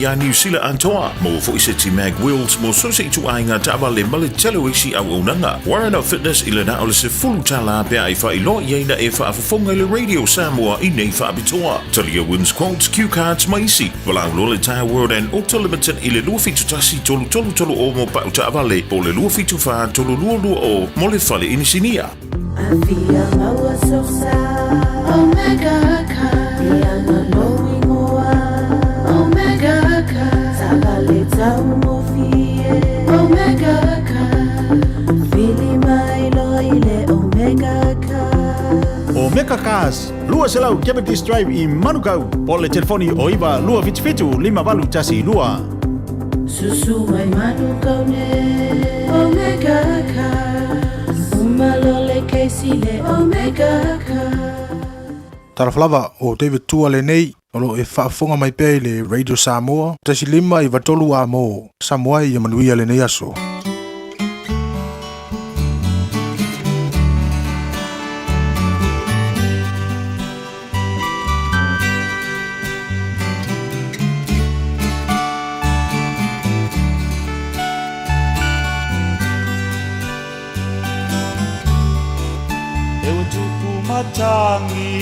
Iā Niu Sila atoa, maua foi se T-Mag Wheels mo so se ituaiga taavale ma le tele o isi auaunaga. Warren of Fitness i le na o le $10 pe a e faailoa i ai na e faafofoga i le Radio Samoa i nei faapitoa. Talia Wins Quotes, Cue Cards ma isi. Valaau loa le Tire World and Auto Limited i le 271 3330 mo pau taavale po o le 274 3220 mo le fale inisinia. Afia maua sosa Omega Car Iana lou igoa Omega Car Taavale taugofie Omega Car Vili mai loa i le Omega Car. Omega Cars, 200 Cavendish Drive i Manukau, po o le telefoni o 9 277 5812. Susu mai Manukau nei Omega Cars Uma loa le kesi le Omega Cars. Talofa lava, o David Tua lenei, o lo o e faafofoga mai pea i le Radio Samoa, 1.5 93 a mo Samoa ia manuia lenei aso. E ua tupu matangi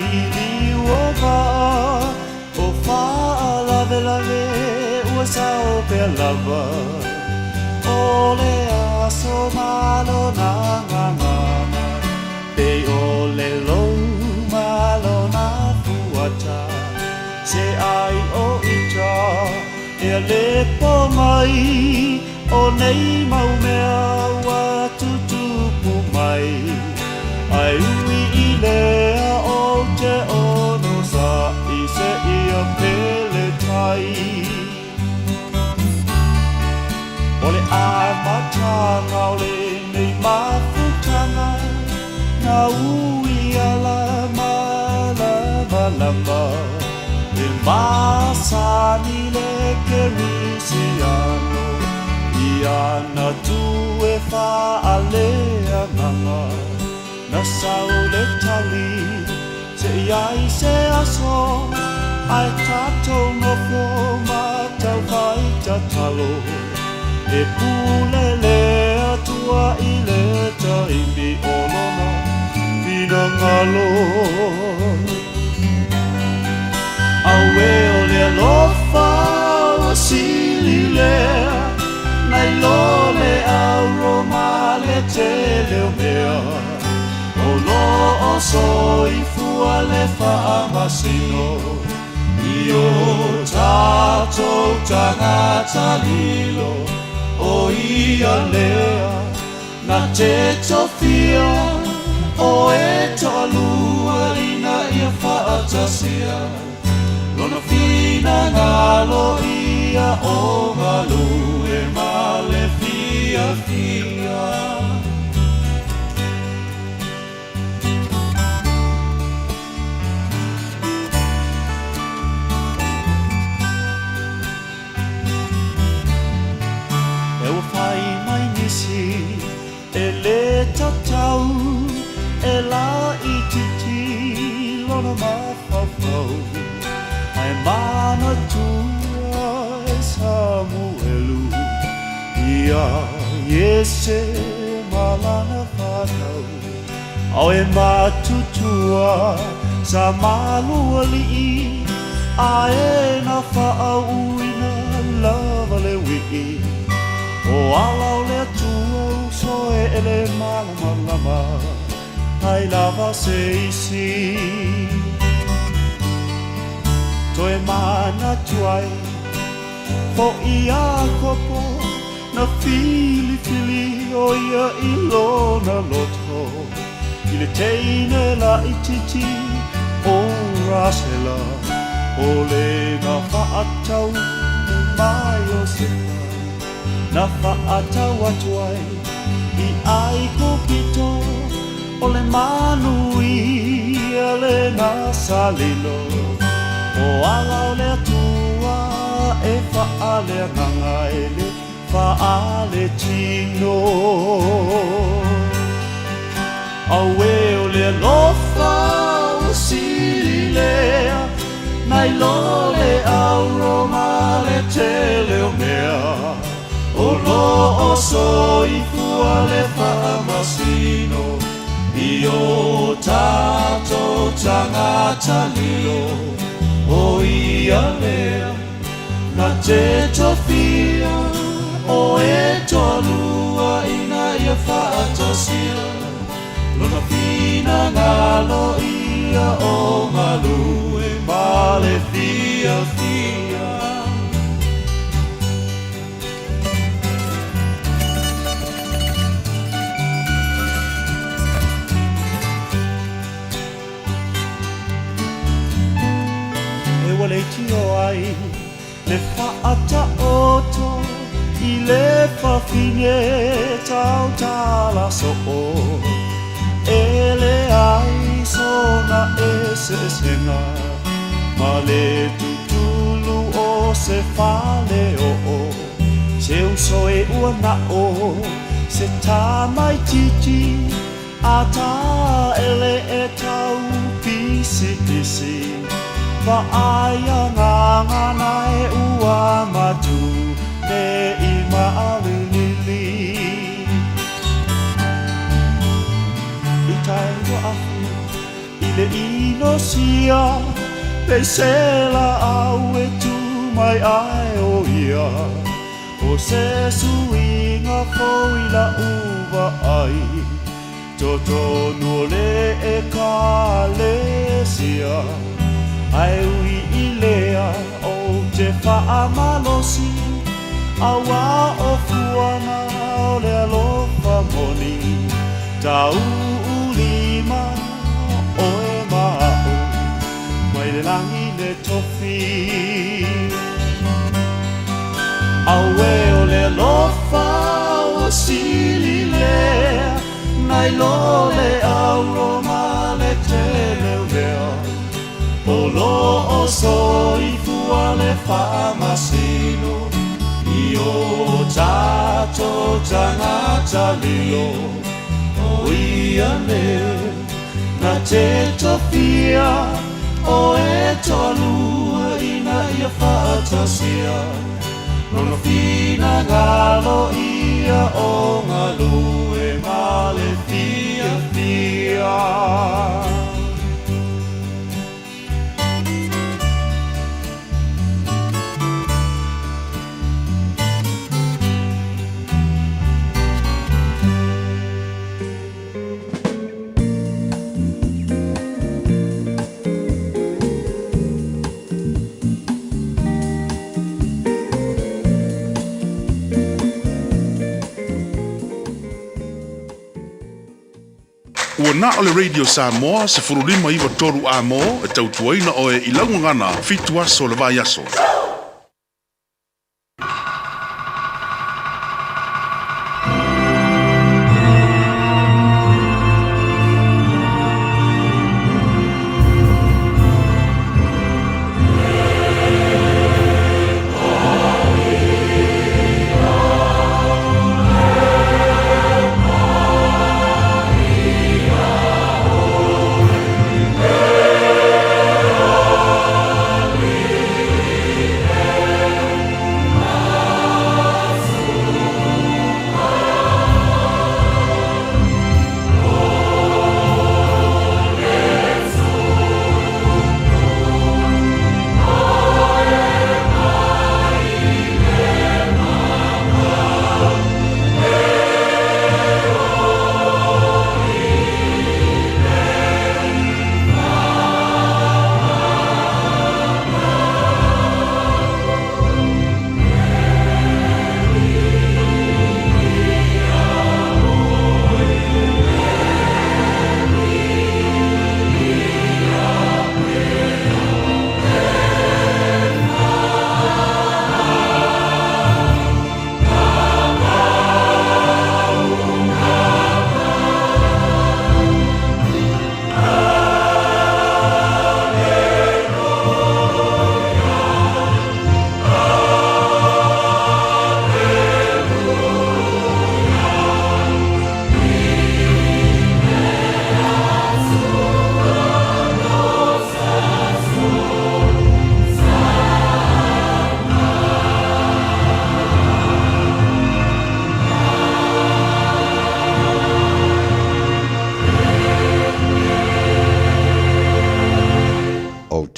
i liu o vaa, O faalavelave ua sao pea lava, O le aso ma lona gagana, Pei o le lou ma lona fuata, Se ai o ita ea le po mai, O nei mau mea ua tutupu mai, Ae ui i lea ou te ono saʻi seia pele tai. O le amataga o lenei mafutaga, Na ui ala malamalama, E masani le Kerisiano, I ana tū e faaleagaga. Na sau le tali, se i ai se aso, Ae tatou nofo ma tau fai tatalo, E pule le Atua i le taimi o lona finagalo. Auē o le alofa ua sili lea, Nai lo le au Roma le tele o mea, O lo o soifua le faamasino I o tatou tagata lilo, O ia lea na te tofia, O e toalua ina ia faatasia Lona finagalo ia o galue ma le fiafia. E ua fai mai nisi e le tatau, e laitiiti lona mafaufau, Ae manatua e Samuelu ia Iese ma lana fanau. Ao e matutua sa malualii, A e na faauuina lava le uii. O ala o le Atua uso e ele malamalama, Ai lava se isi. Toe manatu ai foʻi Iakopo, Na filifili ʻo ia i lona loto, I le teine laitiiti ʻo Rasela, ʻO le na faatau ma Iosepa, Na faatau atu ai i ʻAigupito, ʻO le manuia lena sa lilo, ʻO ala o le Atua e faaleagaga e le faaletino. Auē o le alofa ua sili lea, Nai lo le au Roma le. le tele o mea o lo o soifua le faamasino i o tatou tagata lilo o ia lea na te tofia o e toalua ina ia faatasia lona finagalo ia o galue ma le fiafia. E ua leitio ai le faataoto i le fafine tautala soo e leai sona eseesega ma le tutulu o se faleoo se uso e ua nao se tamaititi a taele e tau pisipisi vaai agagana e ua matu nei maalilili i tai ua afu i le inosia peisela au e tu mai ai o ia o se suiga fou i lau vaai totonu o le ekalesia ae ui i lea ou te faamalosi auā o fuaga o le alofa moni tauulima oe ma a'u mai le lagi le tofi Auē o le alofa ua sili lea nai lo le auro ma le tele o mea o lo o soifua le faamasino i o tatou tagata lilo o ia lea na te tofia o e toalua ina ia faatasia lona finagalo ia o galue ma le fiafia. Ua na o le Radio Samoa 15 iva tolu amo e tautuaina oe i lau gagana fitu aso o le vaiaso.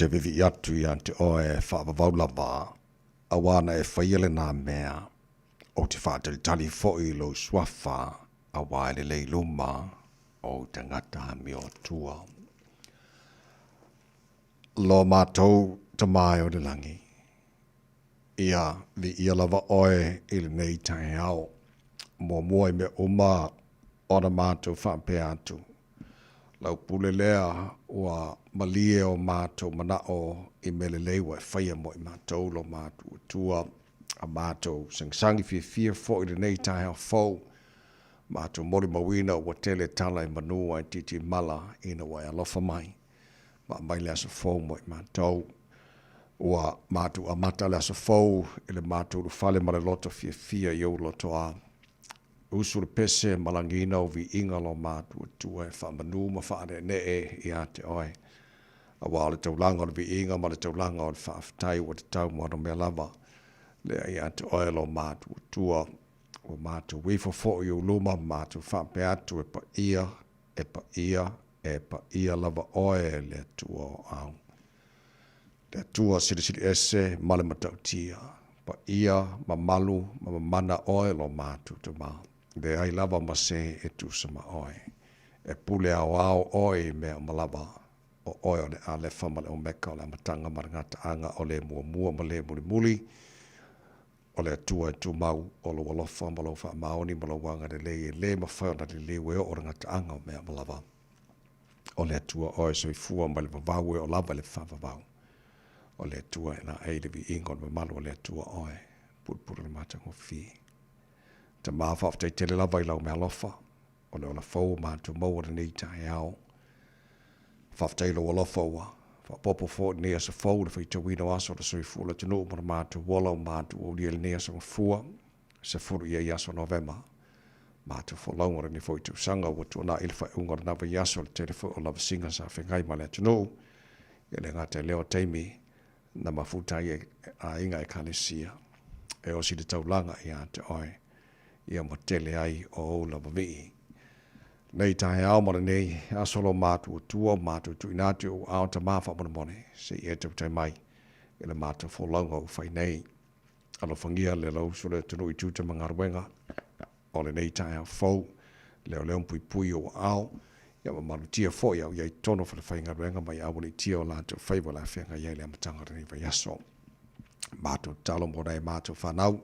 te viivii atu iā te oe faavavau lava, auā na e faia lenā mea, ou te faatalitali foʻi i lou suafa, auā e lelei luma o ou tagata amiotua. Lo matou Tamā e o le lagi, ia viia lava oe i lenei taeao, muamua i mea uma ona matou faapea atu, Lau pule lea ua malie o matou manao i mea lelei ua e faia mo i matou lo matou Atua, a matou sagisagi fiafia foi i lenei taeao fou, matou molimauina ua tele tala i manu ae titimala ina ua e alofa mai ma aumai le aso fou mo i matou. Ua matou amata le aso fou i le matou ulufale ma le loto fiafia i ou lotoa. Usu le pese ma lagiina o viiga lo matou Atua e faamanu ma faaneenee ia te oe. Aua o le taulaga o le viiga ma le taulaga o le faafetai ua tatau mo ana mea lava lea ia te oe lo matou Atua. Ua matou ifo foi i ou luma ma matou faapea atu e paia, e paia, e paia lava oe le Atua o au. Le Atua Silisili Ese ma le Matautia, paia, mamalu ma mamana oe lo matou Tama, leai lava ma se e tusa ma oe. E pule aoao oe i mea uma lava, o oe o le Alefa ma le Omeka, o le Amataga ma le Gataaga, o le Muamua ma le Mulimuli, o le Atua e tumau, o lou alofa ma lou faamaoni ma lou agalelei e le mafai ona liliu e oo le gataaga o mea uma lava. O le Atua oe soifua mai le vavau e oo lava i le faavavau. O le Atua e laei le viiga o le mamalu o le Atua oe, pulupulu le matagofie. Tama, faafetai tele lava i lau meaalofa, o le ola fou o matou maua lenei taeao. Faafetai i lou alofa ua faaopoopo foi i lenei aso fou le faitauina o aso o le soifua o le atunuu ma le matou ola ua matou aulia i lenei aso Gafua, 10 i ai aso Novema. Matou folauga o lenei foi tausaga ua tuanai le faaiuga o lena vaiaso i le tele foi o lavasiga sa feagai ma le atunuu, ia le gata i lea o taimi na mafuta ai e aiga Ekalesia e osi le taulaga ia te oe, ia ma tele ai o ou lava vii. Nei taeao ma lenei aso lo matou Atua o matou tuuina atu i ou aao Tama faamolemole, se i e tautai mai i le matou folauga ua fai nei. Alofagia le lauuso le atunuu i tiute ma galuega o lenei taeao fou, leoleo ma puipui i ou aao, ia ma malutia foi au i ai totonu o falefaigaluega ma ia aualiitia o latou faiva o le a feagai ai le amataga o lenei vaiaso. Matou tatalo mo nai a matou fanau,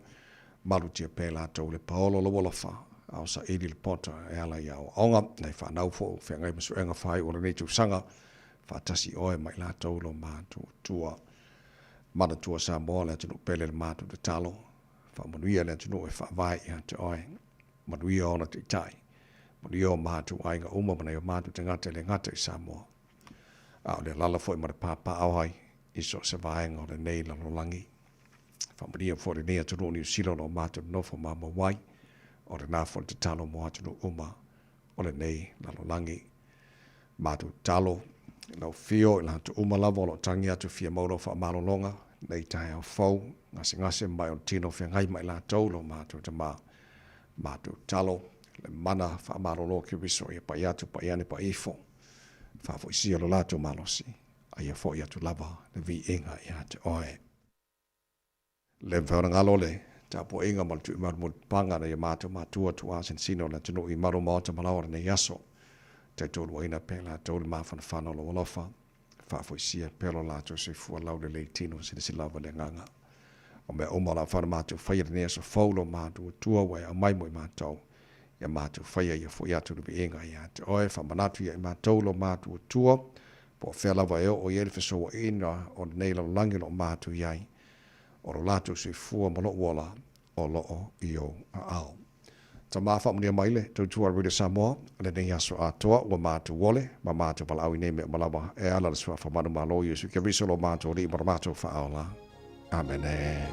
malutia pea latou i le paolo o lou alofa, a o saili le poto e ala i aoaoga, nai fanau foi ua feagai ma suega faaiu o lenei tausaga, faatasi oe ma i latou lo matou Atua. Manatua Samoa le atunuu pele le matou tatalo, faamanuia le atunuu e faavae ia te oe. Manuia ona taitai, manuia o matou aiga uma ma nai o matou tagata e le gata i Samoa, a o le alala foi ma le papaaao ai i so o se vaega o lenei lalolagi. Faamanuia foi lenei atunuu o Niu Sila o lo o matou nonofo maumau ai, o lena foi le tatalo mo atunuu uma o lenei lalolagi. Matou tatalo i lau afio i latou uma lava o lo o tagi atu fia mau lau faamalologa nei taeao fou, gasegase mai o le tino feagai ma i latou lo matou tama. Matou tatalo le mana faamalolo o Keriso ia pai atu pai ane pai ifo, faafoisia lo latou malosi, a ia foi atu lava le viiga ia te oe. Le mafai ona galo le tapuaiga ma le tuuimalu mulipapaga na ia matou matua tuuasinasina o le atunuu i malu maota ma laoa lenei aso. Taitoluaina pea latou le mafanafana o lou alofa, faafoisia pea lo latou soifua laulelei tino silasila lava le agaga. O mea uma o le a mafai ona matou faia lenei aso fou lo matou Atua ua e aumai mo i matou, ia matou faia ia foi atu le viiga ia te oe, faamanatu ia i matou lo matou Atua, po o fea lava e oo i ai le fesouaina o lenei lalolagi o lo o matou i ai, o lo latou soifua ma lou ola o lo o i ou aao. Tama faamanuia mai le tautua a Radio Samoa lenei aso atoa ua matou ole ma matou valaau i nei mea uma lava e ala le suafa manumalo o Iesu Keriso lo matou Alii ma lo matou Faaola. Amene.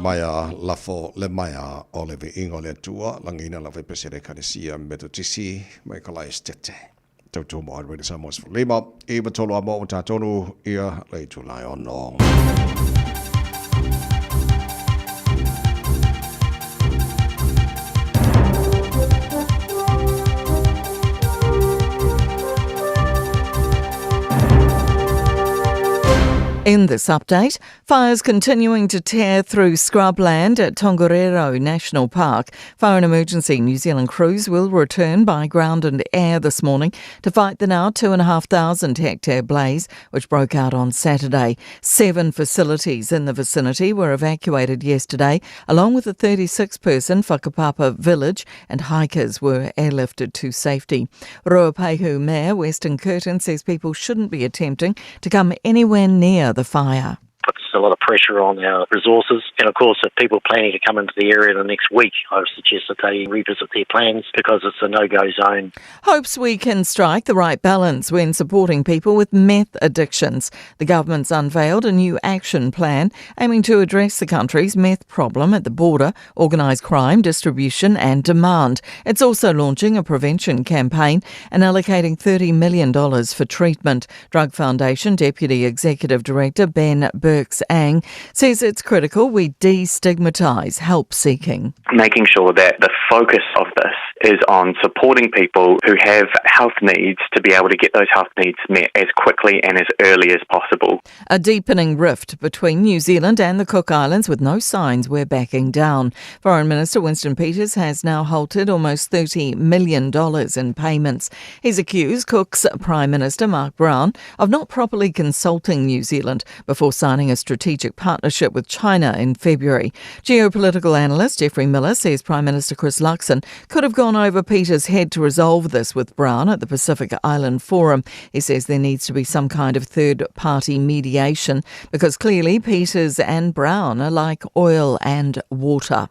maea lafo le maea o le viiga o le Atua, lagiina lava i Pesele Ekalesia Metotisi ma Ekalaestete. Tautua mo Radio Samoa 15, 9 3 a mo o tātonu ia le itulai ono. In this update, fires continuing to tear through scrubland at Tongariro National Park. Fire and Emergency New Zealand crews will return by ground and air this morning to fight the now 2,500 hectare blaze, which broke out on Saturday. Seven facilities in the vicinity were evacuated yesterday, along with a 36 person Whakapapa village, and hikers were airlifted to safety. Ruapehu Mayor Weston Curtin says people shouldn't be attempting to come anywhere near the fire puts a lot of pressure on our resources. And of course, if people are planning to come into the area in the next week, I would suggest that they revisit their plans because it's a no-go zone. Hopes we can strike the right balance when supporting people with meth addictions. The government's unveiled a new action plan aiming to address the country's meth problem at the border, organised crime, distribution and demand. It's also launching a prevention campaign and allocating $30 million for treatment. Drug Foundation Deputy Executive Director Ben Burks Ang says it's critical we destigmatise help seeking. Making sure that the focus of this is on supporting people who have health needs to be able to get those health needs met as quickly and as early as possible. A deepening rift between New Zealand and the Cook Islands with no signs we're backing down. Foreign Minister Winston Peters has now halted almost $30 million in payments. He's accused Cook's Prime Minister Mark Brown of not properly consulting New Zealand before signing a strategic partnership with China in February. Geopolitical analyst Jeffrey Miller says Prime Minister Chris Luxon could have gone over Peters' head to resolve this with Brown at the Pacific Island Forum. He says there needs to be some kind of third party mediation because clearly Peters and Brown are like oil and water.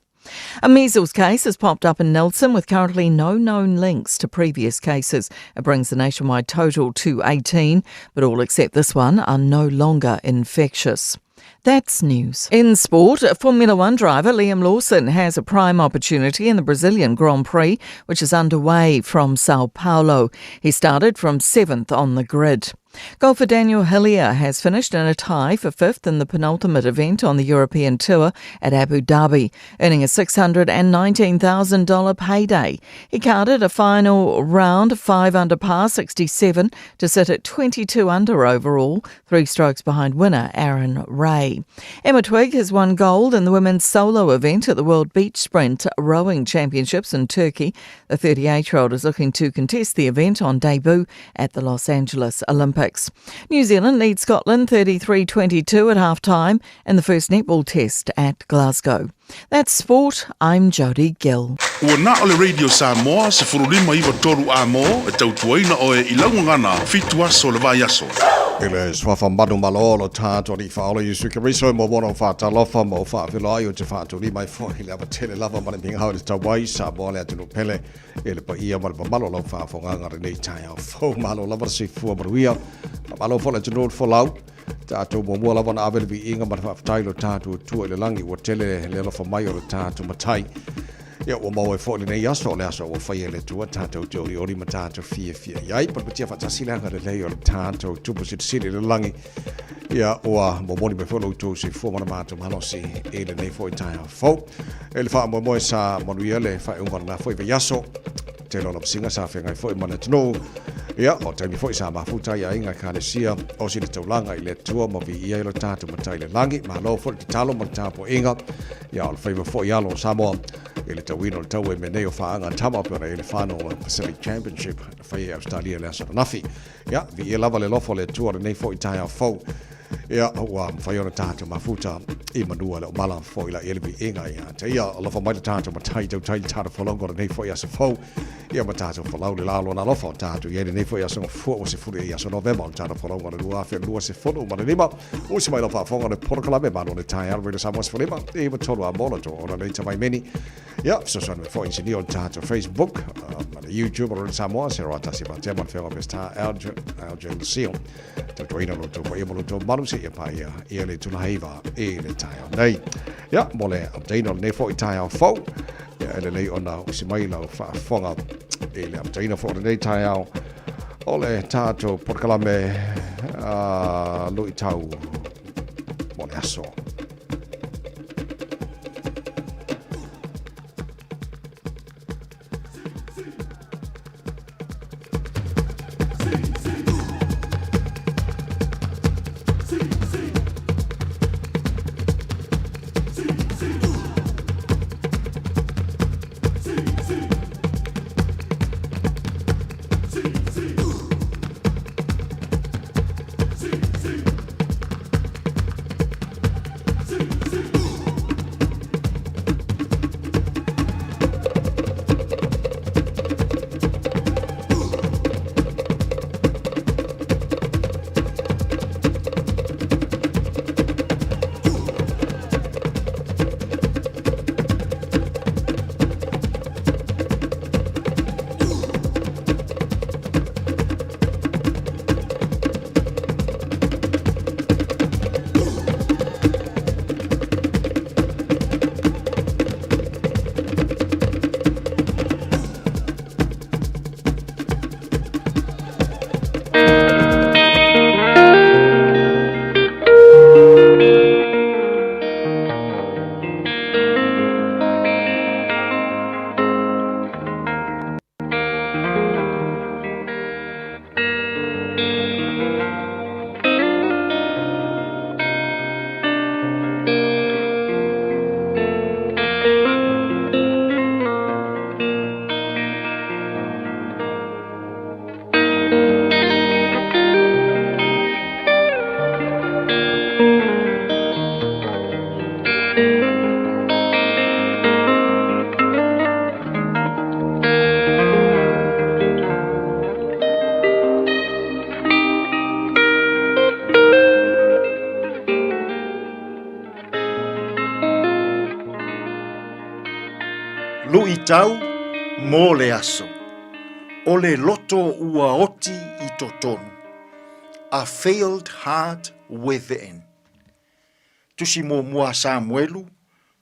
A measles case has popped up in Nelson with currently no known links to previous cases. It brings the nationwide total to 18, but all except this one are no longer infectious. That's news. In sport, Formula One driver Liam Lawson has a prime opportunity in the Brazilian Grand Prix, which is underway from Sao Paulo. He started from seventh on the grid. Golfer Daniel Hillier has finished in a tie for fifth in the penultimate event on the European Tour at Abu Dhabi, earning a $619,000 payday. He carded a final round 5 under par 67 to sit at 22 under overall, three strokes behind winner Aaron Ray. Emma Twigg has won gold in the women's solo event at the World Beach Sprint Rowing Championships in Turkey. The 38 year old is looking to contest the event on debut at the Los Angeles Olympics. New Zealand leads Scotland 33 22 at half time in the first netball test at Glasgow. That's sport. I'm Jodie Gill. Ua na o le Radio Samoa, 1593 a mo, e tautuaina oe i laugagana, fitu aso le vaiaso. I le suafa manumalo o lo tātou Alii Faaola Iesu Keriso mo ona faatalofa ma o faafeiloai o te faatuli mai foi i le ava tele lava ma le migao i le tauai Samoa le atunuu pele i le paia ma le mamalu o lau faafogaga lenei taeao fou. Malo lava le soifua manuia. Faamalo foi le atunuu le folau. Tatou muamua lava na ave le viiga ma le faafetai i lo tatou Atua i le lagi ua tele le alofa mai o le tatou Matai. Ia ua maua ai foi lenei aso, o le aso ua faia e le Atua tatou te olioli ma tatou fiafia i ai. Patepatia faatasi le agalelei o le tatou Tupu Silisili i le lagi. Ia ua momoli mai foi lo outou soifua ma le matou malosi i lenei foi taeao fou. E le faamoemoe sa manuia le faaiuga o lena foi vaiaso. Tele o lavasiga sa feagai foi ma le atunuu. Ia, o taimi foi sa mafuta ai aiga Ekalesia osi le taulaga i le Atua ma viia ai lo tatou Matai i le lagi. Malo foi le tatalo ma le tapuaiga. Ia, o le faiva foi alo o Samoa i le tauina o le taua i mea nei o faaga tama pei ona i ai le Final Pacific Championship na faia i Ausetalia i le aso ananafi. Ia, viia lava le alofa o le Atua lenei foi taeao fou. Ia, ua mafai ona tatou mafuta i manua le omala foi la ia le viiga ia te ia. Alofa mai le tatou matai tautai le tatou folongo lenei foi aso fou. Ia ma tatou folau le lalo na alofa o tatou i ai lenei foi aso gafua ua sefulu i aso Novema o le tatou folauga o le 2025. Usi mai lau faafofoga o le polokalame Malo le Taeao Radio Samoa 15 i 3 a mola to ona nei tavaimeni. Ia, fesoasoani mai foi inisinia o le tatou Facebook ma le YouTube o Radio Samoa, se roa tasi fatea ma le feoga Peseta Alger Lucille. Tautuaina lo tou paia ma lo tou malu seia paia ia le tula heiva i le taeao nei. Ia, mo le amataina o lenei foi taeao fou, ia, e lelei ona usi mai lau faafofoga i le amataina foi o lenei taeao o le tatou polokalame luitau mo le aso. Luitau mo le aso. O le loto ua oti i totonu. A failed heart within. Tusi muamua a Samuelu,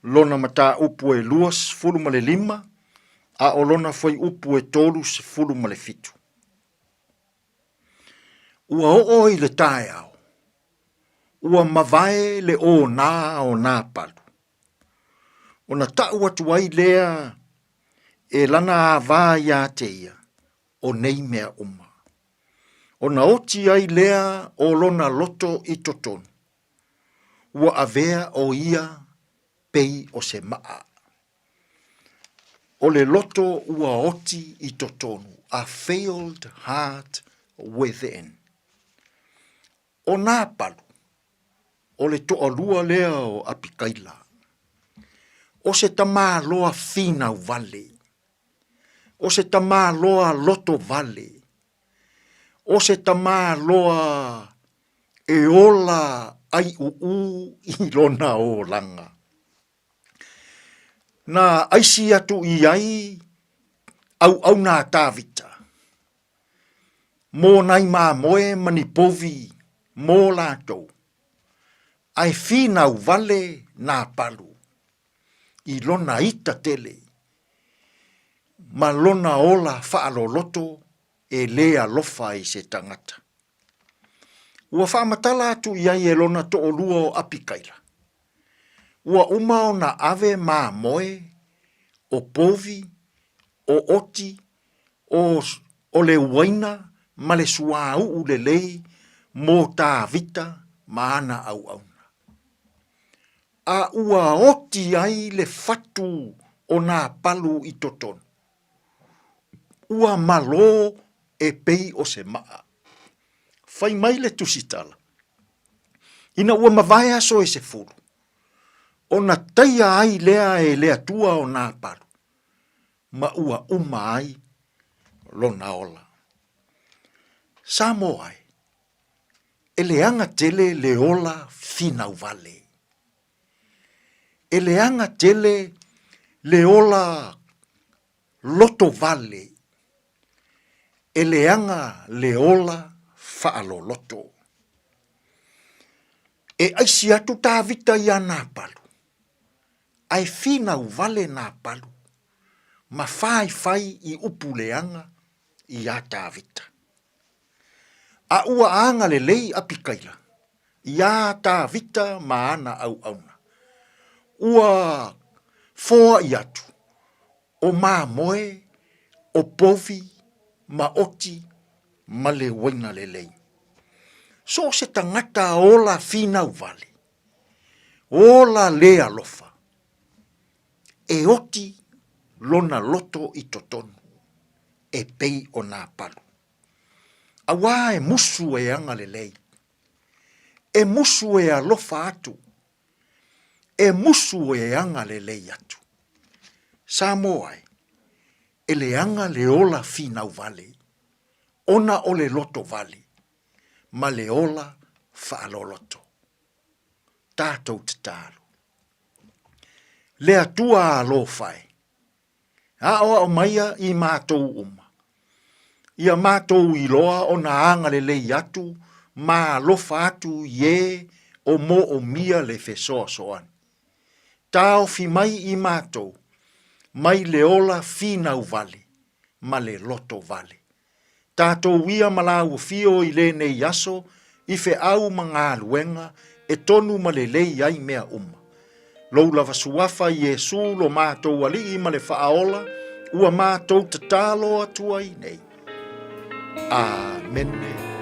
lona mataupu e 25, a o lona fuaiupu e 37. Ua oo i le taeao, ua mavae le onā o nā palu. Ona taʻu atu ai lea e lana avā iā te ia, o nei mea uma. Ona oti ai lea o lona loto i totonu, ua avea ʻo ia pei o se maʻa. O le loto ua oti i totonu, a failed heart within. ʻO nā palu, ʻo le toʻalua lea o ʻApikaila. ʻO se tamāloa finau wale. ʻO se tamāloa loto wale. ʻO se tamāloa e ola ʻaiʻuʻū i lona olaga. Na ʻaisi atu i ai ʻauʻauna a Tāvita, mō nai māmoe ma ni povi mō lākou, a e finau wale nā palu i lona ita tele ma lona ola faʻaloloto e lē alofa i se tagata. Ua faamatala atu i ai e lona toʻolua o ʻApikaila, ua uma ona ave māmoe, ʻo povi, ʻo ʻoti, ʻo ʻo le uaina ma le suāuʻu lelei mō Tāvita ma ana ʻauʻauna. A ua oti ai le fatu o nā palu i totonu. Ua malō e pei o se maʻa. Fai mai le tusitala, ina ua mavae aso e 10, ona taia ai lea e le Atua o nā palu, ma ua uma ai lona ola. Samoa e, e leaga tele le ola finau wale. E leaga tele le ola loto wale. E leaga le ola faaloloto. E aisi atu Tāvita iā Nāpalu. Ae finau vale nā palu, ma faifai i upu leaga iā Tavita. A ua agalelei Apikaila iā Tavita ma ana auauna, ua foaʻi atu o mamoe, o povi, ma oti, ma le uaina lelei. So o se tagata ola finau vale, ola le alofa, e oti lona loto i totonu, e pei o nā palu. Auā e musu e agalelei, e musu e alofa atu, e musu e agalelei atu. Samoa e, e leaga le ola finau vale, ona o le loto vale, ma le ola faaloloto. Tatou tatalo. Le Atua alofa e, aoao maia i matou uma, ia matou iloa ona agalelei atu ma alofa atu i e o moomia le fesoasoani. Taofi mai i matou mai le ola finau vale ma le loto vale. Tatou ia ma lāua fio i lenei aso i feau ma galuega e tonu ma lelei ai mea uma. Lou lava suafa Iesu lo matou Alii ma le Faaola ua matou tatalo atu ai nei. Amene.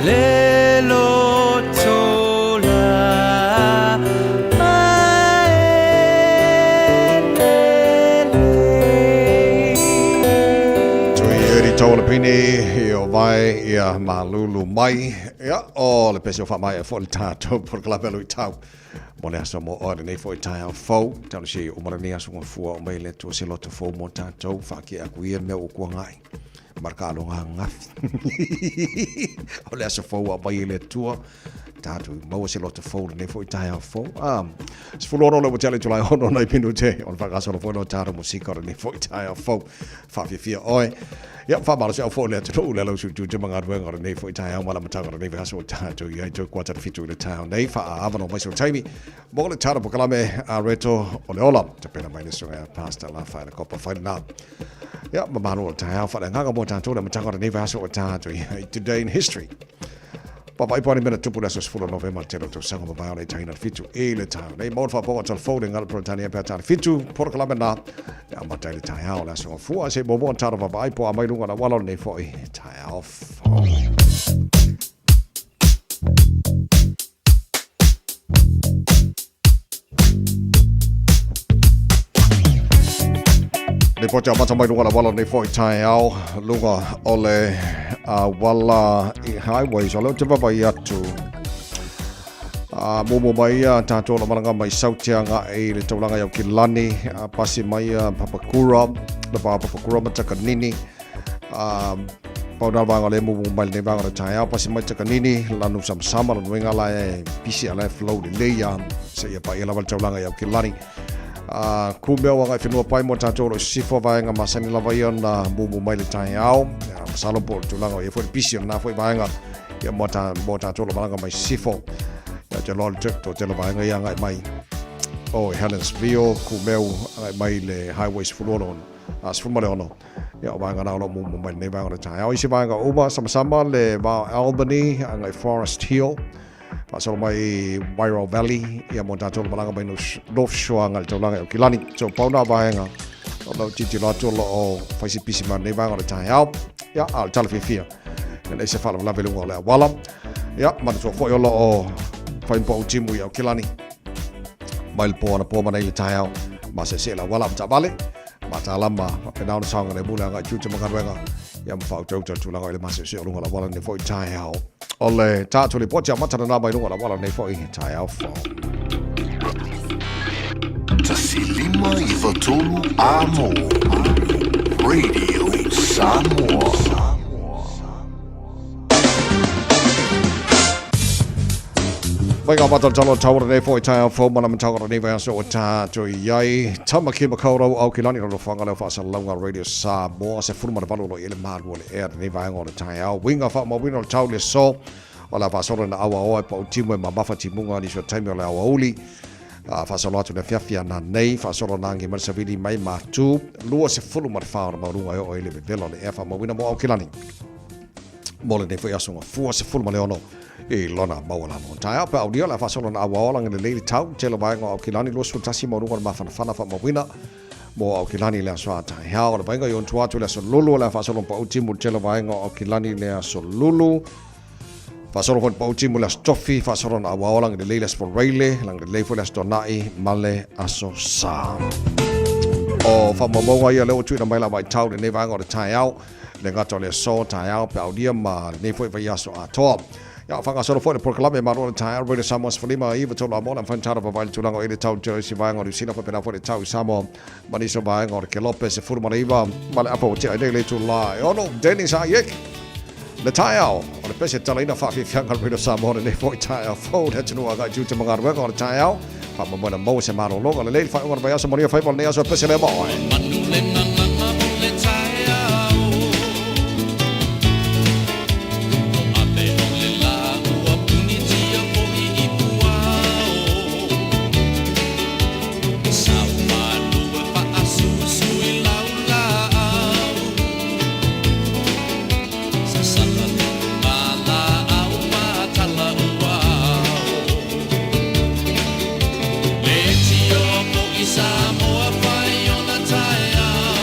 Le loto la Tui Eri Taualapini i o vai ia malulu mai. Ia, o le pese o whaamai e fo le tātou por kalape lui tau. Mo le aso mo oe lenei foi taeao fou, talosia ia uma lenei aso gafua o mai le Atua se loto fou mo tatou, whaake aku ia mea ua kuangai. Ma le kaaloga angafi. O le aso fou a mai e le Atua, tatou i maua se loto fou lenei foi taeao fou. Ah, 16 le ua tea le itula e ono nai minute, o le whakasolo foi lo tatou musika o lenei foi taeao fou. Whaafiafia oe. Ia, whaamalosi au foi le atunuu le lausu tu te magaluega o lenei foi taeao ma le amataga o lenei vaiaso o tatou i ai toe kuata le fitu i le taeao nei. Whaaavano mai so taimi mo le tala pokalame a reto o le ola. Tapena mai le suga a Pastor La Whaele Kopa Whaele Ia, ma malo o le taeao whaleagaga mo tatou le amataga o lenei vaiaso o tatou i ai Today in History. Papai po ani mena tupu le aso 10 Novema le tele o tausaga mavae o le taina le fitu i le taeao nei. Mo le faafofoga telefone ngala Peretania pe a le fitu porokalame na e amata i le taeao le aso gafua se i muamua tala vaavaai po a mai luga o le auala o lenei foi taeao fou. Lipoti amata mai luga o le auala o lenei foi taeao, luga o le auala i highways. O lea ou te vaavaai atu, a muamua mai ia tatou o lo o malaga mai Saute agai i le taulaga i Aukilani, a pasi mai ia Papakura, le va o Papakura ma Takanini. A pau na le vaega o lea e muamua mai lenei vaega o le taeao, pasi mai Takanini, lanu samasama, lanu uiga la e pisi a la e flow lelei a seia paia lava le taulaga i Aukilani. A ku mea o agai whenua pai mo tātou o lo sisifo vaega masani lava ia na mumu mai le taeao. Ia, masalo po o le tulaga o ia foi le pisi o lena foi vaega ia mo tā, mo tātou lo malaga mai sisifo. Ia te loa le trip tō tele vaega ia agai mai o Helensville, ku meu agai mai le Highway 16, a 16. Ia o vaega na o lo mumu mai lenei vaega o le taeao. Isi vaega uma samasama le va o Albany agai Forest Hill. Faasolo mai i Wairau Valley, ia mo tatou le malaga mai North Shore agai le taulaga i Aukilani. So pau na vaega o lau tilotilo atu o lo o fai se pisi ma lenei vaega o le taeao. Ia, a o le tala fiafia, e leai se faalavelave i luga o le auala. Ia, manatua foi o lo o fai ma pau timu i Aukilani mai le po anapo ma nei le taeao. Ma seesee le auala ma taavale, ma talama, faapena ona saogalemu le agai i tiute ma galuega, ia ma faautauta le tulaga i le maseoseo o luga o le auala lenei foi taeao. O le tatou lipoti amata lena mai luga o le auala lenei foi taeao fou. 1 5 3 Amo Radio Samoa. Mai ngā mata talo taura nei foi taeao fou mana matanga o lenei vaiaso o tātou i ai. Tamaki Makaurau au ki lani raro whanga leo whaasalalauga Radio Samoa se fulu mana valu lo i ele malu o le ea lenei vaenga o le taeao. Winga whaamauina o le tau le so o le whaasolo na aua oa e pau timu e mamafa timunga ni sua taimi o le aua uli. A whaasolo atu le fiafia na nei, whaasolo nangi mai savili mai matu, lua se fulu mana wha o le maurunga e o ele vevelo le ea whaamauina mo au ki lani. Mo lenei foi aso gafua 16 i lona maualalo. Taeao pe aulia o le a faasolo na auao lagi lelei le tau, tele vaega o Aukilani 21 maualuga o le mafanafana faamauina mo Aukilani le aso a taeao. O le vaega i ona tua atu i le aso Lulu o le a faasolo na pau timu le tele vaega o Aukilani le aso Lulu. Faasolo foi na pau timu le aso Tofi, faasolo na auao lagi lelei le aso Foreile, lagi lelei foi le aso Toana'i ma le aso Sa. O faamaumauga ia lea ua tuuina mai la vaitau lenei vaega o le taeao. Le gata o le aso taeao pe aulia ma lenei foi vaiaso atoa. Ia, whangasolo foi le porokalame malo le taeao Radio Samoa 15 iva tolu a mo le amfani tala vavai le tulaga o i le tau tele isi vaega o Niu Sila faapena foi le tau i Samoa ma nisi o vaega o le Kelope 19 ma le afa ua tea ai nei le itula e ono. Dennis Ayek le taeao o le pese talaina faafiafiaga o le Radio Samoa lenei foi taeao fou le atunuu agai tiute ma galuega o le taeao. Faamoemoe maua se malologa lelei le faaiuga o le vaiaso manuia faiva o lenei aso e pese lea ma oe. Manu le gagaga o le taeao, O ape o le lā ua punitia foi i puao, Sau manu e faasusu i laulaau, Sasala luga laau matala uao. Le tio foi Samoa fai ona taeao.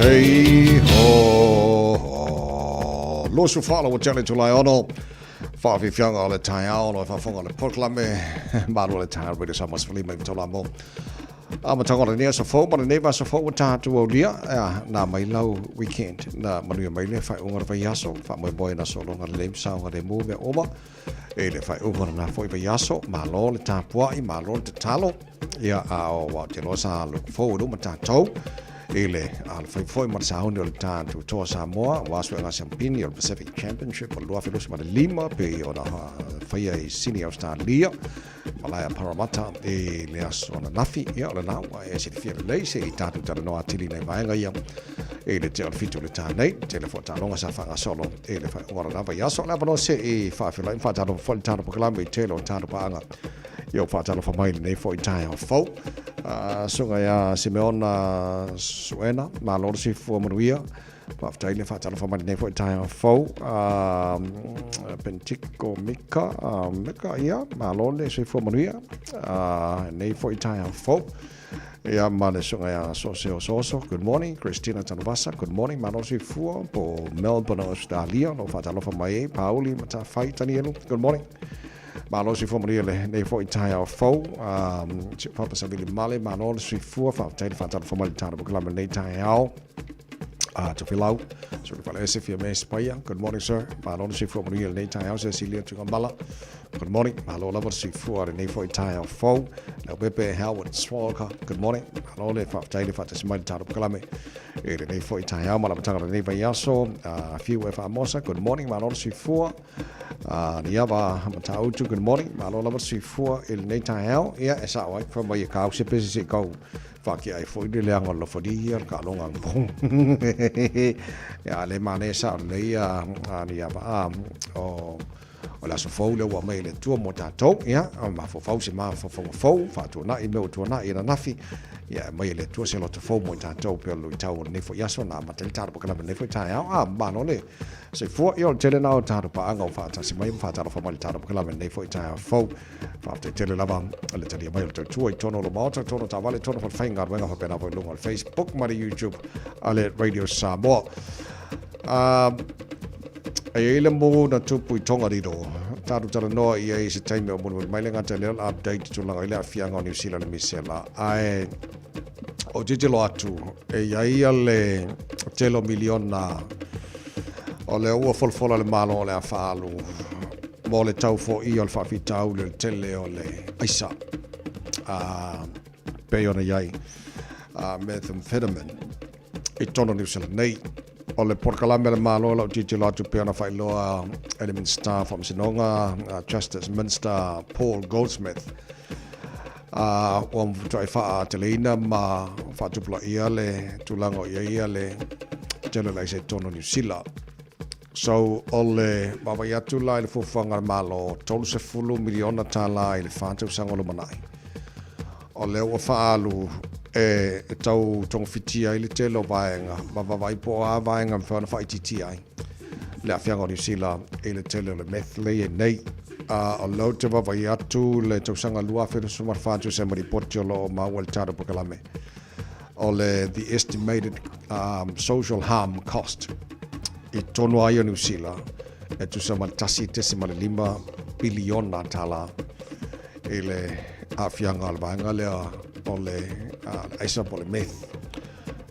Hei ho ho. Losu whaala wa tele tulai ono. Whaafifianga o le taeao no e whaafonga le porokalame. Malo le taeao Radio Samoa sefulima iva tolu a mo. Amataga o lenei aso fou ma lenei vaiaso fou ua tatou aulia ea na mai lau weekend na manuia mai le faaiuga o le vaiaso faamoemoe na sologa lelei ma saogalemu mea uma i le faaiuga o lena foi vaiaso. Malo le tapuai, malo le tatalo. Ia, a o ua te loa sa look forward uma tatou i le alofai foi ma le sauni o le tatou Toa Samoa aua suega siampini o le Pacific Championship o le 2025 pei ona faia i Sydney, Australia. Malae a Parramatta i le aso ananafi. Ia, o lena ua e silafia lelei se i tatou talanoa atili nai vaega ia i le tea o le 7 o le ta nei. Tele foi taaloga sa faagasolo i le faaiuga o lena vaiaso. O le avanoa se i faafeiloai ma faatalofa foi i le tatou polokalame i tele o tatou paaga. Ia ua faatalofa mai i lenei foi taeao fou. Susuga ia Simeona Suena, malo le soifua manuia. Faafetai le faatalofa mai lenei foi taeao fou. Pentiko Mika, Mika, ia, malo le soifua manuia. Lenei foi taeao fou. Ia, ma le susuga ia Sose Osooso, good morning. Christina Tanuvasa, good morning. Malo le soifua po Melbourne, Australia, lo faatalofa mai ai. Pauli Matafai Tanielu, good morning. Malo le soifua manuia lenei foi taeao fou. Si ou papa Savili Male, malo le soifua, faafetai le faatalofa mai i le tatou polokalame lenei taeao. Tofilau, Sui Faleese Fiame Spaia, good morning sir. Malo le soifua manuia lenei taeao, Cecilia Tugamala. Good morning. Malo lava le soifua lenei foi taeao fou. Leaupepe Howard Swalker, good morning. Malo le faafetai le faatasi mai i le tatou polokalame i lenei foi taeao ma le amataga o lenei vaiaso. Fiu e Faamosa, good morning. Malo le soifua. Niava Matautu, good morning. Malo lava le soifua i lenei taeao. Ia, e sao ai, fai mai e kau se pese se i kau whaakia ai foi le leaga o le lofali ia le kaaloga ang Ia, le manaia sao lelei a Niava a o o le aso fou lea ua aumai e le Atua mo tatou, ia, mafaufau se mafaufauga fou, faatuanai mea ua tuanai ananafi, ia, e aumai e le Atua se loto fou mo i tatou pei o le luitau o lenei foi aso na amata ai le tatou polokalame i lenei foi taeao. A, malo le soifua, ia o le tele na o tatou paaga ua faatasi mai ma faatalofa mai i le tatou polokalame i lenei foi taeao fou. Faafetai tele lava le talia mai o le tautua i totonu o le Maota, totonu o taavale, totonu o falefaigaluega faapena foi i luga o le Facebook ma le YouTube a le Radio Samoa. E i ai le mū na tupu i Tongariro, tatou talanoa i ai i se taimi o mulimuli mai, le gata i lea o le update i tulaga i le aafiaga o Niu Sila i le misela. Ae o tilotilo atu, e i ai ia le tele o miliona o lea ua folafola le Malo o le a faaalu mo le tau foia o le faafitauli o le tele o le aisa pei ona i ai methamphetamine i totonu o Niu Sila nei. O le polokalame a le Malo lau tilotilo atu pei ona faailoa e le Minisita o Faamasinoga, Justice Minister Paul Goldsmith, ua matuai faateleina ma faatupulaia le tulaga o i ai ia le tele o le aisa i totonu o Niu Sila. So, o le vaavaai atu la i le fuafuaga a le Malo, $30 miliona i le 4 tausaga o lumanai. O lea ua faaalu e tau togafitia ai le tele o vaega ma vaavaai po o a vaega e mafai ona faaitiitia ai le aafiaga o Niu Sila i le tele o le meth lea i ai nei. O lea ou te vaavaai atu le tausaga 2024 tusa ai ma lipoti o lo o maua i le tatou polokalame o le the estimated social harm cost i totonu lava ia o Niu Sila e tusa ma le $1.5 piliona i le aafiaga o le vaega lea o le aisa po o le meth.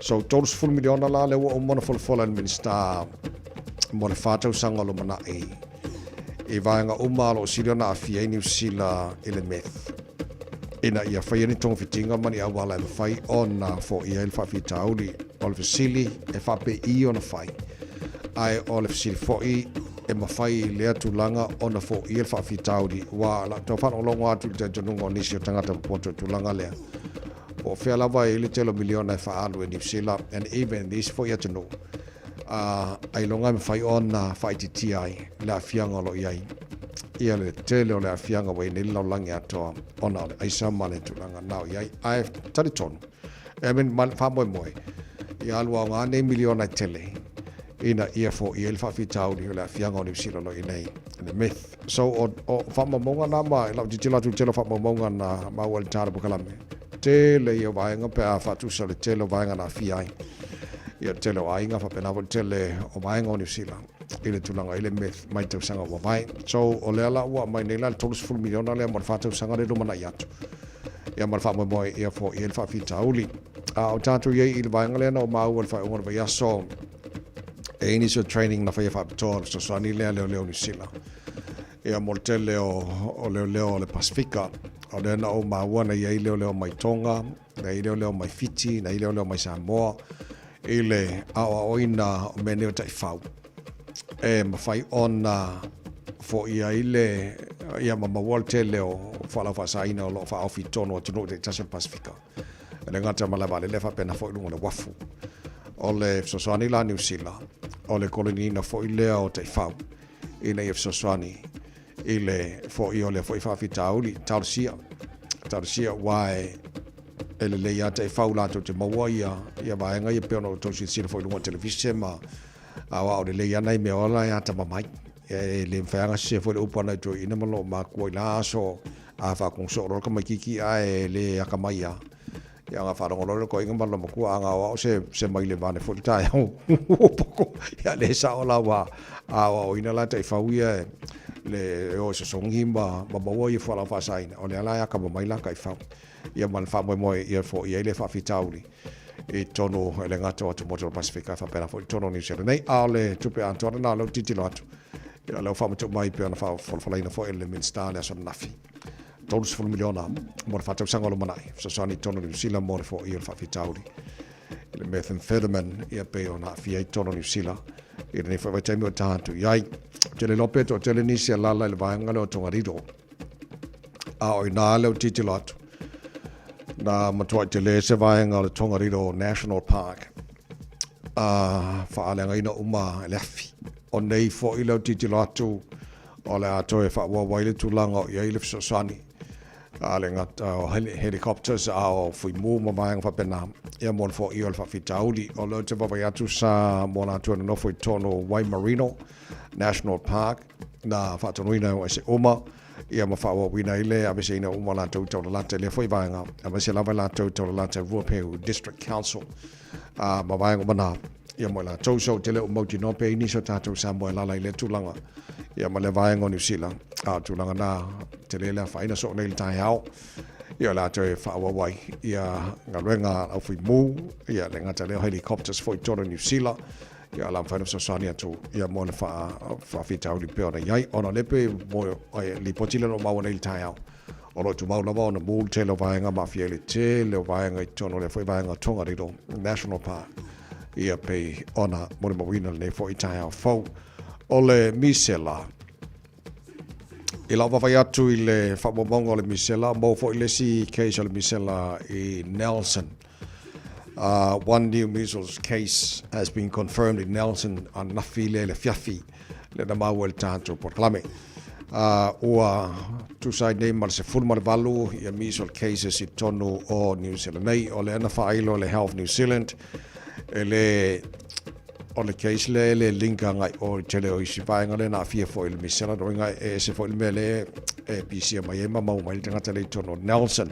So, $30 miliona la lea ua uma ona folafola e le Minisita mo le 4 tausaga o lumanai i vaega uma o lo o sili ona aafia ai Niu Sila i le meth ina ia faia ni togafitiga ma ni auala e mafai ona foia ai le faafitauli. O le fesili e faapei ona fai, ae o le fesili foi e mafai i lea tulaga ona foia le faafitauli, aua o lau tau faalogologo atu i le talitonuga o nisi o tagata popoto i le tulaga lea, po o fea lava e i ai le tele o miliona e faaalu e Niu Sila and even i isi foi atunuu, ailoga e mafai ona faaitiitia ai le aafiaga o lo o i ai ia le tele o le aafiaga ua i ai nei le lalolagi atoa ona o le aisa ma le tulaga na o i ai. Ae talitonu, I mean, ma le faamoemoe, ia alu aoga nei miliona e tele ina ia foia ai le faafitauli o le aafiaga o Niu Sila o lo o i ai nei, le meth. So, o faamaumauga na ma lau tilotilo atu i le tele o faamaumauga na maua i le tala polokalame, tele ia o vaega pe a faatusa le tele o vaega na aafia ai. Ia le tele o aiga faapena foi le tele o vaega o Niu Sila i le tulaga i le meth mai tausaga ua mavae. So o lea la ua aumai nei la le 30 miliona lea mo le fa tausaga lea lumanai atu. Ia ma le faamoemoe ia foia ai le faafitauli. A o tatou i ai i le vaega lea na ou maua i le faaiuga o le vaiaso e i ai nisi o training na faia faapitoa o le fesoasoani lea a leoleo o Niu Sila. Ia mo le tele o, o leoleo o le Pasifika. O lea na ou maua na i ai leoleo mai Tonga, na i ai leoleo mai Fiti, na i ai leoleo mai Samoa i le aoaoina o mea nei o taifau e mafai ona foia ai le ia ma maua le tele o fualaau faasaina o lo o faaofi i totonu o atunuu taitasi o le Pasifika. E le gata ma le vaalele faapena foi i luga o le uafu. O le fesoasoani la a Niu Sila, o le koleniina foi lea o taifau ina ia fesoasoani i le foia o lea foi faafitauli. Talosia, talosia aua e lelei lava taifau latou te maua ia, ia vaega ia pei ona outou silasila foi i luga o televise ma aoao lelei lava nai mea ola e atamamai. E le mafai lava ona sese foi le upu a nai toeaiina ma loo matua i la aso a faatogosoo loa le tamaititi ae le atamai lava. Ia ona faalogo loa lea o le toeaina ma lona matua a na aoao se, se maile vaeane foi le taeao ua poto. Ia le sao la ua aoaoina la taifau ia e le e o e sosogi ma, ma maua ia fualaau faasaina. O lea la e atamamai la taifau. Ia ma le faamoemoe ia foia ai lea faafitauli i totonu e le gata o atumotu o le Pasefika ae faapena foi i totonu o Niu Sila nei. A o le tupe atoa lena o lea ou te tilotilo atu, ia o lea ua faamatuu mai pei ona faafolafolaina foi e le Minisita i le aso ananafi. $30 miliona mo le faatausaga o lumanai, fesoasoani i totonu o Niu Sila mo le foia o le faafitauli i le methamphetamine, ia pei ona aafia ai totonu o Niu Sila i lenei foi vaitaimi o taha atu i ai. Ou te le iloa pe toatele nisi e alaala i le vaega lea o Tongariro, a o i ina lea ou tilotilo atu, na matuai tele se vaega o le Tongariro National Park a faaleagaina uma e le afi. O nei foi lea ou tilotilo atu o le a toe faaauau ai le tulaga o i ai le fesoasoani a le gata o helicopters a o fuimu ma vaega faapena ia mo le foia o le faafitauli. O lea ou te vaavaai atu sa mo latou e nonofo i totonu o Waimarino National Park na faatonuina e o ese uma ia ma faaauauina ai le aveseina uma o latou i taulalata i lea foi vaega, aemaise lava i latou i taulalata i Ruapehu District Council a ma vaega uma na ia mo i latou. So ou te le o mautinoa pe i nisi o tatou Samoa e alaala i lea tulaga ia ma lea vaega o Niu Sila, a o tulaga na tele le afaina soo nei i le taeao ia o le a toe faaauau ai ia galuega a le aufuimu ia le gata lea o helicopters foi i totonu o Niu Sila ia o le a mafai ona fesoasoani atu ia mo le faafitauli pei ona i ai ona o lea pei mo lipoti lea o lo o maua nei i le taeao o lo o tumau lava ona mu le tele o vaega ma aafia ai le tele o vaega i totonu o lea foi vaega o Tongariro National Park ia pei ona molimauina lenei foi taeao fou. O le misela. I lau vaavaai atu i le faamaumauga o le misela, maua foi le isi case o le misela i Nelson. One new measles case has been confirmed in Nelson ananafi lea i le afiafi lea na maua i le tatou polokalame. Ua tusa ai nei ma le 18 ia measles cases i totonu o New Zealand nei. O lea na faailo e le Health New Zealand e le o le case lea e le link agai o i tele o isi vaega lea na aafia foi i le misela no inga e ese foi le mea lea e pisia mai ai ma maua mai le tagata lea i totonu o Nelson.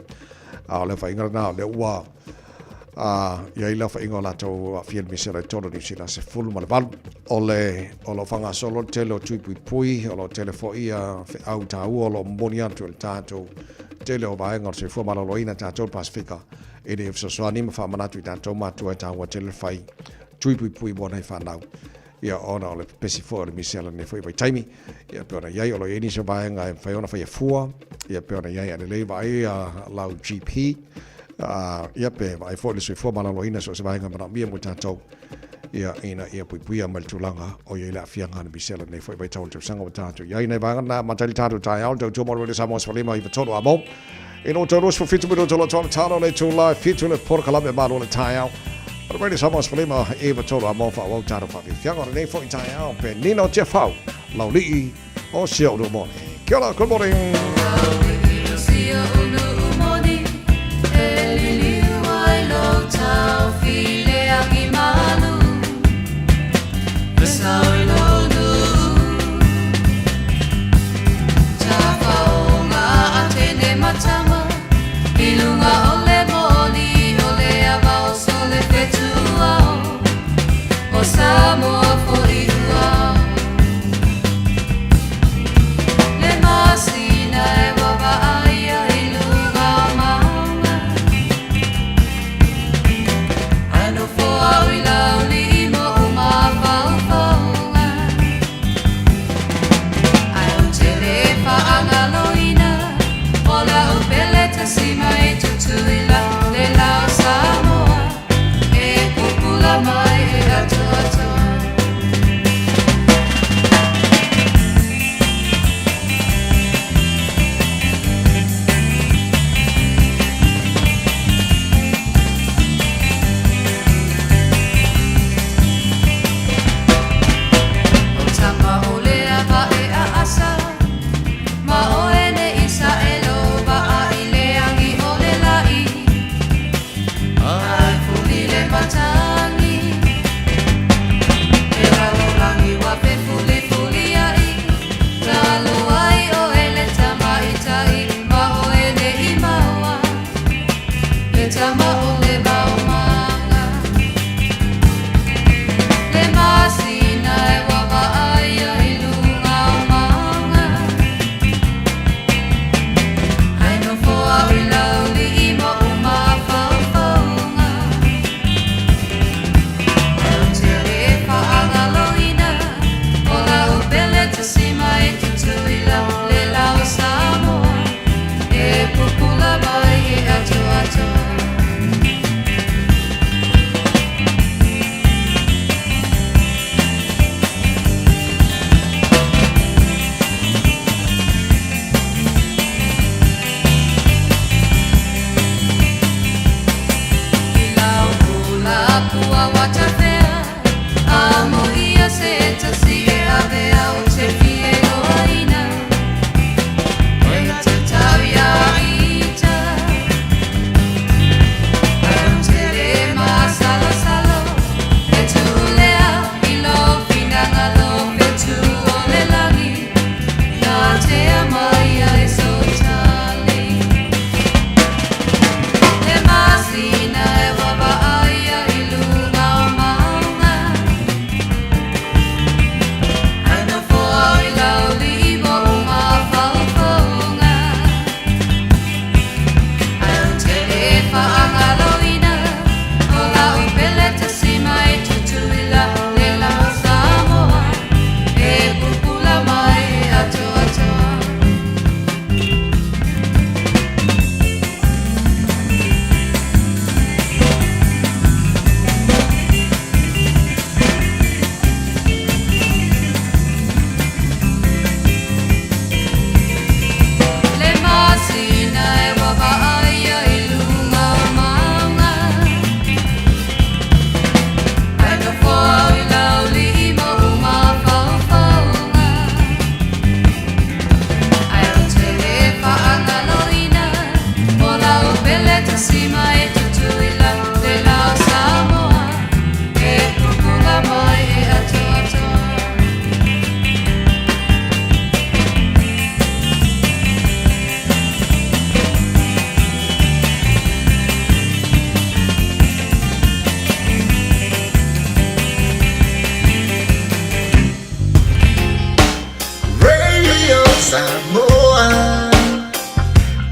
A o le aofaiga lena, o lea ua i ai le aofaiga o latou aafia i le misela i totonu o Niu Sila, 18. O le, o lo o faagasolo le tele o tui puipui, o lo o tele foi ia feau taua o lo o momoli atu e le tatou tele o vaega o le soifua maloloina tatou le Pasefika ina ia fesoasoani ma faamanatu i tatou matua e taua tele le fai tui puipui mo nai fanau. Ia, ona o le pepesi foi o le misela i lenei foi vaitaimi, ia pei ona i ai, o lo o i ai nisi o vaega e mafai ona faia fua, ia pei ona i ai, a lelei vaai lau GP, ia pe vaai foi le soifua maloloina so o se vaega e manaomia mo i tatou, ia, ina ia puipuia mai le tulaga o i ai le aafiaga o le misela i lenei foi vaitau o le tausaga ua tatou i ai. Nai vaega na amata ai le tatou taeao, le tautua mo le Samoa 15 93 a mo. I no tau 27 minuta lo tau talo le tū lai fitu le porokalame malo le taeao. O le Radio Samoa 15 93 a mo whaawau tātou whawhiwhianga o lenei foi taeao pe Nino Tiafau, Laulii o si o'u nuu moni. Kia ora, good morning. Radio Samoa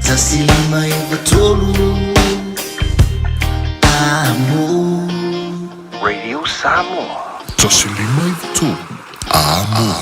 1593 Amo. Radio Samoa. 1593 Amo.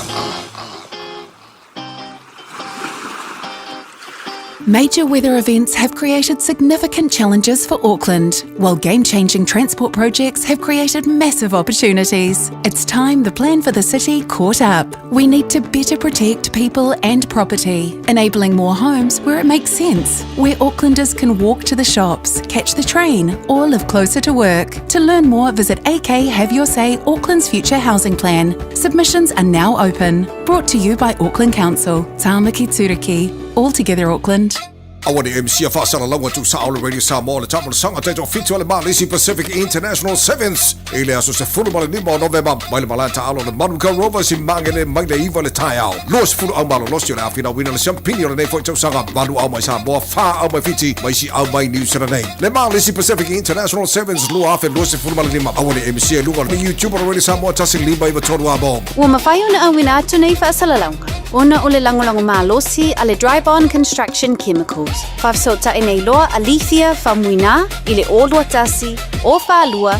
Major weather events have created significant challenges for Auckland, while game changing transport projects have created massive opportunities. It's time the plan for the city caught up. We need to better protect people and property, enabling more homes where it makes sense, where Aucklanders can walk to the shops, catch the train, or live closer to work. To learn more, visit AK Have Your Say Auckland's Future Housing Plan. Submissions are now open. Brought to you by Auckland Council. Tāmaki Turuki. All together Auckland. Aua ne MC a faasalalauga tuusao le Radio Samoa le Tamasalaga taitoafitu a le Malisi Pacific International Sevens i le aso 15 o Novema mai le malae taaalo o le Manukau Rovers i Magele mai le 9 le taeao. 20 au malolosi o le a finauina le siampini o lenei foi tausaga, valu au mai Samoa, fa au mai Fiti ma isi au mai Niu Sila nei. Le Malisi Pacific International Sevens 2025. Aua ne MC i luga o le YouTube o le Radio Samoa 1593 a mo. Ua mafai ona auina atu nei faasalalauga ona o le lagolago malosi a le Dryborn Construction Chemicals. Faafesootai nei loa a Lethia Faumuina i le 0 21 0 42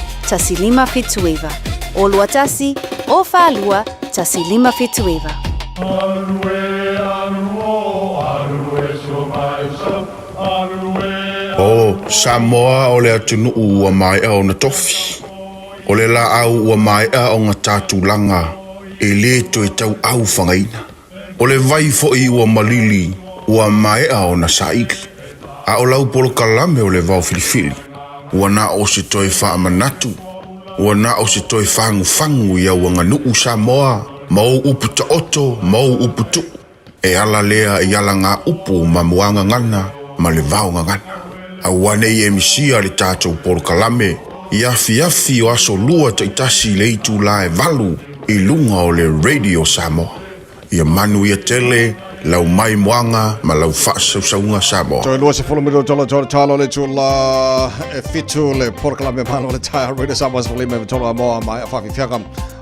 1579. 0 21 0 42 1579. O Samoa o le atunuu ua maea ona tofi. O le laau ua maea ona tatulaga e lē toe tauau fagaina. O le vai foʻi ua malili ua maea ona saili. A o lau polokalame o le vaofilifili. Ua na o se toe faamanatu. Ua na o se toe fagufagu i au aganuu Samoa ma ou upu taoto ma ou upu tuu. E ala lea i alagāupu ma muagagana ma le vaogagana. Aua nei e misia le tatou polokalame i afiafi o aso lua taitasi i le itulā e 8 i luga o le Radio Samoa. Ia manuia tele lau maimoaga ma lau faasausauga Samoa. Toe 20 minuto le tolo talo le tula e fitu le polokalame malo le taeao Radio Samoa 15 93 a moa mai a whawhiwhianga.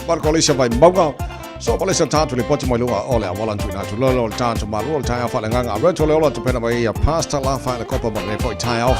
Marko Lisa vai mauga. So pa lesa tātu le poti mai lunga o le awala ntu ina tu lolo le tātu malu o le taeao whalengaga. A roto le ola tu pena mai ia pasta la whae le kopa ma le foi taeao.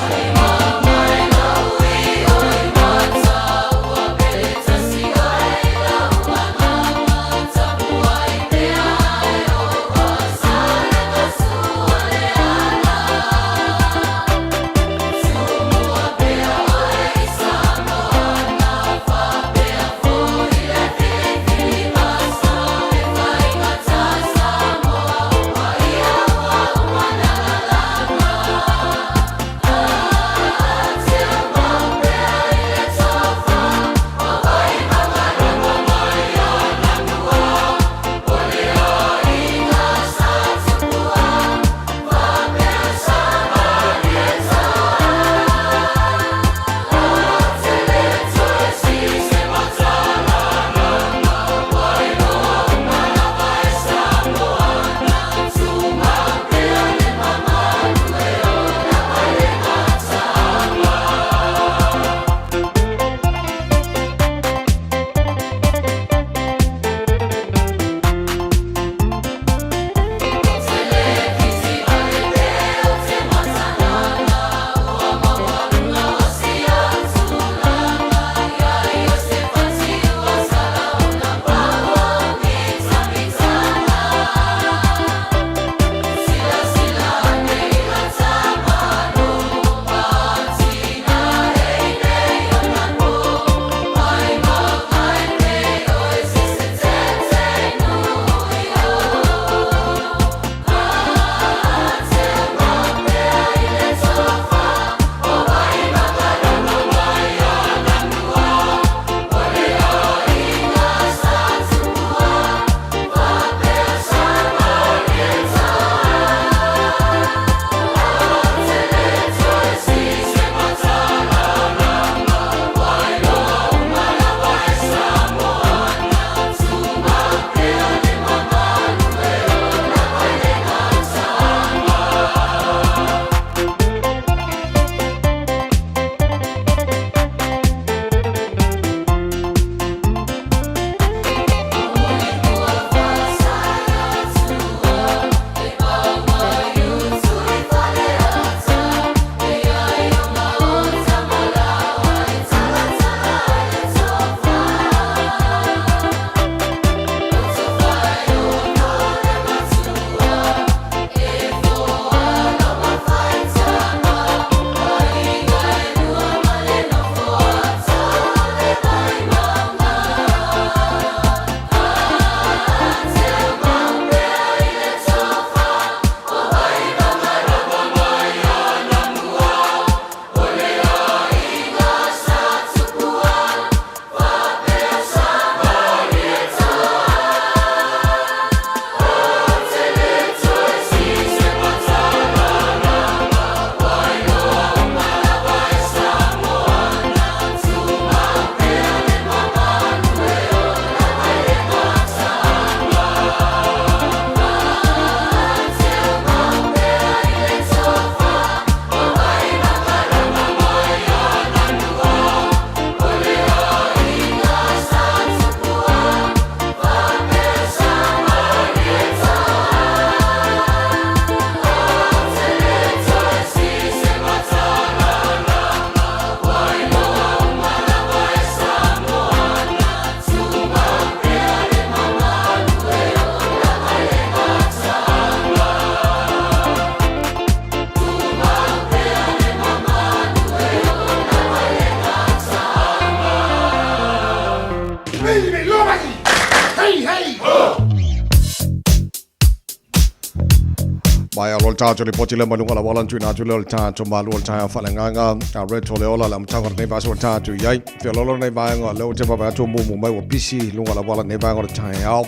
Maea loa le tatou lipoti lea mai luga o le auala ona tuuina atu lea o le tatou malu o le taeao faaleagaga a Red Toleola le amataga o lenei vaiaso ua tatou i ai. Feoloolo lenei vaega o lea ou te vaavaai atu ua mumu mai ua pisi i luga o le auala lenei vaega o le taeao.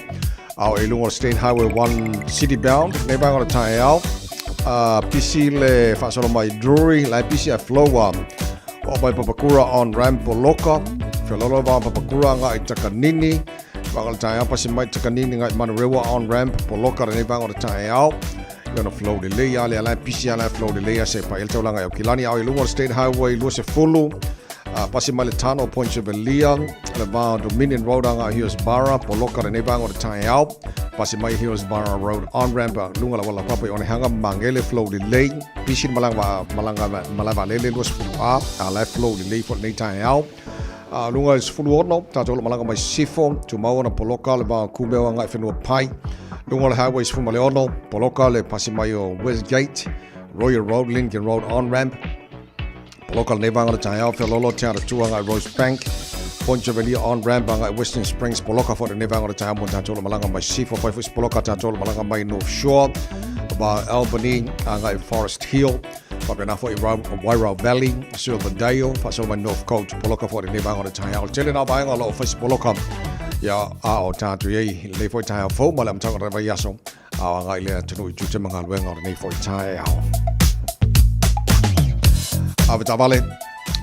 A o i luga o le State Highway 1 City Bound lenei vaega o le taeao. Pisi le faasolo mai Drury, la e pisi a flow a o mai Papakura on ramp poloka. Feoloolo le vaega Papakura agai i Takanini. Vaega o le taeao pasi mai Takanini agai Manurewa on ramp poloka lenei vaega o le taeao. I ona flow lelei a lea la e pisi a la e flow lelei a se pa i le taulaga i Aukilani. A o i luga o le State Highway 20, pasi mai le Tano Point Chevelia, le va o Dominion Road agai Hillsborough, poloka lenei vaega o le taeao. Pasi mai Hillsborough Road on ramp luga la wala papa i Onehanga, mangele flow lelei. Pisi le malaga malaga malae vaalele 20 A, a la e flow lelei foi lenei taeao. Luga i le 16, tatou o lo o malaga mai Sisifo, tumau ona poloka le va o Kumeo agai Whenua Pai. Luga o le Highway 16, poloka le pasi mai o Westgate, Royal Road, Lincoln Road on-ramp. Poloka lenei vaega o le taeao, Feololo, Te Aratua agai Rosebank, Point Chevalier on-ramp agai Western Springs, poloka foi lenei vaega o le taeao mo tatou o lo o malaga mai Sisifo, fai foi se poloka tatou o lo o malaga mai North Shore, va Albany agai Forest Hill. Faapena foi i Wairau Valley, Silverdale, faasolo mai North Coast, poloka foi lenei vaega o le taeao. O le tele na vaega o lo o fai se poloka ia a o tātou i ai lenei foi taeao fou ma le amataga o le vaiaso a o agai le atunuu i tiute ma galuega o lenei foi taeao. Ave taavale,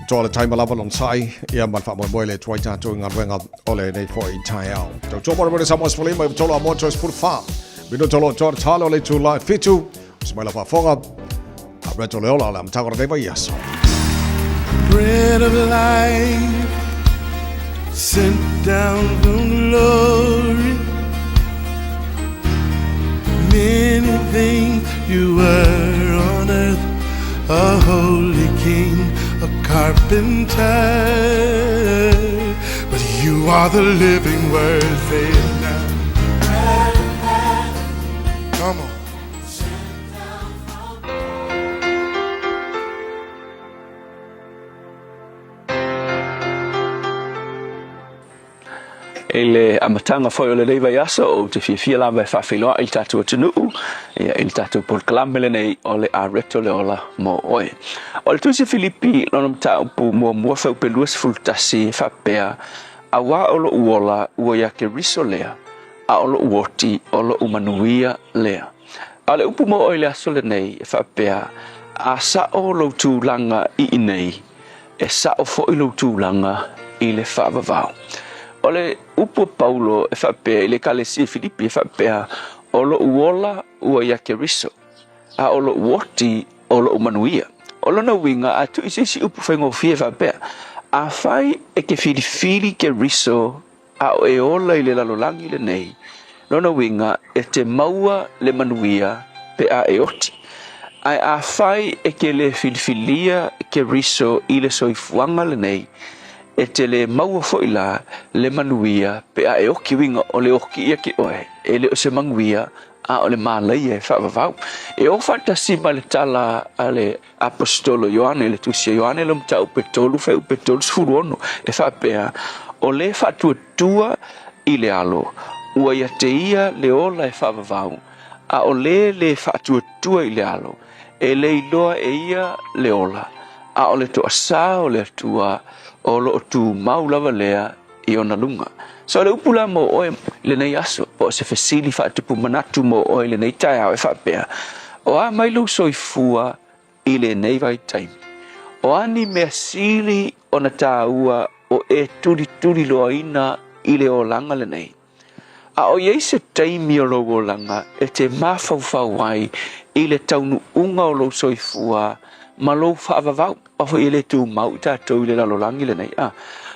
toa le taima lava lona sai, ia ma le faamoemoe le tuai tātou i galuega o lenei foi taeao. Tautua mo le mone Samoa sefulu lima i tolu a moto sefulu whā. Minuta o lo toa le talo le tū lai fitu. Se mai la faafofoga, a Reto Leola o le amataga o lenei vaiaso. Bread of life sent down from glory. Many things you were on earth, a holy king, a carpenter. But you are the living word, say it now. Come on. I le amataga foi o lenei vaiaso, ou te fiafia lava e faafeiloai i le tatou atunuu, ia, i le tatou polokalame lenei o le Areto le Ola mo Oe. O le Tusi a Filipi lona mataupu muamua fuaiupu 21 e faapea, Auā o loʻu ola ua iā Keriso lea, a o loʻu oti o loʻu manuia lea. A o le upu mo oe i le aso lenei e faapea, A saʻo lou tulaga i inei, e saʻo foi lou tulaga i le faavavau. O le upu a Paulo e faapea i le Ekalesia i Filipi e faapea, O loʻu ola ua iā Keriso, a o loʻu oti o loʻu manuia. O lona uiga, a tuu i se isi upu faigofie e faapea, Afai e ke filifili Keriso a o e ola i le lalolagi lenei, lona uiga e te maua le manuia pe a e oti. Ae afai e ke le filifilia Keriso i le soifuaga lenei, e te le maua foi la le manuia pe a e oki uiga o le oki ia ke oe, e le o se manuia a o le malaia e faavavau. E o faatasi ma le tala a le Aposetolo Ioane, le Tusi a Ioane le mataupu e 3 fuaiupu e 36, e faapea, O le faatuatua i le alo, ua ia te ia le ola e faavavau, a o le lē faatuatua i le alo, e le iloa e ia le ola, a o le toasā o le Atua o lo o tumau lava lea i ona luga. So o le upu la mo oe i lenei aso, po o se fesili faatupu manatu mo oe i lenei taeao e faapea, O a mai lou soifua i lenei vaitaimi? O a ni mea sili ona tāua o e tulituliloaina i le olaga lenei? A o i ai se taimi o lou olaga e te mafaufau ai i le taunuuga o lou soifua ma lou faavavau? Aua foi e le tumau i tatou i le lalolagi lenei. A,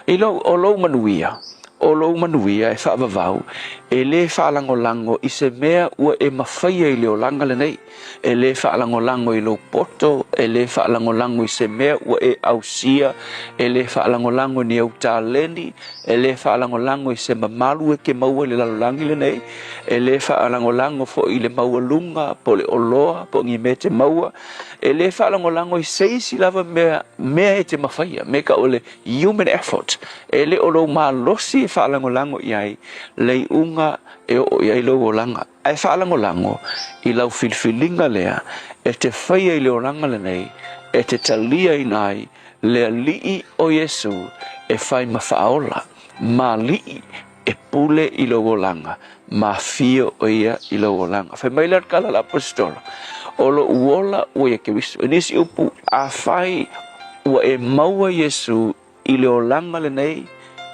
i lou, o lou manuia, o lou manuia e faavavau, e le faalagolago i se mea ua e mafaia i le olaga lenei. E le faalagolago i lou poto, e le faalagolago i se mea ua e ausia, e le faalagolago i ni ou taleni, e le faalagolago i se mamalu e ke maua i le lalolagi lenei, e le faalagolago foi i le maualuga po o le oloa po o ni mea e te maua, e le faalagolago i se isi lava mea, mea e te mafaia, mea e tau o le human effort, e le o lou malosi e faalagolago i ai le iuga e oo i ai lou olaga. Ae faalagolago i lau filifiliga lea e te faia i le olaga lenei e te taliaina ai le Alii o Iesu e fai ma Faaola ma Alii e pule i lou olaga ma afio o ia i lou olaga. Fai mai le tala a le Aposetolo, O lou ola ua ia Keriso. I nisi upu, afai ua e maua Iesu i le olaga lenei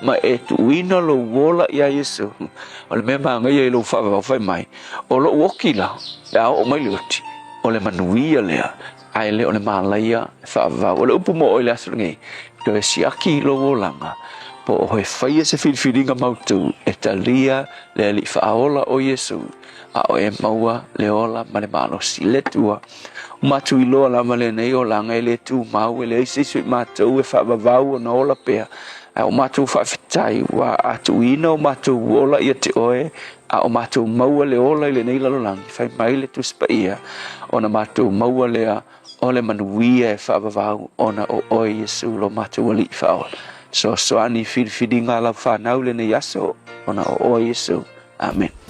ma e tuuina lou ola iā Iesu, o le mea manaia i lou faavavau fai mai, O lou oki la, pe a oo mai le oti, o le manuia lea, ae le o le malaia e faavavau. O le upu mo oe i le aso lenei, toe siaki lou olaga, po o he faia se filifiliga mautu e talia le Alii Faaola o Iesu, a o e maua le ola ma le malosi. Le Atua, ua matou iloa lava lenei olaga e le tumau, e leai se isi o i matou e faavavau ona ola pea, ae ua matou faafetai ua a tuuina o matou ola ia te Oe, a o matou maua le ola i lenei lalolagi, fai mai le Tusi Paia, ona matou maua lea o le manuia e faavavau ona o Oe Iesu lo matou Alii Faaola. Fesoasoani i filifiliga a lau fanau i lenei aso, ona o Oe Iesu. Amene.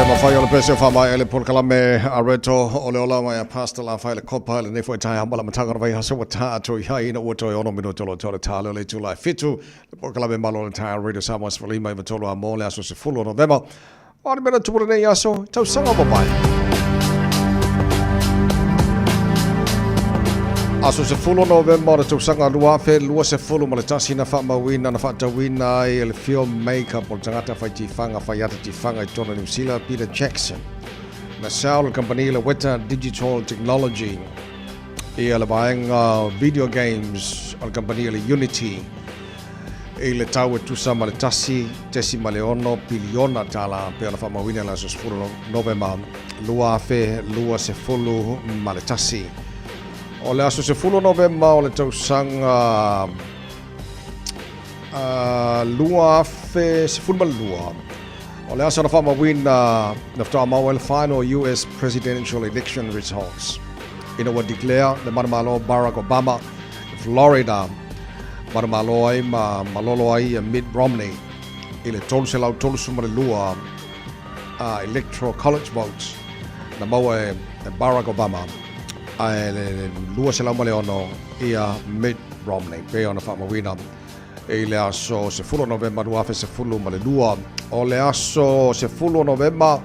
Le mafai o le pese o whamai ele polokalame a reto o le ola mai a Pastor La Whaile Kopa le nefo e tae hamala matanga vai haso wa tā atu i hai ina ua toi ono mino tolo tolo tā leo le tūlai fitu le polokalame malo le tae Radio Samoa sefulima i matolo a mō le aso 10 o Novema o ni mena tupura nei aso tausaga mamae. Aso 10 o Novema o le tausaga 2021 na faamauina na faatauina ai e le filmmaker po o le tagata fai tifaga fai ata tifaga i totonu o Niu Sila Peter Jackson na sao le kamupani le Weta Digital Technology ia le vaega video games o le kamupani le Unity i le tau e tusa ma le 1.6 piliona tala pei ona faamauina i le aso 10 Novema 2021. O le aso 10 Novema o le tausaga 2012, o le aso na faamauina na faatoa maua ai le final US Presidential Election Results ina ua declare le manumalo Barack Obama Florida manumalo ai ma malolo ai ia Mitt Romney i le 332 Electoral College votes na maua e Barack Obama ae le 206 ia Mitt Romney pei ona faamauina i le aso 10 Novema 2012. O le aso 10 Novema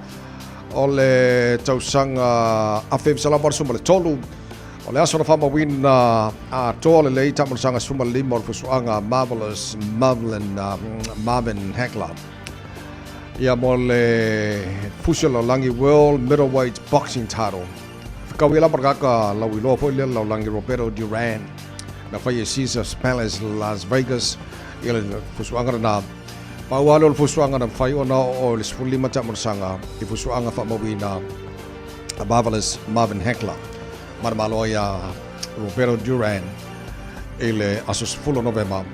o le tausaga 1983, o le aso na faamauina atoa lelei taamalosaga 15 o le fusuaga Marvelous Marvin, Marvin Hagler. Ia mo le fusi o le lalolagi World Middleweight Boxing Title. Fekaui lava le kaka lauiloa foi lea lalolagi Roberto Duran na fai e Caesars Palace Las Vegas i le fusuaga lena. Pau lava lea o le fusuaga na mafai ona oo i le 15 taamalosaga i fusuaga faamauina a Marvelous Marvin Hagler manumalo ia Roberto Duran i le aso 10 Novema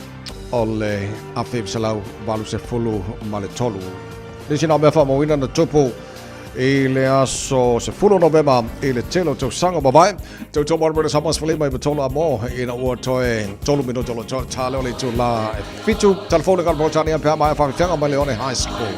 o le 1983. Nisi na mea faamauina na tupu i le aso 10 Novema i le tele o tausaga mavae. Tautua mo le Samoa sefulima i matolo a mo ina ua toe 3 minuto lo toe tā leo le itulā e fitu. Telefone ka le pea mai whawhiwhenga mai Leone High School.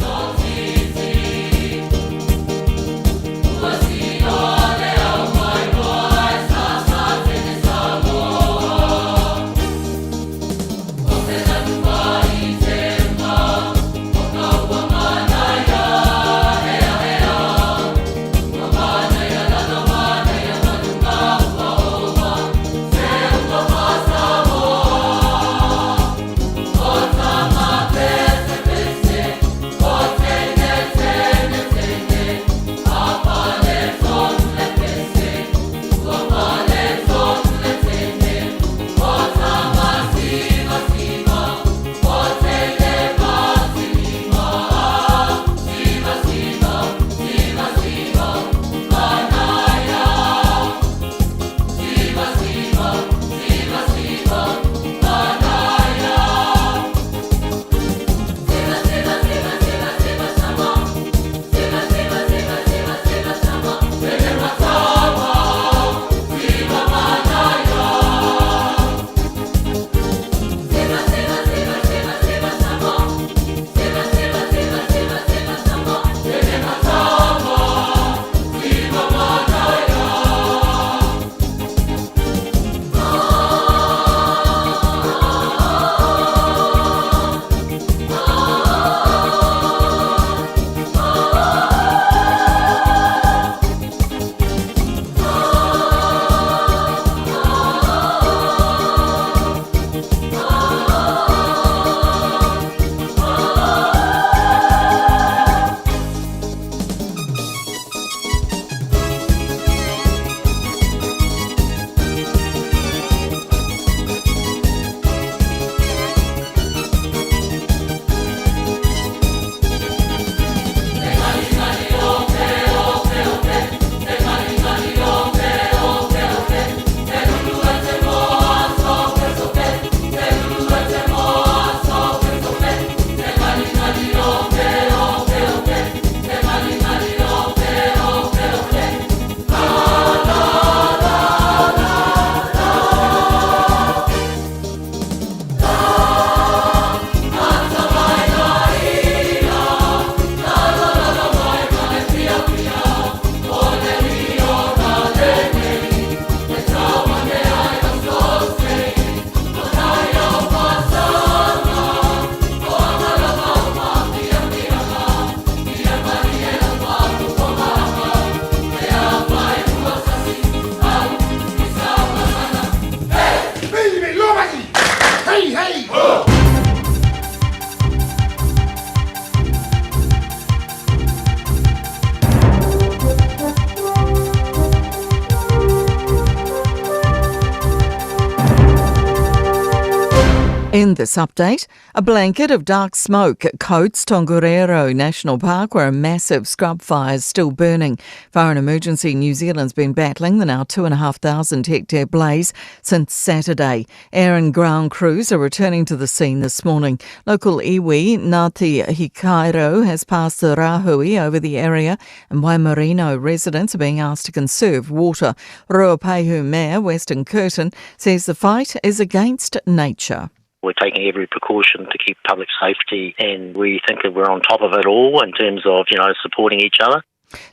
In this update, a blanket of dark smoke coats Tongariro National Park where a massive scrub fire is still burning. Fire and Emergency New Zealand's been battling the now 2,500 hectare blaze since Saturday. Air and ground crews are returning to the scene this morning. Local iwi Ngāti Hikairo has passed the rahui over the area and Waimarino residents are being asked to conserve water. Ruapehu Mayor Weston Curtin says the fight is against nature. We're taking every precaution to keep public safety and we think that we're on top of it all in terms of, you know, supporting each other.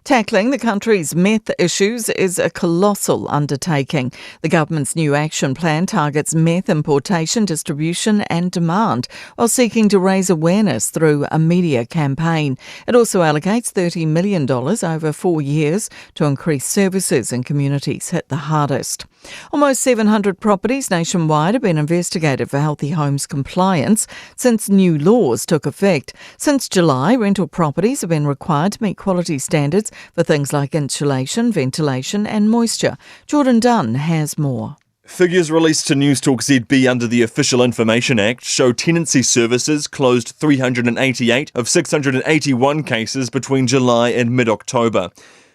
Tackling the country's meth issues is a colossal undertaking. The government's new action plan targets meth importation, distribution, and demand, while seeking to raise awareness through a media campaign. It also allocates $30 million over four years to increase services in communities hit the hardest. Almost 700 properties nationwide have been investigated for Healthy Homes compliance since new laws took effect. Since July, rental properties have been required to meet quality standards for things like insulation, ventilation, and moisture. Jordan Dunn has more. Figures released to Newstalk ZB under the Official Information Act show tenancy services closed 388 of 681 cases between July and mid October.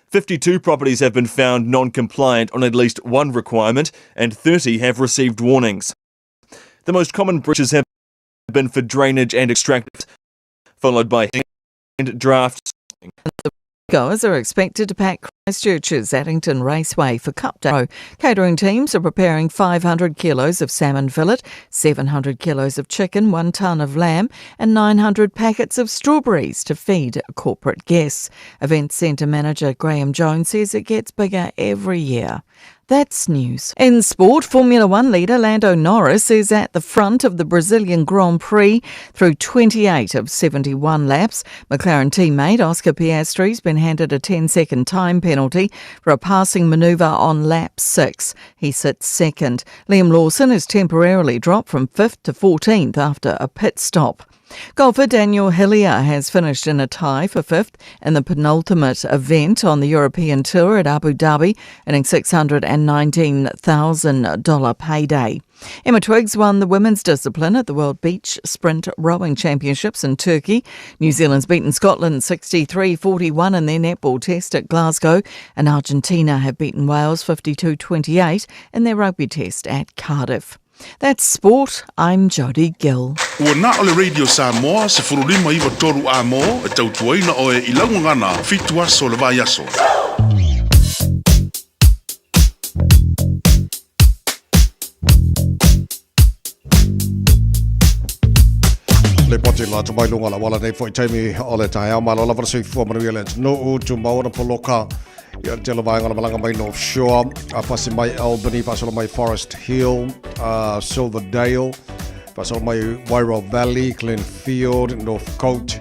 52 properties have been found non compliant on at least one requirement, and 30 have received warnings. The most common breaches have been for drainage and extract, followed by and drafts. Goers are expected to pack Christchurch's Addington Raceway for Cup Day. Catering teams are preparing 500 kilos of salmon fillet, 700 kilos of chicken, 1 tonne of lamb, and 900 packets of strawberries to feed corporate guests. Event centre manager Graham Jones says it gets bigger every year. That's news. In sport, Formula One leader Lando Norris is at the front of the Brazilian Grand Prix through 28 of 71 laps. McLaren teammate Oscar Piastri's been handed a 10 second time penalty for a passing manoeuvre on lap 6. He sits second. Liam Lawson is temporarily dropped from 5th to 14th after a pit stop. Golfer Daniel Hillier has finished in a tie for fifth in the penultimate event on the European Tour at Abu Dhabi, earning $619,000 payday. Emma Twiggs won the women's discipline at the World Beach Sprint Rowing Championships in Turkey. New Zealand's beaten Scotland 63 41 in their netball test at Glasgow, and Argentina have beaten Wales 52 28 in their rugby test at Cardiff. That's sport. I'm Jodie Gill. Ua na o le Radio Samoa, 1593 a mō, e tautuaina oe i laugagana, fitu aso le vai aso. Le poti la te mai lunga la wala nei foi taimi o le taeao malo lava le soifua manuia le atunuu tumau ona poloka ia le tele vaega o le malaga mai North Shore a pasi mai Albany faasolo mai Forest Hill uh, Silverdale faasolo mai Wairau Valley Glenfield Northcote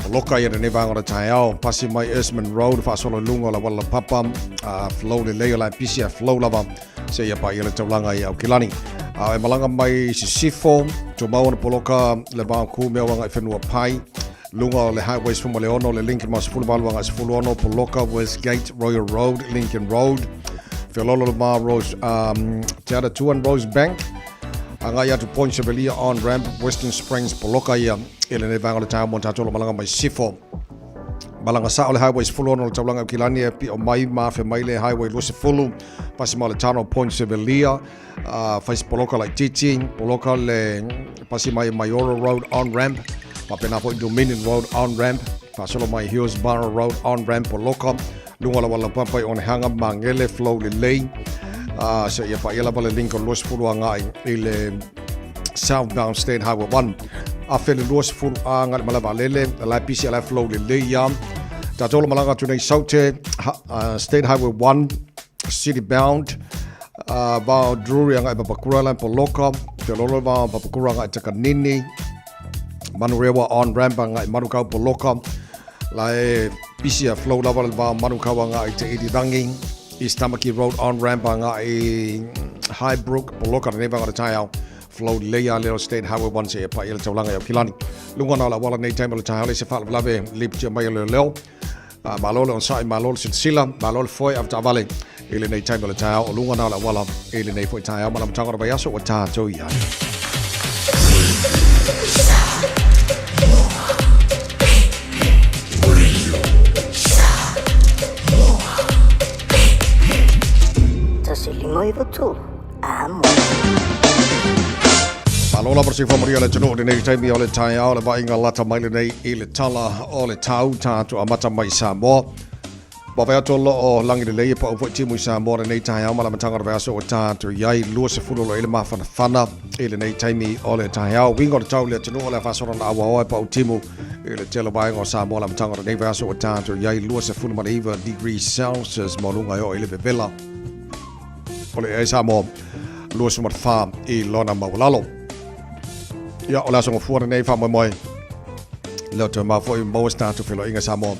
Poloka ia lenei vaega o le taeao pasi mai Eastman Road faasolo i luga o le auala laupapa uh, flow lelei o la e pisi a flow lava seia paia le taulaga i Aukilani. A e malaga mai Sisifo, tumau ona poloka le vao kumea o agai whenua pai, lunga o le Highway 16, le Lincoln ma 18 agai 16, poloka Westgate, Royal Road, Lincoln Road, Wheololo le ma Rose, um, Te Ara Tuan Rose Bank, agai atu Point Chevalier on ramp, Western Springs, poloka ia, e lenei vaega o le taeao mo tātou o malaga mai Sisifo. Malaga sao le Highway 16 o le taulaga o Kilani e pio mai ma afe mai le Highway 20, pasi ma le Tunnel Point Sevelia, uh, whais poloka laititi, poloka le pasi mai Maiora Road on ramp, wapena foi Dominion Road on ramp, whasolo mai Hillsborough Road on ramp poloka, lunga la wala papai on hanga mangele flow le lei, uh, se ia pa ia lava le Lincoln 20 a ngai i le Southbound State Highway 1. Afe le 20 a ngai le malava lele, la pisi la flow le lei ia. Tātou malaga atu nei Saute, uh, State Highway 1, City Bound, uh, vao Drury anga e Papakura lan Poloka, Te Lolo vao Papakura anga e Takanini, Manurewa on ramp anga e Manukau Poloka, la e pisi a flow lava le vao Manukau anga i Te Irirangi, East Tamaki Road on ramp anga i Highbrook, Poloka, nei vanga te taiao flow lei a leo State Highway 1 se e pai ele taulanga i Aukilani. Lunga na la wala nei taima le taeao le se faalavelave lipotia mai o le leo. Uh, malo le onosai, malo le silasila, malo le foe avetaavale i lenei taimi o le taeao o luga na o le auala i lenei foi taeao ma le amataga o le vaiaso ua tatou i ai. 93 Amo. Malo lava se whamaria le tino lenei taimi o le taeao le vaaiga lata mai lenei i le tala o le tau tātou amata mai Samoa. Vaavaai atu o lo o lagi lelei e pau foi timu i Samoa lenei taeao ma le amataga o le vaiaso ua tatou i ai 20 o lo o i le mafanafana i lenei taimi o le taeao. Uiga o le tau i le atunuu o le a faasolo na auaoa e pau timu i le tele o vaega o Samoa le amataga o lenei vaiaso ua tatou i ai 29 degrees Celsius maualuga e oo i le vevela o le ea i Samoa 24 i lona maualalo. Ia, o le aso gafua lenei faamoemoe lea o toe maua foi maua se tatou feiloaiga Samoa.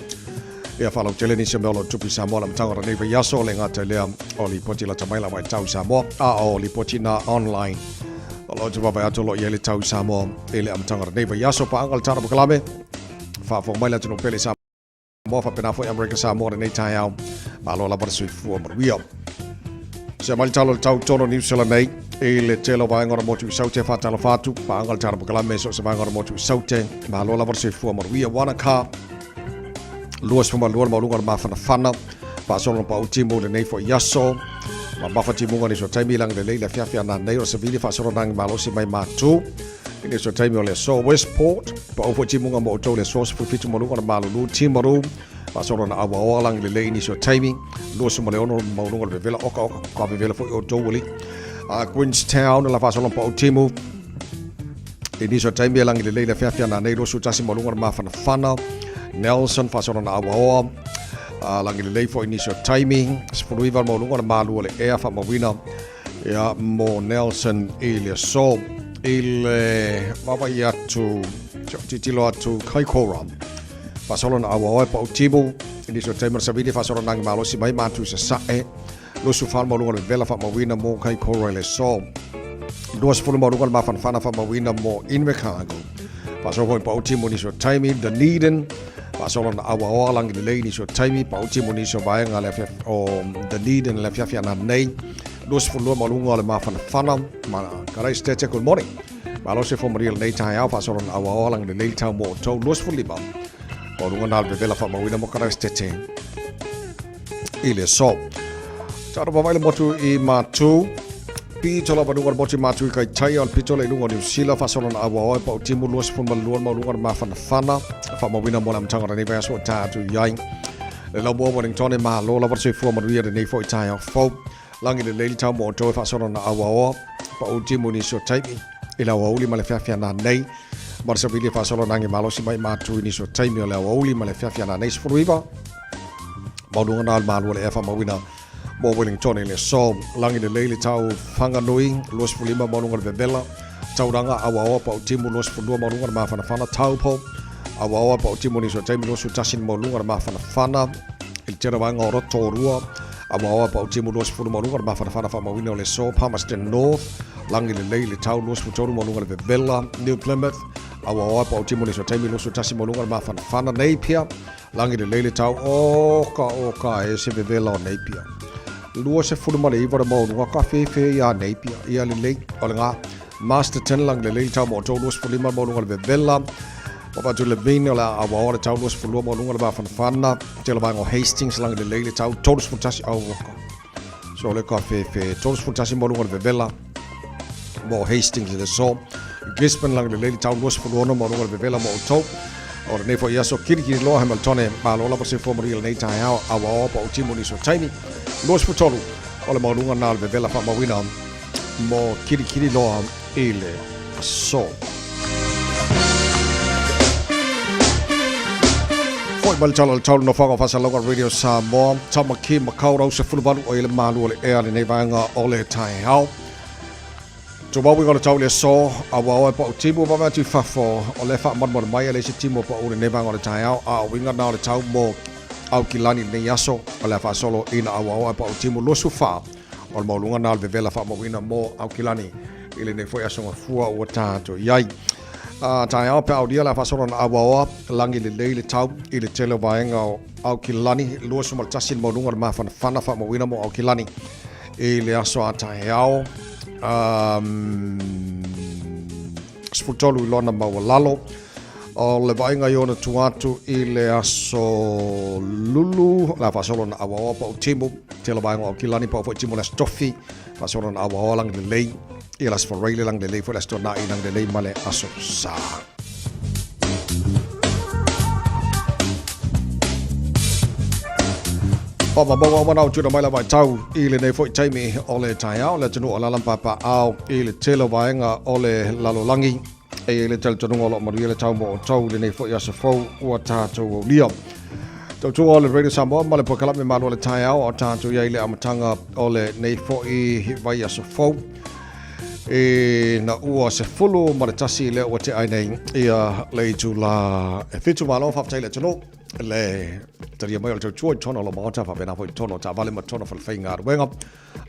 Ia faalautele nisi o mea o lo o tupu i Samoa le amataga o lenei vaiaso, le gata i lea o lipoti lata mai lava i tau i Samoa, a o lipoti na online. O lo o te vaavaai atu o lo o i ai le tau i Samoa i le amataga o lenei vaiaso. Paaga le tala polokalame, faafofoga mai le atunuu pele i Samoa, faapena foi Amerika Samoa lenei taeao. Malo lava le soifua manuia. Se mai le tala o le tau tonu Niu Sila nei i le tele o vaega o le motu i Saute faatalofa atu. Paaga le tala polokalame so o se vaega o le motu i Saute. Malo lava le soifua manuia. Wanaka 22 le maualuga o le mafanafana faasolo na pau timu lenei foi aso mamafa timuga nisi o taimi lagi lelei le afiafi a nanei o le savili faasolo nagi malosi mai matu i nisi o taimi o le aso Westport pau foi timuga mo outou le aso 17 maualuga o le malulu timaru faasolo na auaoa lagi lelei i nisi o taimi 26 maualuga o le vevela oka oka ka vevela foi outou ali Queenstown la faasolo na pau timu I nisi o taimi e lagi lelei le afiafi a nanei 21 ma luga o le mafanafana Nelson faasolo na auaoa a lagi lelei foi nisi o taimi 19 ma luga o le malu o le ea faamauina ia mo Nelson i le aso i le vaavaai atu titilo atu Kaikoura faasolo na auaoa e pau timu i nisi o taimi o le savili faasolo nagi malosi mai matu i sasae 24 ma luga o le vevela faamauina mo Kaikoura i le aso. 20 ma luga o le mafanafana faamauina mo Invercargill. Faasolo foi pau timu nisi o taimi Dunedin. Faasolo na auaoa lagi lelei nisi o taimi pau timu nisi o vaega le o Dunedin le afiafi ana nei. 22 ma luga o le mafanafana. Ma karai stete, good morning. Malo se fo maria lenei taeao faasolo na auaoa lagi lelei tau mo outou 25. O luga na le vevela faamauina mo karai stete i le aso. Taro vavai le motu i Matu. Pito lava luga le motu i Matu i Kaitaia, o le pito le i luga o Niu Sila, faasolo na aua oe, pau timu 22 maualuga le mafanafana, faamauina mo le amataga o lenei vaiaso o ta atu i ai. Le laumua Wellington e malo lava le soifua manuia lenei foi taeao fou. Lagi lelei le tau mo outou e faasolo na auaoa, pau timu nisi o taimi i le aoauli ma le feafea nanei. Ma le savili e faasolo nagi malosi mai Matu i nisi o taimi o le aoauli ma le feafea nanei 19. Maualuga na o le malu o le ea faamauina mo Wellington i le aso. Lagi lelei le tau Whanganui, 25 maualuga le vevela, Tauranga, Awaoa, Pautimu, 22 maualuga le mafanafana, Taupo, Awaoa, Pautimu nisi o taimi, 21 maualuga le mafanafana, i le tele vaega o Rotorua, Awaoa, Pautimu, 20 maualuga le mafanafana faamauina o le aso, Palmerston North, Lagi lelei le tau, 23 maualuga le vevela, New Plymouth, Awaoa, Pautimu nisi o taimi, 21 maualuga le mafanafana, Napier, Lagi lelei le tau, oka oka e se vevela o Napier. 29 le maualuga ka fefe iā Napier. Ia lelei, o le ngā. Masterton, lagi lelei le tau mo outou, 25 le maualuga le vevela. Papa atu Levine, o le a awaoa le tau, 22 maualuga le mafanafana. Tele vaega o Hastings, lagi lelei le tau, 31 au oka. So le ka fefe, 31 maualuga le vevela mo Hastings i le aso. Gisborne lagi lelei le tau 26 maualuga le vevela mo outou. O lenei foi aso kirikiri loa Hamiltone malo lava se fua manuia lenei taeao auaoa pa o timu nisi o taimi 23 o le maualuga na o le vevela faamauina mo kirikiri loa i le aso. Foi mai le tala o le tau nofoaga o Faasalauga Radio Samoa, Tamaki Makaurau 18 o i le malu o le ea lenei vaega o le taeao. Tumau i le tau le aso, a ua oe pau timu vave atu i fafo, o le faamalumalu mai e le isi timu o pau lenei vaega o le taeao, a o uiga na o le tau mo Aukilani lenei aso, o le a faasolo ina a ua oe pau timu 24 o le maualuga na o le vevela faamauina mo Aukilani i lenei foi aso gafua ua tatou i ai. A taeao pe aulia le a faasolo na auaoa lagi lelei le tau i le tele o vaega o Aukilani 21 le maualuga o le mafanafana faamauina mo Aukilani i le aso a taeao. 13 i lona maualalo. O le vaaiga i ona tua atu i le aso Lulu, o le a faasolo ona auaoa pau timu, tele vaega o Aukilani pau foi timu o le Aso Tofi, faasolo ona auaoa lagi lelei, ia le Aso Faraile lagi lelei foi le Aso Toonai lagi lelei ma le Aso Sa. Faamamaua uma na o tuna mai la vaitau i lenei foi taimi o le taeao, le atunuu o alaala ma papaaao i le tele o vaega o le lalolagi. E i ai le talitonuga o lo o manuia le tau mo outou i lenei foi aso fou ua tatou aulia. Tautua o le Radio Samoa ma le polokalame Malo o le Taeao a o tatou i ai i le amataga o lenei foi vaiaso fou. E na ua 11 lea ua tea ai nei ia le itula e 7. Malo faafetai i le atunuu le talia mai o le tautua i totonu o lo maota faapena foi i totonu o taavale ma totonu o falefaigaluega.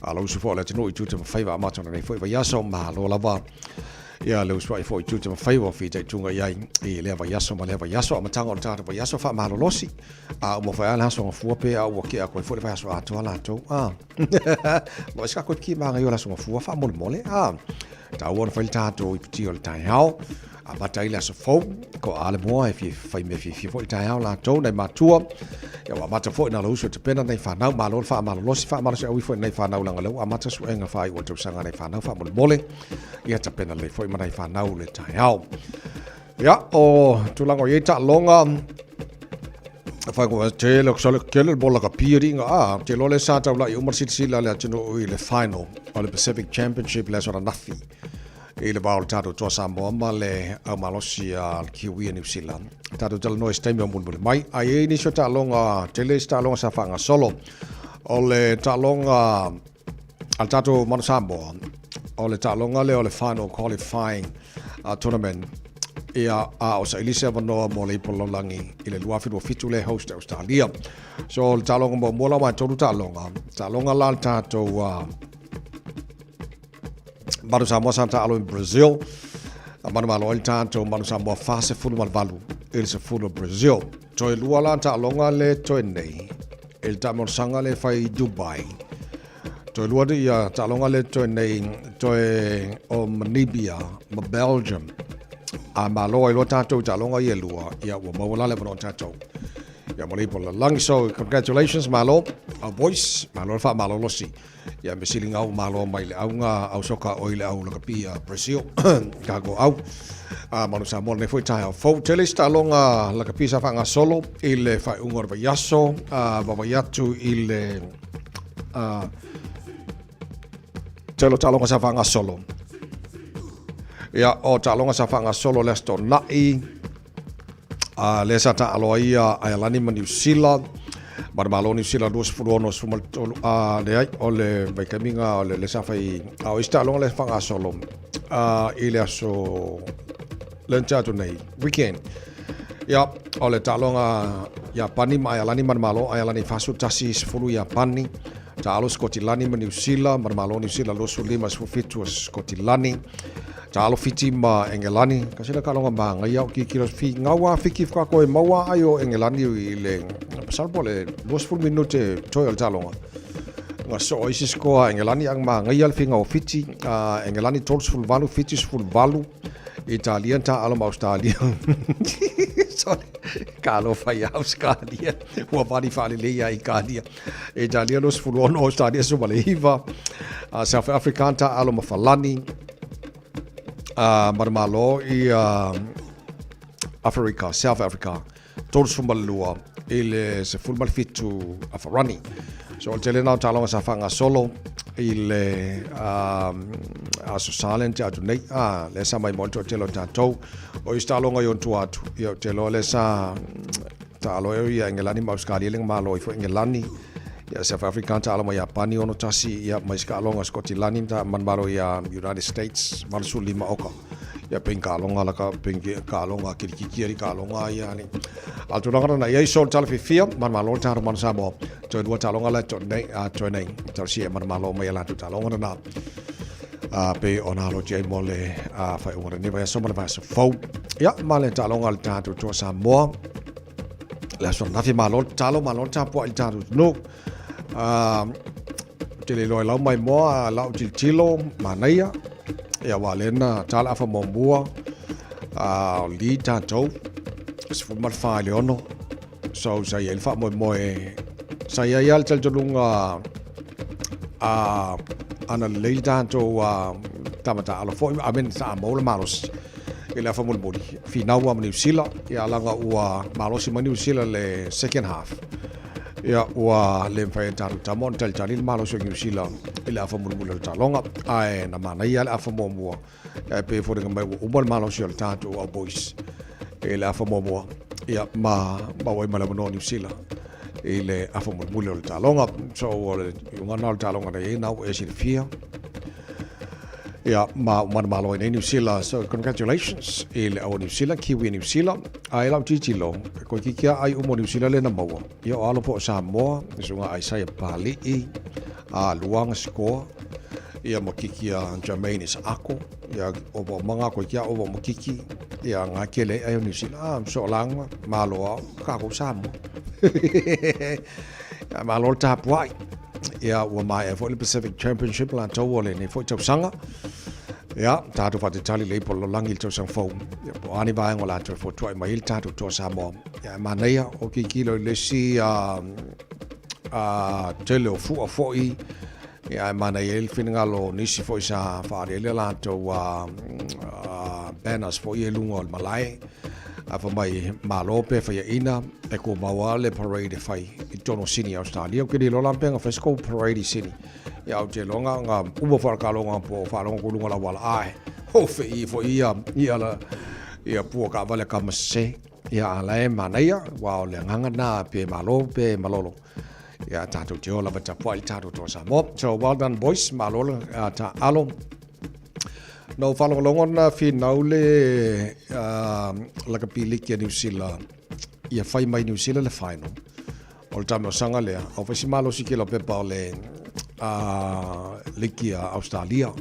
A lo usu foi o le atunuu i tiute ma faiva amata o lenei foi vaiaso. Malo lava ia le usuai foi i tiute ma faiva o fitaituga i ai i lea vaiaso ma lea vaiaso. Amataga o le tatou vaiaso faamalolosi. A uma foi lava le aso gafua pe a ua kea atu ai foi le vaiaso atoa latou. A ma isi kako ki manga i o le aso gafua faamolemole. A taua ona fai le tatou iputi o le taeao. Amata ai le aso fou, ko a le moa e fia fai mea fiafia foi le taeao latou nai matua. Ia ua amata foi na lo uso te pena nei whanau, malo le whaamalolosi, whaamalolosi au ifo nei whanau langa leu, amata suenga whaai ua tausaga nei whanau whaamolemole. Ia tapena lelei foi ma nai whanau le taeao. Ia, o tulaga o iai taaloga, whai ko te le sole kele le bola ka piri nga a te lo le sa taulai uma silasila le atunuu i le final o le Pacific Championship le aso ananafi i le vao o le tatou Toa Samoa ma le au malosi a le Kiwi a New Zealand. Tatou talanoa i se taimi o mulimuli mai. A i ai nisi o taaloga tele se taaloga sa faagasolo. O le taaloga a le tatou Manu Samoa, o le taaloga lea o le final qualifying tournament ia a o saili se avanoa mo le ipu lalolagi i le 2027 le host Australia. So le taaloga muamua la ua e tolu taaloga. Taaloga la le tatou Manu Samoa sa taalo i Brazil. A manu malo ai le tatou Manu Samoa 48 i le 10 o Brazil. Toe lua la taaloga le toe nei i le taamolosaga le fai i Dubai. Toe lua ia taaloga le toe nei toe o Namibia ma Belgium. A malo ai loa tatou i taaloga ia e lua, ia ua maua la le avanoa tatou. Ia mo le ipu o le lalolagi. So congratulations malo our boys, malo le faamalolosi. Ia me sili ngau malo mai le auga au soka oi le au lakapi a Brazil ka go au a manu Samoa nei foi taeao fou. Tele isi taaloga lakapi sa faagasolo i le faaiuga o le vaiaso a vaavaai atu i le a tele o taaloga sa faagasolo. Ia o taaloga sa faagasolo le Aso Toonai a lea sa taalo ai ia Aialani ma Niu Sila, ma le Malo o Niu Sila 26 13, a leai, o le vaitaimiga o le lea sa fai, a o isi taaloga lea faagasolo a i le aso lea na tea atu nei, weekend. Ia, o le taaloga Iapani ma Aialani ma le Malo o Aialani 41 10 Iapani, taalo Sikotilani ma Niu Sila ma le Malo o Niu Sila 25 17 Sikotilani, Taalo Fiti ma Engelani, ka sila taaloga magaia o kikilo fi ngau a fiki whakako e maua ai o Engelani i le pasal po le 20 minute toe o le taaloga. Nga so isi skoa Engelani ang magaia le finga o Fiti, Engelani 38 Fiti 18, Italia ta alo ma Australia. Sorry. Ka alofa ia Australia. Ua vali whaalelei ia Italia. Italia 26, Australia 19. South Africa ta alo ma Falani. Ma le Malo i Afrika, South Africa, 32 i le 17 a Farani. So o le tele na o taaloga sa faagasolo i le aso sa lea na tea atu nei, lea sa mai mo le toatele o tatou. O isi taaloga i ona tua atu, ia ou te iloa lea sa taalo ai ia Engelani ma Ausetalia le malo ai foi Engelani. Ia South Africa taalo ma Iapani 6-1, ia ma isi taaloga Sikotilani ta manumalo ia United States 85 oka. Ia pei taaloga laka pei taaloga kirikiki ali taaloga ia ali. A tulaga na ia iso tala fiafia manumalo le tatou Manu Samoa. Toe lua taaloga la toe nei a toe nei. Talosia e manumalo mai ia latou taaloga na. A pei ona alo atu ai mo le faaiuga o lenei vaiaso ma le vaiaso fou. Ia ma le taaloga a le tatou Toa Samoa. Le aso ananafi malo le tatalo, malo le tapuai i le tatou atunuu. Ou te le iloa i lau maimoa lau tilotilo manaia. Ia aua o lea na ta le afa muamua, o lead tatou. 14 i le 6. So sa i ai le faamoemoe, sa i ai lava le talitonuga a ana lelei le tatou tama taalo foi, I mean sa maua le malosi i le afa mulimuli, finau lava ma Niu Sila, ia leaga ua malosi mai Niu Sila le second half. Ia ua le mafai e tatou tama ona talitali le malosi o Niu Sila i le afa mulimuli o le taaloga, ae na manaia lava le afa muamua. Ae pei e foliga mai ua uma le malosi o le tatou au boys i le afa muamua, ia ma maua ai ma le avanoa Niu Sila i le afa mulimuli o le taaloga. So o le iuga lena o le taaloga na i ai na ua e silafia. Ia ma ua manumalo ai nei Niu Sila. So congratulations i le au o Niu Sila, Kiwi Niu Sila. Ae lau tilotilo, e koe kiki a ai uma o Niu Sila lea na maua. Ia o alo po o Samoa, le susuga Isaiah Pali'i, a Luanga Sikoa, ia ma kiki a Jermaine Isaako, ia o mo manga koe kia o mo kiki, ia ngā kele ai o Niu Sila, a so langa, malo a kākou Samoa. Ia malo le tapuai. Ia ua maea foi le Pacific Championship la tau o lenei foi tausaga. Ia, tātou whātetali le ipo lolangi le tausaga fou. Ia, po ani vaenga o latou e fotuai mai i le tātou toa Samoa. Ia, e manaia o kikilo i le isi tele o fua foi. Ia, e manaia ai le finagalo o nisi foi sa whaarele latou banners foi e lunga o le malae. A fa mai malo pe faiaina e kumau a le parade e fai i totonu o Sini Australia. Ke ni lola penga fai sko parade i Sini. Ia au te longa nga uma wharakalo po wharonga ko lunga la wala ae. Ho fe i fo ia ia la ia pua ka vale ka mase. Ia ala e manaia wa o le nganga na pe malo pe malolo. Ia tātou te ola ma tapuai le tātou toa Samoa. So well done boys, malo le ta alo. Na ou faalogologo na finau le lakapi liki a Niu Sila ia fai mai Niu Sila le final o le taamilosaga lea, au fai si malosi kela o pepa o le liki a Australia.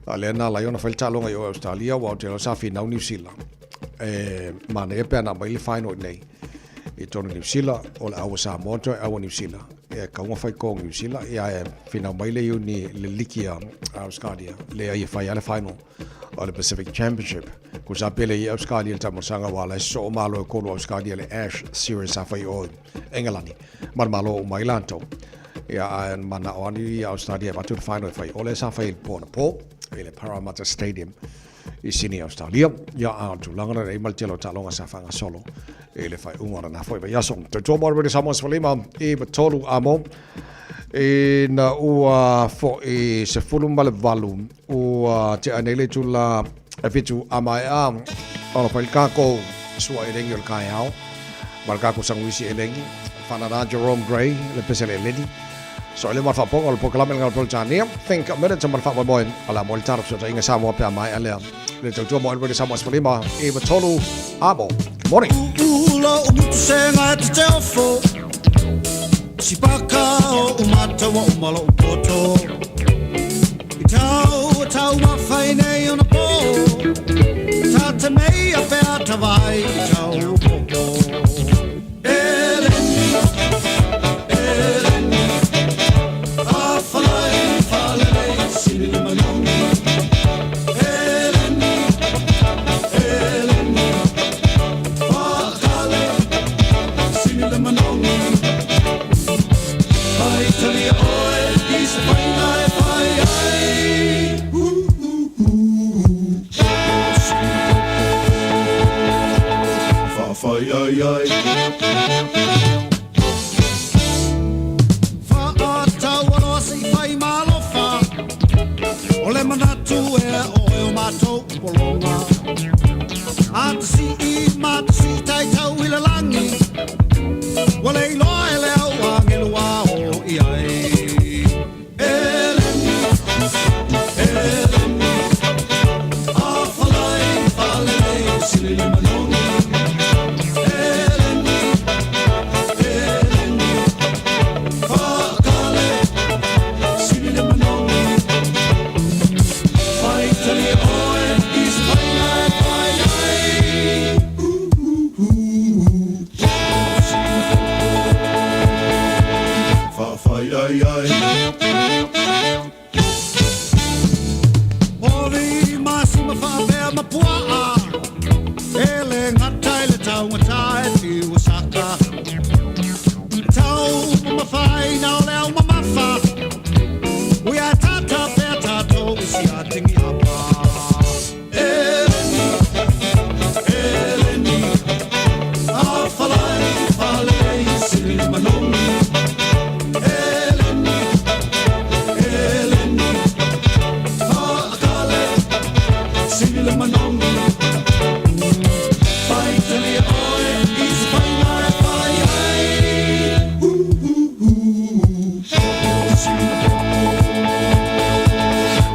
A lea na ala ai ona fai le taaloga i o i Australia, aua ou te iloa sa finau Niu Sila e manaia pe ana aumai le final i inei i totonu o Niu Sila, o le au a Samoa toe au a Niu Sila. Ia kauga fai ko Niu Sila, ia e finau mai le iuni le liki a Australia, lea ia fai a le final o le Pacific Championship. Ko sa pele i Australia le tamosaga wa la so malo e kolu Australia le Ash Series sa fai o Engelani. Mar malo o mai latou. Ia a mana o ani i Australia va tu le final e fai o le sa fai le po na po i le Parramatta Stadium i Sydney, Australia. Ia a tulaga na nei ma le tele o taaloga sa faagasolo i le faaiuga o lena foi vaiaso. Tautua mo le Radio Samoa 15 i 3 amo i na ua foi 18 ua tea nei le itula e 7 a maea ona fai le kākou sua elengi o le kaeao ma le kākou sanguisi elengi whanana Jerome Gray le pese le eleni. So ele ma whaponga o le polokalame le ngā Politania. Think a minute ma le whaamoemoe o le a mo le tara fesootaiga Samoa pe a maea lea. Le tautua mo le Radio Samoa 15 i 3 amo. Good morning. Ula o mutu senga e te te ofo Si paka o umatawa o malo o poto I tau o tau mawhai nei ona pō Tā te mei a pe a tawai i tau o popo Eleni, Eleni A whalai whalele sini le manongi Eleni, Eleni Whakale sini le manongi Pai talia oe i se whainga e whai ai Whawhai ai ai. Whaatau aloa se i whai malofa O le manatu ea oe o matou polonga A ta sii ma ta sii tai tau i le langi. mafai na o le au mamafa. Ui a tata pea tātou i si a tingi apa. Eleni, Eleni, a whalai whale i sili manomi. Eleni, Eleni, a akale, sili manomi. Pai tali oe, i se whainga e whai ai. Ooh, oh, sili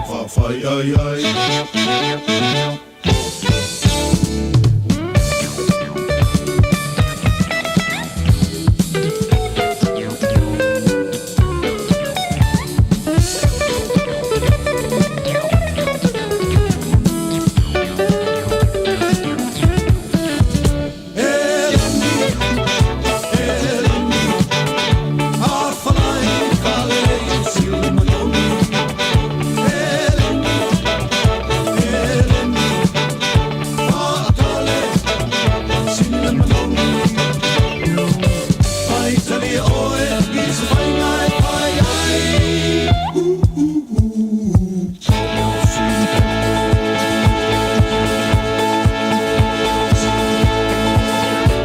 Whawhai ai ai.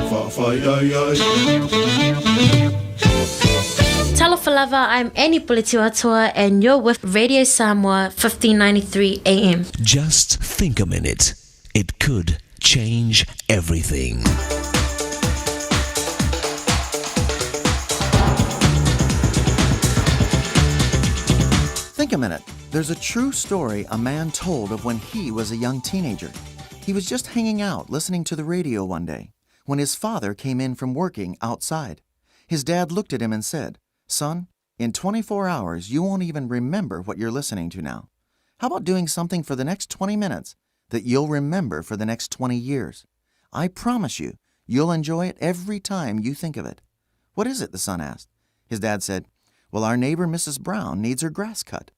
Whawhai ai ai. Talofa lava, I'm Annie Puletiwatua and you're with Radio Samoa 1593 AM. Just think a minute. It could change everything. Think a minute. There's a true story a man told of when he was a young teenager. He was just hanging out listening to the radio one day when his father came in from working outside. His dad looked at him and said, Son, in 24 hours you won't even remember what you're listening to now. How about doing something for the next 20 minutes that you'll remember for the next 20 years? I promise you, you'll enjoy it every time you think of it. What is it? The son asked. His dad said, Well, our neighbor Mrs. Brown needs her grass cut.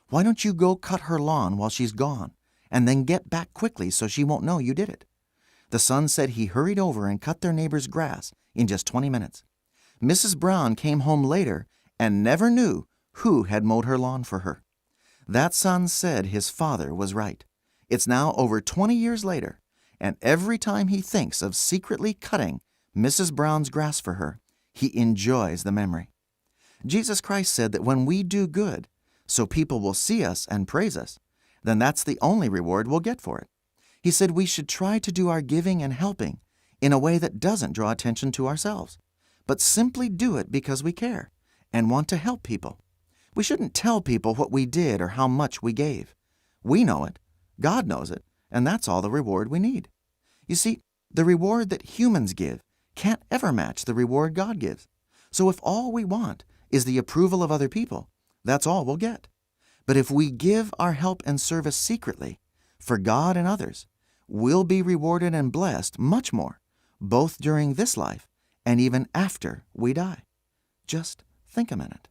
Why don't you go cut her lawn while she's gone, and then get back quickly so she won't know you did it? The son said he hurried over and cut their neighbor's grass in just 20 minutes. Mrs. Brown came home later and never knew who had mowed her lawn for her. That son said his father was right. It's now over 20 years later, and every time he thinks of secretly cutting Mrs. Brown's grass for her, he enjoys the memory. Jesus Christ said that when we do good, so people will see us and praise us, then that's the only reward we'll get for it. He said we should try to do our giving and helping in a way that doesn't draw attention to ourselves, but simply do it because we care and want to help people. We shouldn't tell people what we did or how much we gave. We know it, God knows it, and that's all the reward we need. You see, the reward that humans give can't ever match the reward God gives. So if all we want is the approval of other people, that's all we'll get. But if we give our help and service secretly for God and others, we'll be rewarded and blessed much more, both during this life and even after we die. Just think a minute.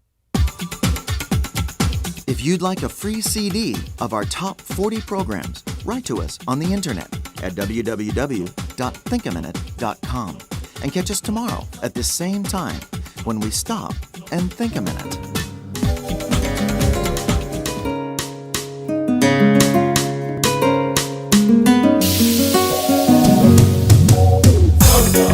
If you'd like a free CD of our top 40 programs, write to us on the internet at www.thinkaminute.com and catch us tomorrow at this same time when we stop and think a minute. Yeah.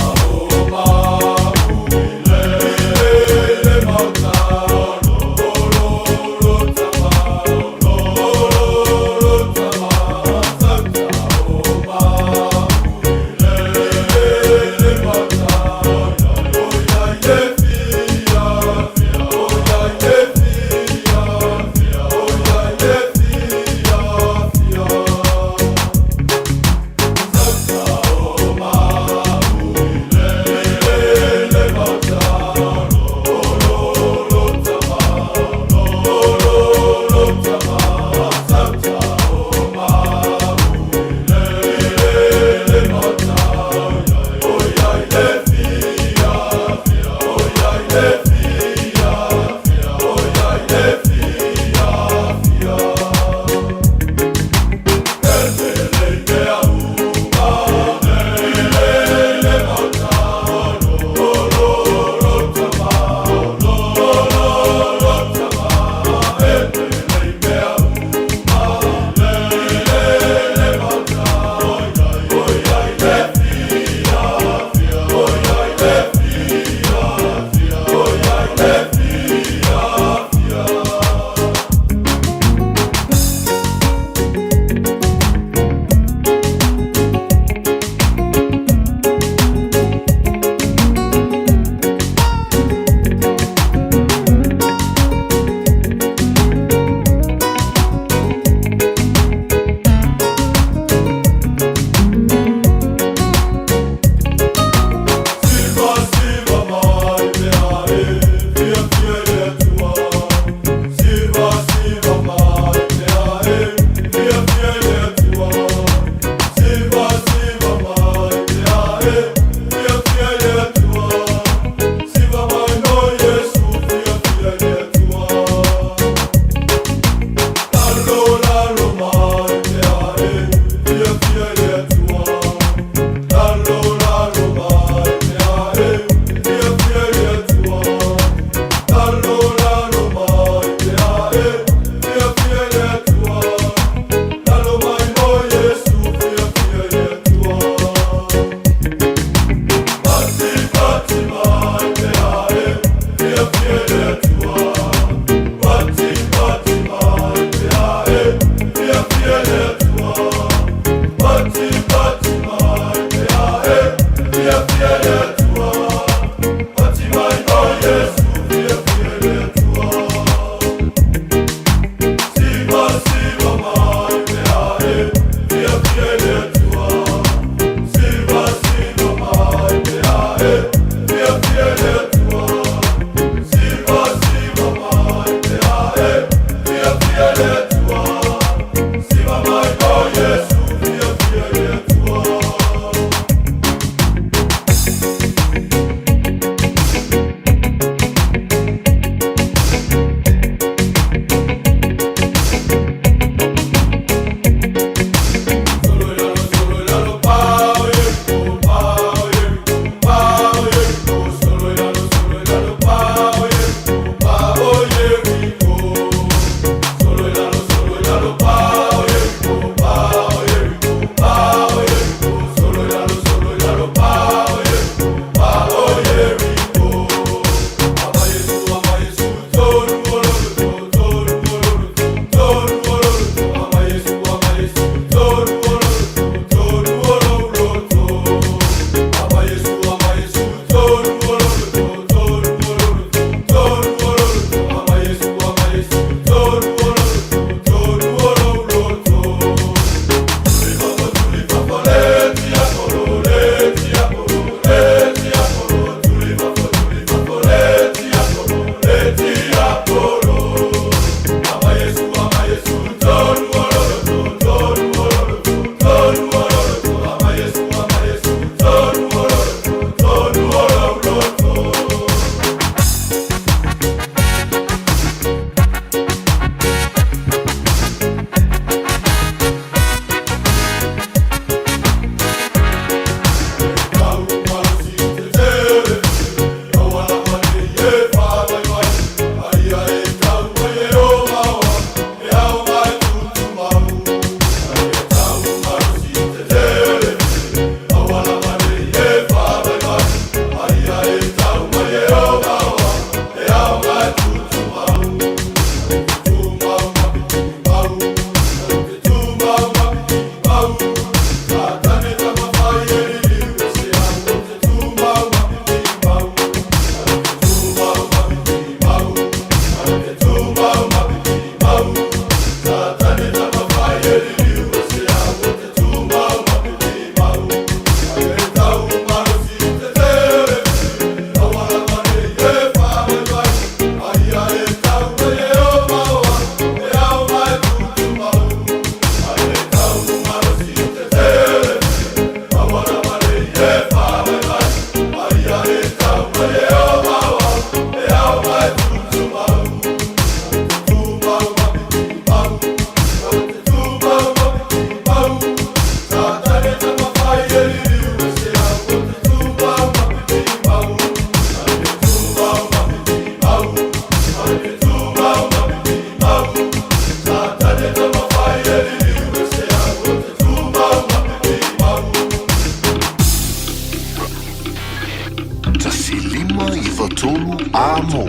93 Amo.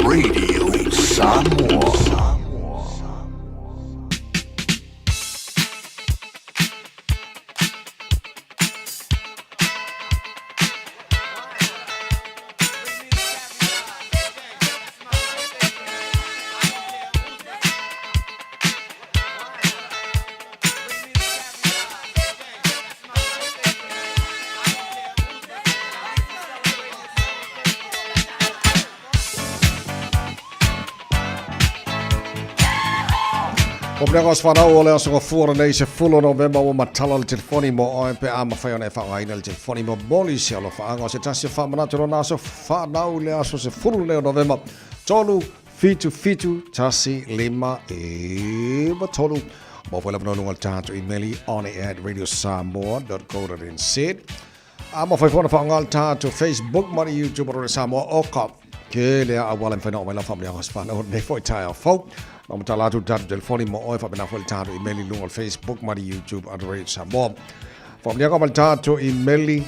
Radio Samoa. O mea o whanau o le aso gafua lenei se fulo Novemba ua matala le telefoni mo oe pe a mawhai ona e whaangaina le telefoni mo moli se alo whaanga o se tasi o whaamanatu lona aso whanau le aso se fulu leo Novemba tolu fitu fitu tasi lima e tolu. Mo fo lava no lunga le tātou email on at radiosamoa.co.nz. A mo fai fona whaanga le tātou Facebook ma le YouTube o Samoa o ka ke lea a wala mwhaina o mai la whamlia o whanau nei foi tai o fau. No matala atu tātou telefoni mo oe whapena fo le tātou email i lunga o le Facebook ma le YouTube o Radio Samoa. Whamlia ka ma le tātou email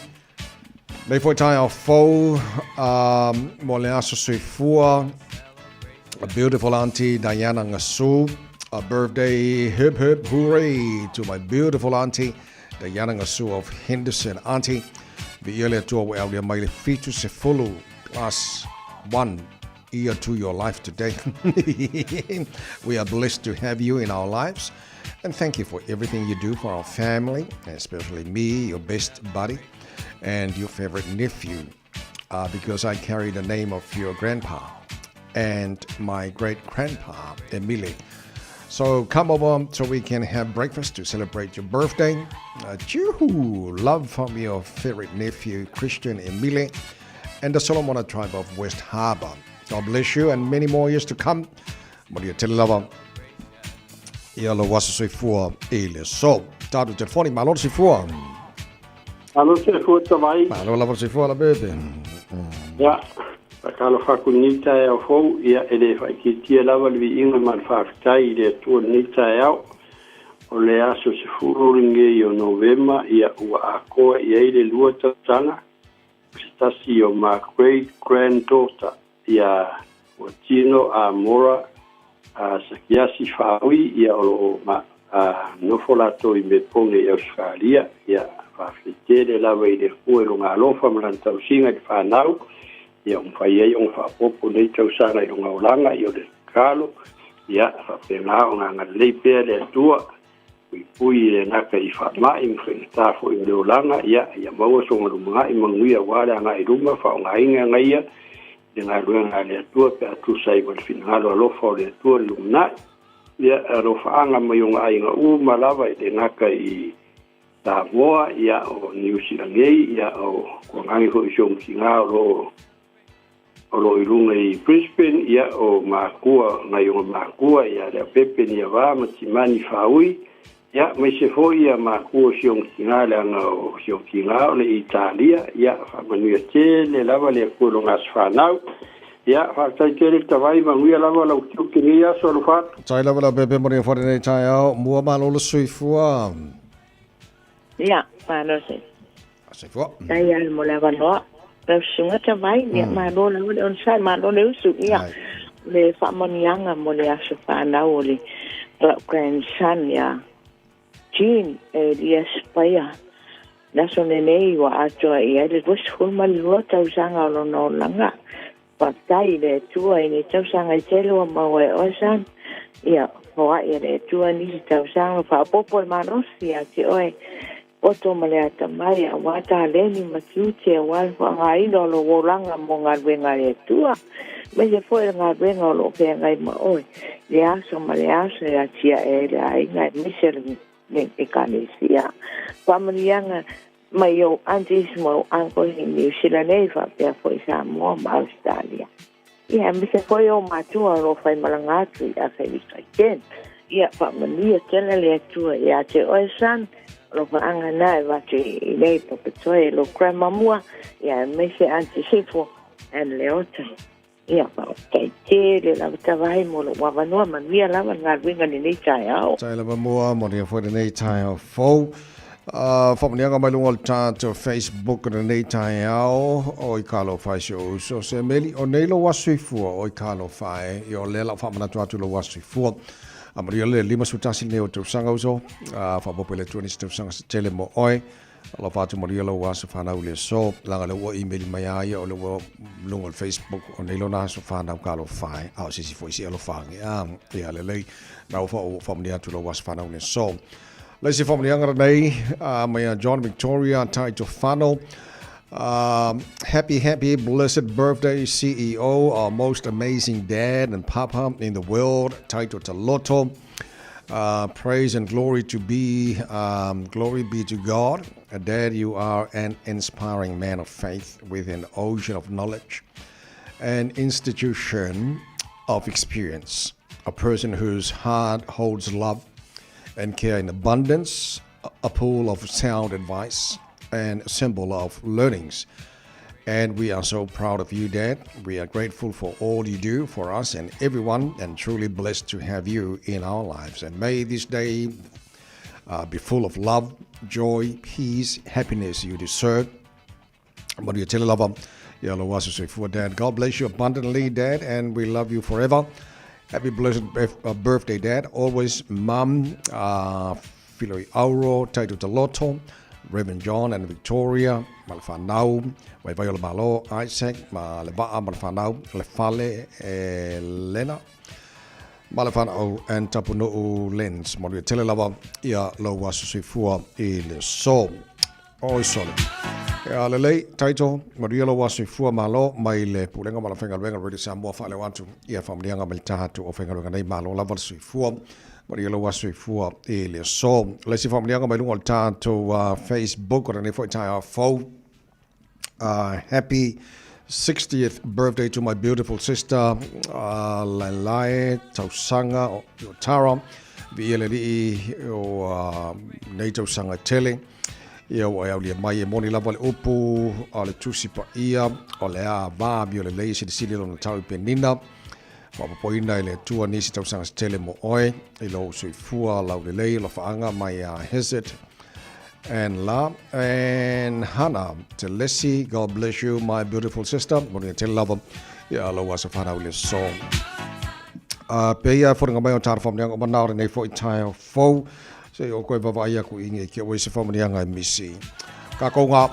nei foi tai o fau mo le aso soifua. A beautiful auntie Diana Ngasu. A birthday hip hip hooray to my beautiful auntie Diana Ngasu of Henderson. Auntie, vi ia le atua ua e aulia mai le fitu se fulu plus one year to your life today. We are blessed to have you in our lives. And thank you for everything you do for our family, especially me, your best buddy, and your favorite nephew, because I carry the name of your grandpa and my great-grandpa, Emily. So come over so we can have breakfast to celebrate your birthday. Choo-hoo! Love from your favorite nephew, Christian Emile, and the Solomona tribe of West Harbour. God bless you and many more years to come. Maria tele lava. Ia lo waso soifua e le so. Tātou telefoni, malo le soifua. Malo soifua tavai. Malo lava soifua la bebe. Ia, faatalofa atu i lenei taeao fou, ia e le faaitiitia lava le viiga ma le faafetai i le Atua i lenei taeao. O le aso 10 lenei o Novema, ia ua atoa i ai le 2 tausaga o se tasi o ma great granddaughter, ia ua tino a Mora a Sakiasi Faaui, ia o lo o ma nofo latou i Mepone i Ausetalia, ia faafetai tele lava i le Atua i lona alofa ma lana tausiga i le fanau, ia ua mafai ai ona faaopoopo nei tausaga i lona olaga, ia o le tatalo, ia faapena ona agalelei pea le Atua, puipui i le gata i faamai ma faigata foi o le olaga, ia ia maua sona lumanai manuia aua le agai i luma, faaaogaina agaia i le galuega a le Atua pe a tusa ai ma le finagalo alofa o le Atua i le lumanai. Ia alofaaga mai ona aiga uma lava i le gata i Samoa, ia o Niu Sila nei, ia o Kuangangi foi i si ou tiga o lo o o lo o i luga i Brisbane, ia o makua, nai ona makua, ia Leapepe Niava ma Timani Faaui, ia aemaise foi ia makua o si ona tiga leaga o si ona tiga o le Italia, ia faamanuia tele lava le Atua i lona aso fanau. Ia faafetai tele Tavai, manuia lava lau tiute i lenei aso, alofa atu. Tai lava Leapepe mo nei whare nei taeao, mua malo le soifua. Ia, malo se. Soifua. Tai ale mo le avanoa. Lau susuga Tavai, ia malo lava le onosai, malo le usu. Ia, le faamanuiaga mo le aso fanau o le lau grandson ia Jean Elias Paia. Le aso lenei ua atoa i ai le 22 tausaga o lona olaga. Faafetai i le Atua i nei tausaga e tele ua maua e oe son. Ia, foai e le Atua nisi tausaga faaopoopo le malosi ia te oe, poto ma le atamai, aua taleni ma tiute, aua le faaaogaina o lou olaga mo galuega a le Atua, aemaise foi le galuega o lo o feagai ma oe i le aso ma le aso e atiae ai le aiga aemaise le Ekalesia. Faamanuiaga mai ou aunties ma ou uncles i Niu Sila nei faapea foi Samoa ma Ausetalia. Ia, aemaise foi ou matua o lo o faimalaga atu i Afelika i Ken. Ia, faamanuia tele le Atua ia te oe son, o lo faaga na e avatu i nei papatoe i lou grandma mua, ia aemaise Auntie Sifo and Leota. Ia, faafetai tele lava Tavae mo lou avanoa, manuia lava le galuega i lenei taeao. Tai lava mua, manuia foi lenei taeao fou. Faamanuiaga mai luga o le tatou Facebook i lenei taeao, oi talofa e si ou uso se meli, o nei lou aso soifua, oi talofa e, ia o lea la o faamanatu atu lou aso soifua. A manuia le 51 lenei o tausaga uso, faaopoopo i le Atua nisi tausaga se tele mo oe. Alofa atu manuia lou aso fanau i le aso, leaga o lea ua email mai a ia, o lea ua luga o le Facebook, o nei lona aso fanau talofa e, a o se isi foi se i alofa ane, a, ia lelei, na ua faamanuia atu lou aso fanau i le aso. Le isi faamanuiaga lenei mai ia John Victoria Taitofano. Happy, happy, blessed birthday, CEO, our most amazing dad and papa in the world, Taito Taloto. Praise and glory to be, glory be to God. Dad, you are an inspiring man of faith with an ocean of knowledge and institution of experience. A person whose heart holds love and care in abundance, a pool of sound advice, and a symbol of learnings. And we are so proud of you, Dad. We are grateful for all you do for us and everyone, and truly blessed to have you in our lives. And may this day be full of love, joy, peace, happiness you deserve. Manuia tele lava ia lou aso soifua, Dad. God bless you abundantly, Dad, and we love you forever. Happy blessed birthday, Dad. Always, Mum, Filoi Auro, Taito Taloto, Reverend John and Victoria, ma le whanau, Waivai o le Malo, Isaac, ma le Vaa, ma le whanau, le Fale, e Lena, ma le whanau, and Tapunuu Lens. Manuia tele lava ia lou aso soifua i le aso. Oi sole. Ia lelei, Taito, manuia lou aso soifua malo mai le Pulega ma le Faigaluega Radio Samoa faaleo atu ia faamanuiaga mai le taha atu o faigaluega nei malo lava le soifua. Manuia lou aso soifua i le aso. Le isi faamanuiaga mai luga o le tatou Facebook o lenei foi taeao fou. Happy 60th birthday to my beautiful sister Laelae Tausaga o Tara. Viia le Alii o nei tausaga e tele. Ia ua e aulia mai e moni lava le upu a le Tusi Paia, o le a va amio lelei e silisili lona tau i Penina. Faaopoopoina e le Atua nisi tausaga se tele mo oe, i lou soifua laulelei alofaaga mai a Hesed and La and Hana Telesi. God bless you, my beautiful sister. Manuia tele lava ia lou aso whanau i le aso. Pēia e wharinga mai o tāra whamanianga o manao renei fo i taeo fou. Se i o koe vavaai aku i nge kia ua i se whamanianga e misi. Ka kou ngā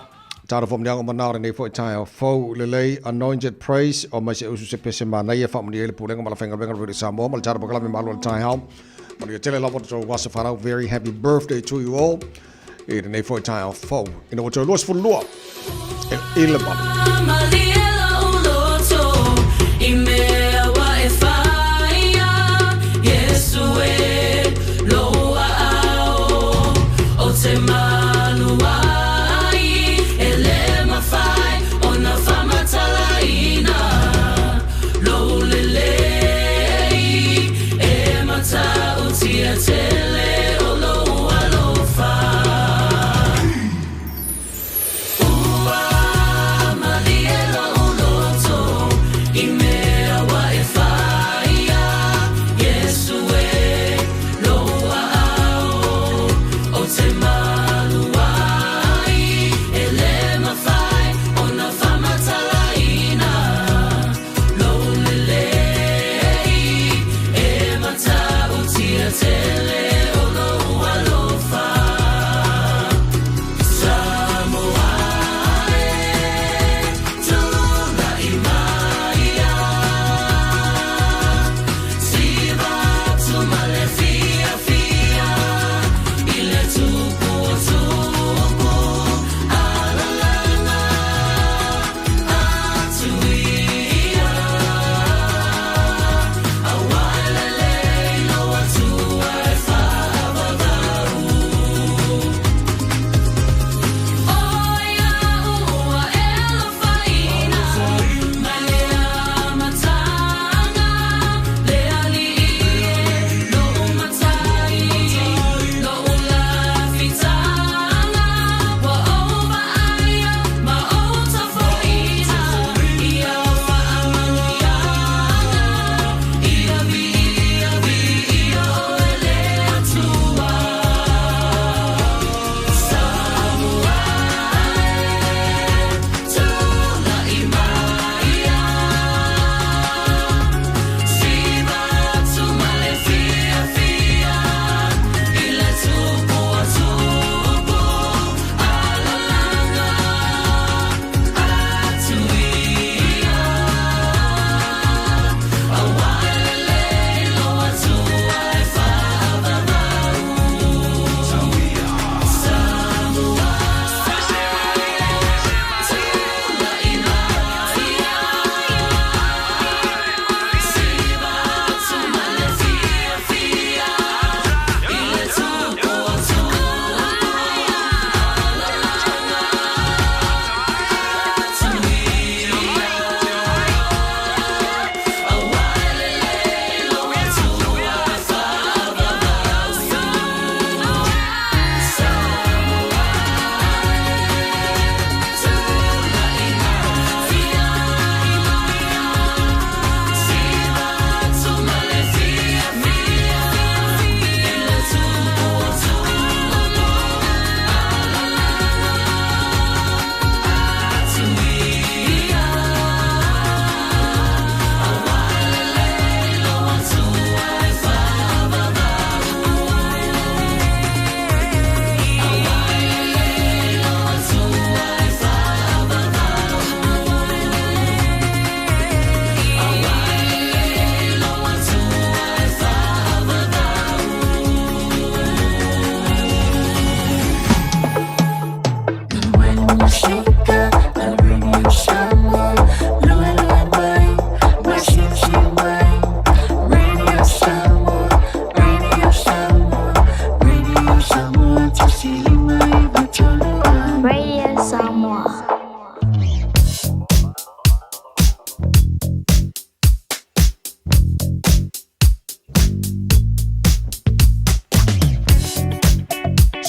tāra whamanianga o manao renei fo i taeo fou. Lelei anointed praise o mai se usu se pese manaia whamania i le pulenga ma la whainga wenga ruri Samoa ma le tāra pakalame malo le taeao. Manuia tele lava to wasa whanau. Very happy birthday to you all. I lenei foi taeao fou. Ina ua toe 22 i le 8.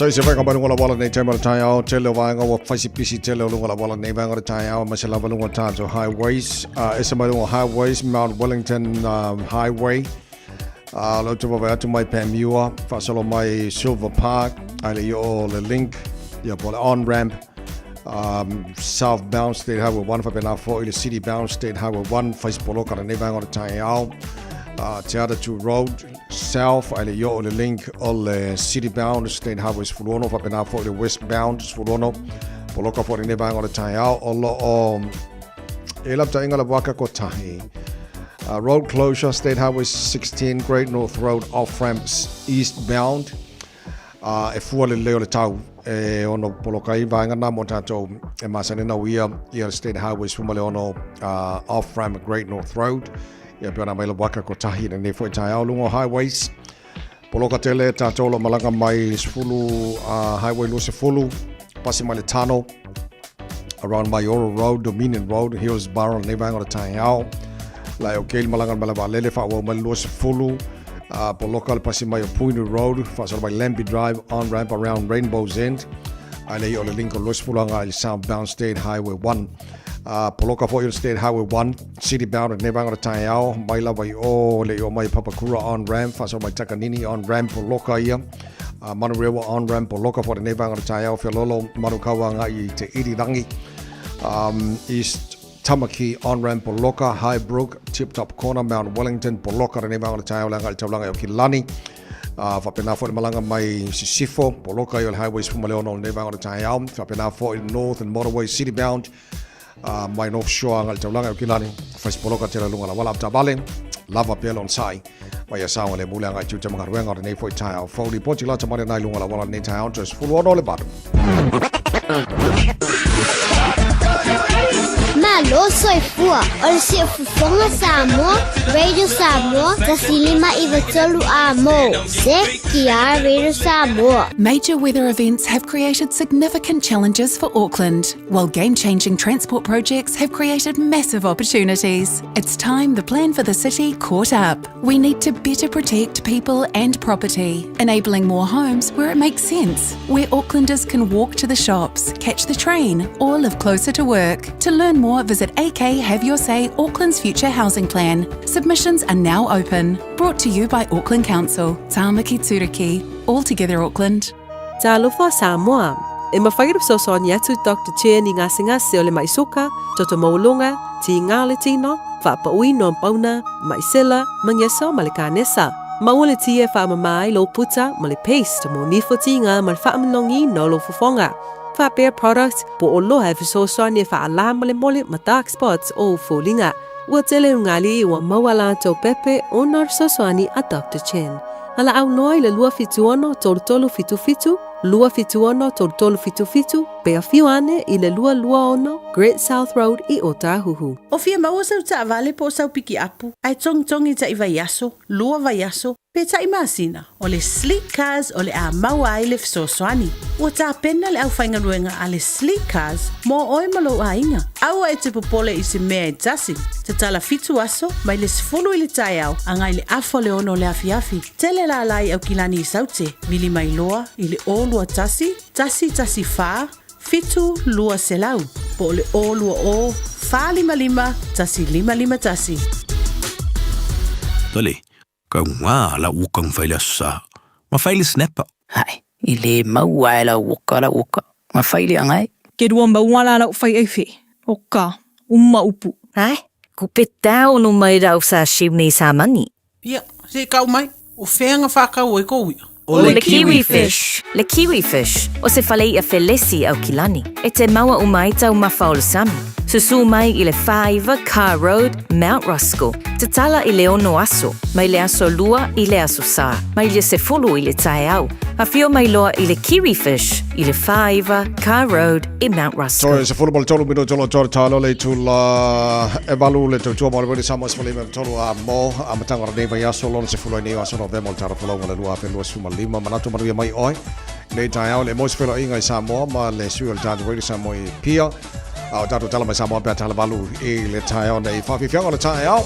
So se whainga mai lunga la wala nei taima le taeao, tele o vaenga ua whaisi pisi tele o lunga la wala nei vaenga le taeao, ma se lava lunga tātou highways, ese mai lunga highways, Mount Wellington Highway, lau te wawe atu mai Panmure, whaasalo mai Silver Park, ai le i o le link, ia po le on-ramp, southbound State Highway 1, whapena fo i le city bound State Highway 1, whaisi poloka le nei vaenga le taeao, Te Atatu Road, south, ai le i o le link o le city bound State Highway 16, whapena fo i le westbound 16, poloka fo i le nei vaenga le taeao, o lo o e lapta inga la waka ko tahi. Road closure, State Highway 16, Great North Road, off-ramps eastbound. E fua le leo le tau e ono poloka i vaenga nā mo tātou e masane na uia ia State Highway suma le ono off-ramp Great North Road. Ia pe ona mai la waka ko tahi le nei foi tai ao lungo highways. Poloka tele tātou lo malanga mai sefulu Highway lua sefulu, pasi mai le tano, around Maioro Road, Dominion Road, Hillsborough, nei vaenga o le tai ao. La e o keili malanga mai le valele, wha ua mai lua sefulu, poloka le pasi mai o Puinu Road, whaasolo mai Lambie Drive, on-ramp around Rainbow's End. Ai lei o le link o lua sefulu anga i le southbound State Highway 1. Poloka fo i le State Highway 1, city bound nei vaenga o le tai ao, mai lava i o le i o mai Papakura on-ramp, whaasolo mai Takanini on-ramp, poloka ia. Manurewa on-ramp, poloka fo nei vaenga o le tai ao, Whialolo, Manukawa ngai i te Irirangi. East Tamaki on-ramp poloka, Highbrook, Tip Top Corner, Mount Wellington, poloka re nei vaenga o le tai ao, le anga i taulanga i o Kilani. Whapena fo le malanga mai Sisifo, poloka i o le Highway sefuma le ono o nei vaenga o le tai ao. Whapena fo i North and Motorway City bound, mai North Shore anga i taulanga i o Kilani. Whais poloka te lunga la wala apta lava pea lon sai. Mai a saonga le mule anga i tiute mangaruenga o le nei fo i tai ao. Fauli poti la tamare nai lunga la wala nei tai ao. Just fulu ono le batu. Malo soifua o le siufofoga Samoa, Radio Samoa, 1993 a mo. Se ki Radio Samoa. Major weather events have created significant challenges for Auckland, while game-changing transport projects have created massive opportunities. It's time the plan for the city caught up. We need to better protect people and property, enabling more homes where it makes sense, where Aucklanders can walk to the shops, catch the train, or live closer to work. To learn more, visit AK Have Your Say Auckland's Future Housing Plan. Submissions are now open. Brought to you by Auckland Council. Tāmaki Tūruki. All together Auckland. Talofa Samoa. E mawhai le fesoasoani atu Dr. Chen i gasegase o le ma'i suka, toto maualuga, tiga o le tino, faapauina o pauna, ma'i sela, magiso ma le kanesa. Maua le tie e faamama ai lou puta ma le paste mo nifo tiga ma le faamalogiina o lou fofoga. Faapea product po o loa e fesoasoani e faalamolemole ma dark spots o ou foliga. Ua tele ugali ua maua latou pepe ona o le fesoasoani a Dr. Chen. Valaau loa i le 276 3377, 276 3377, pe afio ane i le 226 Great South Road i Ōtāhuhu. O fia maua sau taavale po o sau pikiapu, ae togitogi taʻi vaiaso, lua vaiaso, pe taʻi masina, o le Sleek Cars o le a maua ai le fesoasoani. Ua tapena le aufaigaluega a le Sleek Cars mo oe ma lou aiga. Aua e te popole i se mea e tasi. Tatala fitu aso, mai le 10 i le taeao agai le afa o le 6 o le afiafi. Tele lala i Aukilani i Saute, vili mai loa i le 0 21 114 7 200 po o le 020 455 1551. Tole, kau ngā la ukang whai le sa. Ma whai le snapper. Hai, i le maua e lau oka lau oka. Ma whai le angai. Ke rua maua la lau whai ei O ka, uma upu. Hai, ku pe tau no mai rau sa shiu nei sa mani. Ia, se i kau mai, o fea na whakau ai ko uia. O le kiwi fish. Le kiwi fish. O se fale ia felesi au kilani. E te maua o mai tau mafa o le sami. Susu mai i le 5 Car Road, Mount Roskill. Te tala i le ono aso. Mai le aso lua i le aso sā. Mai le 10 i le taeao. Afio mai loa i le kiwi fish i le 5 Car Road i Mount Roskill. Sorry, se fulu mo le tolu minuto lo tolu talo le tula e valu le tautua mo le wele Samoa se fale me tolu a mo a matanga o nei vai aso lona se fulu ai nei aso Novema o le tara fulaunga le 2025 manatu manuia mai oi nei taeao le mo se felo inga i Samoa ma le sui o le tātou wele Samoa i pia a o tātou tala mai Samoa pea tala valu i le taeao nei whawhiwhianga o le taeao.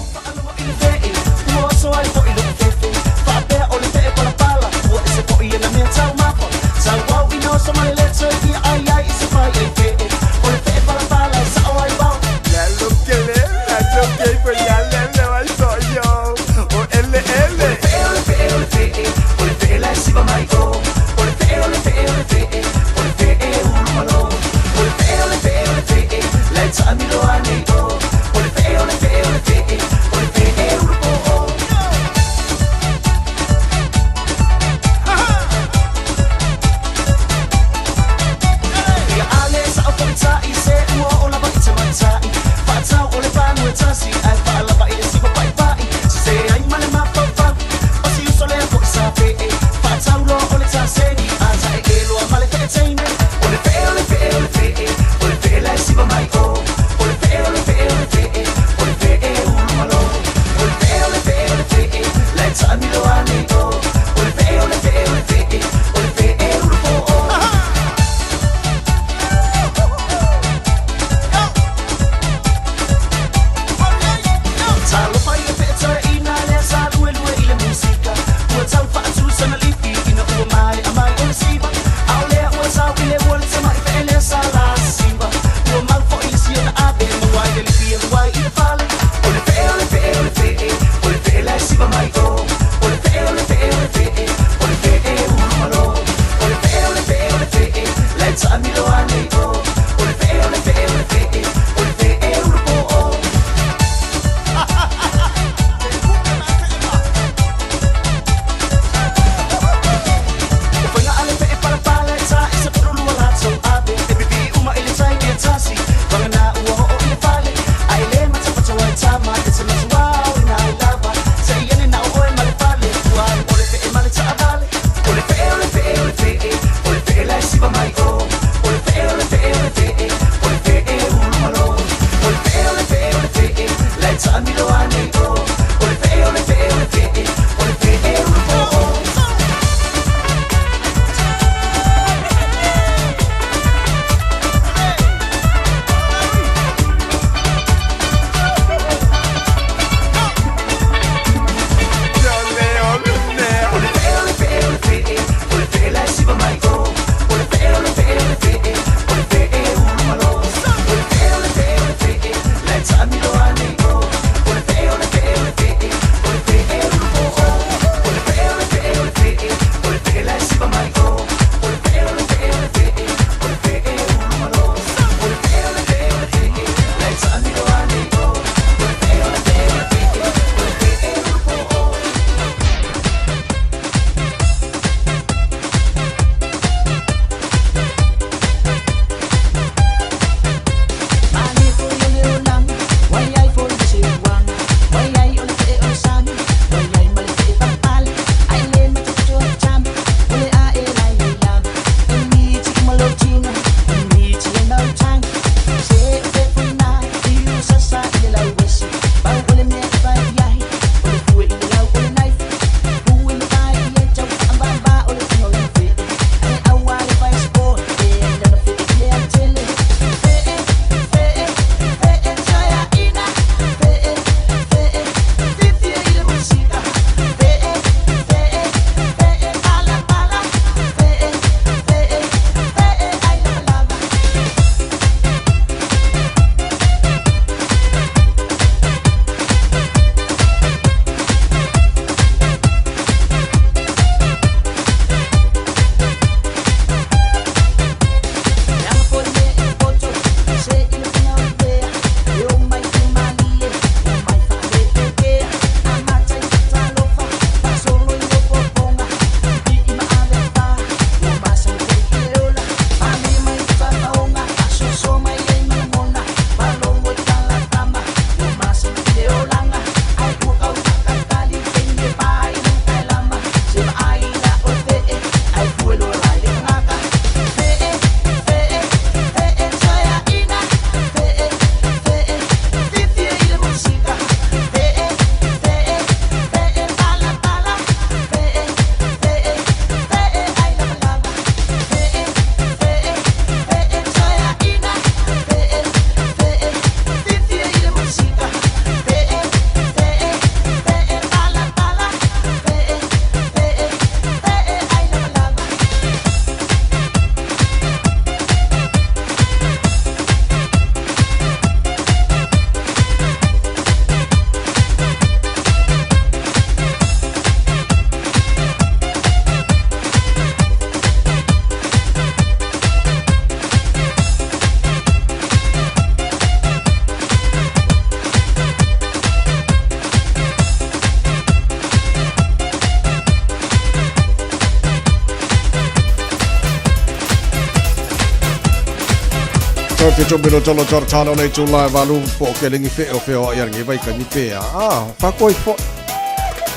Fitu minuta lo toro tano nei tu lai valu po ke lengi fe o fe o ia ngi vai ka ni pe a. Ah, fa koi fo.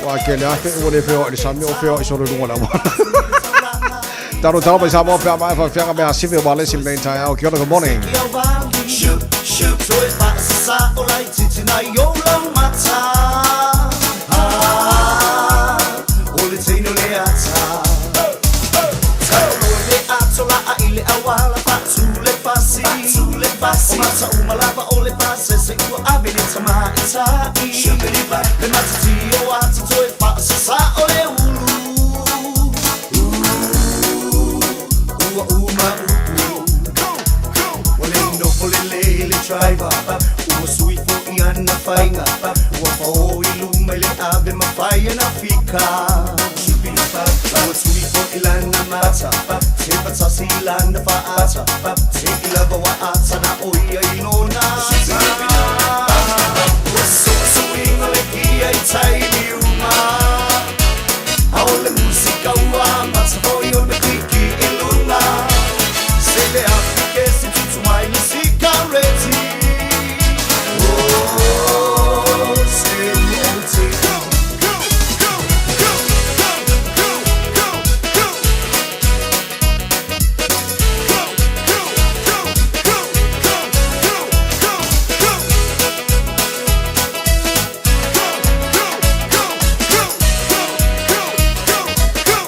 Wa ke le afe o le fe o le sami o fe o i solo lunga la wa. Taro taro mai Samoa pe a mai fa fianga me a sive o male sil nei tai au. Kia ora, good morning. Shoot, shoot, toe whaasasa o lai titi nai o lau mata. Ah, o le teino le ata. Tau le ato la a ile awala patu le fasi. Patu le fasi. O mata umalava o le pase se ua ave le tama i tai. Le matati o ata toe whaasasa o le ulu. Ua uma upu. O le nofo le le le driver. Ua sui fo i ana whainga. Ua whao i luma i le ave mawhai ana fika. Ua tui fo i lana mata. Te patasi i lana whaata. Te i lava wa ata na oia i lona. Ua suinga le kia i tai ni uma. A o le musika ua mata foi o le kiki i luna. Se le afi ke se tutu mai le sikareti. Oh, se le lte. Go, go, go, go, go, go, go, go. Go, go, go, go, go, go, go, go. Go, go, go, go, go, go, go.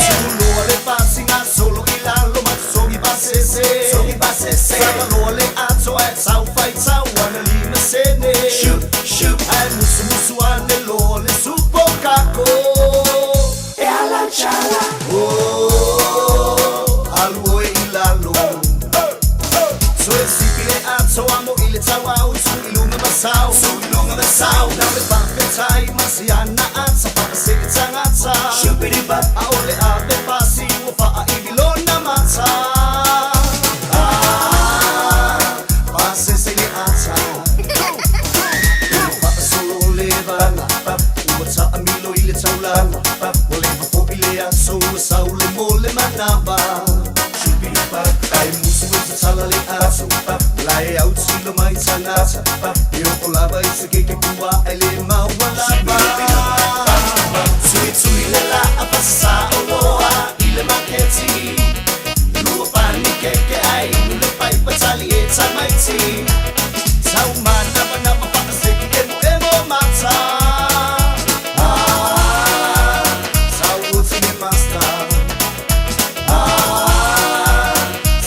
Suloa le pasinga solo i lalo masogi pasese. Sogi pasese. Sakaloa le ato ai tau fai tau ana lima sene. Shoot, shoot. Ai musu musu ane loa le supo kako. E ala chala. Oh, alu oe i lalo. So e sipi le ato amo i le tau au tu i lunga masau. Tu i lunga masau. Na le whawhetai masiana ata whakase e tangata. Shupiri-bap. A ole a le pasi ua whaa i vilona mata. Ah, pasese le ata. Whaasolo le vanga. Ua taamilo i le taulanga. Ua le fafo i le aso ua sau le mo le manava. Ai musu e tatala le aso. Lae au tilo mai tangata. E o lava i te keke kua e le maua lava. Tui tui le la a pasasa o loa i le maketi. Lua pani keke ai nu le pai patali e tamaiti. Tau mana mana whaaseki emo emo mata. Ah, tau uti me master. Ah,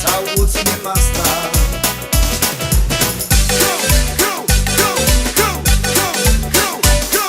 tau uti me master. Go, go, go, go, go, go, go.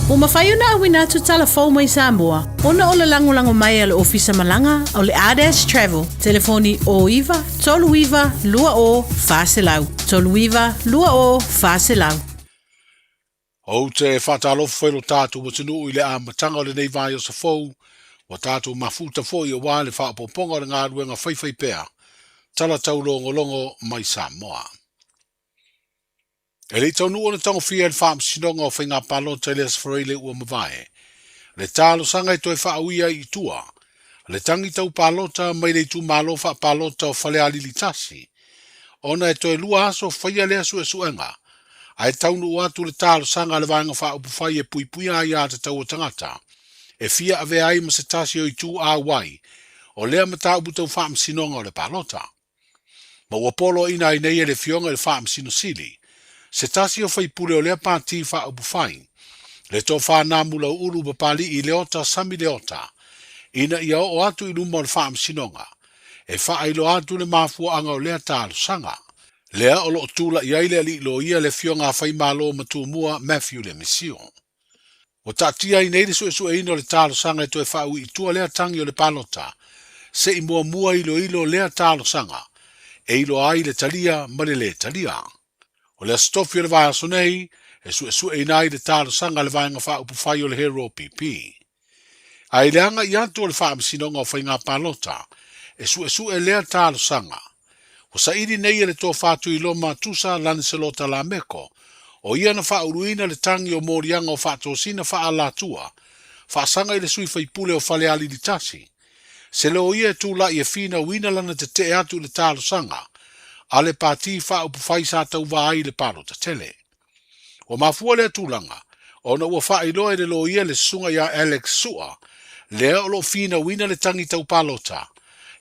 Ua mafai ona auina atu tala fou mai Samoa ona o le lagolago mai a le Ofisa Malaga o le Ardash Travel, telefoni 09 39 20 400, 39 20 400. Ou te faatalofa foi lo tatou atunuu i le amataga o lenei vaiaso fou, ua tatou mafuta foi aua le faaopoopoga o le galuega faifaipea, tala taulogologo mai Samoa. E le i taunuu ona tagofia e le Faamasinoga o Faiga Palota i le Aso Faraile ua mavae, le talosaga e toe faauia ai i tua le tagi tau palota mai le itumalo faapalota o Falealili 1, ona e toe 2 aso faia lea suesuega, ae taunuu atu le talosaga a le Vaega Faaupufai e puipuia aiatatau a tagata, e fia avea ai ma se tasi o itu auai o lea mataupu tau faamasinoga o le palota. Ma ua poloaiina ai nei e le Afioga i le Faamasino Sili, se tasi o faipule o lea pati faaupufai, le Tofa Namulauulu Papali'i Leota Sami Leota, ina ia oo atu i luma o le Faamasinoga, e faailoa atu le mafuaaga o lea talosaga. Lea o lo o tulai ai le alii loia le Afioga a Faimalo ma Tumua Matthew Lemisio. Ua taatia ai nei le suesueina o le talosaga e toe faaui i tua lea tagi o le palota, se i muamua iloilo lea talosaga e iloa ai le talia ma le lē talia. O le aso tofi o le vaiaso nei e suesueina ai le talosaga a le Vaega Faaupufai o le Hero PP. A i le agai atu o le Faamasinoga o Faiga Palota e suesue lea talosaga, ua saili nei e le Tofa Tuiloma Tusa Laniselota Lameko, o ia na faauluina le tagi o moliaga o faatosina faaalatua, faasaga i le sui faipule o Falealili 1, se loia e tulai e finauina lana tetee atu i le talosaga a le Pati Faaupufai sa tauva ai i le palota tele. Ua mafua lea tulaga ona ua faailoa e le loia le susuga ia Alex Sua, lea o lo o finauina le tagi tau palota,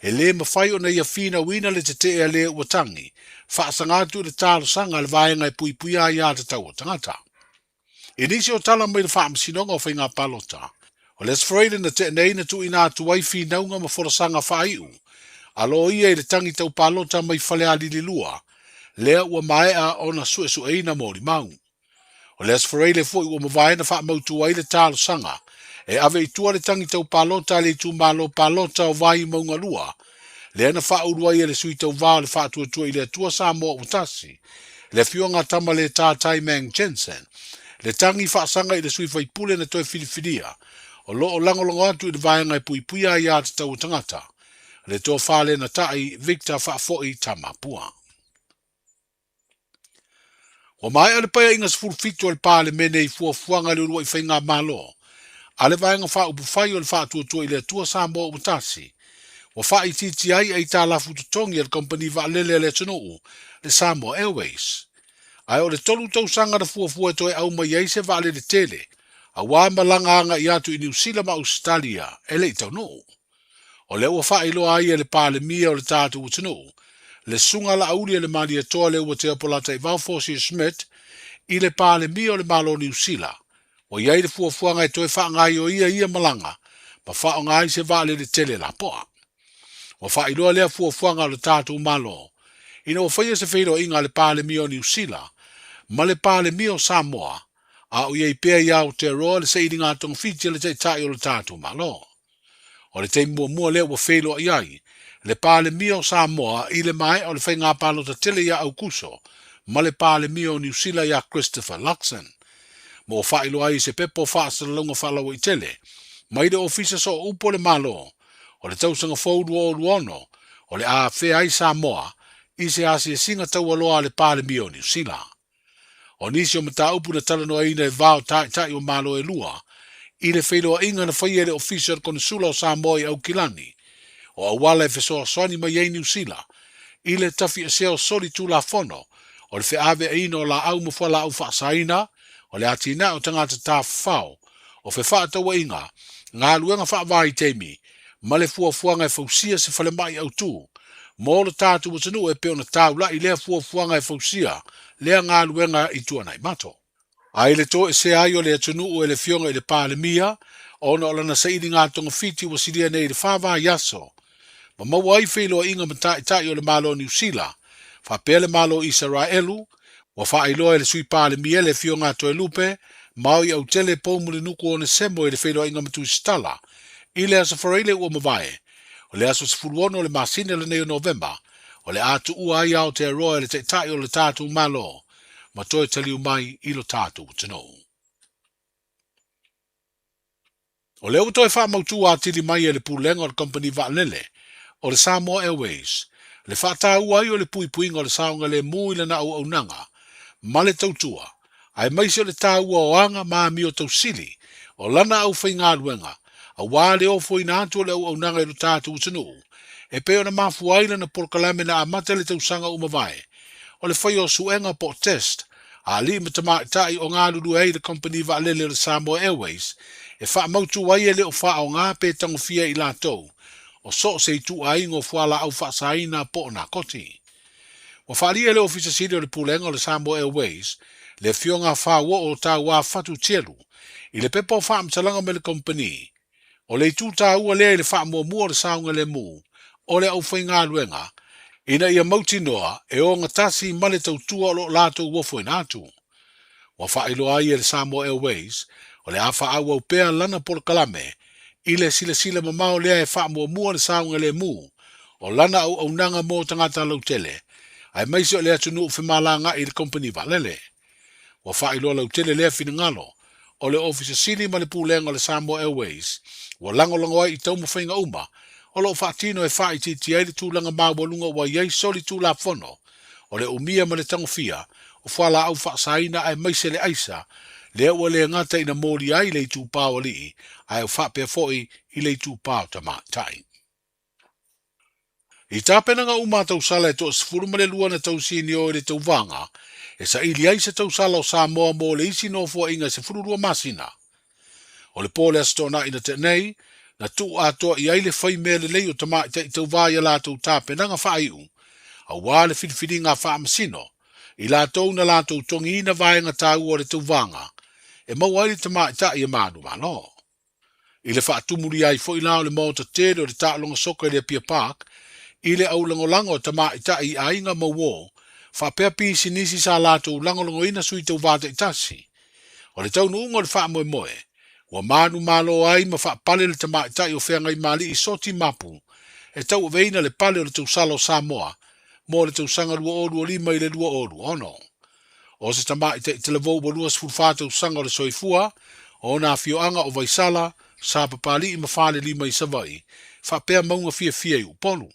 e lē mafai ona ia finauina le tetee a le ua tagi, faasaga atu i le talosaga a le vaega e puipuia aiatatau a tagata. I nisi o tala mai le Faamasinoga o Faiga Palota, o Les Freire na tea nei na tuuina atu ai finauga ma folasaga faaiu a loia i le tagi tau palota mai Falealili 2, lea ua maea ona suesueina molimau. O Les Freire foi ua mavae na faamautu ai le talosaga e ave i tua le tagi tau palota a le itumalo palota o Vaimauga 2, lea na faaulu ai e le sui tauvā o le Faatuatua i le Atua Samoa ua tasi, le afioga a Tamaletā Taimang Jensen, le tagi faasaga i le sui faipule na toe filifilia, o lo o lagolago atu i le vaega e puipuia aiatatau a tagata, le Tofa Lenatai Victor Faafoi Tamapua. Ua maea le Paeaiga 17 a le Palemene i fuafuaga i le uluai faigamalo a le Vaega Faaupufai o le Faatuatua i le Atua Samoa ua tasi, ua faaitiitia ai aitalafu totogi a le kamupani vaalele a le atunuu, le Samoa Airways. Ae o le 3 tausaga na fuafua e toe au mai ai se vaalele tele, auā malaga agai atu i Niu Sila ma Ausetalia e le i taunuu. O lea ua faailoa ai e le Palemia o le tatou atunuu, le Susuga Laauli a le Malietoa Leuatea Polataivao Fosi Schmidt i le Palemia o le Malo o Niu Sila, ua i ai le fuafuaga e toe faagaoioia ia malaga ma faaaoga ai se vaalele tele lapoa. Ua faailoa lea fuafuaga o le tatou Malo ina ua faia se feiloaiga a le Palemia o Niu Sila ma le Palemia o Samoa a o i ai pea i Aotearoa le sailiga togafiti a le Taitai o le tatou Malo. O le taimi muamua lea ua feiloai ai le Palemia o Samoa i le maea o le faiga palota tele ia Aukuso ma le Palemia o Niu Sila ia Christopher Luxon. Ma ua faailoa ai i se pepa o faasalalauga faalauaitele mai le Ofisa Sooupu o le Malo o le tausaga fou 2026 o le a afea ai Samoa i se asiasiga taualoa a le Palemia o Niu Sila. O nisi o mataupu na talanoaina e va o taitai o Malo e lua i le feiloaiga na faia e le Ofisa o le Konesula o Samoa i Aukilani, o auala e fesoasoani mai ai Niu Sila i le tafiesea o soli Tulafono o le feaveaiina o laau ma fualaau faasaina, o le atinae o tagata tafafao, o fefaatauaiga, galuega faavaitaimi, ma le fuafuaga e fausia se falemai autū mo lo tatou atunuu e pei ona taula'i lea fuafuaga e fausia lea galuega i Tuanaimato. A i le toesea ai o le atunuu e le Afioga i le Palemia ona o lana sailiga togafiti ua silia nei i le 4 vaiaso, ma maua ai feiloaiga ma taitai o le Malo o Niu Sila faapea le Malo o Isaraelu, ua faailoa e le Sui Palemia le Afioga a Toelupe Ma o i Autele poumulinuku o Onesemo i le feiloaiga ma Tusitala i le Aso Faraile ua mavae, o le aso 16 o le masina lenei o Novema, o le a tuua ai Aotearoa e le Taitai o le tatou Malo ma toe taliu mai i lo tatou atunuu. O lea ua toe faamautu atili mai e le Pulega o le Kamupani Vaalele o le Samoa Airways le faataua ai o le puipuiga o le saogalemu i lana auaunaga ma le tautua, aemaise o le taua o aga ma amio tausili o lana aufaigaluega aua le ofoina atu o le auaunaga i lo tatou atunuu e pei ona mafua ai lana polokalame na amata i le tausaga ua mavae o le faia o suega po o test a alii ma tamaitai o galulue ai i le Kamupani Vaalele o le Samoa Airways e faamautu ai e le o faaaoga pe tagofia i latou o so o se ituaiga o fualaau faasaina po o nakoti. Ua faaalia e le Ofisa Sili o le Pulega o le Samoa Airways le Afioga Fauoo Tauā Fatu Tielu i le pepa o faamatalaga mai le kamupani. O le itu taua lea i le faamuamua o le saogalemu o le aufaigaluega ina ia mautinoa e ogatasi ma le tautua o lo o latou ofoina atu. Ua faailoa ai e le Samoa Airways o le a faaauau pea lana polokalame i le silasila mamao lea e faamuamua le saogalemu o lana auaunaga mo tagata lautele, aemaise o le atunuu femalagaai i le kompeni vaalele. Ua faailoa lautele lea finagalo o le Ofisa Sili ma le Pulega o le Samoa Airways ua lagolago ai i taumafaiga uma o lo o faatino e faaitiitia ai le tulaga maualuga ua i ai solitulafono o le umia ma le tagofia o fualaau faasaina aemaise le aisa lea ua le gata ina molia ai le itupa o alii ae faapea foi i le itupa o tamaitai. I tapenaga uma a tausala e toa-12 na tausinio i le tauvaga e saili ai se tausala o Samoa mo le isi nofoaiga e 12 masina. O le po o le Aso Toonai na tea nei, na tuu atoa i ai le fai mea lelei o tamaitai tauva i a latou tapenaga faaiu aua le filifiliga a faamasino i latou na latou togiina vaega taua o le tauvaga e maua ai le tamaitai e manumalo. I le faatumulia ai foi la o le maota tele o le taaloga soka i le Apia Park i le aulagolago a tamaitai i aiga ma uo faapea pisinisi sa latou lagolagoina sui tauva taitasi. O le taunuuga o le faamoemoe, ua manumalo ai ma faapale le tamaitai o Feagaimali'i Soti Mapu e tauaveina le pale o le tausala o Samoa mo le tausaga 2025 i le 2026. O se tamaitai talavou ua 24 tausaga o le soifua, o ona afioaga o Vaisala, Sapapali'i ma Falelima i Savaii, faapea mauga fiafia i Upolu.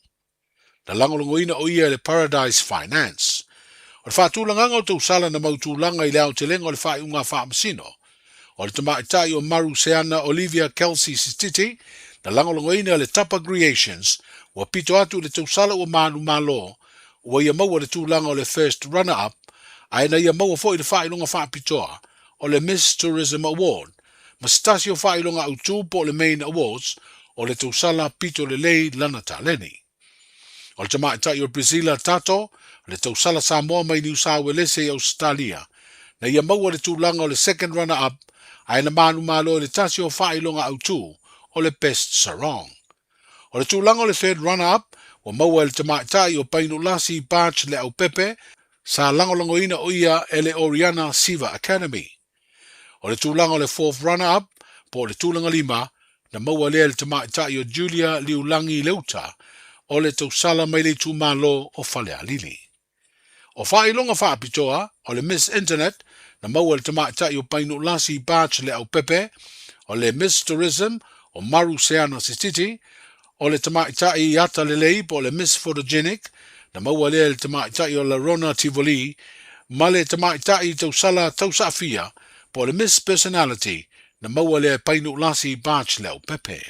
Na lagolagoina o ia e le Paradise Finance. O le faatulagaga o tausala na mau tulaga i le aotelega o le faaiuga faamasino o le tamaitai o Maru Seana Olivia Kelsey Sititi, na lagolagoina e le Tapa Creations, ua pito atu i le tausala ua manumalo ua ia maua le tulaga o le First Runner Up, ae na ia maua foi le faailoga faapitoa o le Miss Tourism Award ma se tasi o faailoga autu po o le Main Awards o le tausala pito lelei lana taleni. O le tamaitai o Priscilla Tato, le tausala Samoa mai Niu Sauelese i Ausetalia, na ia maua le tulaga o le Second Runner Up ae na manumalo i le tasi o faailoga autu o le Best Sarong. O le tulaga o le Third Runner Up ua maua e le tamaitai o Painulasi Barch Leaupepe, sa lagolagoina o ia e le Oriana Siva Academy. O le tulaga o le Fourth Runner Up po o le tulaga lima, na maua lea e le tamaitai o Julia Liulangi Leuta o le tausala mai le itumalo o Falealili. O faailoga faapitoa o le Miss Internet na maua e le tamaitai o Painulasi Barch Leaupepe, o le Miss Tourism o Maru Seana Sititi, o le tamaitai ata lelei po o le Miss Photogenic na maua lea e le tamaitai o Larona Tivoli ma le tamaitai tausala tausaafia po o le Miss Personality na maua lea e Painulasi Barch Leaupepe.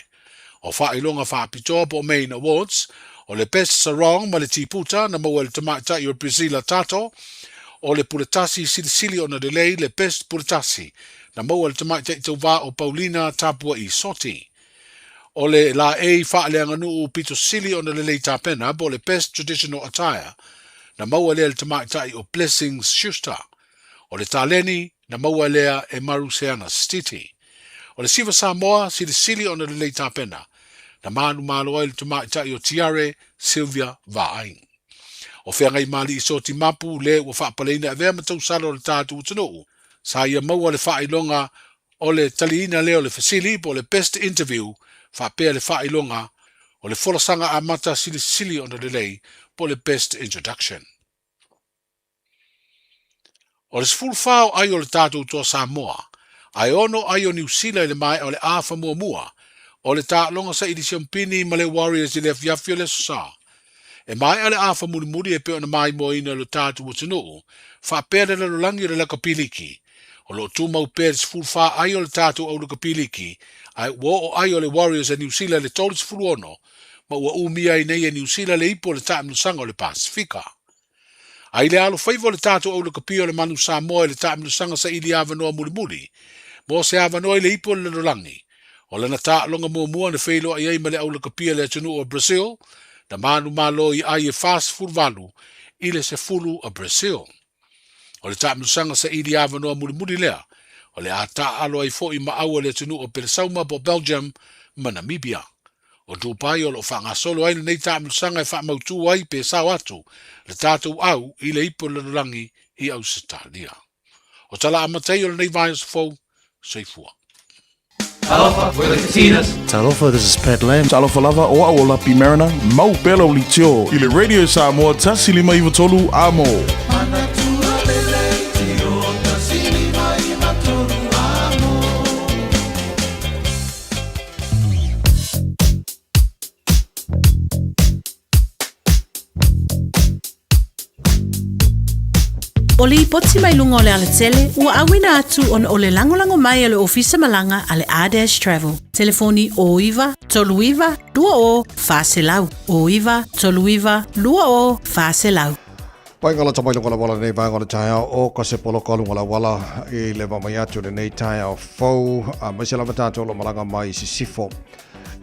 O faailoga faapitoa po o Main Awards, o le Best Sarong ma le Tiputa na maua e le tamaitai o Priscilla Tato, o le Puletasi Silisili ona lelei le Best Puletasi na maua e le tamaitai tauva o Paulina Tapua'i Soti. O le laei faaleaganuu pito sili ona lelei tapena po o le Best Traditional Attire na maua lea e le tamaitai o Blessings Schuster. O le taleni na maua lea e Maruseana Stiti. O le Siva Samoa silisili ona lelei tapena na manumalo ai le tamaitai o Tiare Sylvia Vaai. O Feagaimali'i Soti Mapu le ua faapaleina e avea ma tausala o le tatou atunuu. Sa ia maua le faailoga o le taliina lea o le fesili po o le best interview faapea le faailoga o le folasaga amata silisili ona lelei po o le best introduction. O le 14 o ai o le tatou Toa Samoa, ae 6 ai o Niu Sila i le maea o le afa muamua o le taaloga saili siampini ma le Warriors i le afiafi o le Aso Sa. E maea le afa mulimuli e pei ona maimoaina e lo tatou atunuu faapea le lalolagi o le lakapi liki. O lo o tumau pea le 14 ai o le tatou au lakapi liki, ae ua oo ai o le Warriors a Niu Sila i le 36 ma ua umia ai nei e Niu Sila le ipu o le taamilosaga o le Pasefika. A i le alofaiva o le tatou aulakapia o le Manu Samoa i le taamilosaga saili avanoa mulimuli mo se avanoa i le ipu o le lalolagi, o lana taaloga muamua na feiloai ai ma le aulakapia i le atunuu o Brazil, na manumalo i ai e 48 i le 10 a Brazil. O le taamilosaga saili avanoa mulimuli lea, o le a taaalo ai foi ma au a le atunuu o Pelesauma po o Belgium ma Namibia. O Dubai o lo o faagasolo ai lenei taamilosaga e faamautu ai pe sao atu le tatou au i le ipu o le lalolagi i Ausetalia. O tala amatai o lenei vaiaso fou, soifua. Talofa, we're the Katinas. Talofa, this is Pat Lam. Talofa lava, o au o Lapi Mariner, mau pea lau litio i le Radio Samoa 153 Amo. O lipoti mai luga o le alatele ua auina atu ona o le lagolago mai a le Ofisa Malaga a le R-Dash Travel. Telefoni 09 39 20 400. 09 39 20 400. Painga la tamai lunga la wala nei vaenga o le taeao o ka se poloka lunga la wala i le vamai atu lenei taeao fou a maise lava tātou lo malaga mai i Sisifo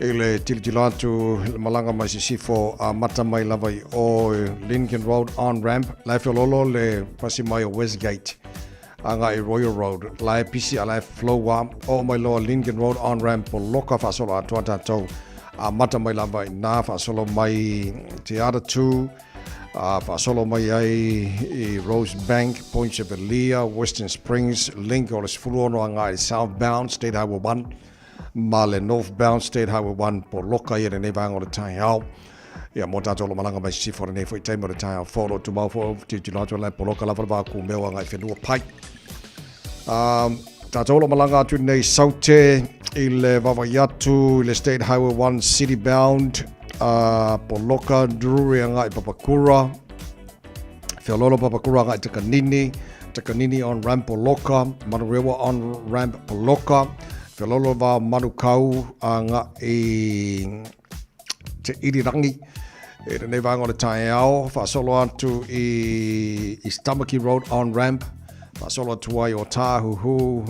i le tilotilo atu le malaga mai Sisifo a mata mai lava i o Lincoln Road on ramp la e feololo le pasi mai o Westgate aga i Royal Road la e pisi a la e flow a o mai loa Lincoln Road on ramp poloka faasolo atoa tātou a mata mai lava i nā faasolo mai Te Ara 2 a faasolo mai ai i Rosebank, Point Chevalier, Western Springs, Link o le 16 agai i southbound State Highway 1 ma le northbound State Highway 1 poloka ia lenei vaega o le taeao. Ia mō tātou lo malaga mai sisifo lenei foi taimi o le taeao fou lo tumau fo tilotilo atu lai poloka lava le vā kumeo agai whenua pai. Tātou lo malaga atu nei saute i le vavai atu i le State Highway 1 city bound poloka Drury agai Papakura Feololo Papakura agai Takanini Takanini on ramp poloka Manurewa on ramp poloka Feololo va Manukau agai Te Irirangi e lenei vaega o le taeao, faasolo atu i East Tamaki Road on ramp, faasolo atu ai o Tāhuhu,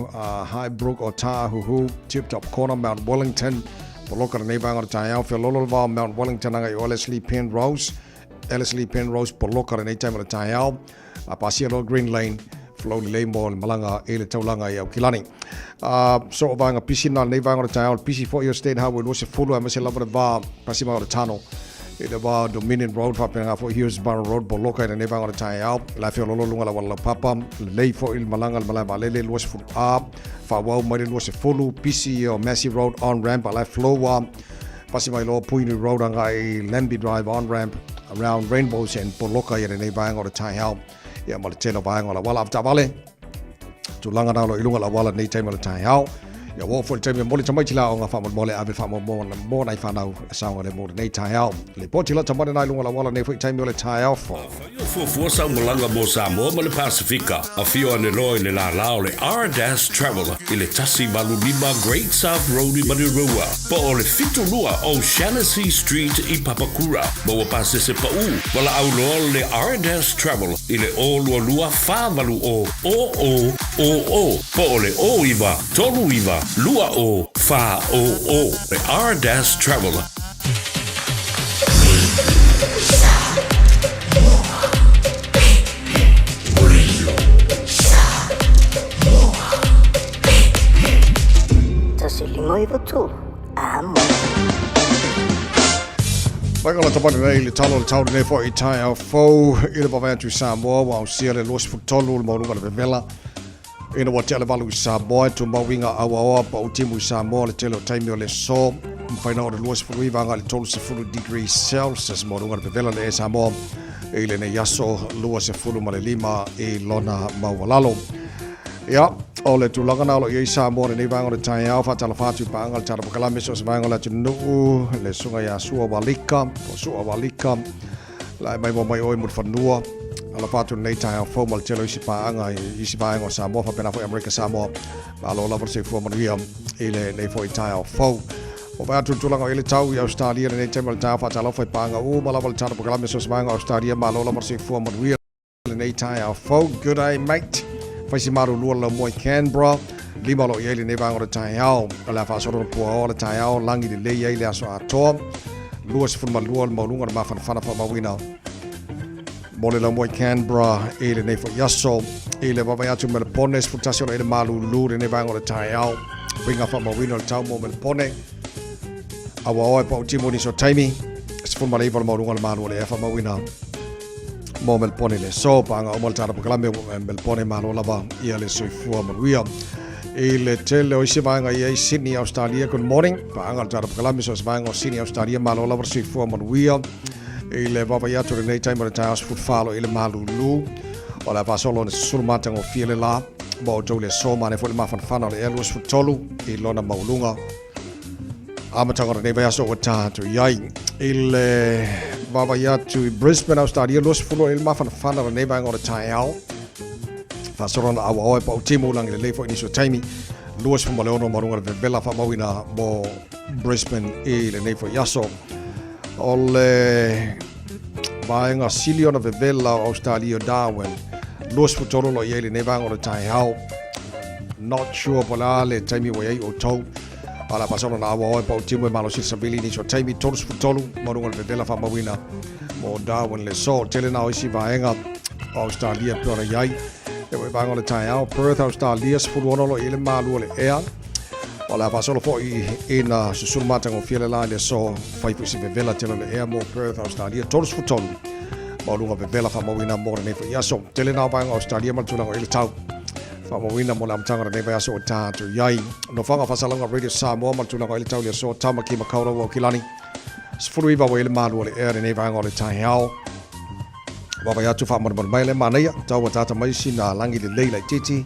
Highbrook o Tāhuhu, Tip Top Corner, Mount Wellington, poloka lenei vaega o le taeao, Feololo le vao Mount Wellington agai o Ellerslie Penrose, Ellerslie Penrose poloka lenei taimi o le taeao, a pasia loa Green Lane, flow lelei mo le malaga i le taulaga i Aukilani. So o vaega pisi na lenei vaega o le taeao, le pisi foi o State Highway 20 aemaise lava le va pasi mai o le Tano i le va Dominion Road faapena foi Hillsborough Road poloka i lenei vaega o le taeao. La feololo luga la wala papa, lelei foi le malaga le malae vaalele 20 A, faaauau mai le 20, pisi o Massey Road on ramp a la flow a pasi mai loa Puhinui Road agai Lambie Drive on ramp around Rainbows and poloka i lenei vaega o le taeao. Ia ma le tele o vaega o le auala avetaavale. Tulaga na o lo o i luga o le auala nei taimi o le taeao. Ia ua oo foi le taimi e momoli tamaiti la o ngā faamolemole ave faamoemoe mō nai whānau e saogalemu lenei taeao. Le poti la tamane nai lunga o le auala nei foi taimi o le taeao fou. Afai o fuafua sau malaga mo Samoa ma le Pasefika, afio ane loa i le lālā o le R-Dash Travel i le 185 Great South Road i Manurewa, po o le 72 O'Shannessy Street i Papakura. Maua pasese paʻu, valaau loa le R-Dash Travel i le 022 480 0000 po o le 09 39 20 400. Le R-Dash Travel. Amo. Mai ka lata nei le talo le tau nei fo i taeao fou i le vavae atu i Samoa ua ausia le 23 le maualuga o le vevela. Ina ua tea le 8 i Samoa, e tumau uiga auaoa pa'u timu i Samoa le tele o taimi o le aso. Mafai na o le 29 agai i le 30 degrees Celsius mo luga le vevela le e Samoa i lenei aso 25 i lona maualalo. Ia, o le tulaga na o lo o i ai Samoa lenei vaega o le taeao, faatalofa atu i paaga le Tala Pakalame so o se vaega o le atunuu, le susuga ia Sua Walika, po Sua Walika, la e mai mo mai oe Mulifanua, alofa atu lenei taeao fou ma le tele o isi paaga i isi vaega o Samoa, faapena foi Amerika Samoa, malo lava le soifua manuia i lenei foi taeao fou. Ua vaai atu le tulaga o i le tau i Australia lenei taimi o le taeao, faatalofa i paaga uma lava le Tala Pakalame so o se vaega o Australia, malo lava le soifua manuia. Lenei taeao fou. Good day, mate. Fai si malulua le laumua i Canberra. 5 o lo o i ai lenei vaega o le taeao. O le a faasolo na puaoa le taeao, lagi lelei ai le aso atoa. 22 le maualuga o le mafanafana faamauina mo le laumua i Canberra i lenei foi aso. I le vaavaai atu Melepone, 11 o lo o i ai le malulu lenei vaega o le taeao. Uiga faamauina o le tau mo Melepone. Aua oe pau timu nisi o taimi. 19 le maualuga o le malu o le ea faamauina mo Melbourne le aso paaga uma le tala pakalame Melbourne malo lava ia le soifua manuia i le tele o isi vaega i ai Sydney Australia good morning paaga le tala pakalame so se vaega o Sydney Australia malo lava le soifua manuia i le vaavaai atu lenei taimi o le taeao 14 i le malulu o le a faasolo ona susulu matagofie le la mo outou le aso manaia foi le mafanafana o le ea 23 i lona maualuga Amataga o lenei vaiaso ua tatou i ai i le vaavaai atu i Brisbane, Australia, 20 i le mafanafana o lenei vaega o le taeao. Faasolo na auaoa e pau timu lagi lelei foi nisi o taimi. 26 ma luga le vevela faamauina mo Brisbane i lenei foi aso. O le vaega sili ona vevela o Australia Darwin, 23 lo i ai lenei vaega o le taeao. Not sure po o le a le taimi ua i ai outou. A o le a faasolo na auaoa e pau timu e malosi le savili nisi o taimi 33 ma luga o le vevela faamauina mo Darwin le aso. Tele na o isi vaega o Australia e pei ona i ai. E ua i vaega o le taeao, Perth, Australia, 16 lo i ai le malu o le ea. O le a faasolo foi ina susulu matagofie le la i le aso, fai foi se vevela tele o le ea mo Perth, Australia, 33 maualuga vevela faamauina mo lenei foi aso. Tele na o vaega o Australia ma le tulaga o i le tau faamauina mo le amataga o lenei vaiaso ua tatou i ai. Nofoaga Faasalauga Radio Samoa ma le tulaga o i le tau i le aso, Tamaki Makaurau Aukilani, 19 ua i le malu o le ea lenei vaega o le taeao. Vaavaai atu faamolemole mai le manaia, tau ua tata mai sina lagi lelei laitiiti,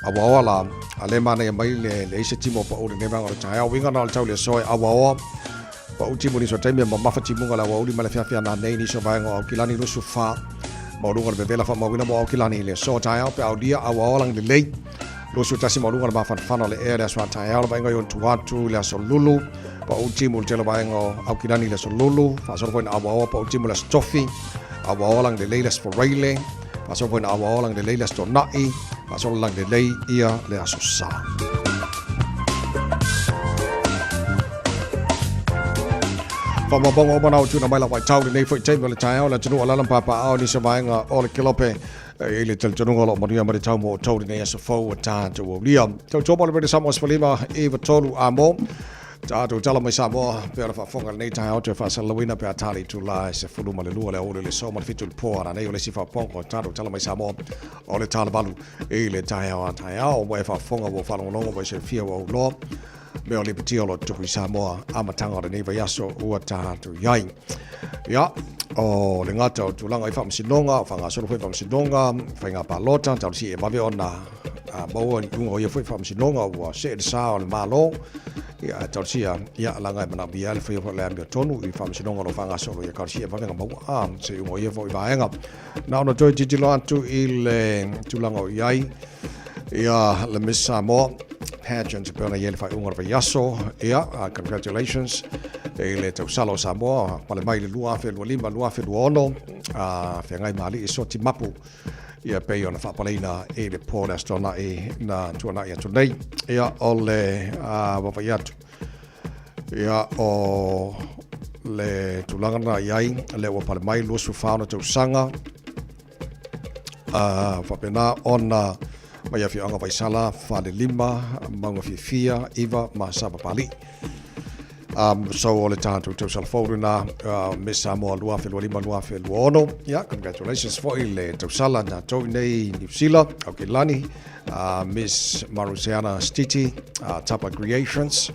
auaoa la, a le manaia mai le leai se timo o pau lenei vaega o le taeao. Uiga na o le tau i le aso e auaoa, pau timu nisi o taimi e mamafa timuga le aoauli ma le afiafi ana nei nisi o vaega o Aukilani 24 maualuga o le vevela faamauina mo Aukilani i le aso taeao pe aulia auaoa lagi lelei. 21 maualuga o le mafanafana o le ea i le aso a taeao le vaaiga i ona tua atu i le aso Lulu pau timu i le tele o vaega o Aukilani i le aso Lulu faasolo foi ina auaoa pau timu i le aso Tofi auaoa lagi lelei le aso Faraile faasolo foi ina auaoa lagi lelei le aso Tona'i faasolo lagi lelei ia le aso Sa. Faamaumauga uma na o tuuina mai lau vaitau lenei foi taimi o le taeao le atunuu o lala ma papaaao nisi o vaega o le Kelope E i ai le talitonuga o lo o manuia mai le tau mo outou lenei aso fou ua tatou aulia. Tautua mo le Radio Samoa 15 9 3 a mo. Tatou tala mai Samoa pe ona faafofoga lenei taeao toe faasalalauina pe a tali itula e 12 le aoauli o le aso ma le 7 i le po a nei o le isi faafofoga o tatou tala mai Samoa o le tala 8 i le taeao a taeao ua e faafofoga ua faalogologo ua e silafia ua uloa mea o lipotia o lo o tutupu i Samoa amataga o lenei vaiaso ua tatou i ai. Ia, o le gata o tulaga i faamasinoga, o faagasolo foi faamasinoga, faiga palota, talosia ia vave ona maua ni iuga o ia foi faamasinoga ua see le sa o le Malo. Ia, talosia, ia, laga e manaomia le faia foi o le amiotonu i faamasinoga o lo o faagasolo, ia talosia ia vave ona maua se iuga o ia foi vaega. Na ona toe tilotilo atu i le tulaga o i ai, Ia, le Miss Samoa pageant e pei ona i ai le faaiuga o le vaiaso. Ia, congratulations i le tausala o Samoa, pale mai le 2025, 2026, feagai ma alii soti mapu. Ia, pei ona faapaleina i le po le Aso Toonai na tuanai atu nei. Ia, o le vaavaai atu. Ia, o le tulaga na i ai, lea ua pale mai 24 ona tausaga, Faapena ona mai afioaga Vaisala, Falelima, Maugafiafia, Iva ma Sapapalii. So o le tātou tausala fou lena, Miss Samoa 2025 2026. Ia, congratulations foi le tausala tatou nei New Zealand, Aukilani, Miss Marusiana Stiti, Tapa Creations,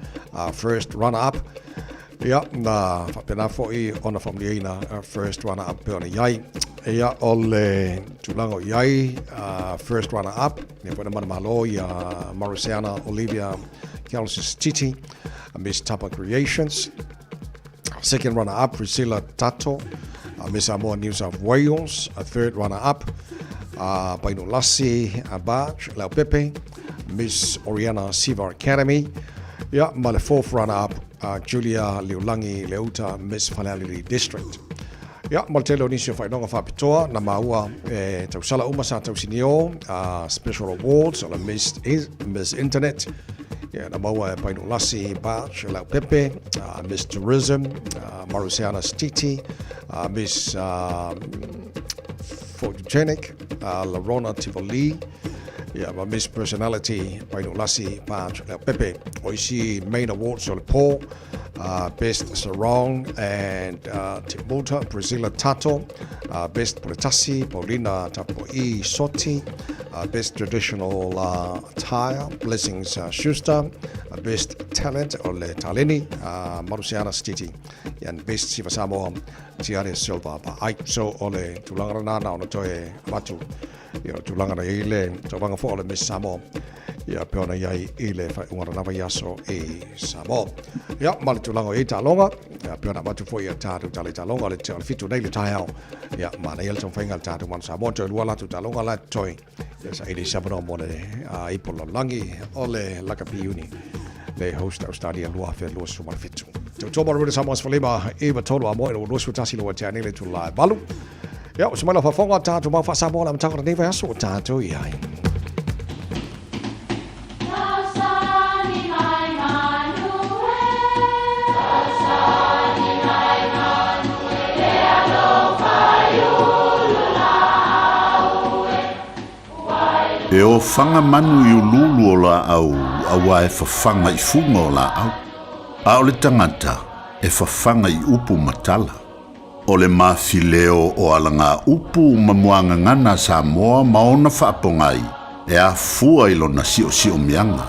first runner-up. Ia, na faapena foi ona faamanuiaina first runner-up pei ona i ai. Ia, o le tulaga o i ai first runner-up, ia foi na manumalo ia Marusiana Olivia Kelsis Titi, Miss Tapa Creations. Second runner-up, Priscilla Tato, Miss Samoa New South Wales. A third runner-up, Paino Lassi Bach Leaupepe, Miss Oriana Siva Academy. Ia, ma le fourth runner-up, Julia Liulangi Leuta, Miss Falealili District. Ia, ma le tele o nisi o faailoga faapitoa na maua e tausala uma sa tausinio, Special Awards o le Miss Internet, ia, na maua e Paino Lassi Bach Leaupepe, Miss Tourism, Marusiana Stiti, Miss Photogenic, Larona Tivoli, ia, ma Miss Personality, Paino Lassi Bach Leaupepe. O isi main awards o le po, Best Sarong and Te Priscilla Tato, Best Puletasi, Paulina Tapo'i Soti, Best Traditional Attire, Blessings Schuster, Best Talent o le Taleni, Marusiana Stiti, and Best Siva Samoa, Tiare Silva Ai. So o le tulaga lena na ona toe avatu ia o tulaga na i le tauvaga foi o le Miss Samoa ia pe ona iai i le faaiuga lena vaiaso i Samoa. Ia, ma le tulaga o iai taaloga, ia pe ona avatu foi ia tatou tala i taaloga o le o le 7 nei le taeao. Ia, manaia le taumafaiga a le tatou Manu Samoa toe lua latou taaloga la e totoe. Ia saili se avanoa mo le ipu lalolagi o le Lakapi Uni le host Australia 2027. Tautua mo le Runa Samoa 15 93 a mo i le 21 lo tea nei le itula e 8. Ia, o se mai lau faafofoga tatou mau faa-Samoa le amataga o lenei vaiaso o tatou i ai. E ofaga manu i uluulu o laau auā e fafaga i fuga o laau, a o le tagata e fafaga i upu ma tala. O le mafileo o alagaupu ma muagagana a Samoa ma ona faapogai e afua i lona siosiomiaga.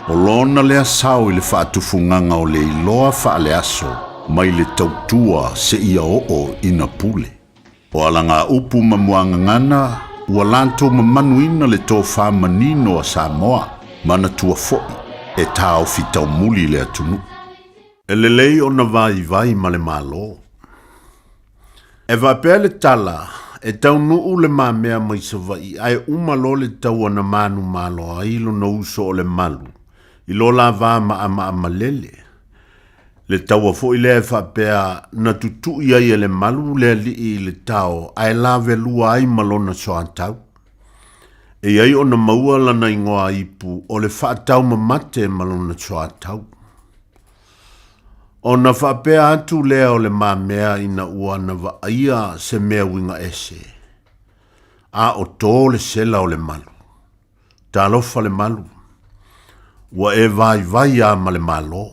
O lona lea sao i le faatufugaga o le iloa faaleaso mai le tautua seia oo ina pule. O alagaupu ma muagagana ua latou mamanuina le tofa manino a Samoa, manatua foi e taofi taumuli le atunuu. E lelei ona vaivai ma le Malo. E faapea le tala, e taunuu le mamea mai Savaii ae uma loa le taua na manumalo ai lona uso o Lemalu i lo la va maamaamalele. Le taua foi lea e faapea na tutui ai e Lemalu le alii i le tao ae lavelua ai ma lona soatau. E i ai ona maua lana igoa ipu o le faataumamate ma lona soatau. Ona faapea atu lea o Le Mamea ina ua na vaaia se mea uiga ese, a o tō le sela o Lemalu. Talofa Lemalu, ua e vaivai a ma le Malo.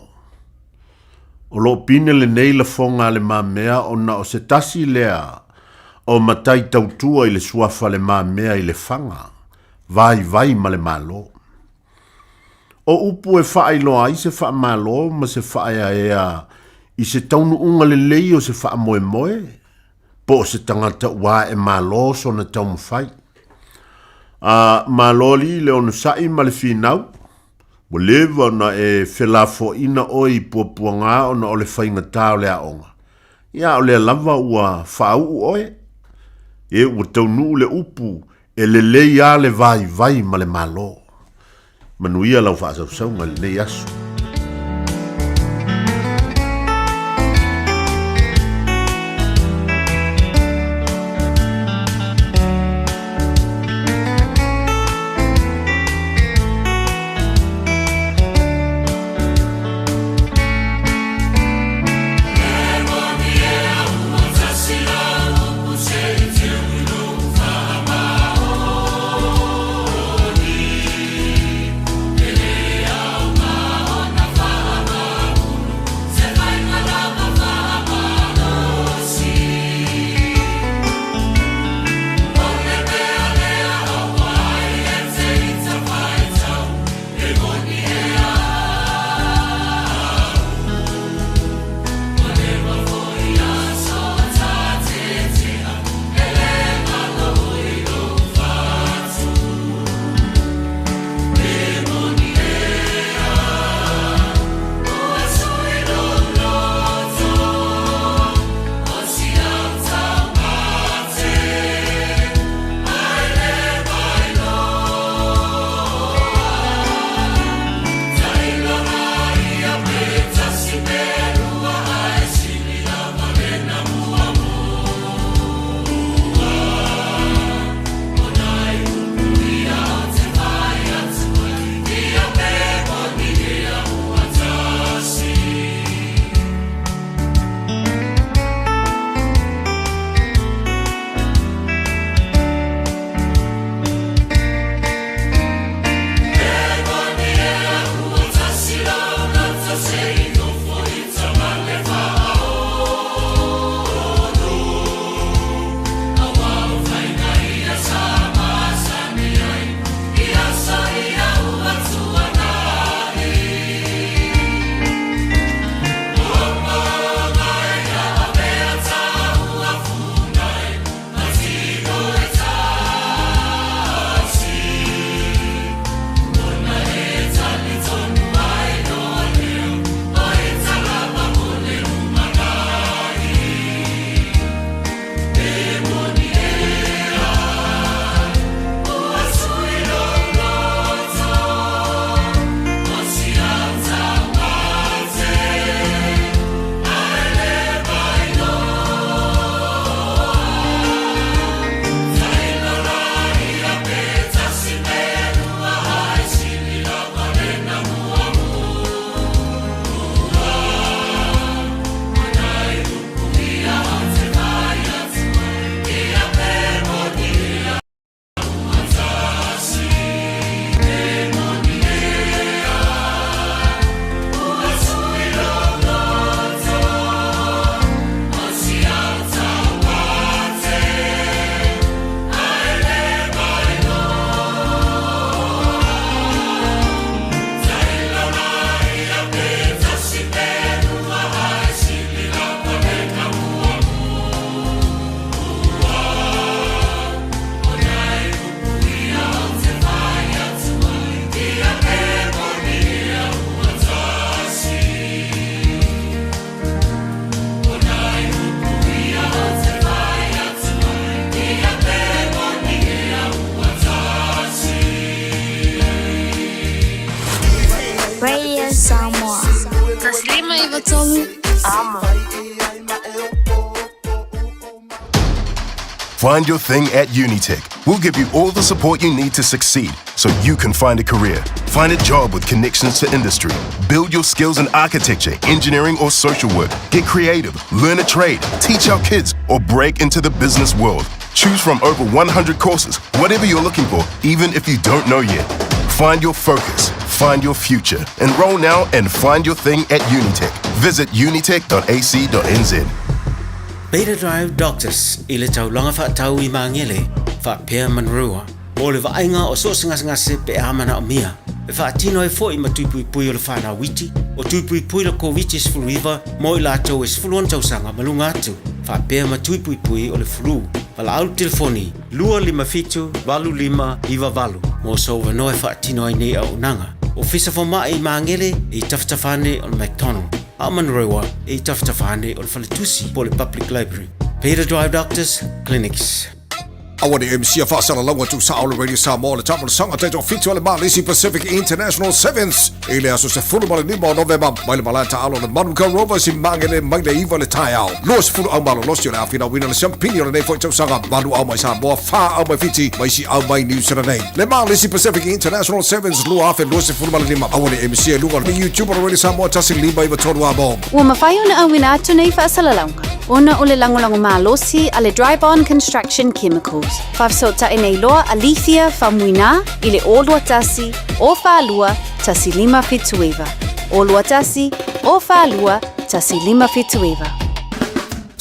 O loo pine lenei lafoga a Le Mamea ona o se tasi lea o matai tautua i le suafa Le Mamea i Lefaga, vaivai ma le Malo. O upu e faailoa ai se faamalo ma se faaeaea i se taunuuga lelei o se faamoemoe, po o se tagata ua ae malo sona taumafai. A malo alii le onosai ma le finau, ua leva ona e felafoaiina oe i puapuaga ona o le faigata o le aoga. Ia, o lea lava ua faauu oe, e ua taunuu le upu E lelei a le vaivai ma le Malo. Manuia lau faasausauga i lenei aso. 593 Amo. Find your thing at Unitec. We'll give you all the support you need to succeed so you can find a career. Find a job with connections to industry. Build your skills in architecture, engineering, or social work. Get creative, learn a trade, teach our kids, or break into the business world. Choose from over 100 courses, whatever you're looking for, even if you don't know yet. Find your focus, find your future. Enroll now and find your thing at Unitec. Visit unitec.ac.nz. Beta Drive Doctors i le taulaga faatau i Magele faapea Manurewa mo le vaaiga o so o se gasegase pe a manaomia e faatino ai foi ma tui puipui o le fanau iti o tui puipui le Koviti-19 mo i latou e 16 tausaga ma luga atu faapea ma tui puipui o le flu. Valaau le telefoni 257 8598 mo sou avanoa e faatino ai nei auaunaga. Ofisa Fomai i Magele e i tafatafa ane o le McDonald. A o Manurewa e i tafatafa ane o le Faletusi po o le Public Library. Peter Drive Doctors Clinics. Aua ne MC a faasalalauga tuusao le Radio Samoa le taamolosaga taitoafitu a le Malisi Pacific International Sevens i le aso 15 o Novema mai le malae taaalo o le Manukau Rovers i Magele mai le 9 le taeao. 20 au malolosi o le a finauina le siampini o lenei foi tausaga, valu au mai Samoa, fa au mai Fiti ma isi au mai Niu Sila nei. Le Malisi Pacific International Sevens 2025 aua ne MC i luga o le YouTube o le Radio Samoa 1593 Amo. Ua mafai ona auina atu nei faasalalauga ona o le lagolago malosi a le Dryborn Construction Chemicals. Faafesootai nei loa a Lethia Faumuina i le 021 042 1579. 021 042 1579.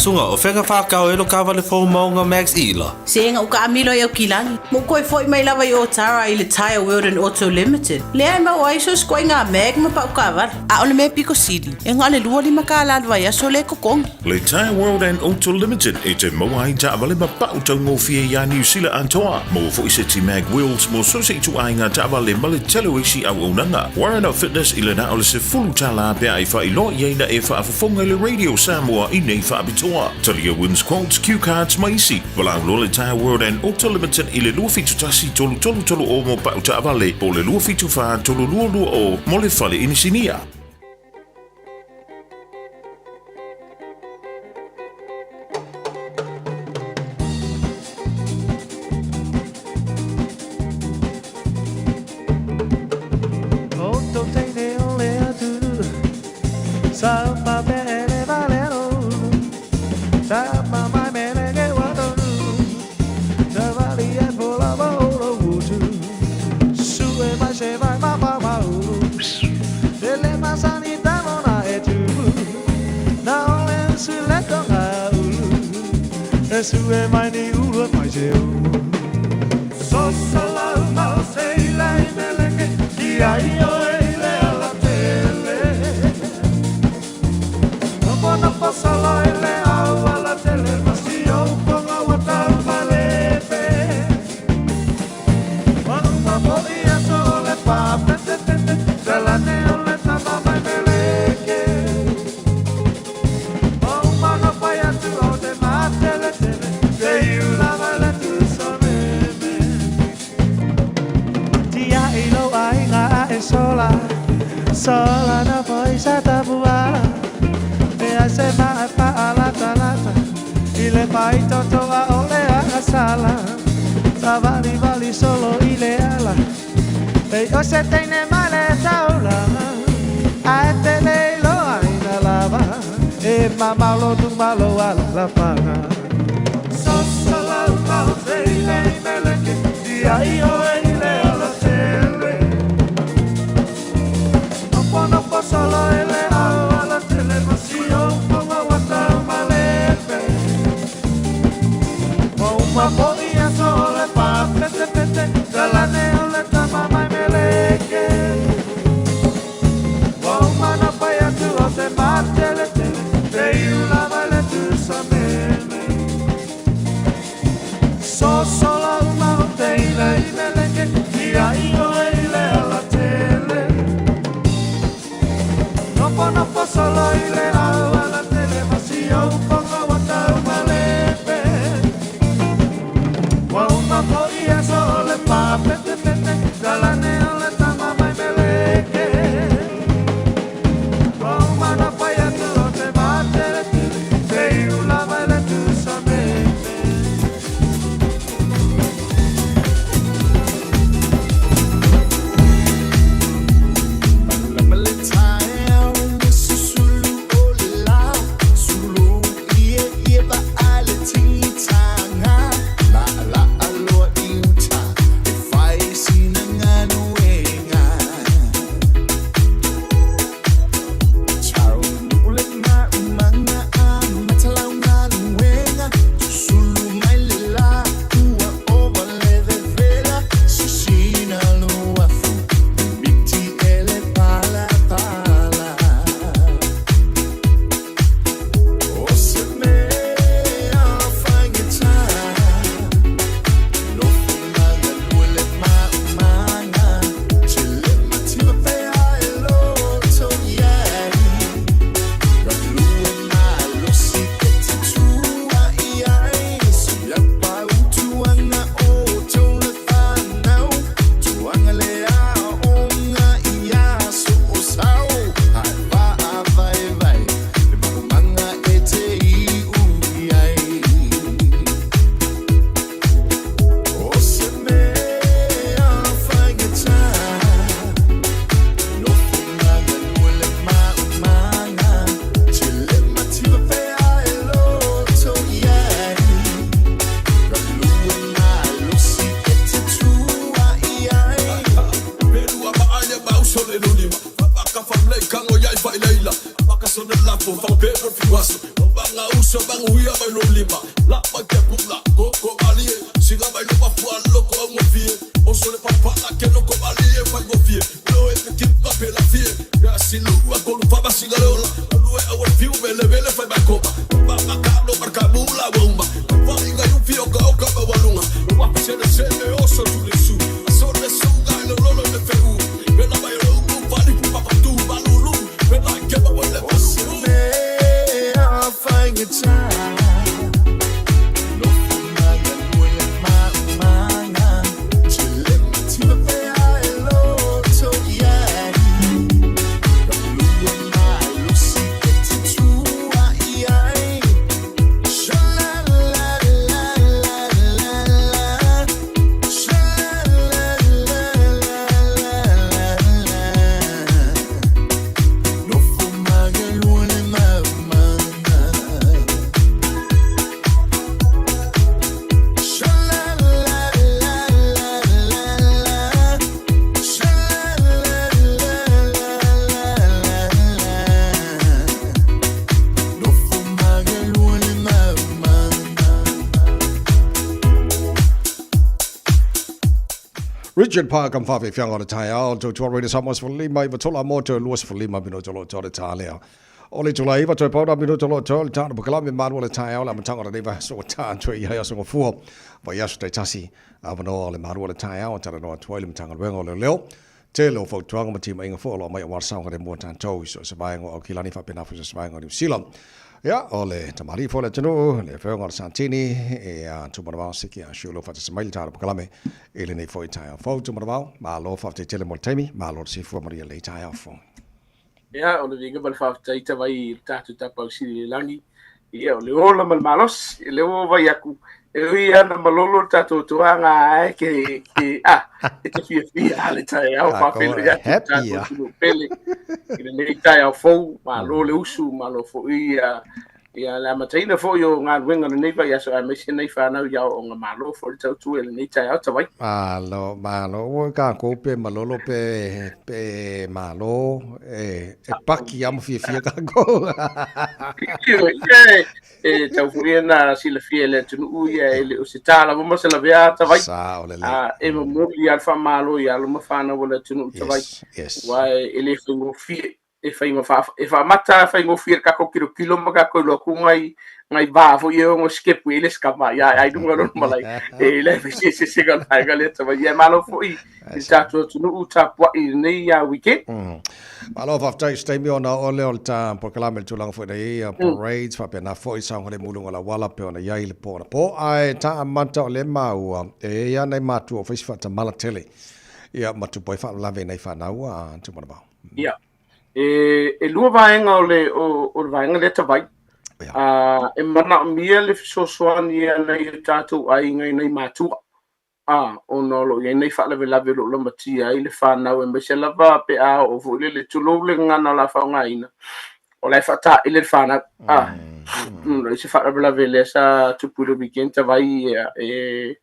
Suga, o fea ka whakao e lo kawale fou maunga Max Ila? Se ga uka amilo i au kilagi. Mo koe foi mai lava i Otara i le Tyre World and Auto Limited. Lea e maua ai so se koaiga mag ma pau kaavale. A o le mea piko sili, e ga o le 25 kālā le vaiaso le totogi. Le Tyre World and Auto Limited e te maua ai taavale ma pau taugofie iā Niu Sila atoa. Maua foi se ti mag wheels mo so se ituaiga taavale ma le tele o isi auaunaga. Warren Fitness i le na o le 10 tālā pe a e faailoa i ai na e faafofoga i le Radio Samoa i nei faapitoa. Talia wins quotes, cue cards ma isi. Valaau loa le Tyre World and Auto Limited i le 271 333 o mo pau taavale po o le 274 322 mo le fale inisinia. Richard Park am whawhi whianga o le taeao, tau tua reina Samoa sefulu lima iwa tola mo te 25 minuta lo to le tālea. O le tula iwa toe pauna minuta lo to le tāna pakalame malu o le taeao le amatanga o le neiva so tā tue i hai aso ngofua. Vai aso te tasi awanoa o le malu o le taeao tala noa tuai le matanga luenga o le leo. Te leo fautuanga ma tima inga fua o lo mai o warasaonga le mua tātou i so se vaenga o Kilani whapena fu se vaenga o New Zealand. Ia, o le tamalii foi o le atunuu, le afioga o le Satini, ia Tumanavao Siki a Siulo faatasi mai le taalo pakalame i lenei foi taeao fou. Tumanavao, malo faafetai tele mo le taimi, malo le soifua manuia lenei taeao fou. Ia, o le viiga ma le faafetai tavai i le tatou Tapausili i le lagi, ia, o le ola ma le malosi, lea ua vaai atu, e ui lava ina malolo le tatou toaga ae ke, ke, a, e te fiafia lava le taeao, faafeiloai atu i le tatou atunuu pele i lenei taeao fou, malo le usu, malo foi ia, ia le amataina foi o galuega o lenei vaiaso aemaise nei fanau i aoaoga, malo foi le tautua i lenei taeao tavai. Malo, malo, ua tatou pe malolo pe, pe malo, e, e paki lava ma fiafia tatou. Ia, e tau foi ona silafia e le atunuu ia e le o se tā lava ma se lavea a Tavai. Sao lelei. A e momoli lava le faamalo i alo ma fanau a le atunuu Tavai. Yes, yes. Aua e le faigofie e fai ma fa, e faamata faigofie le tatou kilokilo ma tatou iloa atu nai nai va foi e ono skepu i le skama ia ai luga lona malai e le fai se se se ga vaega lea Tavai. Ia malo foi i le tatou atunuu tapuai i lenei weekend. Malo faafetai se taimi ona oo lea o le ta polokalame i le tulaga foi na i ai parades faapena foi saogalemu i luga o le auala pei ona i ai le po anapo ae ta amata o lea maua e i ai lava nai matua o fai si faatamala tele ia ma tupu ai faalavelave i nai fanau a Tumanavao. Ia. E lua vaega o le o le vaega lea Tavai. E manaomia le fesoasoani a nai o tatou aiga i nai matua. A, ona o lo o i ai nai faalavelave o lo o lamatia ai le fanau aemaise lava pe a oo foi lele, tulou le gagana o le a faaaogaina, o la e faataele le fanau. A, o se faalavelave lea sa tupu i le weekend tavai e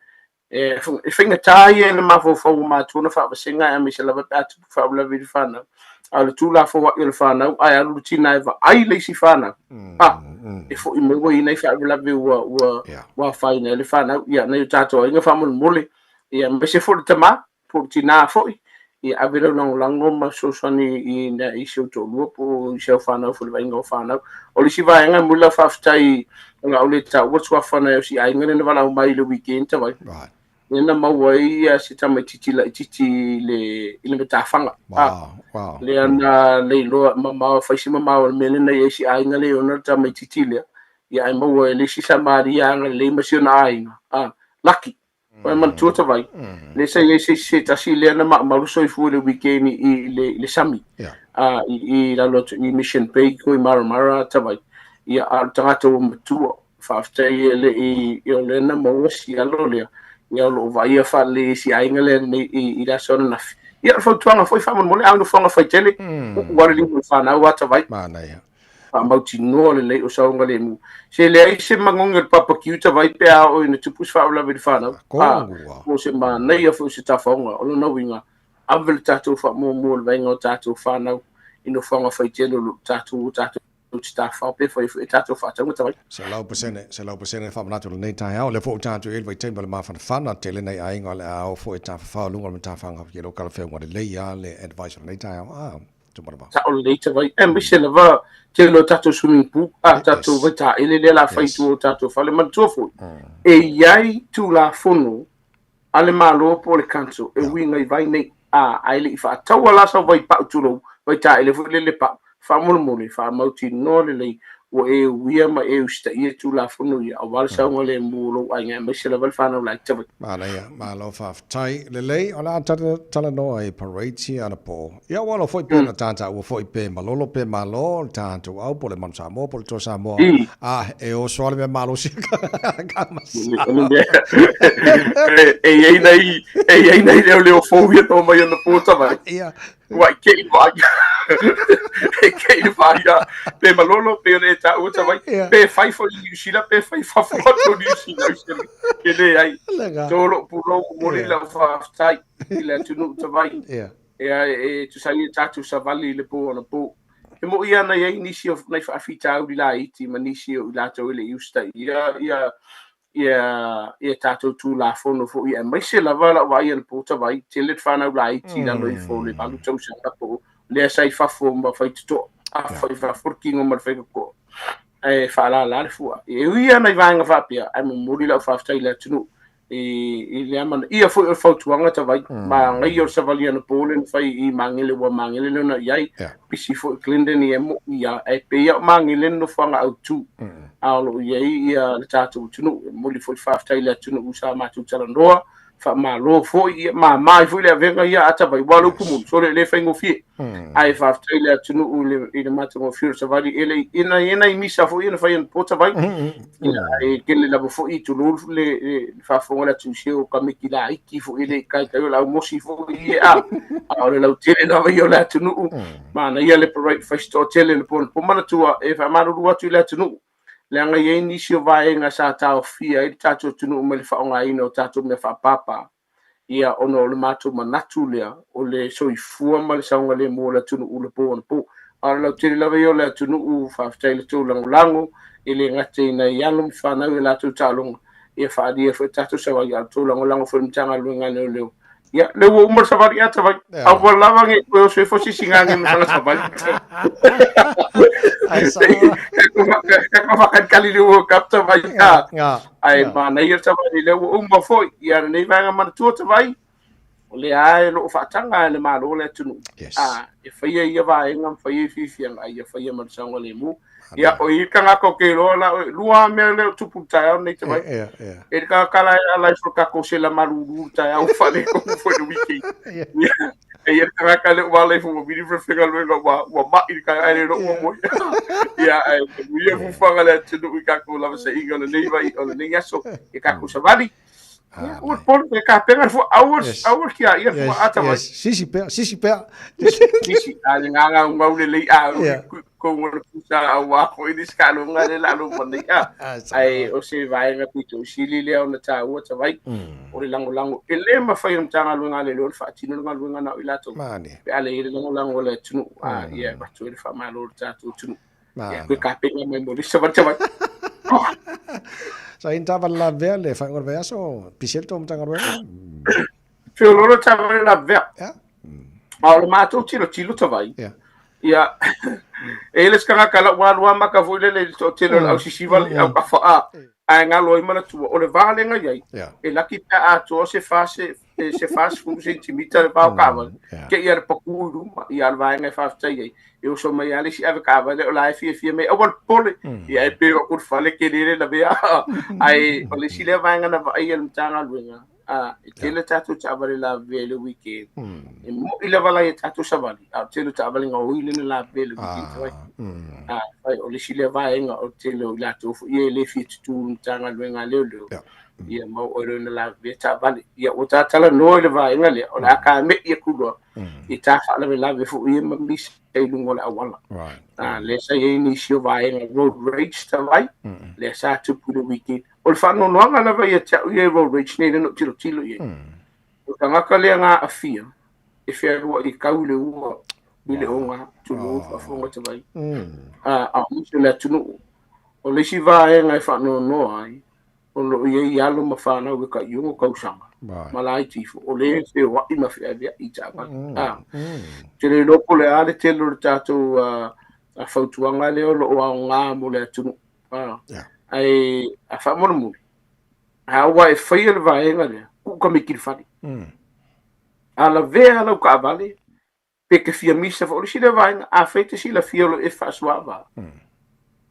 e faigata ia i le mafaufau o matua ona faavasega aemaise lava pe a tupu faalavelave i le fanau. A o le tuulafoai o le fanau ae alu le tina e vaai le isi fanau, a, e foi mai ua i ai nai faalavelave ua ua ua afaina ai le fanau. Ia, nai o tatou aiga faamolemole, ia, aemaise foi le tama po o le tina foi, ia ave lau lagolago ma fesoasoani i i si ou toalua po o i si au fanau foi i le vaaiga o fanau. O le isi vaega e momoli lau faafetai o le a ou le taua le suafa o si aiga lea na valaau mai i le weekend talu ai. Lea na maua ai se tamaitiiti laitiiti i le i le matafaga. Wow, wow. Lea na leiloa mamao, fai si mamao o le mea lea na i ai si aiga lea i ona le tamaitiiti lea. Ia ae maua e le isi Samaria agalelei ma si ona aiga. Ah, lucky. Ua e manatua Tavai, lea sa i ai se isi se tasi lea na maumau soifua i le weekend i le i le sami. Yeah. I lalo atu i Mission Bay ko i Maramara Tavai. Ia a o le tagata ua matua. Faafetai e le i o lea na maua si alo lea. Ia o lo o vaaia faalelei e si aiga lea nei i le aso ananafi. Ia o le fautuaga foi faamolemole, a o nofoaga faitele, uu lava le lima o le fanau a Tavai. Manaia. Faamautinoa lelei o saogalemu. Se leai se magogi o le papakiu Tavai pe a oo ina tupu se faalavelave i le fanau. A, po o se manaia foi o se tafaoga. O lona uiga, ave le tatou faamuamua i le vaaiga o tatou fanau i nofoaga faitele o lo o tatou tatou te tafafao pe fai foi e tatou faatauga tavai. 100%, 100% faamanatu i lenei taeao. O lea foi ua tatou i ai le vaitaimi o le mafanafana tele nai aiga o le a o foi e tafafao i luga o le matafaga i lou talafeauga lelei lava le advice o lenei taeao. Ah, Tumanava. Sao lelei tavai, aemaise lava tele o tatou swimming pool, a tatou vaitaele lea o le a fai i tua o tatou fale. Manatua foi, e i ai Tulafono a le Malo po o le Council e uiga i vai nei, a, ae le i faataua la sau vai pau tulou, vaitaele foi lele pau, faamolemole, faamautinoa lelei ua e uia ma e usitaia Tulafono ia aua le saogalemu o lou aiga aemaise lava le fanau laiti Savaii. Manaia, malo faafetai. Lelei, o le a talanoa i parades ia anapo. Ia ua alo foi pe na tataua foi pe malolo pe malo le tatou au po o le Manu Samoa po o le Toa Samoa. A e oso lava le mea malosi ka masalo. E i ai nai e i ai nai leoleo fou ia to mai ona po tavai. Ia. Ua i ke i vaai. E ke i vaai ia. Pe malolo pe le taua tavai. Pe fai foi i New Zealand pe fai fafo atu o New Zealand. E leai. Tolo pulou momoli lau faafetai i le atunuu tavai. Ia. Ia, e tusa ai e tatou savali i le po anapo. E mo'i lava na i ai nisi o nai faafitauli laiti ma nisi o i latou e le i usitaia ia ia ia tatou Tulafono foi, aemaise lava lau vaai anapo tavai, tele le fanau laiti i lalo ifo o le 8 tausaga po o lea sa i fafo ma faitotoa, fai fafo le kino ma le faitotoa, ae faalala le fua. E ui lava nai vaega faapea, ae momoli lau faafetai i le atunuu i le amanaia foi o le fautuaga tavai manaia o le savali anapo lea na fai i Magele ua Magele lea na i ai pisi foi Glendon ia mo'i lava ae pei lava o Magele le nofoaga autu a o lo o i ai ia le tatou atunuu. E momoli foi le faafetai i le atunuu sa matou talanoa faamalo foi ia mama ai foi le avega ia a tavai ua le upu moni sole e le faigofie ae faafetai i le atunuu i le matagofie o le savali e le ina ina i misa foi na fai anapo tavai ia e tele lava foi tulou le faafofoga le atunuu se o tamaiti laiti foi e le i taitai o le aumosi foi ia a a o le lautele lava ia o le atunuu manaia le parade fai se toatele le po po manatua e faamalulu atu i le atunuu leaga e i ai nisi o vaega sa taofia ai le tatou atunuu mai le faaaogaina o tatou mea faapapa ia ona o le matou manatu lea o le soifua ma le saogalemu o le atunuu i le po anapo. A o le lautele lava ia o le atunuu, faafetai i le tou lagolago, e le gata i nai alo ma fanau i a latou taaloga, ia faaalia foi tatou savali, a o le tou lagolago foi i le Matagaluega a Leoleo. Ia, lea ua uma le savali ea tavai. Aua lava ne i toe oso ifo se isi gage ma sana savali. Ka whakalikali le World Cup tavai. Ae manaia le savali lea ua uma foi. Ia lenei vaega manatua tavai, o lea lava e lo o faataga e le Malo le atunuu. E faia ia vaega ma faia ia fiafiaga, a ia faia ma le saogalemu. Ia, o i le tagata ou te iloa la, lua lava mea lea o tupu i le taeao lenei tavai. E le tagata la e ala ifo i le tatou sela malulu i le taeao ua faaletonu foi i le weekend. Ia, e i ai le tagata lea ua ala ifo ua vili faigaluega ua mai le taeao ae le iloa ua moe. Ia, ae manuia fuafuaga a le atunuu i tatou lavasaiga o lenei vai, o lenei aso i tatou savali. Ia, ua polo e kapena le fua, aua, aua le tiaia le fua ata mai. Sisi pea, sisi pea. Sisi, a le nganga ngau le lei a, ko ngona pusa a wā ko ini skalo nga le lalo ma nei a. Ai, o se vaega pito sili lea ona tāua tavai, o le lagolago. E le mafai e le Matagaluega a Leoleo ona faatino le galuega na o i latou. Pe a leai le lagolago a le atunuu, a ia e avatu ai le faamalo i le tatou atunuu. Ia, koe kapena mai mo le isi savali tavai. Sa ina taavale lavea le faaiuga o le vaiaso, pisi ai le tou Matagaluega? Feoloolo taavale lavea. A o le matou tilotilo tavai, ia, e i ai le isi tagata la ua alu lava maka foi lele i le toatele o le au sisiva le au kafa ae galo ai manatua o le va lea na i ai, e laki pe a atoa se se 40 sentimita le va o taavale, te i a le paku i luma, ia o le vaega e faafetai ai, e oso mai lava le isi ave taavale o la e fiafia mai, aua le popole, ia e pe o atu i le fale tele le lavea, ae o le isi lea vaega na vaaia e le Matagaluega, e tele tatou taavale lavevea i le weekend, e mo'i lava la i a tatou savali, a o le tele o taavale gaoi lea na lavevea i le weekend talu ai. O le isi lea vaega o le tele o i latou foi ia e le fia tutū i le Matagaluega a Leoleo, ia ma oo ai loa ina lavevea taavale. Ia ua ta talanoa i le vaega lea, o le a tame'i atu loa i ta faalavelave foi ia ma misa i luga o le auala. Lea sa i ai nisi o vaega road rage talu ai, lea sa tupu i le weekend. O le faanoanoaga lava ia te au ia i road rage nei lea na ou tilotilo i ai. O le tagata lea na aafia, e fealuai i tau i le ua. i le oga, tulou faafofoga Tavai. A o nisi o le atunuu, o le isi vaega e faanoanoa ai, o lo o i ai alo ma fanau e tai 6 tausaga ma laiti ifo, o lea e feoai ma feaveai i taavale. Ou te le iloa po o le a le tele o le tatou fautuaga lea o lo o aoga mo le atunuu. Ae a faamolemole, a ua e faia le vaega lea, tuu tamaiti i le fale. A lavea lau taavale, pe te fia misa foi. O le isi lea vaega, afai e te silafia o lo o e faasoava,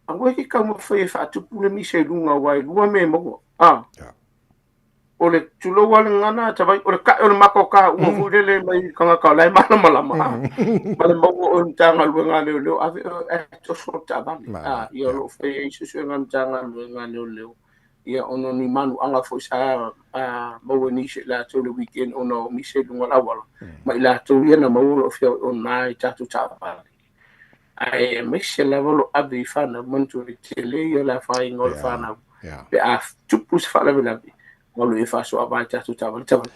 aua e te taumafai e faatupu le misa i luga aua e lua mea e maua. A. O le tulou lava le gagana a Tavai, o le tae o le mata o taua foi lele mai tagata o la e malamalama, a. Ma le maua o le Matagaluega a Leoleo, ave oe ae toso le taavale. A, ia o lo o fai ai suesuega a le Matagaluega a Leoleo ia ona o ni manuaga foi sa maua e nisi o i latou i le weekend ona o misa i luga o le auala, ma i latou ia na maua o lo o feoai ona i tatou taavale. Ae aemaise lava o lo o ave i fanau, manatua le tele ia o le afaina o le fanau pe a tupu se faalavelave, ua alu e faasoava i tatou taavale tavai.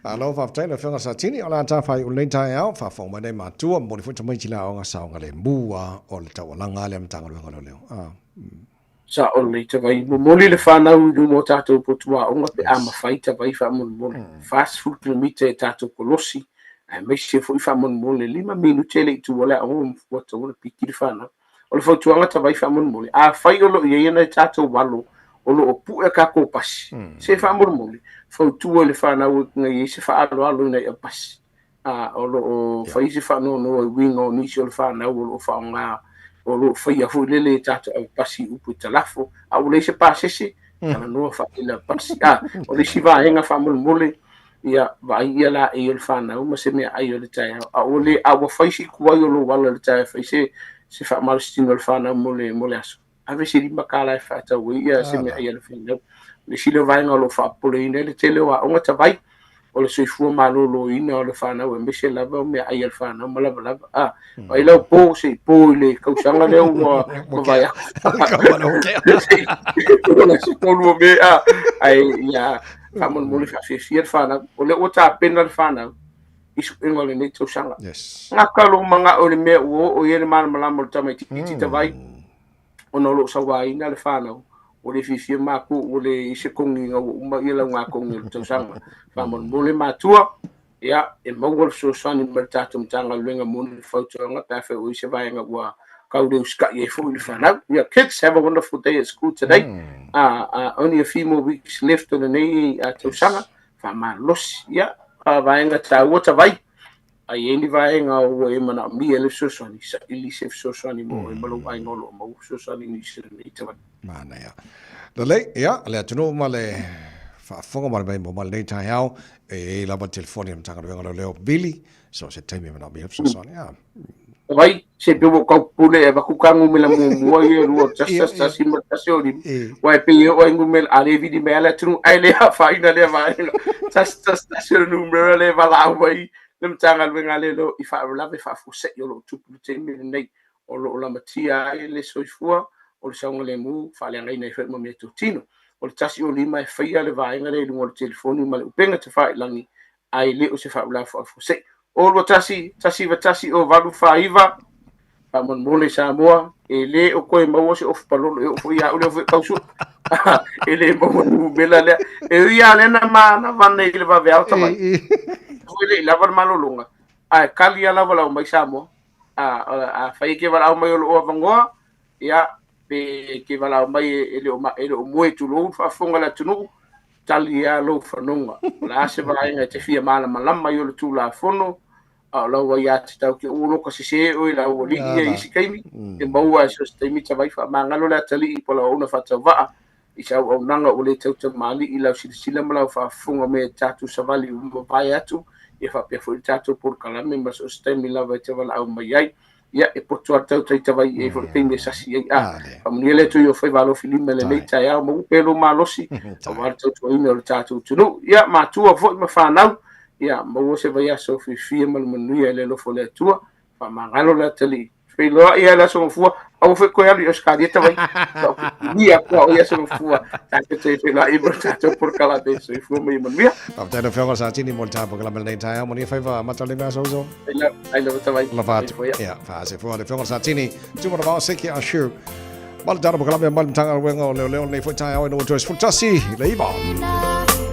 Malo faafetai lau Afioga Satini, o le a ta faaiu i lenei taeao, faafofoga mai nei matua, momoli foi tamaiti le aoga saogalemu a o le taualaga lea a Matagaluega o Leoleo. Sao lelei Tavai, momoli le fanau i luma o tatou potu aoga pe a mafai Tavai faamolemole. 40 kilomita e tatou kolosi, aemaise foi faamolemole 5 minute e le i tuua le aoga ua tatau ona piki le fanau. O le fautuaga Tavai faamolemole, afai o lo o i ai nai tatou alo o lo o pue a tatou pasi, se faamolemole, fautua i le fanau ina ia i ai se faaaloalo ina ia pasi. O lo o fai se faanoanoa i uiga o nisi o le fanau o lo o faaaoga, o lo o faia foi lele e tatou avepasi i upu e talafo, a ua leai se pasese, talanoa faalela pasi. O le isi vaega faamolemole, ia vaai ia laei o le fanau ma se meaai o le taeao. A ua le, a ua fai si tuai o lou ala i le taeao e fai se, se faamalositino a le fanau mo le, mo le aso, ave se $5 e faatau ai ia se meaai a le fanau. O le isi lea vaega o lo o faapopoleina ai le tele o aoga tavai, o le soifua maloloina o le fanau aemaise lava o meaai a le fanau ma lavalava. A, ai lau po se i po i le tausaga lea ua mavae atu. O se tolu o Me, a, ae ia faamolemole faafiafia le fanau. O lea ua tapena le fanau i suega o lenei tausaga. Yes. Gata lou manao i le mea ua oo i ai le malamalama o le tamaitiiti tavai, ona o lo o sauaina le fanau, ua le fiafia matou ua le i ai se togiga ua uma ia lauga togi o le tausaga. Faamolemole matua, ia, e maua le fesoasoani mai le tatou Matagaluega mo ni fautuaga pe afai ua i ai se vaega ua tau le usitai ai foi le fanau. Yeah, kids, have a wonderful day at school today. Only a few more weeks left o lenei tausaga. Faamalosi, ia, vaega taua tavai. A i ai ni vaega ua e manaomia le fesoasoani, saili se fesoasoani mo oe ma lou aiga o lo o maua fesoasoani i nisi o lenei tavai. Manaia. Lelei, ia, le atunuu ma le faafofoga ma le maimoa mai lenei taeao, e i ai lava le telefoni a le Matagaluega o Leoleo, vili, so o se taimi e manaomia le fesoasoani. Ia. Tavai, se pei ua ou tau pupule e avatu ta numera muamua ia e lua, tasi, tasi, tasi ma le tasi o lima. Aua e pei e oo ai numera, a le vili mai lava le atunuu, ae le afaina lea vaega. Tasi, tasi, tasi o le numera lea e valaau ai le Matagaluega a Leoleo i faalavelave faafuasei o lo o tupu i le taimi lenei, o lo o lamatia ai le soifua o le saogalemu faaleagaina ai foi ma meatotino. O le 105 e faia le vaega lea i luga o le telefoni ma le upega tafailagi, ae le o se faalavelave faafuasei. O 21 191 o 849 faamolemole Samoa, e le o toe maua se ofu palolo, e oo foi ia au lea foi tau sue. E le maua le numera lea. E ui lava lea na manava nei i le vaveao tamai. Foi le i lava le malologa, ae kali lava lau valaau mai Samoa. A fai e ke valaau mai o loo avanoa, ia, pe ke valaau mai e le o e le o moe tulou le faafofoga a le atunuu, tali lava lou fanoga. O le a se vaega e te fia malamalama ai o le Tulafono, a o lau aiatatau ke ua loka sese oe i le aualii ia i isi taimi, e maua ai so o se taimi tavai faamagalo le atalii po o lau auauna faatauvaa i se auaunaga ua le tautamalii i lau silasila ma lau faafofoga me tatou savali ua mavae atu, ia faapea foi le tatou polokalame ma so o se taimi lava e te valaau mai ai. Ia, e poto lava le tautai tavai i ai foi le taimi e sasi ai. A, faamanuia le Atua i ou faiva alofi lima i lenei taeao, maua pea lou malosi aua le tautuaina o le tatou atunuu. Ia, matua foi ma fanau, ia, maua se vaiaso fiafia ma le manuia i le alofa o le Atua. Faamagalo le atalii. Feiloai lava i le Aso Gafua. Aua foi koe alu i Australia tawai. Ia kua o ia se mafua. Tātou te whela i mo tātou porokalame soifua ma ia manuia. Faafetai lau Afioga Satini mo le tapu kalame lenei taeao. Manuia faiva mata o le mea soso. Ai lava tawai. Lava atu. Ia, faasefua le Afioga Satini. Tuma na vao seki a shiu. Ma le tapu kalame mai le Matagaluega o Leoleo lenei foi taeao e no toe 11 i le 9.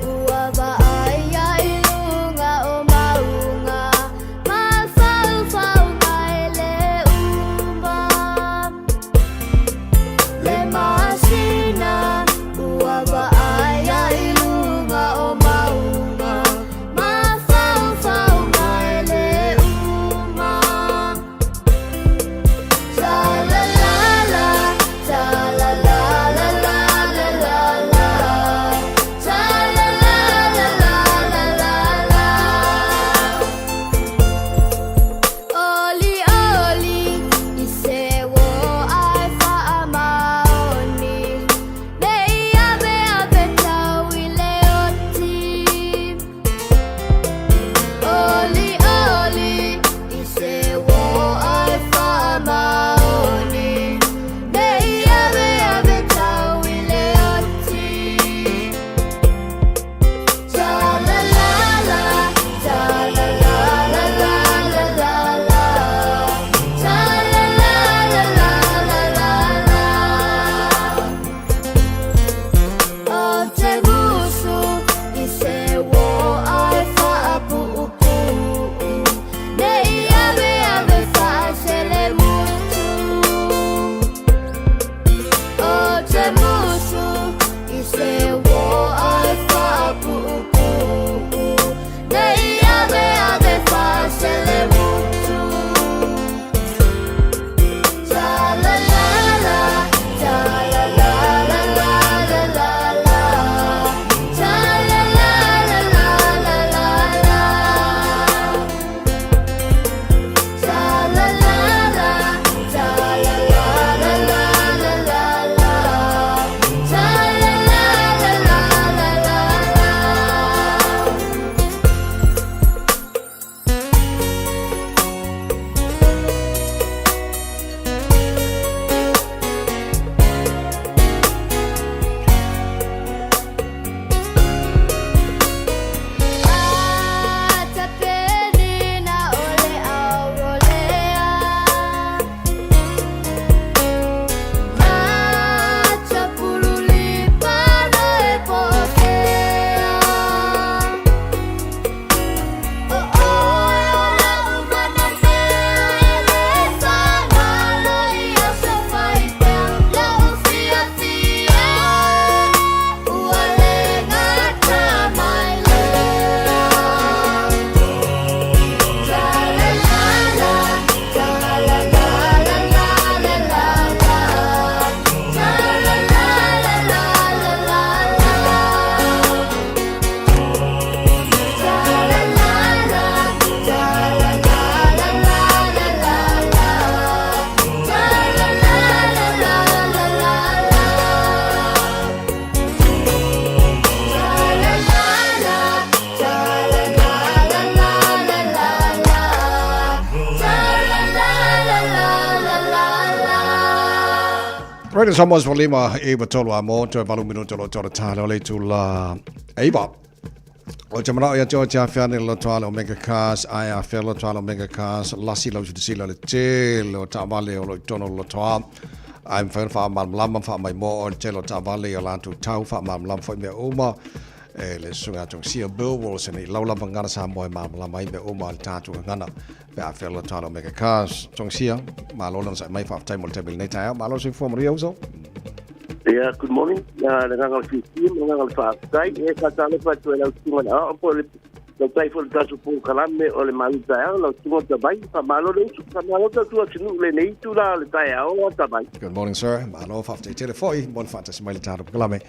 Radio Samoa 15 e tolu a mo toe valu minuta lo tolu tala o le tula eiva. O te manao ia te o te awhea le lotoa le Omega Cars, ai awhea lotoa le Omega Cars, lasi lau sila le tele o taavale o lo i tono lotoa. Ai mwhai wha mamlama wha mai mo o le tele o taavale o lātou tau wha mamlama wha mea uma. E le sunga tong sia Bill Wilson i laulava ngana sa moe mamlama i mea uma o le tātou ngana. Pe awhea lotoa le Omega Cars, tong sia, malo lana sa mai wha mo le tebele nei taeao, malo se fua maria uso. Yeah, good morning. Le nganga le fifi, le nganga le whaatai, e ka tale wha tue lau tunga na ao, po le lau tai fo le tasu pō kalame o le malu taeao, lau tunga tabai, wha malo le usu, wha malo tau tua le nei tu la le taeao o tabai. Good morning, sir. Malo whafte tele foi, mo le whaatasi mai le tātou kalame.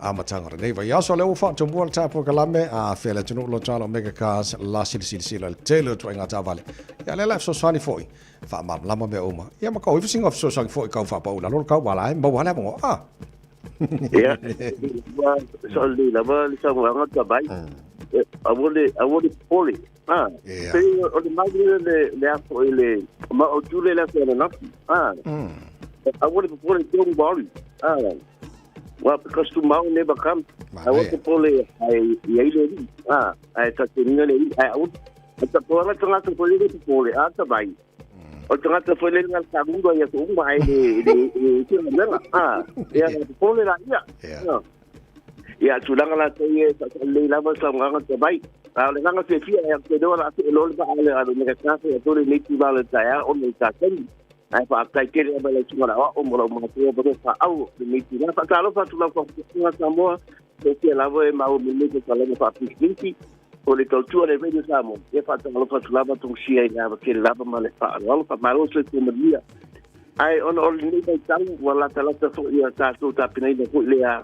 A matanga nei vai aso le o whaatumua le tātou kalame, a whea le tunu lo tālo Omega Cars, la sili sili sili le tele o tua ngā tāvale. Ia le laf sosani foi, wha mamlama mea uma. Ia makau, iwa singa sosani foi kau whaapaula, lolo kau wala, maua le mongo, ah. Ia, so le lava le saunoaga tabai. Aua le pole. Ah. Pe o le mai le le afo i le ma o tule le afo na. Ah. Aua le popole, don't worry. Ah, well, because tomorrow never comes. Aua popole, ai i ai le alii. Ah, ai tateniga le alii. Ai aua, ai tapuanga tagata foi le popole, a tavai. O le tagata foi le nga tagura ia to uma ai le le le te galuega. Ah, ia popole la ia. Ah. Ia tulaga la te ia sa lei lava sa nganga te vai. A o le nganga fiafia e te loa la te lo le ba ale a le ka ka to le nei tulaga le taeao o le taimi. Ae faafetai tele lava i lau susuga aoao ma lau matua ma lou faaauo i lenei tulaga. Faatalofa atu lau faafofoga Samoa, seotia lava e maua mai nei tausalauga faapisinisi o le tautua le Radio Samoa. Ia faatalofa atu lava togusia i le ava tele lava ma le faaaloalo. Faamalo le soifua manuia. Ae ona o lenei vaitau ua latalata foi ia tatou tapenaina foi lea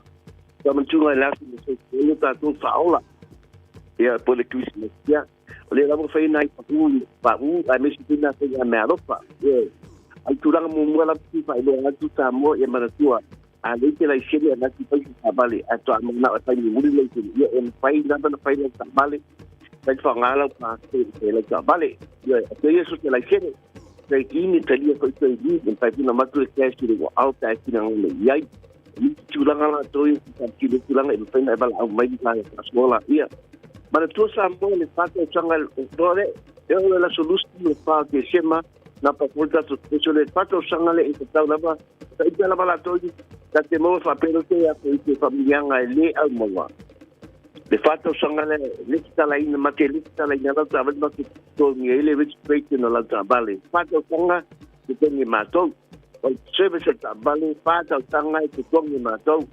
faamanatuga i le aso o le soifua tatou faaola. Ia po o le Kerisimasi. Ia O lea lava fai nai pahū, pahū, aemaise foi nā faiga meaalofa. Ioe. A i tulaga muamua lava fia faailoa atu Samoa ia manatua, a leai se laisene a nati fai se taavale, ae faatoa manao e fai mulimuli le laisene, ia e mafai lava ona fai lau taavale, fai faaaoga lau passport e lau taavale. Ioe. A toe ia so se laisene, trade in, e talia foi trade in, e mafai foi ona avatu le cash i le ua ao pe a e finagalo i ai. O nisi tulaga latou ia e faatino tulaga e mafai ona e valaau mai ma e faasoa laia. Manatua Samoa le fa tausaga o le e oo i le aso 24 o Tesema na pa foi tatou special le fa tausaga le e tatau lava ta ita lava latou i ta te maua faapea te ia i te familianga e le au maua. Le fa tausaga le le talaina ma te le talaina lau taavale ma te totogi ai le registration o lau taavale. Fa tausaga totogi e matou. O le service o le taavale, fa tausaga e totogi e matou.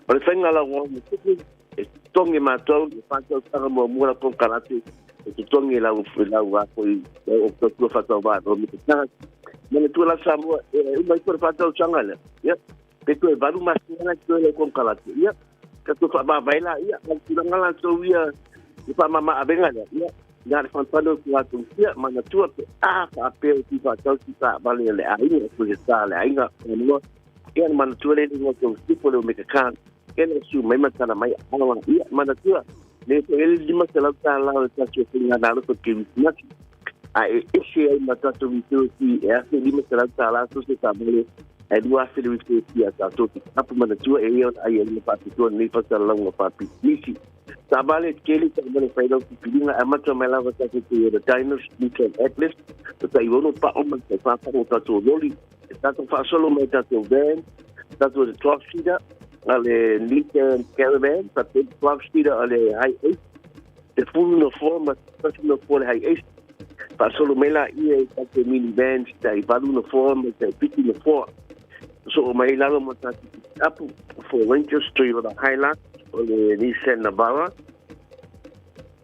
O le faiga lau ma tupe, e totogi e matou le fa tausaga muamua lau konekarate, e totogi e lau lau a foi lau o tautua faatauvaa o me te tagata. Manatua la Samoa, e uma ifo le fa tausaga lea. Ia, pe toe valu masina la toe lau konekarate. Ia, ka toe faavavae laia, a o le tulaga latou ia i faamama avega lea. Ia, na le fanufanu o latou sia, manatua pe a faapea o tuifaatau si taavale a le aiga, po o se ta a le aiga, manatua, ia na manatua le igoa o tipo le omega card, ia na su mai ma tala mai alawa, ia manatua, le foi ele $500 o le tatou faiganalofa kerisimasi, a e ese ai ma tatou utility e $1,500 so se taavale, ae 2,000 le utility a tatou te tapu manatua e ia ona ai e lima faapitoa lenei faasalalauga faapisinisi. Taavale tele taavale fai lau pipiliga amata mai lava tatou Toyota Dynos, Nissan Atlas, o tai 6 pao ma le tai 4 pao o tatou loli, e tatou faasolo mai tatou van, tatou le 12 seater a le Nissan Caravan, tatou 12 seater a le Hi-Ace, te fulu nofoa ma tasi nofoa le Hi-Ace, faasolo mai laia i tatou minivans tai 8 nofoa ma tai 7 nofoa. Soo mai lalo ma tatou pikiapu, Ford Rangers, Toyota Hilux, o le Nissan Navara,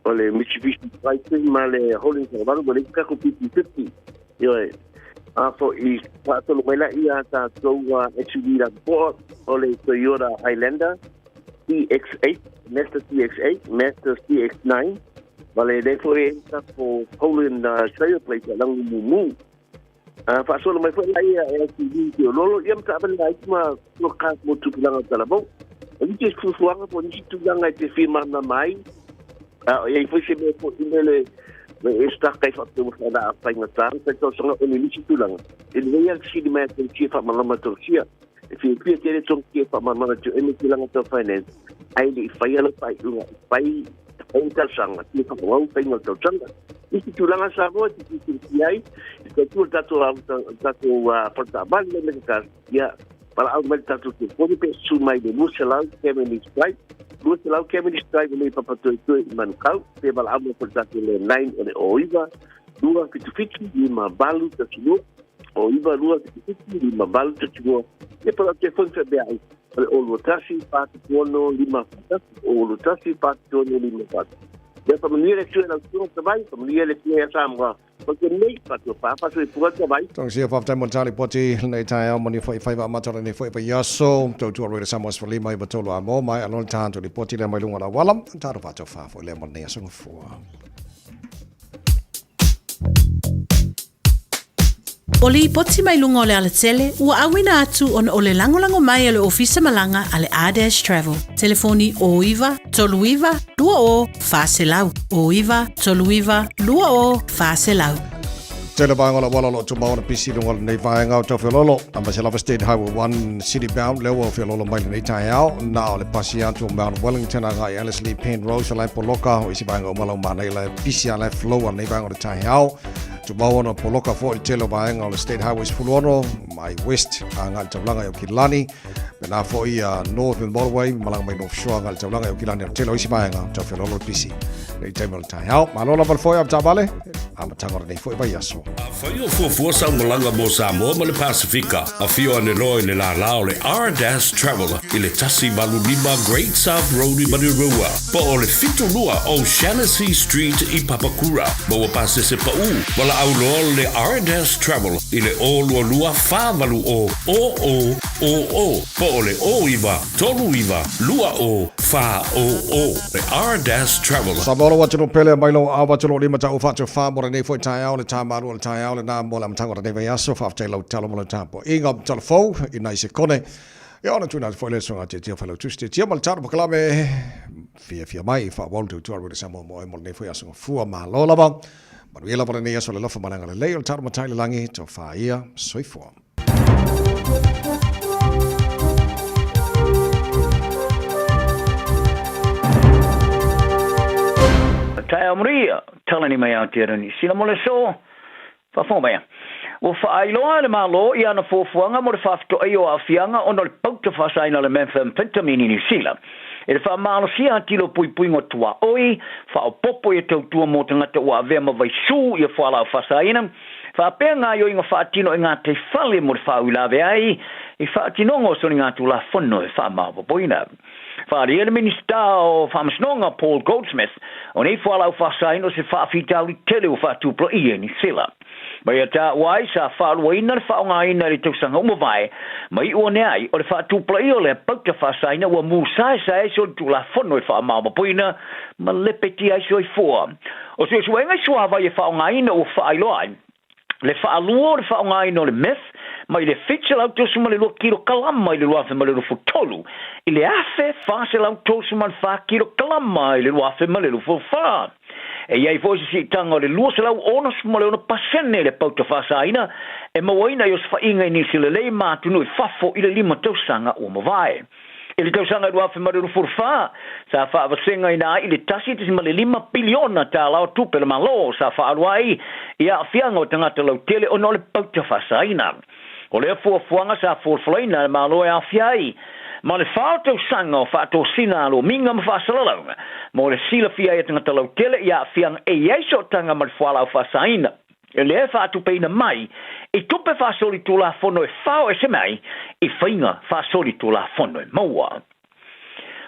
o le Mitsubishi Triton ma le Holden Colorado, ma le isi tatou PP50. Ioe. A foi faasolo mai laia tatou SUV lapopoa, o le Toyota Highlander CX-8, Mazda CX-8, Mazda CX-9, ma le lea foi e tatou Holden Trailblazer lagu mumu. A faasolo mai foi laia e SUV te ololo, ia ma taavale laiti ma ka mo tupulaga o talavou. O nisi fuafuaga po o nisi tulaga e te fia malamalama ai, a o i ai foi se mea foi le le e staka i faapea ua whaela a whaingatā, kai tausaga o nisi tulaga. E lelei lava le fesili mai a tausia faamalama tausia. E fiafia tele tonu tia faamalama tau eme tulaga tau finance, ae le i faia lau faaiuga e fai fai le talosaga, tia whakawau whainga o tausaga. Nisi tulaga Samoa te fiafia ai, e tautua le tatou tatou whataavale le me te ia valaau mai le tatou telefoni pe susu mai le 200 Cavendish Drive, 200 Cavendish Drive o le Papatoetoe i Manukau, pe valaau mai foi le tatou landline o le 09 277 5812, 09 277 5812, ia po o lau telefoni faapea ai, o le 021 46 541, 021 46 541. Ia faamanuia le Atua i lau susuga Tavai, faamanuia le Atua ia Samoa. Ko te nei, fatua pā, fatua i pua Tavai. Tonga faafetai mo le tali poti lenei taeao moni foi faiva amata lenei foi vaiaso. Tautua Roera Samoa 15 i 3 a mo mai alo le tatou lipoti lea mai luga o le auala. Tatou faatofa foi lea mo lenei aso gafua. O lipoti mai luga o le alatele ua auina atu ona o le lagolago mai a le Ofisa Malaga a le R-Dash Travel. Telefoni 09 39 20 400, 09 39 20 400. Tele vaega o le auala o lo o tumau ona pisi i luga o lenei vaega o Taufeololo, aemaise lava State Highway 1 City Bound lea ua feololo mai lenei taeao, na o le pasi atu o Mount Wellington agai Ellerslie Penrose la e poloka, o isi vaega uma la ua manaia la e pisi a la e flow a lenei vaega o le taeao. Tumau ona poloka foi le tele o vaega o le State Highway 16 mai West agai le taulaga i Aukilani. Pēlā foi ia Northern Motorway, malaga mai North Shore agai le taulaga i Aukilani, o le tele o isi vaega taufeololo le pisi nei taimi o le taeao. Malo lava le foe a taavale, amataga o lenei foi vaiaso. Afai o fuafua sau malaga mo Samoa ma le Pasefika, afio ane loa i le lālā o le R-Dash Travel i le 185 Great South Road i Manurewa, po o le 72 O'Shannessy Street i Papakura. Maua pasese paʻu, valaau loa le R-Dash Travel i le 022 480 0000 po o le 09 39 20 400. Le R-Dash Travel. Samoa lou atunuu pele mai lou ava atu lou lima tau fatu fa mo lenei foi taeao le tā malua o le taeao lenā mo le amataga o lenei vaiaso. Faafetai lau tatalo ma lau tapuaiga. Tala fou i nai sekone. Ia ona tuuina atu foi lea suaga tiatia Failautusi Tiatia ma le talo pakalame fiafia mai i faaauau le tautua a Rita Samoa mo oe mo lenei foi aso gafua. Malo lava. Manuia lava lenei aso le alofa ma le agalelei o le talo matai i le lagi. Tofa ia. Soifua. Taeao maria, talani mai Aotearoa Niu Sila mo le aso. Faafofoga mai. Ua faailoa e le Malo i ana fuafuaga mo le faafetoai o aafiaga ona o le pauta faasaina o le methamphetamine i Niu Sila e le faamalosia atili o puipuiga o tuaoi faaopoopo ia tautua mo tagata ua avea ma vaisū ia fualaau faasaina faapea gaoioiga faatino i gataifale mo le faauilavea ai i faatinoga o soligatulafono e faamaopoopoina. Faaalia le Minisita o Faamasinoga Paul Goldsmith o nei fualaau faasaina o se faafitauli tele ua faatupulaia i Niu Sila. Mai ia taua ai sa faaluaina le faaaogaina i le tausaga ua mavae, ma iu ane ai o le faatupulaia o lea pauta faasaina ua musaesae ai solitulafono e faamaopoopoina ma lepetia ai soifua. O suesuega i suavai e faaaogaina ua faailoa ai le faalua o le faaaogaina o le meth mai le 732 kilokalama i le 2023 i le 1434 kilokalama i le 2024. E i ai foi se siitaga o le 266 pasene le pauta faasaina e mauaina i osofaiga i Niu Sila nei ma atunuu i fafo i le 5 tausaga ua mavae. I le tausaga 2024, sa faavasegaina ai le $1.5 piliona tāla o tupe a le Malo sa faaalu ai i aafiaga o tagata lautele ona o le pauta faasaina. O lea fuafuaga sa folafolaina e le Malo e aofia ai ma le fa o tausaga o faatosina a lomiga ma faasalalauga mo le silafia ai e tagata lautele i aafiaga e i ai sootaga ma le fualaau faasaina. Lea e faatupeina mai i tupe faasolitulafono e fao ese mai i faiga faasolitulafono e maua.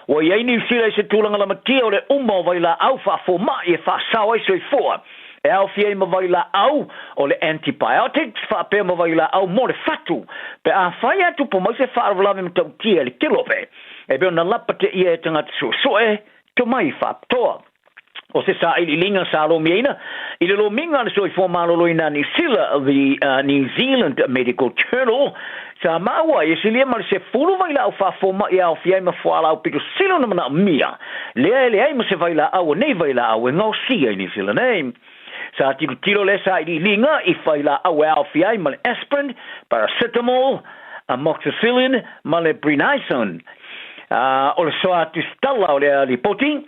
Ua i ai Niu Sila i se tulaga lamatia o le uma o vailaau faafomai e faasao ai soifua, e aofia ai ma vailaau o le antibiotics faapea ma vailaau mo le fatu pe afai ae tupu mai se faalavelave matautia i le kelope e pei ona lapateia e tagata suesue tomai faapitoa. O se sailiiliga sa lomiaina i le lomiga a le Soifua Maloloina a Niu Sila, The New Zealand Medical Journal, sa maua ai e silia ma le 10 vailaau faafomai e aofia ai ma fualaau pito sili ona manaomia, lea e leai ma se vailaau o nei vailaau e gaosia i Niu Sila nei. Sa tilotilo lea sailiiliga i vailaau e aofia ai ma le aspirin, paracetamol, amoxicillin ma le prednisone. O le soa tusitala o lea lipoti,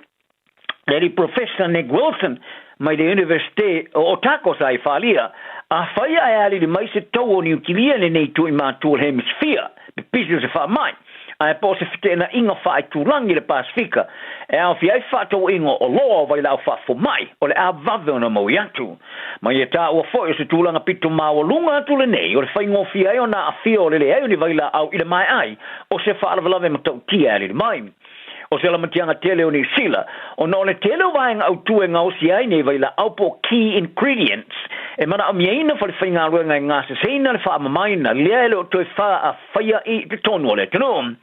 le alii Professor Nick Wilson mai le Universite o Otago sa i faaalia, afai ae alili mai se tou o Niukilia i lenei itu i matu o le Hemisphere, pipisi o se faamai, ae po o se feteenaiga faaitulagi i le Pasefika, e aofia ai fefaatauaiga o oloa o vailaau faafomai o le a vave ona maui atu. Ma ia taua foi o se tulaga pito maualuga atu lenei o le faigofie ai ona aafia o le leai o ni vailaau i le maea ai o se faalavelave matautia e alili mai. O se lamatiaga tele o Niu Sila, ona o le tele o vaega autu e gaosia ai nei vailaau po o key ingredients e manaomiaina falefaigaluega e gaseseina le faamamaina lea e le o toe faafaia i totonu o le atunuu.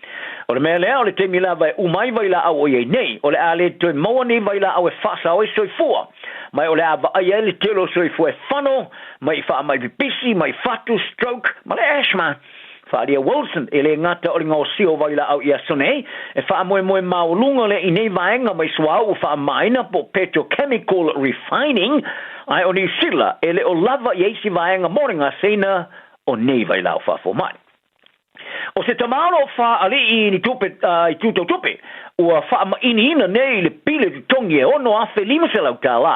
O le mea lea, o le taimi lava e uma ai vailaau o i ai nei, o le a le toe maua nei vailaau e faasao ai soifua, ma o le a vaaia ai le tele o soifua e fano mai i faamai pipisi, mai fatu, stroke, ma le asthma. Faaalia Wilson, e lē gata o le gaosia o vailaau i aso nei, e faamoemoe maualuga lea i nei vaega mai suauu faamamaina po o petrochemical refining, ae o Niu Sila e le o lava i ai isi vaega mo le gaseina o nei vailaau faafomai. O se tama o lo o faalii i ni tupe i tūtautupe ua faamainiina nei i le pile totogi e $6,500 tālā,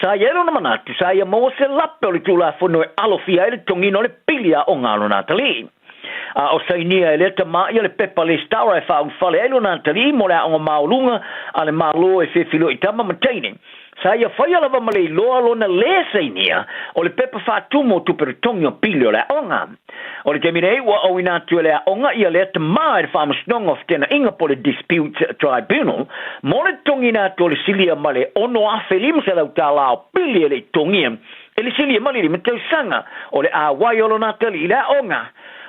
sa i ai lona manatu sa ia maua se lape o le Tulafono e alofia ai le totogiina o le pili aoga a lona atalii. A o sainia e lea tama ia le pepa lesitala e faaulufale ai lona atalii mo le aoga maualuga a le Malo e fefiloai tama ma teine. Sa ia faia lava ma le iloa lona lē sainia o le pepa faatumu o tupe totogi o pili o le aoga. O le taimi nei ua auina atu e le aoga ia lea tama e le Faamasinoga o Fetenaiga po o le Disputes Tribunal mo le totogiina atu o le silia ma le $6,500 tālā o pili e le i totogia e le silia ma le 5 tausaga o le auai o lona atalii i le aoga.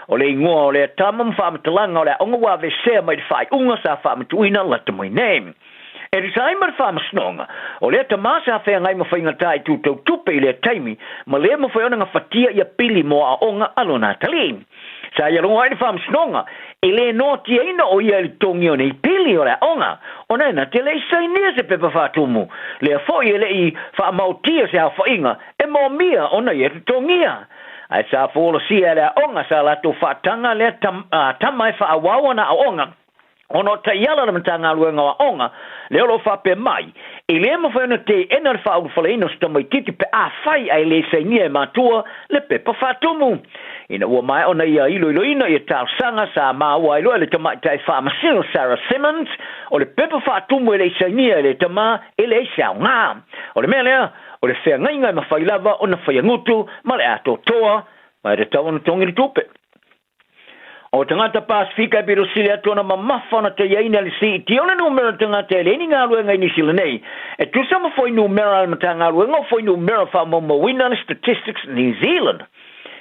O le igoa o lea tama ma faamatalaga o le aoga ua aveesea mai le faaiuga sa faamatuuina lata mai nei. E tusa ai ma le faamasinoga, o lea tama sa feagai ma faigata i tūtau tupe i lea taimi, ma lē mafai ona gafatia ia pili mo aoga a lona atalii. Sa ia logo ai le faamasinoga, e lē noatiaina o ia i le totogia o nei pili o le aoga, ona e na te le i sainia se pepa faatumu, lea foi e le i faamaotia se aofaiga e moomia ona ia totogia. Ae sa folasia e le aoga sa latou faataga lea tama e faaauau ana aoga, Ona o taiala le Matagaluega o Aoga, lea o lo o faapea mai, e le mafai ona teena le faaulufaleina o se tamaitiiti pe afai ae le sainia e matua le pepa faatumu. Ina ua maea ona ia iloiloina ia talosaga sa maua ai loa e le tamaitai faamasino Sarah Simmons, o le pepa faatumu e le i sainia e le tama e leai se aoga. O le mea lea, o le feagaiga e mafai lava ona faiagutu ma le atoatoa, ma e tatau ona togi le tupe. O tagata Pasifika e pito sili atu ona mamafa ona taiaina le siitia o le numera o tagata e leai ni galuega i Niu Sila nei, e tusa ma fuainumera a le Matagaluega o Fuainumera Faamaumauina le Statistics New Zealand.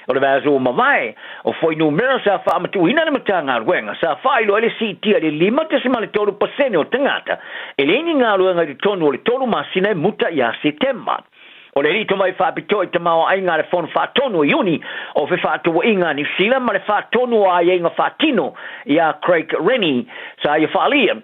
O le vaiaso ua mavae, o fuainumera sa faamatuuina e le Matagaluega sa faailoa ai le siitia i le 5.3% o tagata e leai ni galuega i totonu o le tolu masina e muta ia Setema. O le alii tomai faapitoa i tamaoaiga a le Fono Faatonu o Iuni o Fefaatauaiga a Niu Sila ma le Faatonu o Aiaiga Faatino ia Craig Rennie sa ia faaalia,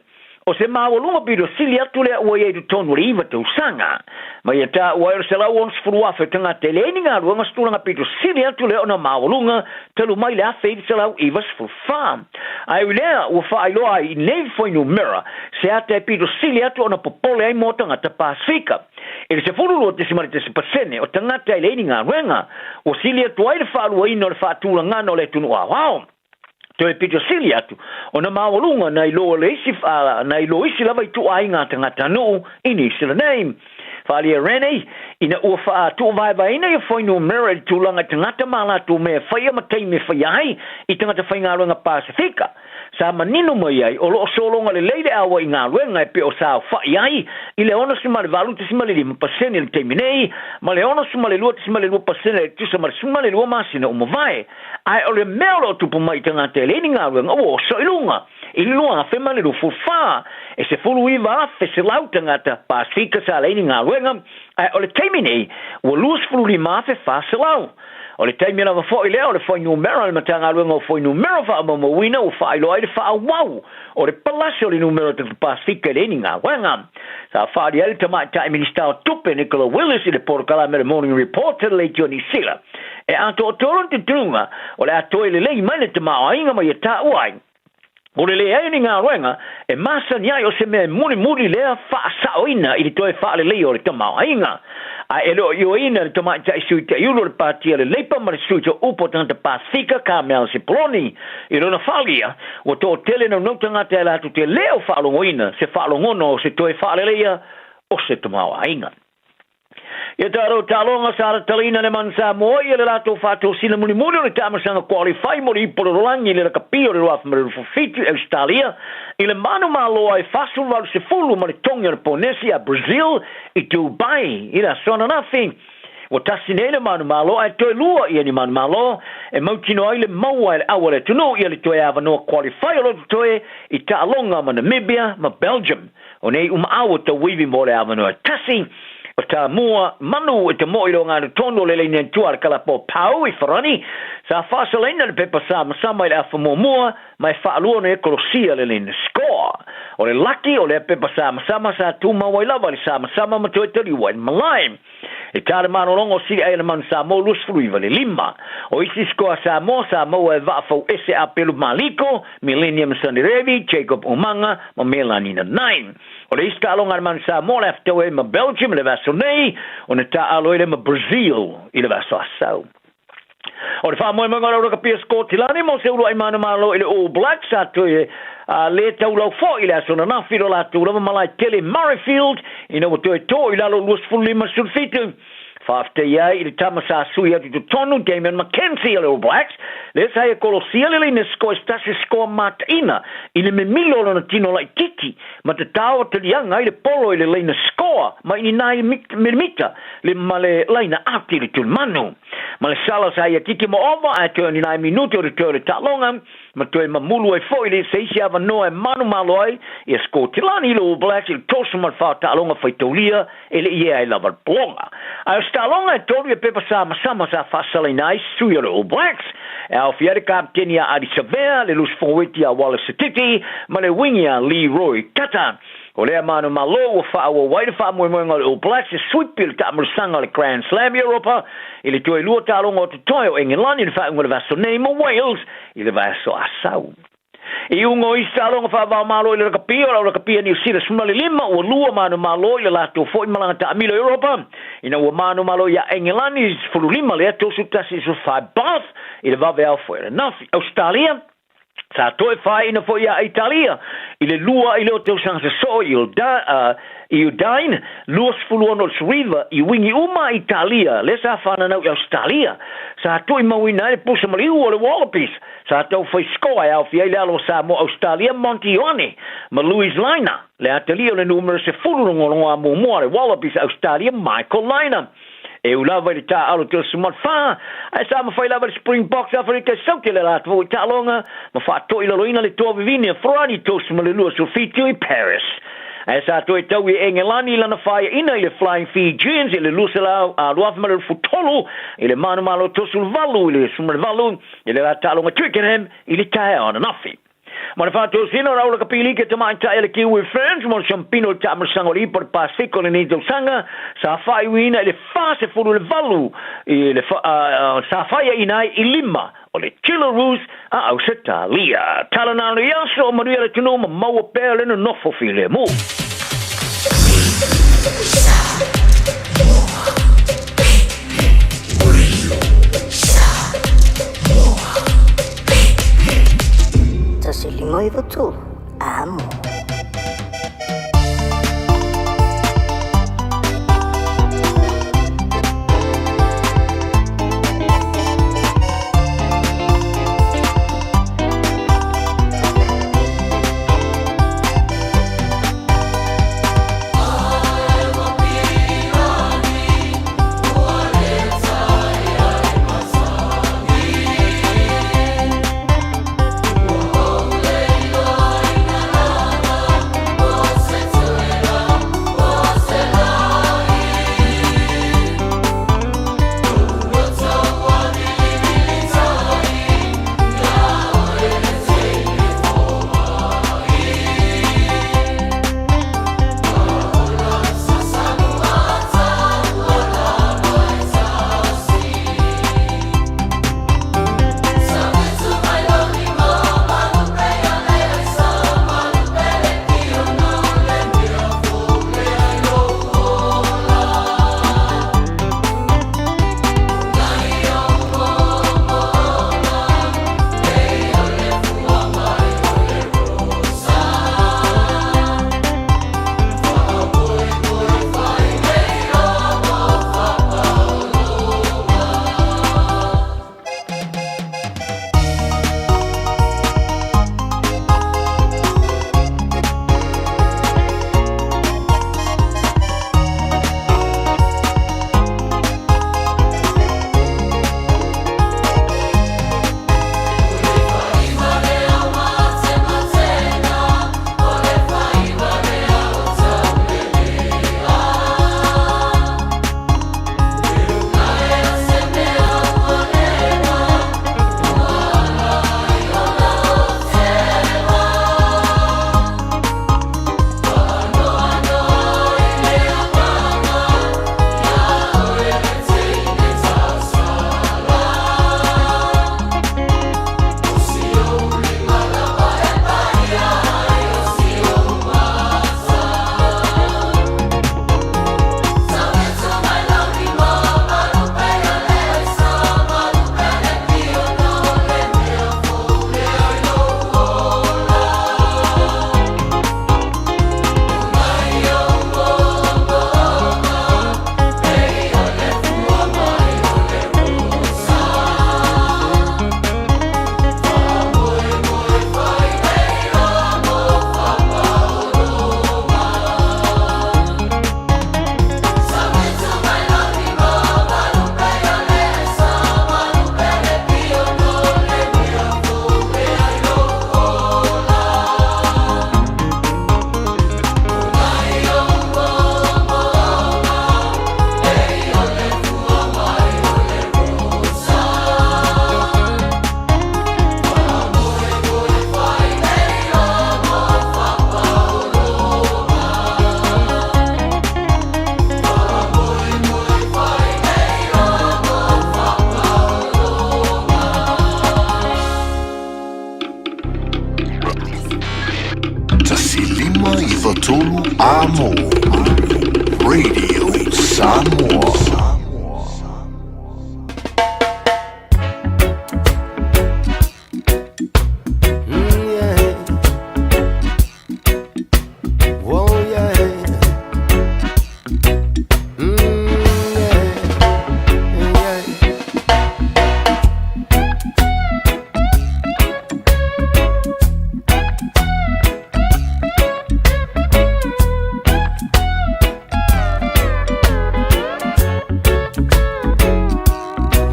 o se maualuga pito sili atu lea ua i ai i totonu o le iva tausaga. Ma ia taua ai o le 160,000 o tagata e leai ni galuega o se tulaga pito sili atu lea ona maualuga talu mai le 1994. Ae ui lea, ua faailoa ai i nei fuainumera se ata e pito sili atu ona popole ai mo tagata Pasifika. I le 12.1% o tagata e leai ni galuega, ua sili atu ai le faaluaina o le faatulagana o le atunuu aoao. Toe pito sili atu ona maualuga nai lo le isi, nai lo isi lava ituaiga tagatanuu i Niu Sila nei. Faaalia Rennie, ina ua faatuuvaevaeina ia fuainumera i le tulaga i tagata ma a latou mea e faia ma taimi e faia ai i tagata faigaluega Pasifika, Sa manino mai ai, o lo o sologa lelei le aua i galuega e pei o saofa'i ai i le 68.5% i le taimi nei ma le 62.2% e tusa ma le 12 masina ua mavae. Ae o le mea o lo o tupu mai i tagata e leai ni galuega ua oso i luga. I le 2024, e 19,100 tagata Pasifika sa leai ni galuega, ae o le taimi nei ua 25,400. O le taimi lava foi lea o le fuainumera a le Matagaluega o Fuainumera Faamaumauina ua faailoa ai le faaauau o le palasi o le numera o tagata Pasifika e leai ni galuega. Sa faaali ai le Tamaitai Minisita o Tupe Nicola Willis i le polokalame le Morning Report a le Leitio Niu Sila e atoatoa lona talitonuga o le a toe lelei mai le tamaoaiga ma ia taua ai O le leai o ni galuega e masani ai o se mea e mulimuli lea faasaoina i le toe faaleleia o le tamaoaiga. Ae e le o ioeina e le tamaitai sui taiulu o le Pāti a le Leipa ma le sui toaupu o tagata Pasifika, Carmel Sepuloni, i lona faaalia, ua toatele naunau tagata e latou te le o faalogoina se faalogona o se toe faaleleia o se tamaoaiga. Ia tatou taaloga sa latalaina le Man Samoa ia le latou faatosina mulimuli o le taamasaga qualify mo le ipu o le lalolagi i le lakapi o le 2027 i Ausetalia i le manumalo ai 48 ma le togi o le ponesi a Brazil i Dubai i le aso ananafi. Ua tasi nei le manumalo ae toe lua ia ni manumalo e mautinoa ai le maua e le au a le atunuu ia le toe avanoa qualify o lo totoe i taaloga ma Namibia ma Belgium. O nei umaau o tauivi mo le avanoa e tasi. O Tamua manu e te mo'i le ogatotonu o le laini atua a le kalapo Pau i Farani sa faasalaina le pepa samasama i le afa muamua ma e faalua ona e kolosia le laina score. O le laki o lea pepa samasama sa tumau ai lava i le samasama ma toe taliu ai i le malae. E tā le malologa o sili ai a le Manu Samoa 29 i le 5. O isi score a Samoa sa maua e Vaafau Ese Apelu Maliko, Millennium Sanirevi, Jacob Umaga ma Melani Nanai. O le isi taaloga a le Manu Samoa o le a fetaui ai ma Belgium i le vaiaso nei, ona taaalo ai lea ma Brazil i le vaiaso asau. O le faamoemoega o le Auraka Sikotilani mo se uluai manumalo i le All Blacks sa toe le taulau foi i le aso ananafi i lo latou lava malae tele Murrayfield ina ua toe tō i lalo 25-17. Faafetai ai i le tama sa sui atu i totonu Damian McKenzie o le All Blacks lea sa ia kolosia le laina score se tasi score mataina i le mimilo o lona tino laitiiti ma tatao a taliaga ai le polo i le laina score mai ni nai milimita le ma le laina ati i le tulimanu. Ma le sala sa ia titi ma ova ae toe o ni nai minute o le toe o le taaloga ma toe mamulu ai foi le se isi avanoa e manumalo ai ia Sikotilani i le All Blacks i le toso ma le fa o taaloga faitaulia e le i ea ai lava le pologa. Ae o se taaloga e tolu ia pepa samasama sa faasalaina ai sui o le All Blacks e aofia ai le kapeteni ia Ardie Savea, le loose forward ia Wallace Sititi ma le wing ia Leroy Tata. O lea manumalo ua faaauau ai le faamoemoega o le All Blacks e suipi le taamulasaga o le Grand Slam Europa i le toe lua taaloga o totoe o Engelani i le faaiuga o le vaiaso nei ma Wales i le vaiaso asau. I uga o isi taaloga faava-o-Malo i le lakapi o le Aulakapia Niu Sila 15 ua lua manumalo i le latou foi malaga taamilo i Europa ina ua manumalo iā Engelani 15 lea 31 14 Bath i le vaveao foi ananafi. Ausetalia Sa toe faaiina foi ia Italia i le lua i le o tausaga sosoo i i Udine, 26 o le Suriva i uigi uma a Italia lea sa fananau i Ausetalia. Sa tuimauina ai le pusa maliu o le Wallabies. Sa tau fai score e aofia ai le alo o Samoa Ausetalia Monty Ioane ma Louis Lynagh, le atalii o le numera 10 logologoa muamua a le Wallabies Ausetalia Michael Lynagh. E u lava i le taaalo 34, ae sa mafai lava e le Springboks Aferika e saute le latou foi taaloga ma faatoilaloina le toa vivine a Ferrari 32 27 i Paris. Ae sa toe tau i Engelani lana faaiaina i le Flying Fijians i le 2023 i le manumalo 38 i le 18 i le la taaloga Twickenham i le taeao ananafi. Ma le faatosina o le Aula Kapiliki Tamaitai a le Kiwi Ferns mo le Siampino o le Taamulasaga o le Ipa o le Pasefika o lenei tausaga, sa faaiuina i le 48 i le sa faiaina ai i lima o le Jillaroos a Ausetalia. Tala na o lenei aso, o manuia le atunuu ma maua pea le nonofo filemu. 1 5 9 3, amo. 593 Amo. Radio Samoa.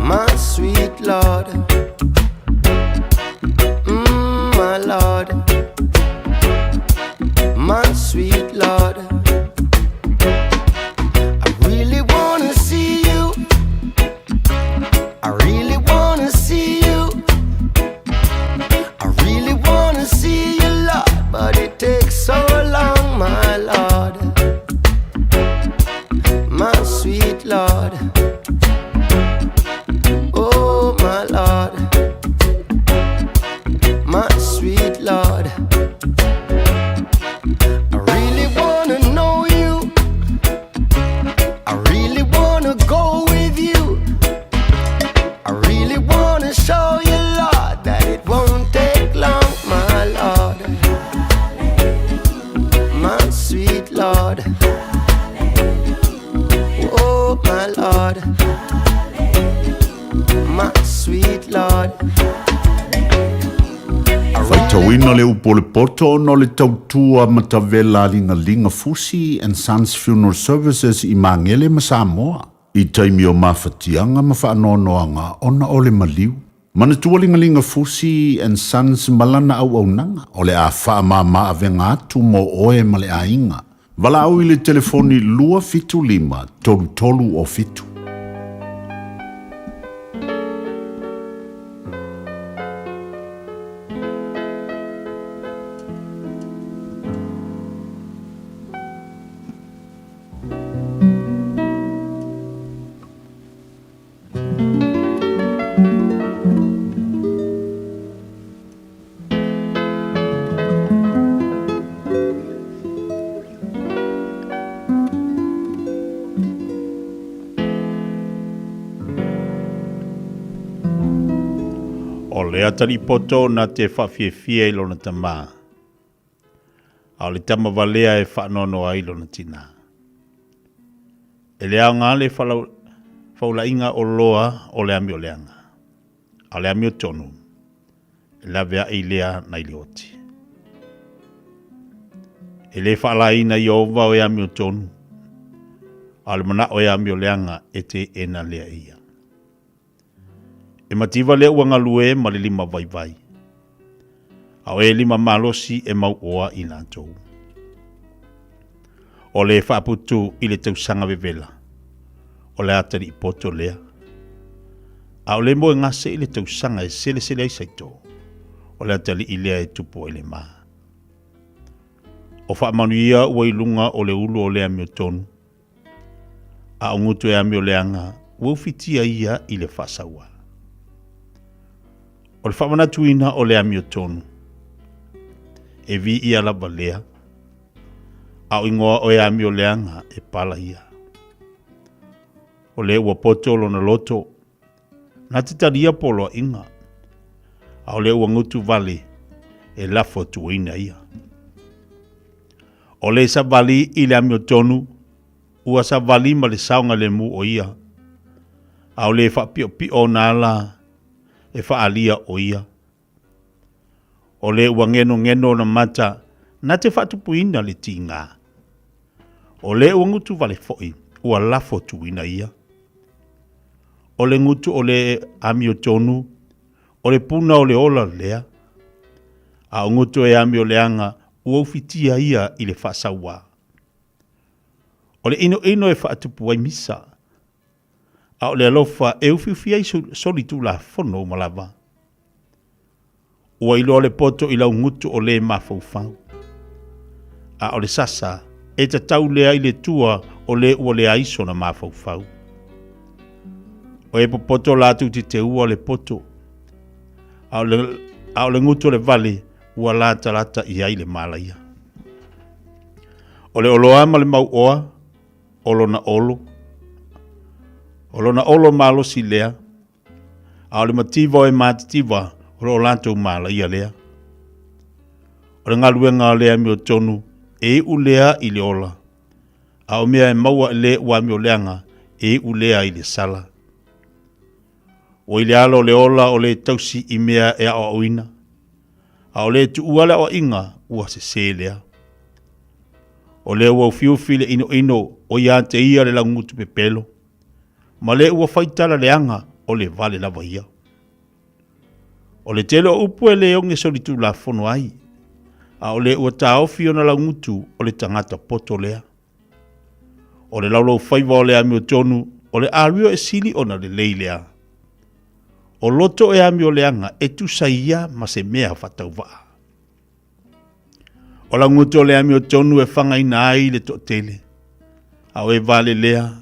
My sweet Lord, my Lord, my sweet Lord. I really wanna see you. I really wanna see you. I really wanna see you, Lord, but it takes so long, my Lord, my sweet Lord. Oh, my Lord, my sweet Lord. I really wanna know you. I really wanna go with you. I really wanna show you, Lord, that it won't take long, my Lord, my sweet Lord. Oh, my Lord, my sweet Lord. Faitauina le upu o le poto ona o le tautua matavela a Ligalinga Fusi and Sons Funeral Services i Magele ma Samoa i taimi o mafatiaga ma faanoanoaga ona o le maliu. Manatua Ligalinga Fusi and Sons ma lana auaunaga o le a faamama avega atu mo oe ma le aiga. Valaau i le telefoni 275 33 o 7. O le atalii poto na te faafiafia i lona tamā, a o le tama valea e faanoanoa ai lona tinā. E le aoga le faulaiga o loa o le amioleaga, a o le amiotonu, e laveai lea nai le oti. E le faalaina Ieova o e amiotonu, a o le manao e amioleaga e teena lea e ia. E mativa lea ua galue ma le lima vaivai, a o e lima malosi e mauoa i latou. O le faaputu i le tausaga vevela, o le atalii poto lea. A o le moegase i le tausaga e selesele ai saito, o le atalii lea e tupu ai le ma. O faamanuia ua i luga o le ulu o le amiotonu, A o gutu e amioleaga, ua ufitia ia i le faasaua. O le faamanatuina o le amiotonu, e viia lava lea, a o igoa o e amioleaga e pala ia. O le ua poto lona loto, na te talia poloaiga, a o le ua gutu vale e lafo tuuina ia. O le savali i le amiotonu, ua savali ma le saogalemu o ia, a o le faapiopio ona ala e faaalia o ia. O le ua genogeno ona mata na te faatupuina le tiga. O le ua gutu vale foi, ua lafo tuuina ia. O le gutu o le amiotonu, o le puna o le ola lea. A o gutu e amioleaga, ua ufitia ia i le faasauā. O le inoino e faatupu ai misa, a o le alofa e ufiufi ai solitulafono uma lava. Ua iloa le poto i lau gutu o le mafaufau, a o le sasa e tatau lea i le tua o le ua leai sona mafaufau. O e popoto latou te teua le poto, a o le gutu o le vale ua latalata i ai le malaia. O le oloa ma le mauoa, o lona olo. O lona olo malosi lea, a o le mativa o e matitiva o lo o latou malaia lea. O le galuega o le amiotonu e iu lea i le ola, a o mea e maua e le ua amioleaga e iu lea i le sala. Ua i le alo o le ola o le tausi i mea e aoaoina, a o le tuua le aoaiga ua sesē lea. O lea ua ufiufi le inoino o ia te ia le laugutu pepelo, ma le ua faitala leaga o le vale lava ia. O le tele o upu e le oge solitulafono ai, a o le ua taofi ona laugutu o le tagata poto lea. O le laulaufaiva o le amiotonu o le ario e sili ona lelei lea. O loto e amioleaga e tusa ia ma se mea faatauvaa. O laugutu o le amiotonu e fagaina ai le toatele, a o e vale lea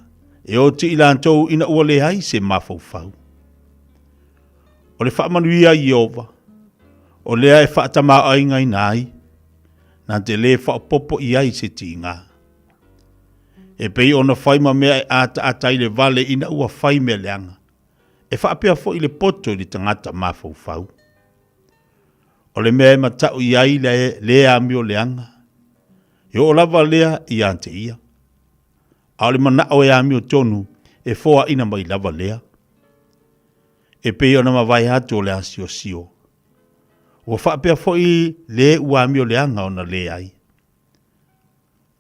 e oti i latou ina ua leai se mafaufau. O le faamanuia i Ieova, o lea e faatamaoaigaina ai, na te lē faaopoopo i ai se tiga. E pei ona fai ma mea e ataata ai le vale ina ua fai mea leaga, e faapea foi le poto i le tagata mafaufau. O le mea e matau i ai le lē amio leaga, e oo lava lea ia te ia. A o le manao e amiotonu e foaina mai lava lea. E pei ona mavae atu o le asiosio, Ua faapea foi le ua amioleaga ona leai.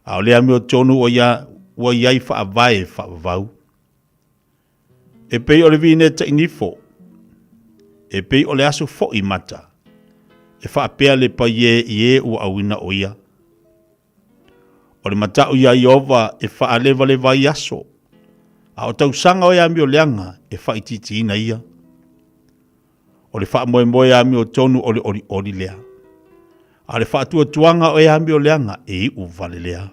A o le amiotonu ua ia, ua i ai faavae faavavau. E pei o le vineta i nifo, e pei o le aso foi mata, e faapea le paie i e ua auina o ia. O le matau iā Ieova e faalevaleva ai aso, a o tausaga o e amioleaga e faaitiitiina ia. O le faamoemoe amiotonu o le olioli lea, a o le faatuatuaga o e amioleaga e iu vale lea.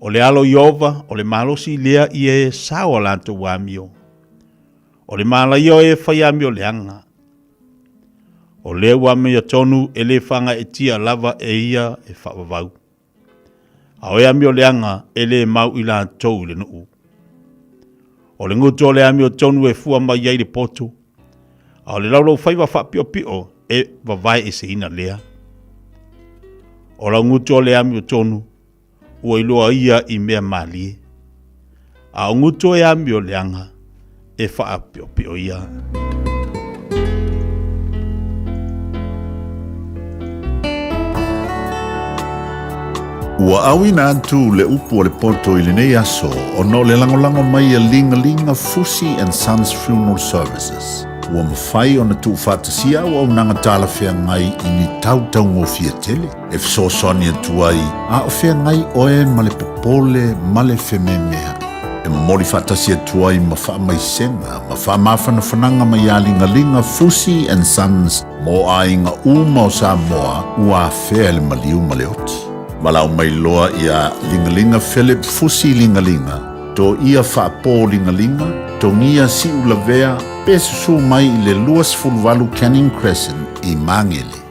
O le alo Ieova o le malosi lea i e sao a latou amio. O le malaia o e fai amioleaga. O lea ua amiotonu e le faagaeetia lava e ia e faavavau. A o e amioleaga e le mau i latou i le nuu. O le gutu o le amiotonu e fua mai ai le poto, a o le laulaufaiva faapiopio e vavae eseina lea. O laugutu o le amiotonu ua iloa ia i mea malie, a o gutu e amioleaga e faapiopio ia. Ua auina atu le upu a le poto i lenei aso ona o le lagolago mai a Ligalinga Fusi and Sons Funeral Services. Ua mafai ona tuufaatasia auaunaga talafeagai i ni tau taugofie tele e fesoasoani atu ai a o feagai oe ma le popole ma le fememea'i. E momoli faatasi atu ai ma faamaisega ma faamafanafanaga mai iā Ligaliga Fusi and Sons mo aiga uma o Samoa ua afea e le maliu ma le oti. Valaau mai loa iā Ligaliga Philip Fusi Ligaliga, Toia Faapō Ligaliga, Togia Siulavea pe susū mai i le 28 Canning Crescent i Magele.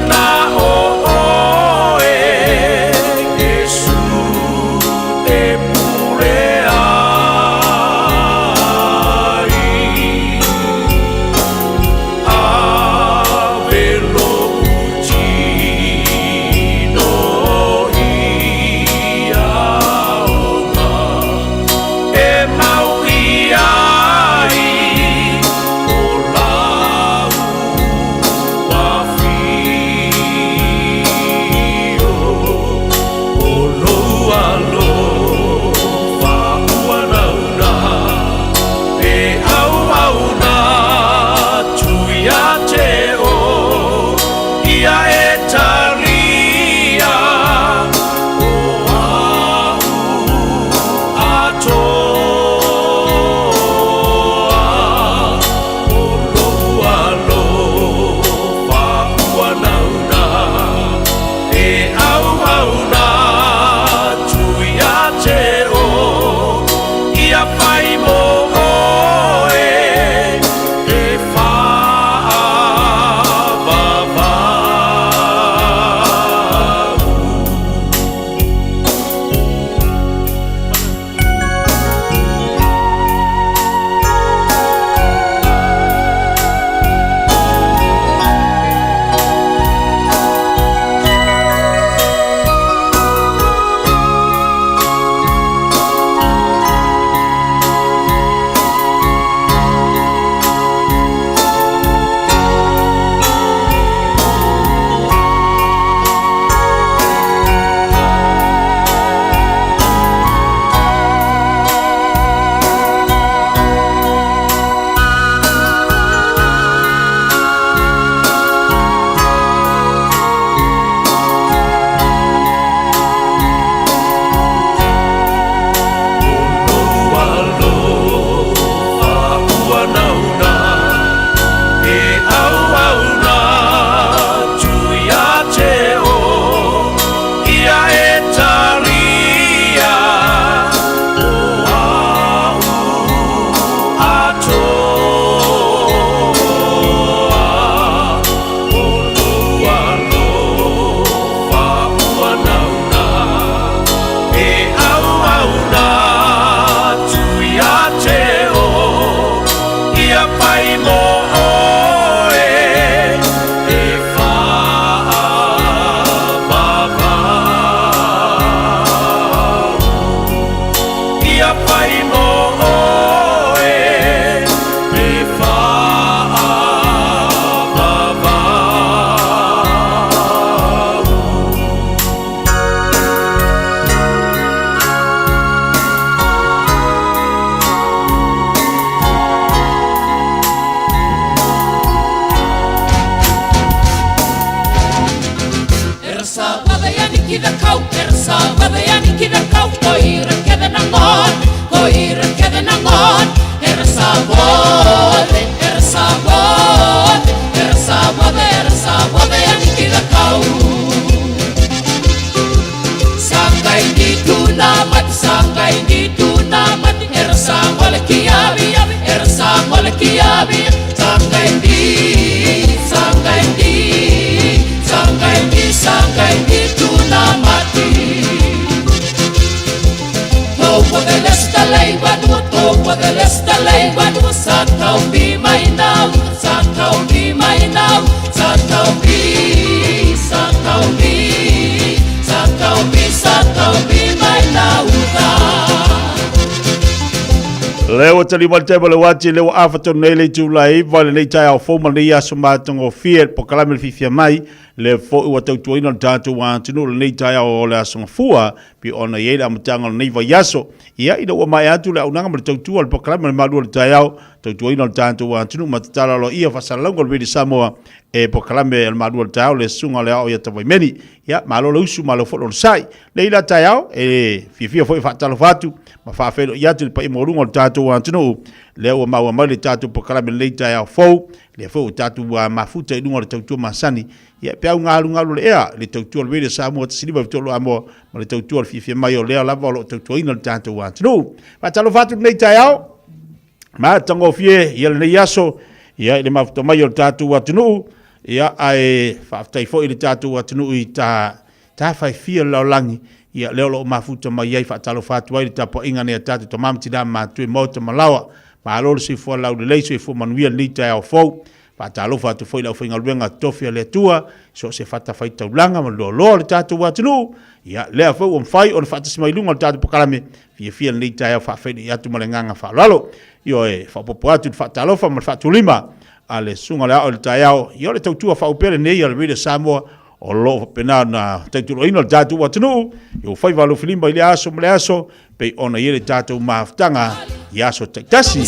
na o oe Iesu te pule ai. Ave lou tino i aoga e mau i ai o lau afio o lou alofa ua nauna e auauna atu ia te o ia e talia o au atoa o lou alofa ua nauna e auauna atu ia te o ia fai mo oe e faavavau. Lou alofa ua nauna e auauna atu ia te o ia e talia o au atoa o lou alofa ua nauna e auauna atu ia te o ia fai mo oe e faavavau ia fai mo oe e faavavau. Le ua tali mai le taimi o le uati, le ua afa tonu nei le itu lai iva, lenei taeao fou ma lenei aso matagofie, le pokalame le fiafia mai, le foi ua tautuaina le tatou atunuu lenei taeao o le aso Gafua, pei ona i ai le amataga o lenei vaiaso. Ia, ina ua maea atu le auaunaga ma le tautua o le pokalame o le malu o le taeao, tautuaina o le tatou atunuu ma tatala aloaia faasalalauga o le Radio Samoa e pokalame o le malu o le taeao le susuga o le ao ia Tavaimeni. Ia, malo le usu, malo foi le onosai. Nei la taeao, e fiafia foi e faatalofa atu ma faafeiloai atu i le paia maualuga o le tatou atunuu, lea ua maua mai le tatou pokalame lenei taeao fou, lea foi ua tatou mafuta i luga o le tautua masani. Ia, pe au galugalu le ea, le tautua o le Radio Samoa 1973 Amoa, ma le tautua o le fiafia mai o lea lava o lo o tautuaina le tatou atunuu. Faatalofa atu lenei taeao, matagofie ia lenei aso, ia i le mafuta mai o le tatou atunuu. Ia, ae faafetai foi i le tatou atunuu i ta tafaefia o le lalolagi, ia, lea o lo o mafuta mai ai, faatalofa atu ai i le tapuaiga a nai a tatou tama ma tina matutua i maota ma laoa. Malo le soifua laulelei, soifua manuia lenei taeao fou. Faatalofa atu foi i le aufaigaluega totofi a le Atua, i so o se fatafaitaulaga ma le loaloa o le tatou atunuu, ia, lea foi ua mafai ona faatasi mai i luga o le tatou polokalame fiafia lenei taeao faafeiloai atu ma le agaga faaaloalo. Ioe, faaopoopo atu i le faatalofa ma le faatulima a le Susuga o le Ao i le taeao, ia o le tautua faaupele lenei a le Radio Samoa o lo o faapena ona tautuloina le tatou atunuu i ua faiva alofilima i lea aso ma le aso, pei ona i ai le tatou mafutaga i aso taitasi.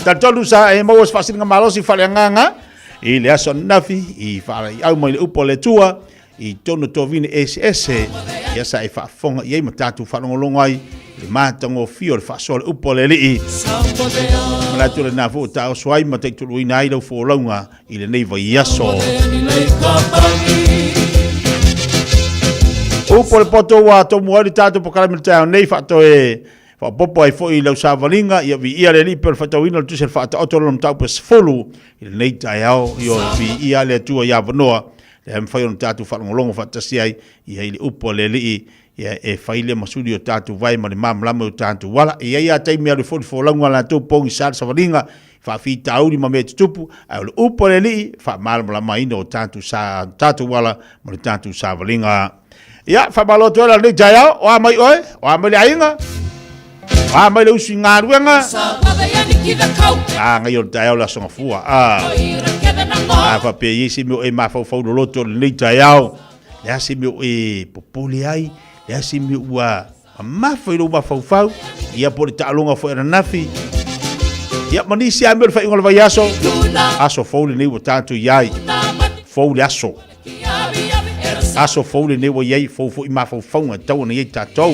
Talitonu sa e maua se faasiliga malosi faaleagaga i le aso ananafi i faalaiau mai le upu a le Atua i totonu o tovine eseese, ia sa e faafofoga i ai ma tatou faalogologo ai i le matagofie o le faasoa o le upu a le Alii. Manatu lena foi ua taoso ai ma taituluina ai lau folauga i lenei vaiaso. Upu o le poto ua tomu ai le tatou polokalame i le taeao nei faatoe faaopoopo ai foi i lau savaliga, ia viia le Alii pei o le faitauina o le Tusi a le Faataoto lona mataupu e 10 i lenei taeao. Ioe, viia le Atua i avanoa lea e mafai ona tatou faalogologo faatasi ai ia i le upu a le Alii, ia e fai lea ma suli o tatou vae ma le malamalama i o tatou ala. E i ai lava taimi e alu ai foi le folauga a latou pogisa le savaliga, faafitauli ma mea tutupu, ae o le upu a le Alii, faamalamalamaina o tatou sa, tatou ala ma le tatou savaliga. Ia, faamalo atu ai la lenei taeao, o a mai oe, o a mai le aiga, o a mai le usu i galuega, a ngai o le taeao le aso gafua, a, a faapea i ai se mea o e mafaufau loloto o lenei taeao, le a se mea o e popole ai, le a se mea ua mamafa i lou mafaufau, ia po o le taaloga foi ananafi, ia ma nisi lava mea o le faaiuga o le vaiaso, aso fou lenei ua tatou i ai, fou le aso. Aso fou lenei ua i ai, fou foi mafaufauga e tatau ona i ai tatou.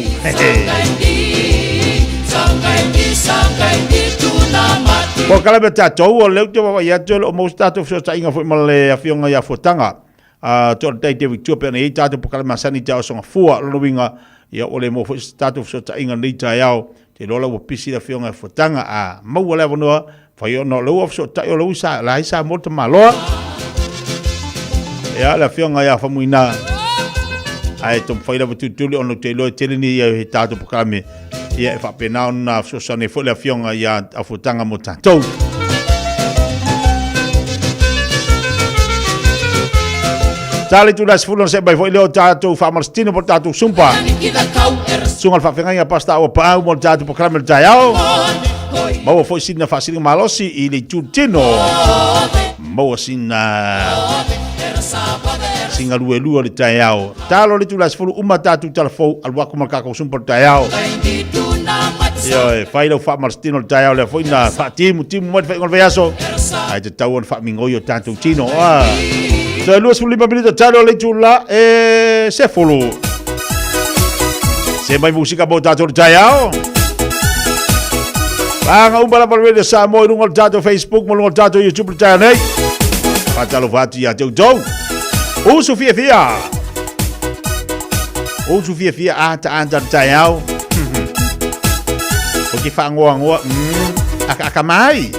Polokalame a tatou, o lea ou te vaavaai atu e le o maua se tatou fesootaiga foi ma le afioga ia Fuataga. Toa le tai te Victor pe ana i ai tatou polokalame masani i taeao aso Gafua. O lona uiga, ia ua le maua foi se tatou fesootaiga i lenei taeao. Te iloa la ua pisi le afioga ia Fuataga. A maua le avanoa, fai ona o lea ua fesootai o lea ua sa, la e Samoa le tamaloa. Ia, le afioga ia Faumuina, ae taumafai lava tulituli ona ou te iloa e tele ni ia he tatou polokalame, ia e faapena ona fesoasoani ai foi le afioga ia Fuataga mo tatou. Tali tu la sefulu na se mai foi lea o tatou faamalositino po o le tatou sumpa. Susuga le faafeagaiga Pastor Aua Paau mo le tatou polokalame o le taeao. Maua foi sina faasiliga malosi i le itu tino. Maua sina singa luelua o le taeao. Talo le itula 10 uma tatou talafou alu atu ma le tatou sumpa o le taeao. Ioe, fai lau faamalositino o le taeao lea foi na faatimu timu mai le faaiuga o le vaiaso. Ae tatau ona faamigoi o tatou tino. Ah. Toe 25 minute talo le itula e 10. Se mai musika mo tatou le taeao. Panga uma lava le Radio Samoa i luga o le tatou Facebook ma luga o le tatou YouTube le taeao nei. Faatalofa atu ia te outou. Usu fiafia. Usu fiafia ata ata le taeao. O ke whaangoangoa. Aka aka mai.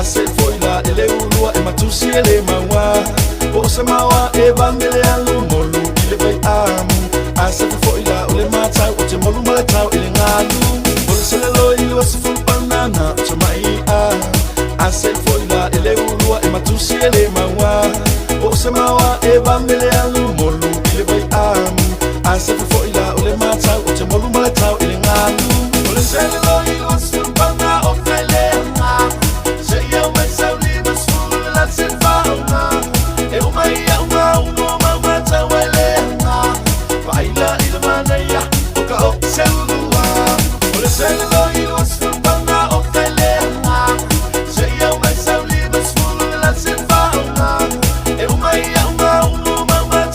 Ase foi la ele ulua e matusi ele maua. Po se maua e vangele alu molu i le vai amu. Ase foi la o le matau o te molu ma le tau i le ngalu. O le sele loi lua sefulu paunana o te mai a. Ase foi la ele ulua e matusi ele maua. Po se maua e vangele alu molu i le vai amu. Ase foi la o le matau o te molu ma le tau i le ngalu. O le sele loi lua sefulu pauna o kailea. Se ia mai sau lima sefulu le la se faauga. E uma ia uma ulu o mau matau ai lea. Vaila i le manaia o ka o se ulua. O le sele loi lua sefulu pauna o kailea. Se ia mai sau lima sefulu le la se faauga. E uma ia uma ulu o mau matau.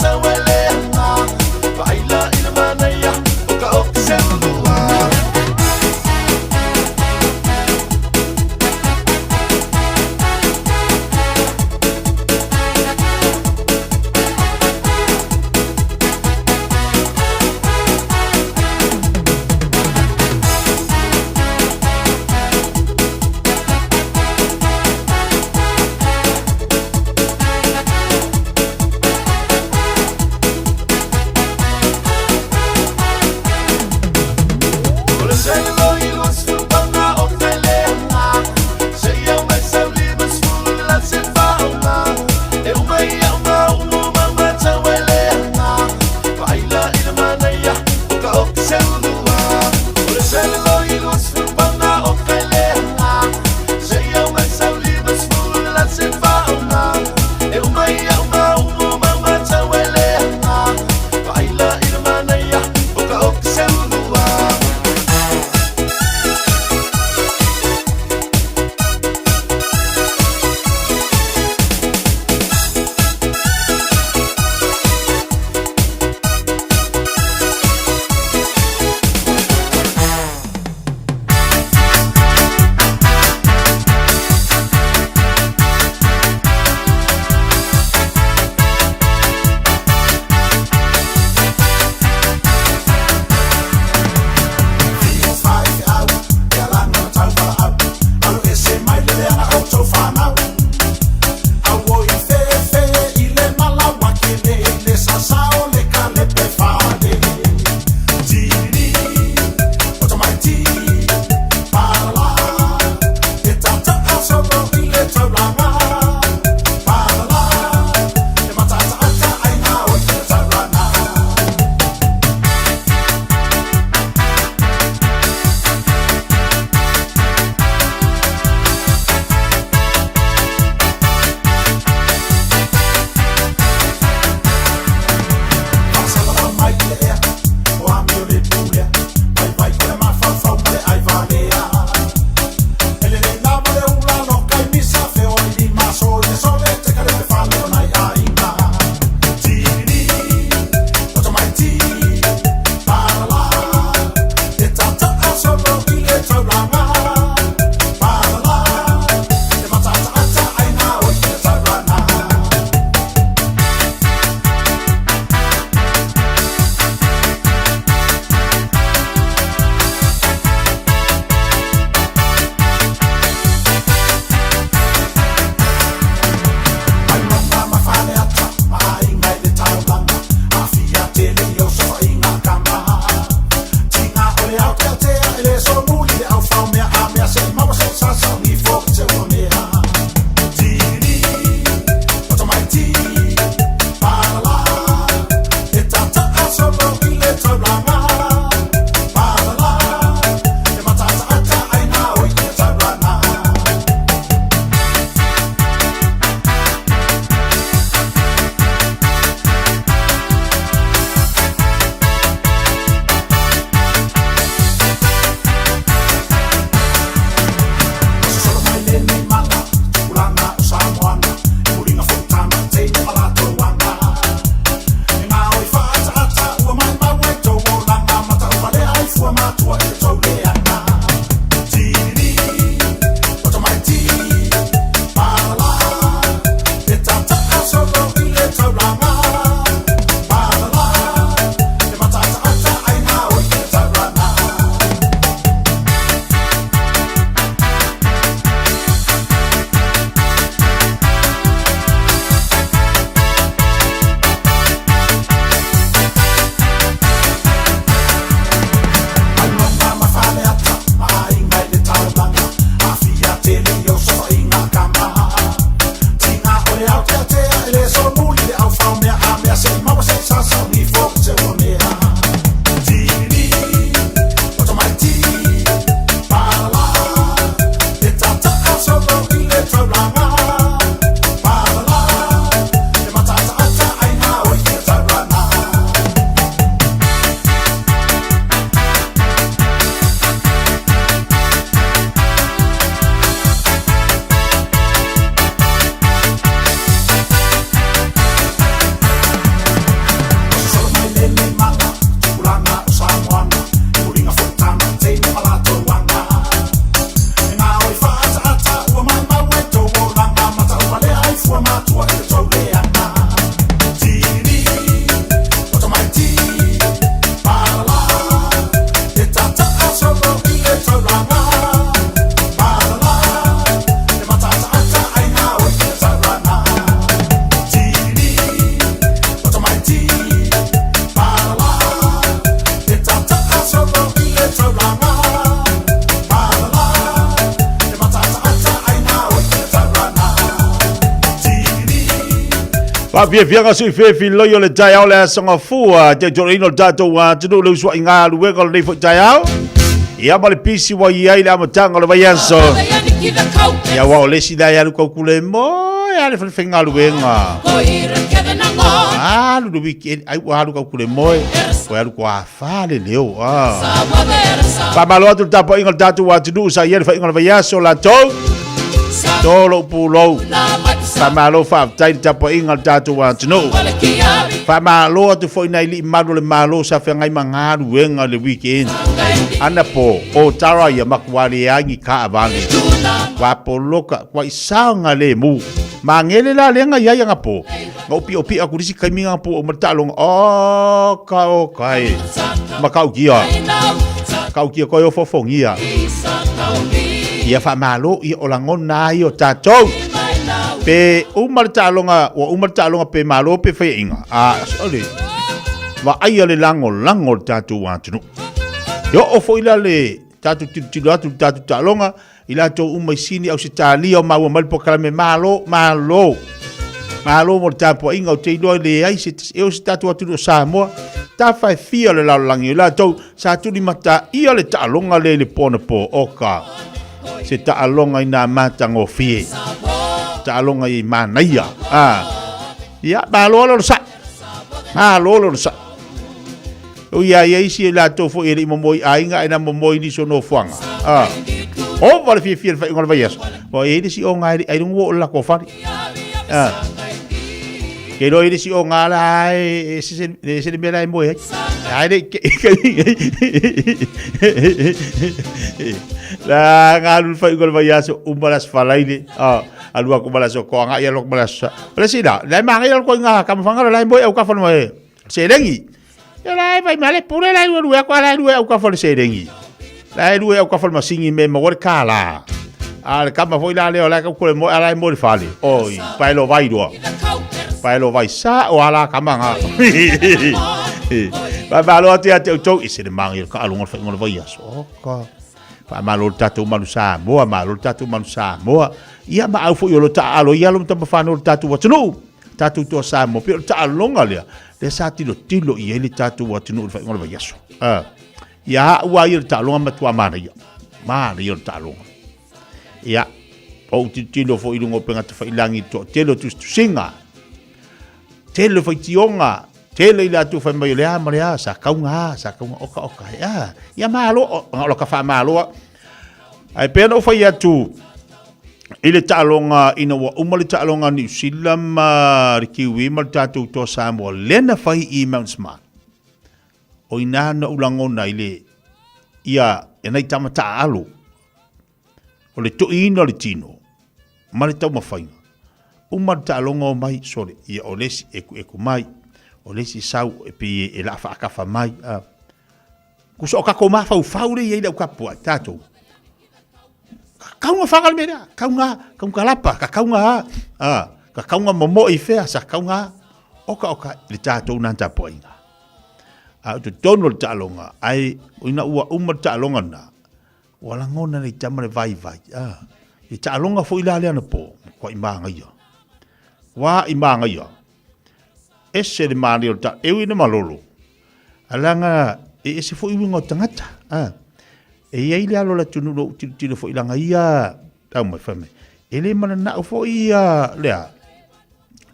Faafiafiaga suifefiloi o le taeao le aso gafua tautuaina o le tatou atunuu le usuaiga galuega o lenei foi taeao. Ia ma le pisi ua i ai le amataga o le vaiaso. Ia ua o le isi la e alu kaukule moe a le falefaigaluega. Alu le weekend ai ua alu kaukule moe. Koe alu ko afa le leo. Ah. Faamalo atu le tapuaiga o le tatou atunuu sa i ai le faiga o le vaiaso latou. Tolo pulou. Faamalo faafetai le tapuaiga o le tatou atunuu. Faamalo atu foi nai alii malu o le Malo sa feagai ma galuega le weekend. Ana po, o tara ia makuā leai ni taavale. Kua poloka, kua i saoga lemu. Magele la lea na iai ana po. Na ou piʻopiʻo atu lisi taimi na po o ma le taaloga, oka oka e. Matautia. Matautia koe ofoofogia. Ia faamalo, ia o lagona ai o tatou. Pe uma le taaloga, ua uma le taaloga pe malo pe faiaina. A, ole, vaaia le lagolago o le tatou atunuu. E oo foi la le tatou tilotilo atu i le tatou taaloga, i latou uma i Sini, Ausetalia o maua mai le polokalame, malo, malo. Malo mo le tapuaiga, ou te iloa e leai se tasi, e o se tatou atunuu o Samoa, tafa e fia o le lalolagi, o latou sa tulimataia le taaloga lea i le po anapo, oka, se taaloga ina matagofie, taaloga i manaia, a, ia, malo le onosai, malo le onosai. O ia ia isi e latou foi e le i momoe i aiga ae na momoe i nisi o nofoaga. A. Ova le fiafia i le faaiuga o le vaiaso. Ua i ai le isi oga e le ai luga o le latou fale. A. Ke iloa i le isi oga la e ese se ese le mea la e moe ai. Ai le ke La ngalu le faaiuga o le vaiaso uma le aso Faraile. A. Alu atu ma le aso Toaga ia alu atu ma le aso Sa. O le isi la, la e manaia le ituaiga taumafaiga la e moe autafa le seleni. Ia la e vai mai le pule la e lue lue atu a la e lue autafa o le seleni. La e lue autafa o le masini me maua le kālā. A le kama foi la lea o la e tau kole moe a la e moe i le fale. Oi, pae lo vai loa. Pae lo vai sa o ala kama ngā. Faamalo atu ia te outou i se le manaia o le taaloga o le faaiuga o le vaiaso. Oka. Faamalo le tatou manu Samoa, malo le tatou manu Samoa. Ia ma au foi o lo taaalo ia lo matamafanua o le tatou atunuu. Tatou toa Samoa, pei o le taaloga lea, lea sa tilotilo i ai le tatou atunuu i le faaiuga o le vaiaso. Ah. Ia au lava ia le taaloga matua manaia. Manaia le taaloga. Ia, ou tilotilo foi i luga o upega tafailangi i le toatele o tusitusiga. Tele o faitioga, tele i latou fai mai o le a ma le a, sa kauga a, sa kauga oka oka e a. Ia malo, o la ka faamalo. Ae pei ona ou fai atu i le taaloga ina ua uma le taaloga a Niu Sila ma le Kiwi ma le tatou toa Samoa lea na fai i Mount Smart. O i ina na ou lagona ai le ia e nai tama taaalo o le toiina o le tino ma le taumafaiga. Uma le taaloga omai, sole, ia o le isi ekueku mai, o le isi sau e pei e laa faakafa mai. A. Kusa o kakou mafaufau le i ai le au kapuaʻi, tatou. Kauga whanga le mea lea, kauga, kauga lapa, ka kauga a, a, ka kauga momoe i whea, sa kauga a, oka oka i le tatou nā tapuaiga. A o totonu o le taaloga, ai, o ina ua uma le taaloga na, Ua lagona nei tama le vaivai, a. I taaloga foi la lea anapo, matua i magaia. Wa i magaia. Ese le manaia o le ta, e ui ina malolo. A leaga e ese foi uiga o tagata, a. E i ai le alo o le atunuu o lo o tilotilo foi laga ia tau mai fai mai. E le mananao foi ia lea,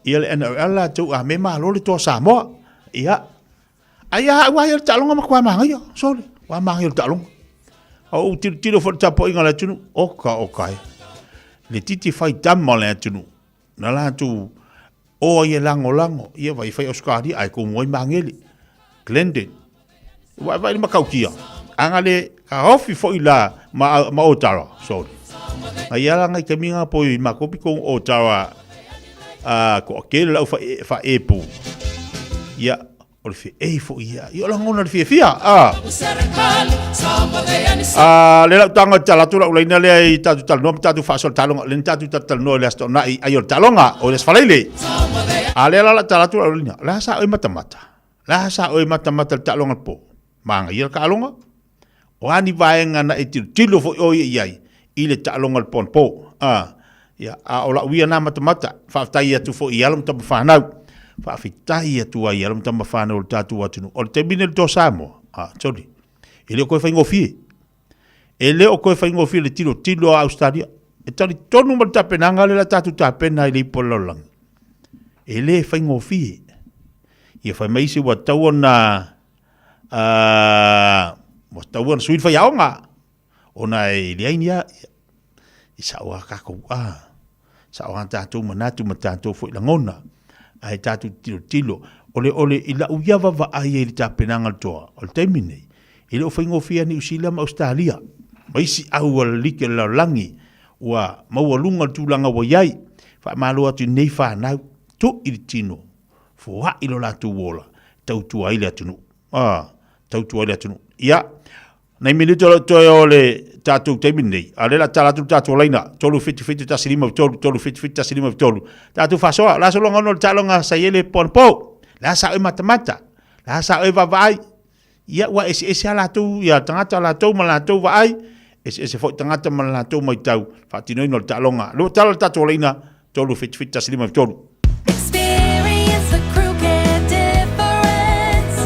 ia le NRL latou a me malo le toa Samoa. Ia, Ai a au ia le taaloga matua manaia, sole, ua manaia le taaloga. A ou tilotilo foi i le tapuaiga a le atunuu, oka oka e. Le titi fai tama o le atunuu, na latou o ai e lagolago, ia vai fai Australia, ae komu ai Magele, Glendon. Ua vai le matautia, a na le taofi foi la ma, ma Otara, sole. A ia la ngai taimi ngā poi ma kopi ko Otara, a ko akele lau fa fa epu. Ia, o le feʻei foi ia. Ia o lagona le fiafia. A. A le lau tanga tala atu lau laina lea i tatou talanoa ma tatou faasoa le taaloga. Le tatou talanoa i le Aso Toonai ai o le taaloga o le Aso Faraile. A lea la lau tala atu lau laina. La sa oe matamata. La sa oe matamata le taaloga le po. Manaia le taaloga. O a ni vaega na e tilotilo foi oe i ai i le taaloga o le po anapo. A, ia, a o lau ia na matamata, faafetai atu foi i alo ma tama fanau. Faafetai atu ai i alo ma tama whānau o le tātou atunuu. O le taimi nei o le Toa Samoa, a, sorry, e le o koe faigofie. E le o koe faigofie le tilo tilo a Australia. E talitonu ma le tapenaga lea la tātou tapena i le ipu o le lalolagi. E le faigofie. Ia fai mai isi ua tatau ona ua tatau ona sui le faiaoga ona e leai ni a i sao a kākou a sao a tātou manatu ma tātou foi lagona ae tātou tilotilo o le ole i lau ia vaavaai ai i le tapenaga o le toa o le taimi nei e le o faigofie Niu Sila ma Ausetalia ma isi au a le like o le lalolagi ua maualuga le tulaga ua i ai. Faamalo atu i nei fanau, tuu i le tino, foai lo latou ola, tautua ai le atunuu. Ah, tautua ai le atunuu. Ia, nai minute o lo o toe o le tatou taimi lenei, a o lea o le a tatala atu le tatou laina, 377 153, 377 153. Tatou faasoa, o le a sologa ona o le taaloga sa i ai le po anapo? O le a sa oe matamata? O le a sa oe vaavaai? Ia, ua eseese lava latou, ia tagata latou ma latou vaai, eseese foi tagata ma le latou matau, faatinoina o le taaloga. Lua tala le tatou laina, 3 7 7 1 5 3. Experience the crew care difference.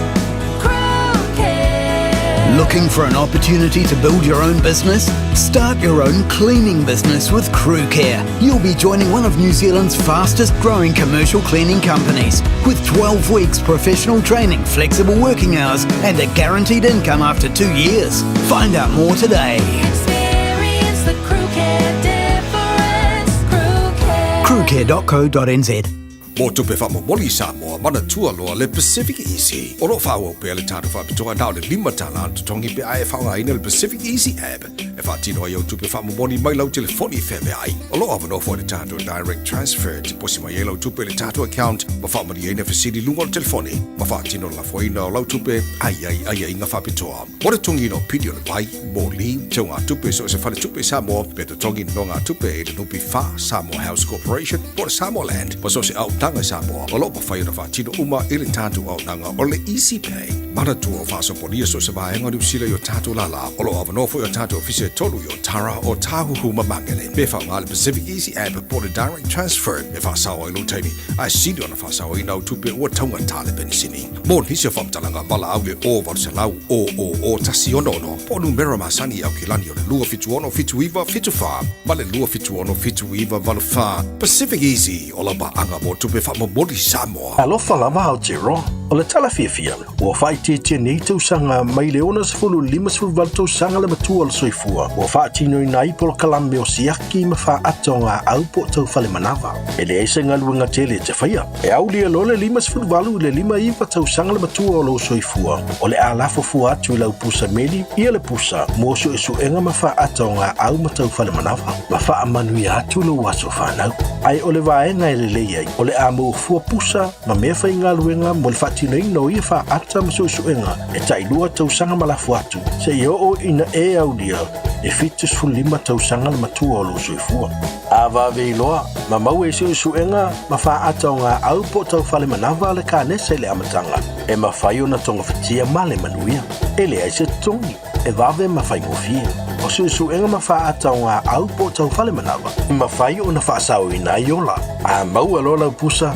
Crew care. Looking for an opportunity to build your own business? Start your own cleaning business with Crew Care. You'll be joining one of New Zealand's fastest growing commercial cleaning companies with 12 weeks professional training, flexible working hours, and a guaranteed income after 2 years. Find out more today. Experience the crew care difference. Crew care. Crewcare.co.nz Mo tupe faamomoli i Samoa, manatua loa le Pacific Easy. O lo o faaauau pea le tatou faapitoa na o le $5 le totogi pe a e faaaogaina le Pacific Easy app e faatino ai au tupe faamomoli mai lau telefoni i feaveai. O lo o avanoa foi le tatou Direct Transfer e tiposi mai ai lau tupe i le tatou account ma faamalieina fesili i luga o le telefoni ma faatino le lafoina o lau tupe a i ai aiaiga faapitoa. Mo le totogiina o pili o le vai, moli, teugatupe i so o se faletupe i Samoa, pe totogi nonogatupe i le NPF, Samoa House Corporation, po o le Samoa Land, ma so o se aotaga i Samoa, o lo o mafai ona faatino uma i le tatou auaunaga o le Easy Pay. Manatua o faasopolia so o se vaega o Niu Sila i o tatou lālā. O lo o avanoa foi o tatou ofisa e tolu i Otara, Ōtāhuhu ma Māngere. Pe faaaoga le Pacific Easy App po o le Direct Transfer e faasao ai lou taimi, ae sili ona faasaoina au tupe ua taugata le penisini. Mo nisi o faamatalaga, valaau i le 0800 000 166 po o numera masani i Aukilani o le 276 79 74 ma le 276 79 84. Pacific Easy, o lau paaga mo tupe faamomoli Samoa. Alofa lava Aotearoa. O le tala fiafia, ua faaitiitia nei tausaga mai le 60 i le 58 tausaga le matua o le soifua ua faatinoina ai polokalame o siaki ma faata o gaau po o tau fale manava. E leai se galuega tele e te faia. E aulia loa le 58 i le 59 tausaga le matua o lou soifua, o le a lafo fua atu i lau pusa meli ia le pusa mo suesuega ma faata o gaau ma tau fale manava, ma faamanuia atu lou aso fanau. Ae o le vaega e lelei ai, o le a maua fua pusa ma mea faigaluega mo le faatinoina o ia faata ma suesuega e tailua tausaga ma lafo atu, seia oo ina e aulia e 75 tausaga le matua o lou soifua. A vave iloa, ma maua i suesuega ma faata o gaau po o tau fale manava le kanesa i le amataga, e mafai ona togafitia ma le manuia. E leai se totogi, e vave ma faigofie. O suesuega ma faata o gaau po o tau fale manava, e mafai ona faasaoina ai ola. A maua loa lau pusa,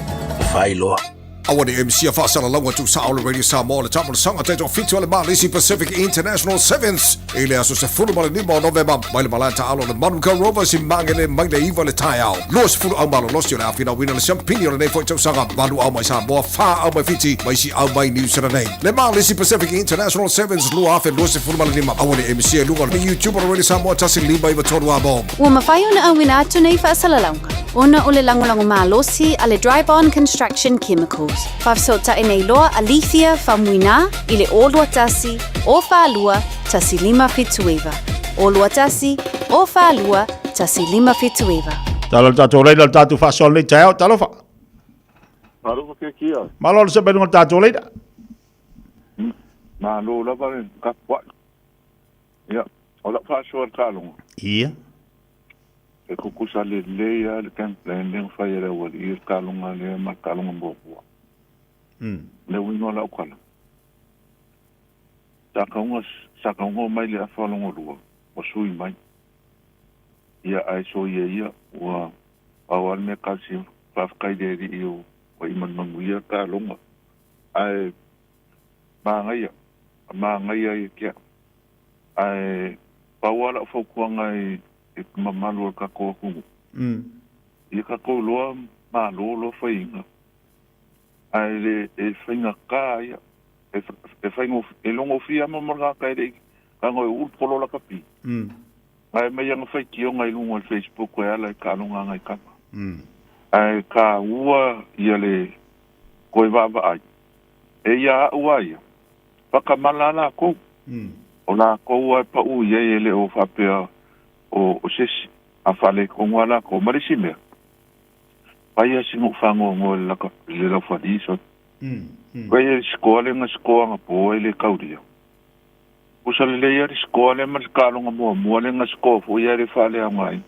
fai loa. Aua ne i misia faasalalauga tuusao le Radio Samoa le Tamalosanga taitoafitu a le Malisi Pacific International Sevens i le aso 15 o Novema mai le malae taalo o le Manukau Rovers i Magele mai le 9 le taeao. 20 au malolosi o le a finauina le siampini o lenei foi tausaga, valu au mai Samoa, fa au mai Fiti ma isi au mai Niu Sila nei. Le Malisi Pacific International Sevens 2025. Aua ne i misia i luga o le YouTube o le Radio Samoa 1593 Amo. Ua mafai ona auina atu nei faasalalauga ona o le lagolago malosi a le Dryborn Construction Chemicals. Faafesootai nei loa a Lethia Faumuina i le 021 042 1579. 021 042 1579. Tala le tatou laina le tatou faasoa lenei taeao, talofa. Malo ke kia. Malo le sepa i luga le tatou laina. Malo lava le tapuai. Ia, o lau faasoa i le taaloga. Ia. E tutusa lelei lava le game plan lea na fai e le aualii i le taaloga lea ma le taaloga muamua. Le uiga o lau tala, sa tauga, sa tauga omai le afa lona lua, ua sui mai. Ia, ae soia ia, ua pau lava le mea tasi, faafetai i le Alii o Ma i manumanuia taaloga. Ae magaia, magaia ia ke au. Ae pau lava lau fautuaga i le mamalu o le tatou atunuu, ia tatou iloa malo loa faiga, ae le e faigata ia, e faigofie, e logofie lava ma le tagata e le i tago e uu le polo lakapi. Ae aumai ana faitioga i luga o le Facebook e ala i taaloga a nai tama. Ae taua ia le toe vaavaai, e ia au a ia, faatamala lava latou. O latou lava e pau i ai e le o faapea o se isi, a faaletonu lava latou. Ma le isi mea, fai lava sina ou faanoanoa i le laufali sole. Fai le sikoa lea na sikoa anapo ai le taulia. Pusa lelei lava le sikoa lea ma le taaloga muamua lea na sikoa foi ae le faaleaogaina.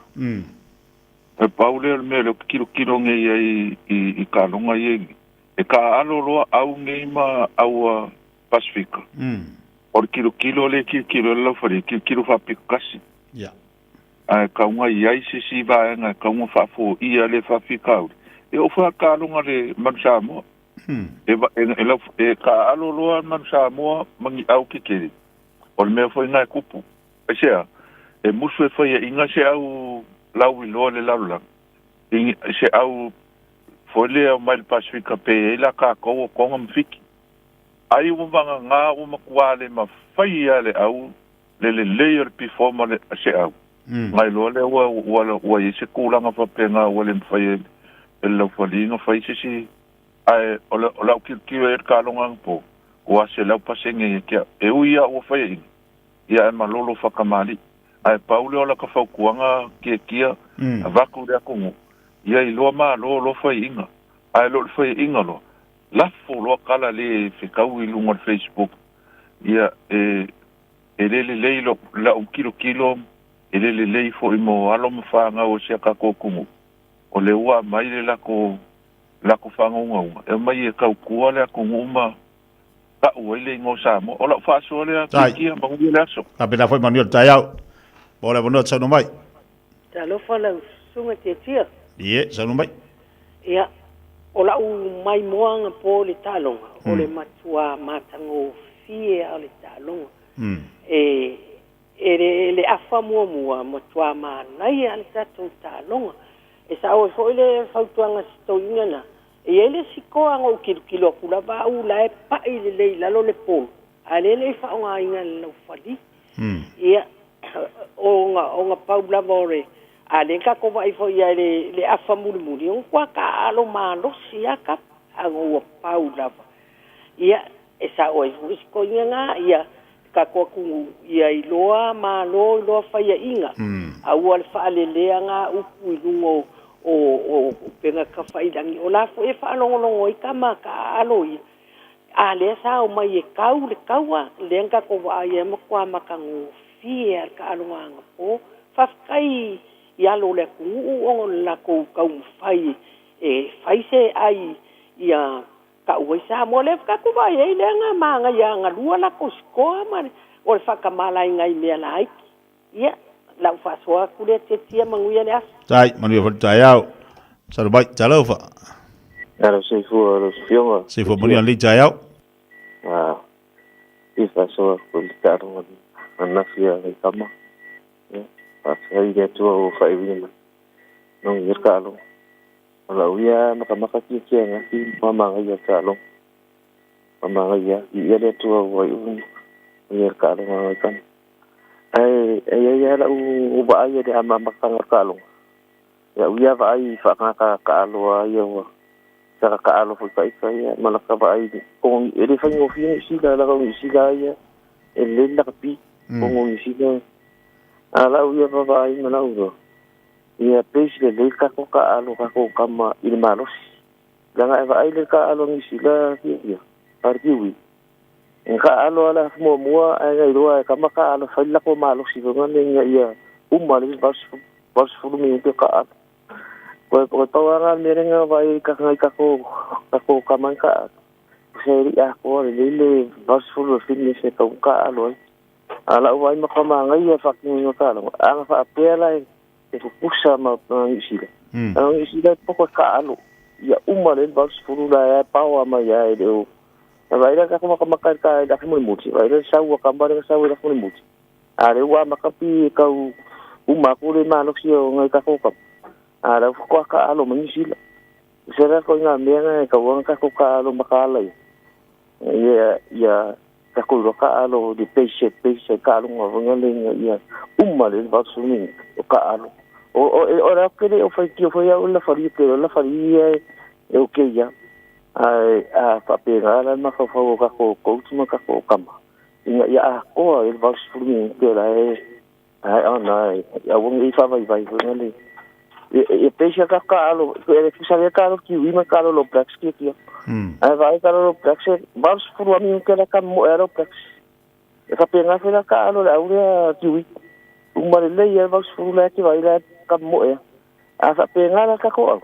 E pau lea o le mea lea ou te tilotilo nei ai i taaloga ia i E taaalo loa au nei ma au a Pasefika. O le tilotilo lea e tilotilo ai le laufali, e tilotilo faapito tasi. Ae tau i ai se isi vaega e tau ona faafoia lea faafitauli. E oo foi lava taaloga a le Manu Samoa. E taaalo loa le Manu Samoa ma ni au tetele, o le mea foi lena e tupu. Aisea? E musu e faiaina se au lauiloa i le lalolagi, i se au foi lea omai le Pasefika pe i ai la tatou o Tonga ma Fiti. Ai ua vagana ua matua le mafai lava e le au le lelei o le pifo ma le seau. Nai loa lea ua ua i ai se tulaga faapena ua le mafai e le laufali ona fai se isi ae o lau tilotilo i ai i le taaloga anapo, ua 100% ia te au. E ui lava ua faiaina, ia ae malolo faatamalii. Ae pau lea o lata fautuaga Tiatia, avatu i le atunuu, ia iloa malo loa faiaina. Ae le o le faiaina loa, lafo loa tala le fetau i luga o le Facebook. Ia e e le lelei lau tilotilo, e le lelei foi mo alo ma fanau o si a tatou atunuu, o lea ua aumai le latou latou faagaugauga, e aumai e tautua le atunuu ma tau ai le igoa o Samoa. O lau faasoa lea, Tiatia, manuia le aso. Faapena foi manuia le taeao. Mo le avanoa te saunoa mai. Talofa lau susuga Tiatia. Ie, saunoa mai. Ia, o lau maimoaga po i le taaloga, o le matua matagofie lava o le taaloga. E, e le, le afa muamua, matua manaia lava le tatou taaloga. E sao ai foi le fautuaga a si toeaina lena, e i ai le isi toa na ou tilotilo atu lava au la e pai lelei i lalo le polo, a o lea e le i faaaogaina e le laufali. Ia, ona pau lava o le, a lea na tatou vaai foi i ai i le afa mulimuli, ua matua taaalo malosi lava kapa, ae ua pau lava. Ia, e sao ai foi si toeaina na, ia, le tatou atunuu, ia iloa malo, iloa faiaina, aua le faalelea na upu i luga o upega tafailagi. O la foi e faalogologo ai tama taaalo ia, A lea sa omai e kau le taua, lea na tatou vaai ai matua matagofie lava le taaloga anapo. Faafetai i alo o le atunuu ona o le latou taumafai e fai se ai ia tau ai Samoa. Lea foi tatou vaai ai lea na manaia galua latou sikoa ma o le faatamalaina i mea laiti. Ia, lau faasoa atu lea Tiatia, manuia le aso. Tai, manuia foi le taeao. Saunoa mai, talofa. Alo soifua lau afioga. Soifua manuia lenei taeao. Ah, i faasoa ko le taaloga ananafi a nai tama. Ia, faafetai i le Atua ua faaiuina mai. Manuia le taaloga. O lau ia makamaka tiatia ananafi ma magaia le taaloga. Ma magaia, viia le Atua ua iu manuia le taaloga a nai tama. Ae e i ai lava lau vaai i le amamataga o le taaloga, lau ia vaai i faagata taalo a ia ua sala taalo foi taita ia ma laka vaai e le faigofie Niu Sila leaga o Niu Sila ia e lelei le lakapi o Niu Sila. A lau ia vaavaai ma lau iloa, ia pei se lelei le tatou taaalo tatou tama i le malosi. Leaga e vaai le taaalo a Niu Sila ia, a le Kiwi, E taaalo lava le afu muamua ae na iloa e tama taaalo e fai le latou malosi foi lea ina ia uma le 80 minute o taaalo. Koe pau lava lena o le mea lea na vaai ai nai tatou tama na taaalo, se e le i atoa lelei le 80 o le fitness e tatau ona taaalo ai. A o lau vaai matua manaia le faatinoina o taaloga, a na faapea la e tutusa ma Niu Sila, leaga o Niu Sila e poto e taaalo. Ia uma le 80 la e paoa mai ai le o. Vai la ka kuma kama ka ka la kuma muti. Vai le sau ka mare ka sau la kuma muti. A le ua makapi kau uma ku le malosi o ngai ka ko ka. A la ko ka alo mangisila. Sera ko nga mea nga ka wanga ka ko ka alo makala ia. Ia ia ka ko ro ka alo di peise peise ka alo nga nga le nga ia uma le 80 ni o ka alo. O o o ra ke le o fai ki o fai au la fari ke la fari e o ke ia. Ai a fa pe ga la ma fa fa o ka ko ko ma ka ko kama. Inga ia a ko e 80 ni ke la e ai ona ia wong i fa vai vai nga le. E peise ka ka alo e fusa ka alo ki wi ma ka alo lo blacks ki ki. Ai vai ka alo blacks 80 ami ke la ka mo alo blacks. E fa pe nga fe la ka alo la ure ki wi. Uma le ia 80 la ki vai la ka mo e. A fa pe nga la ka ko au.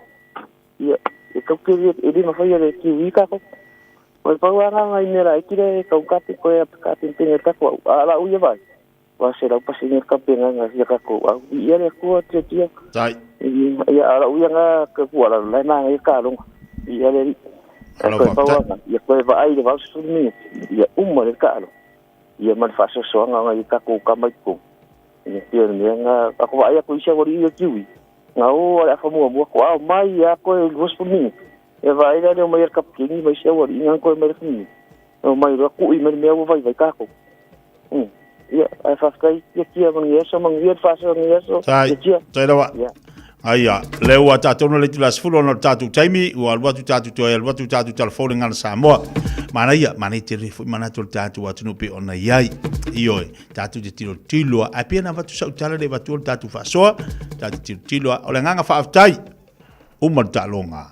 Ia e kau ke e le mawhai le ki wi ka ko. O pau anga ngai mera e kire kau ka te koe ka te tene ka ko a la uia vai. Wa se lau pasi ngai ka pe nga ia ka ko au. Ia le ko te tia. Tai. Ia ala uia nga ka ku ala la na ngai ka longa. Ia le Ala ko pau anga ia koe va ai le vau su ni. Ia uma le ka alo. Ia man fa so so anga ngai ka ko ka mai ko. Ia tia ni nga ako vai ko isa wori ia kiwi. Nga o ala fa mua mua ko au mai ia ko e luas ni. E vai la le mai ka kingi mai se wori nga ko mai ni. O mai ro ku i mai me vai vai ka ko. Ia ai fa kai ia kia mang ia so mang ia fa so ia so. Tai. Tai lawa. Ia. Aia, le ua tātou no le tula sefulu ona o tātou taimi, ua alu atu tātou toe, alu atu tātou telefone ngana Samoa. Mana ia, mana i te refu i mana atu le tātou atunu pe ona iai. Ioe, tātou te tiro tiloa. Ai pia na watu sau tala le watu o le tātou whasoa, tātou tiro tiloa. O le nganga whaaftai, uma le tālonga.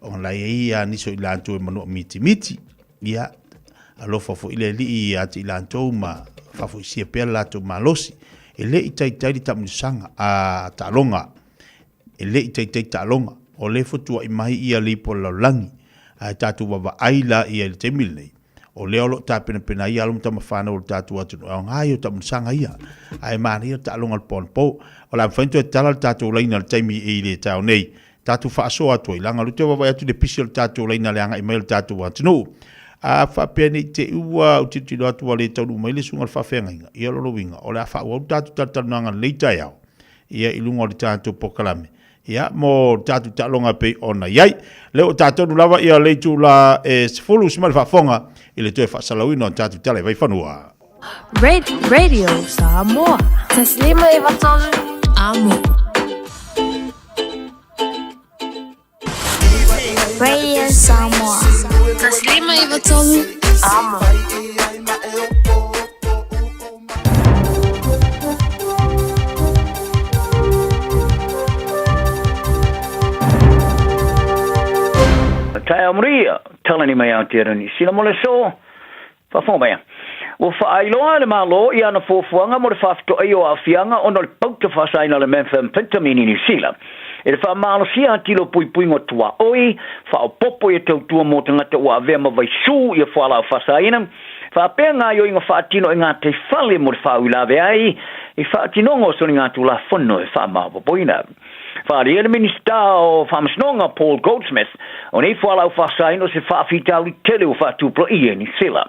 O lai e ia niso i lātou e manua miti miti. Ia, alofa fo ile li i ati i lātou ma whafo i sia pea lātou malosi. E le i taitai li tamunisanga a tālonga. E le i taitai tālonga. O le fotua i mahi ia le ipo laulangi. A e tātou wawa ai la ia i le taimi lenei. O lea o lo tā pena pena ia alo mtama whānau o le tātou atunu. Au ngai o tamunisanga ia. A e mana ia tālonga le pōna pō. O la mwhaintu e tala le tātou laina le taimi i le tau nei. Tātou whaasoa atu ai. Langa lu te wawa atu le pisi o le tātou laina le anga i mai o le tātou atunu. A whaapea nei te ua o titilo atu a le taunu mai le sunga le whaawhengainga. Ia lolo winga. O le a whaau au tātou tātou nanga leita iau. Ia i lunga o le tātou pokalame. Ia mo tātou tālonga pe ona iai. Leo tātou nulawa ia leitu la e sefulu sima le whaafonga i le toe whaasalauina o tātou tala i vaiwhanua. Red Radio Samoa. Taslima e vatolu. Amo. Radio Samoa. Taslima e vatolu. Amo. Tae Maria, talani mai Aotearoa Niu Sila mo le so, faafofoga mai. Ua faailoa le Malo i ana fuafuaga mo le faafetoai o aafiaga ona o le pauta faasaina o le methamphetamine i Niu Sila. E le faamalosia atili o puipuiga o tuaoi, faaopopo ia tautua mo tagata ua avea ma vaisū ia fualaau faasaina, faapea gaioiga faatino e gataifale mo le faauilavea ai i faatinoga o soligatulafono e faamaopopoina. Faaalia le Minista o Faamasinoga Paul Goldsmith o nei fualaau faasaina o se faafitauli tele ua faatupulaia i Niu Sila.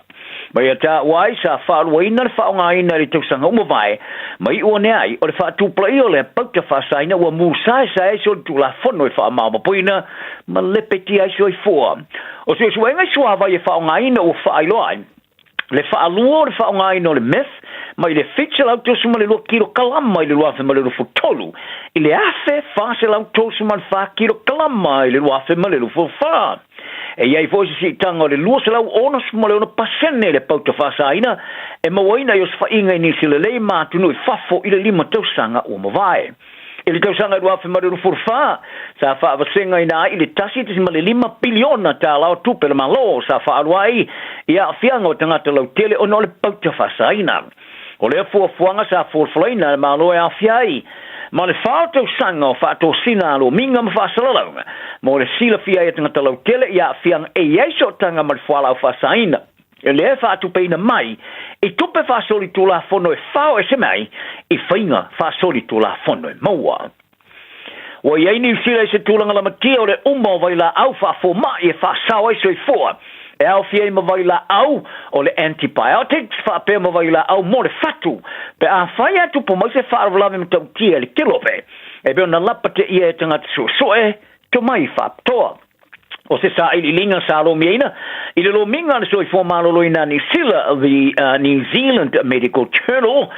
Mai ia taua ai sa faaluaina le faaaogaina i le tausaga uma vae, ma iu ane ai o le faatupulaia o lea pauta faasaina ua musaesae ai solitulafono e faamaopopoina ma lepetia ai soifua. O suesuega i suavai e faaaogaina ua faailoa ai le faalua o le faaaogaina o le meth mai le 732 kilokalama i le 2023 i le 1434 kilokalama i le 2024. E iai foi se siitaga o le 266% le pauta faasaina e mauaina i osofaiga i nisi lelei ma atunuu i fafo i le 5 tausaga ua mavae. I le tausaga 2024, sa faavasegaina ai i le 1.5 piliona tālā o tupe a le Malo sa faalua ai i aafiaga o tagata lautele ona o le pauta faasaina. O lea fuafuaga sa folafolaina e le Malo e aafia ai ma le 4 tausaga o faatosina a lomiga ma faasalalauga mo le silafia ai e tagata lautele i aafiaga e i ai sootaga ma le fualaau faasaina. E lea e faatupeina mai i tupe faasolitulafono e fao ese mai i faiga faasolitulafono e maua. Ua i ai Niu Sila i se tulaga lamatia o le uma o vailaau faafomai e faasao ai soifua, e aofia ai ma vailaau o le antibiotics faapea ma vailaau mo le fatu pe afai ae tupu mai se faalavelave matautia i le kilope e pei ona lapateia e tagata suesue tomai faapitoa. O se sailiiliga sa lomiaina i le lomiga a le Soifua Maloloina a Niu Sila, The New Zealand Medical Journal,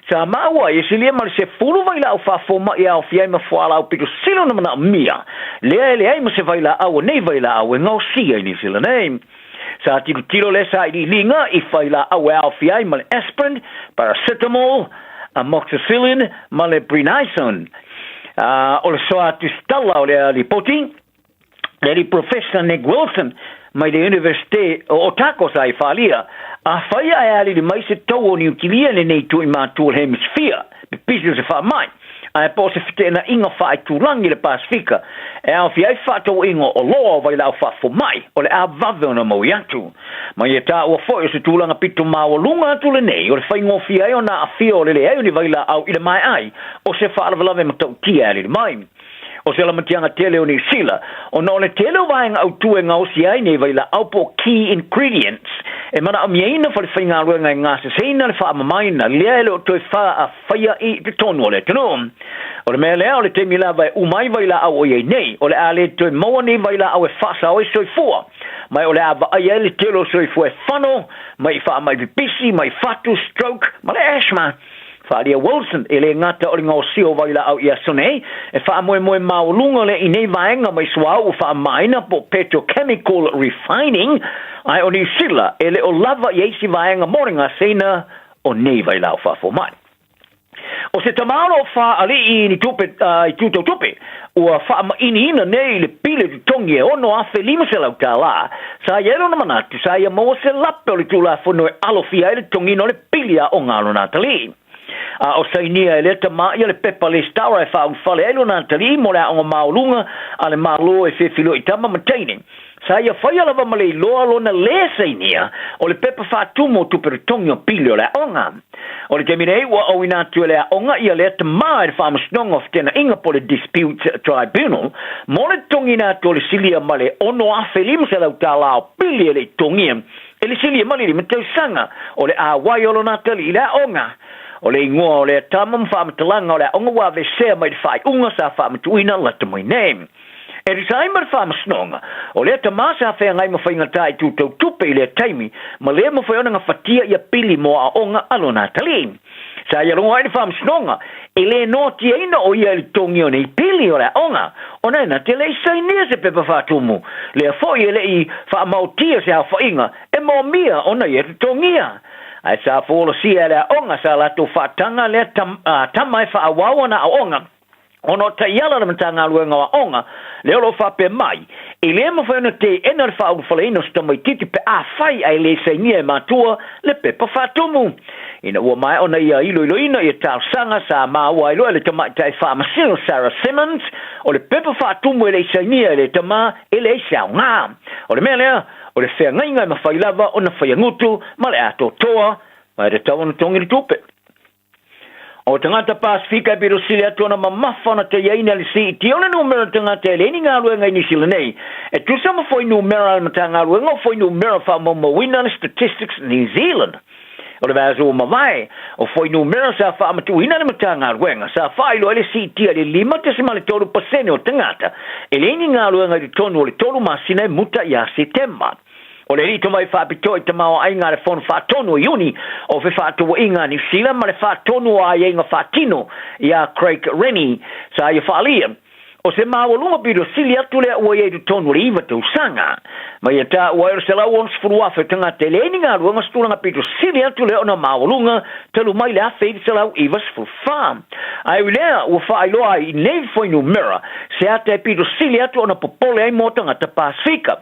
sa maua ai e silia ma le 10 vailaau faafomai e aofia ai ma fualaau pito sili ona manaomia, lea e leai ma se vailaau o nei vailaau e gaosia i Niu Sila nei. Sa tilotilo lea sailiiliga i failaau e aofia ai ma le aspirin, paracetamol, amoxicillin ma le prednisone. O le soa tusitala o lea lipoti, le alii Professor Nick Wilson mai le Universite o Otago sa i faaalia, afai ae alili mai se tou o Niu Kilia i lenei itu i matu o le Hemisphere, pipisi o se faamai, ae po o se feteenaiga faaitulagi i le Pasefika e aofia ai fefaatauaiga o oloa o vailaau faafomai, o le a vave ona maui atu. Ma ia taua foi o se tulaga pito maualuga atu lenei o le faigofie ai ona aafia o le leai o ni vailaau i le maea ai o se faalavelave matautia e alili mai. O se lamatiaga tele o Niu Sila, ona o le tele o vaega autū e gaosia ai nei vailaau po o key ingredients e manaomiaina falefaigaluega e gaseseina le faamamaina lea e le o toe faafaia i totonu o le atunuu. O le mea lea, o le taimi lava e uma ai vailaau o i ai nei, o le a le toe maua nei vailaau e faasao ai soifua, ma o le a vaaia ai le tele o soifua e fano, mai faamai pipisi, mai fatu, stroke, ma le asthma. Faaalia Wilson, e le gata o le gaosia o vailaau i aso nei, e faamoemoe maualuga lea i nei vaega mai suauu faamamaina po o petrochemical refining, ae o Niu Sila e le o lava i ai isi vaega mo le gaseina o nei vailaau faafomai. O se tama o lo o faalii i ni tupe i tūtautupe, ua faamainiina nei i le pili totogi e $6,500, sa i ai lona manatu sa ia maua se lape o le Tulafono e alofia ai le totogiina o le pili aoga a lona atalii. A o sainia e lea tama ia le pepa lesitala e faaulufale ai lona atalii mo le aoga maualuga a le Malo e fefiloai tama ma teine. Sa ia faia lava ma le iloa lona lē sainia o le pepa faatumu o tupe totogi o pili o le aoga. O le taimi nei ua auina atu e le aoga ia lea tama i le Faamasinoga o Fetenaiga po o le Disputes Tribunal mo le totogiina atu o le silia ma le $6,500 o pili e le i totogia e le silia ma le 5 tausaga o le auai o lona atalii i le aoga. O le igoa o lea tama ma faamatalaga o le aoga ua aveesea mai le faaiuga sa faamatuuina lata mai nei. E tusa ai ma le faamasinoga, o lea tama sa feagai ma faigata i tūtau tupe i lea taimi, ma le mafai ona gafatia ia pili mo aoga a lona atalii. Sa ia logo ai le faamasinoga, e le noatiaina o ia i le totogi o nei pili o le aoga, ona e na te le i sainia se pepa faatumu, lea foi e le i faamaotia se aofaiga e moomia ona ia totogia. Ae sa folasia e le aoga sa latou faataga lea tama e faaauau ana aoga, Ona o taiala a le Matagaluega o Aoga, lea o lo o faapea mai, e le mafai ona teena le faaulufaleina o se tamaitiiti pe afai ae le sainia e matua le pepa faatumu. Ina ua maea ona ia iloiloina ia talosaga sa maua ai loa e le tamaitai faamasino Sarah Simmons, o le pepa faatumu e le i sainia e le tama e leai se aoga. O le mea lea, o le feagaiga e mafai lava ona faiagutu ma le atoatoa, ma e tatau ona togi le tupe. O tagata Pasefika e pito sili atu ona mamafa ona taiaina le siitia o le numera o tagata e leai ni galuega i Niu Sila nei, e tusa ma fuainumera a le Matagaluega o Fuainumera Faamaumauina le Statistics New Zealand. O le vaiaso ua mavae, o fuainumera sa faamatuuina e le Matagaluega sa faailoa ai le siitia i le 5.3% o tagata e leai ni galuega i totonu o le tolu masina e muta ia Setema. O le alii tomai faapitoa i tamaoaiga a le Fono Faatonu o Iuni o Fefaatauaiga a Niu Sila ma le Faatonu o Aiaiga Faatino ia Craig Rennie sa ia faaalia, o se maualuga pito sili atu lea ua i ai i totonu o le iva tausaga. Ma ia taua ai o le 160,000 o tagata e leai ni galuega o se tulaga pito sili atu lea ona maualuga talu mai le 1994. Ae ui lea, ua faailoa ai i nei fuainumera se ata e pito sili atu ona popole ai mo tagata Pasefika.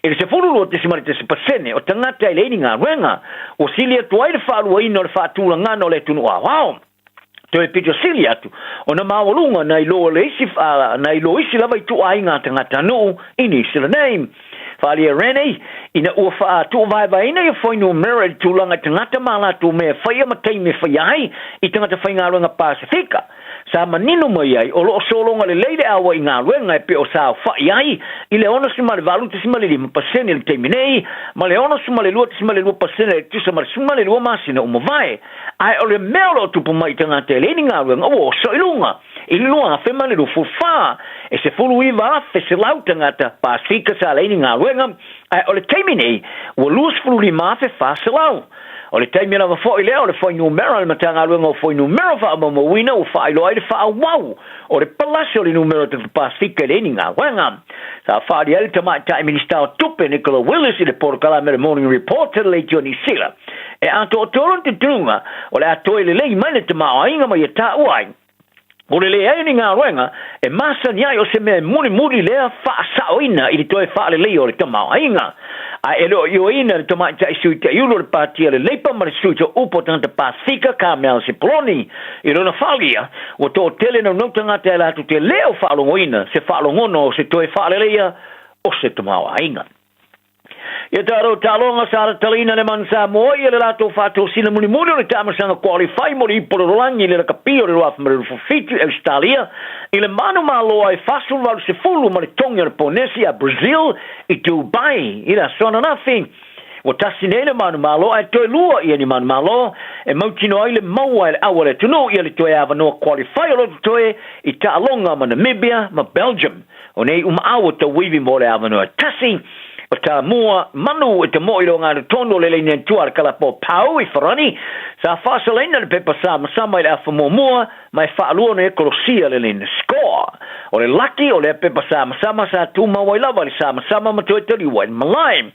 I le 12.1% o tagata e leai ni galuega, ua sili atu ai le faaluaina o le faatulagana o le atunuu aoao. Toe pito sili atu ona maualuga nai lo le isi, nai lo isi lava ituaiga tagatanuu i Niu Sila nei. Faaalia Rennie, ina ua faatuuvaevaeina ia fuainumera i le tulaga i tagata ma a latou mea e faia ma taimi e faia ai i tagata faigaluega Pasefika. Sa manino mai ai, o lo o sologa lelei le auai galuega e pei o sa aofa'i ai i le 68.5 pasene i le taimi nei ma le 62.2 pasene e tusa ma le 12 masina ua mavae. Ae o le mea o lo o tupu mai i tagata e leai ni galuega ua oso i luga. I le 2024, e 19,100 tagata Pasefika sa leai ni galuega, ae o le taimi nei ua 25,400. O le taimi lava foi lea o le fuainumera a le Matagaluega o Fuainumera Faamaumauina ua faailoa ai le faaauau o le palasi o le numera o tagata Pasefika e leai ni galuega. Sa faaali ai le Tamaitai Minisita o Tupe Nicola Willis i le polokalame o le Morning Report a le Leitio Niu Sila e atoatoa lona talitonuga o le a toe lelei mai le tamaoaiga ma ia taua ai O le leai o ni galuega e masani ai o se mea e mulimuli lea faasaoina i le toe faaleleia o le tamaoaiga. A e le o ioeina le tamaitai sui taiulu o le Pāti a le Leipa ma le sui toaupu o tagata Pasefika Carmel Sepuloni i lona faaalia, ua toatele naunau tagata e latou te le o faalogoina se faalogona o se toe faaleleia o se tamaoaiga. Ia tatou taaloga sa latalaina le Manu Samoa ia le latou faatosina mulimuli o le taamilosaga qualify mo le ipu o le lalolagi i le lakapi o le 2027 i Ausetalia i le manumalo ai 48 ma le togi o le ponesi a Brazil i Dubai i le aso ananafi. Ua tasi nei le manumalo ae toe lua ia ni manumalo e mautinoa ai le maua e le au a le atunuu ia le toe avanoa qualify o lo o totoe i taaloga ma Namibia ma Belgium. O nei umaau o tauivi mo le avanoa tasi, o Tamua manu e tamoʻi lo ngā tonu o le leini atua le kalapo pau i Farani, sa faasalaina le pepa samasama i le afa muamua ma e faalua ona ekolosia le leina score. O le laki o lea pepa samasama sa tumau ai lava le samasama ma toe taliua i le malae.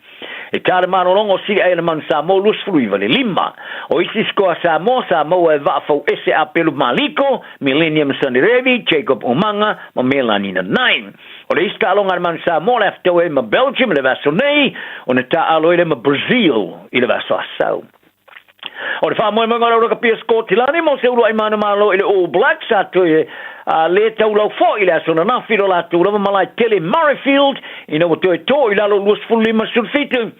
E tā le malologa o Sili Aia le Manu Samoa 29 le lima. O isi score a Samoa sa maua e Vaafau Ese Apelu Maliko, Millennium Sanirevi, Jacob Umaga ma Melani Nanai. O le isi taaloga a le Manu Samoa le a fetaui ai ma Belgium i le vaiaso nei, ona taaalo ai lea ma Brazil i le vaiaso asau. O le faamoemoega o le Auraka Skotilani mo se uluai manumalo i le All Blacks sa toe le taulau foi i le aso ananafi i lo latou lava malae tele Murrayfield ina ua toe tō i lalo 25-17.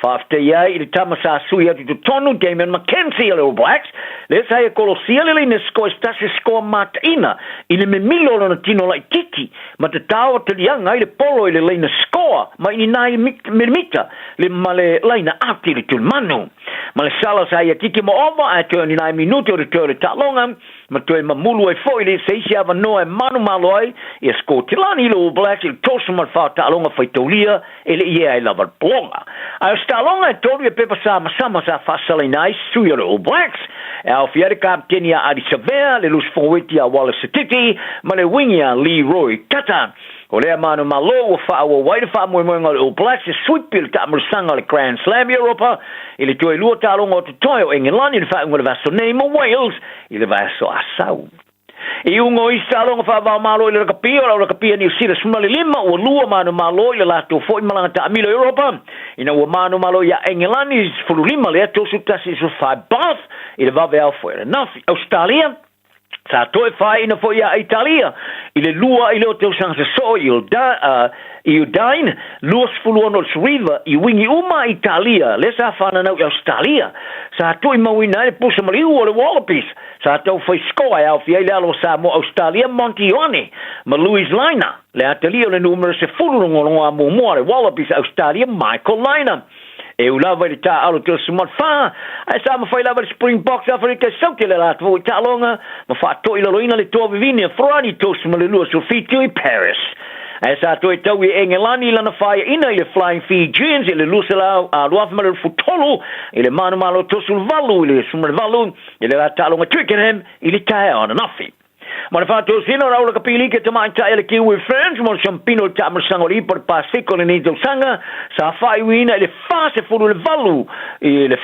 Faafetai ai i le tama sa sui atu i totonu Damian McKenzie o le All Blacks lea sa ia kolosia le laina score se tasi score mataina i le mimilo o lona tino laitiiti ma tatao taliaga ai le polo i le laina score mai ni nai milimita le ma le laina ati i le tulimanu. Ma le sala sa ia titi ma ova ae toe o ni nai minute o le toe o le taaloga ma toe mamulu ai foi le se isi avanoa e manumalo ai ia Skotilani i le All Blacks i le toso ma le fa taaloga faitaulia e le i ea ai lava le pologa. Ae o se taaloga e tolu ia pepa samasama sa faasalaina ai sui o le All Blacks e aofia ai le kapeteni ia Ardie Savea, le lusi fogoiti ia Wallace Sititi ma le wingi ia Leroy Tata. O lea manumalo ua faaauau ai le faamoemoega o le All Blacks e suipi le taamilosaga o le Grand Slam Europa i le toe lua taaloga o totoe o Engelani i le faaiuga o le vaiaso nei ma Wales i le vaiaso asau. I uga o isi taaloga faava-o-Malo i le lakapi o le Aulakapi a Niu Sila 15 ua lua manumalo i le latou foi malaga taamilo i Europa ina ua manumalo iā Engelani 15 lea 31 14 Bath i le vaveao foi ananafi. Ausetalia Sa toe faaiina foi ia Italia i le lua i le o tausaga sosoo i i Udine, 26 o le Suriva i uigi uma a Italia lea sa fananau i Ausetalia. Sa tuimauina ai le pusa maliu o le Wallabies. Sa tau fai score e aofia ai le alo o Samoa Ausetalia Monty Ioane ma Louis Lynagh, le atalii o le numera 10 logologoa muamua a le Wallabies Ausetalia Michael Lynagh. E u lava i le taaalo 34, ae sa mafai lava e le Springboks Aferika e saute le latou foi taaloga ma faatoilaloina le toa vivine a Farani 32 i Paris. Ae sa toe tau i Engelani i lana faiaina i le Flying Fijians i le 2023 i le manumalo 38 i le 18 i le la taaloga Twickenham i le taeao ananafi. Ma le faatosina o le Aula Kapiliki Tamaitai a le Kiwi Ferns mo le Siampino o le Taamilosaga o le Ipa o le Pasefika o lenei tausaga, sa faaiuina i le 48 i le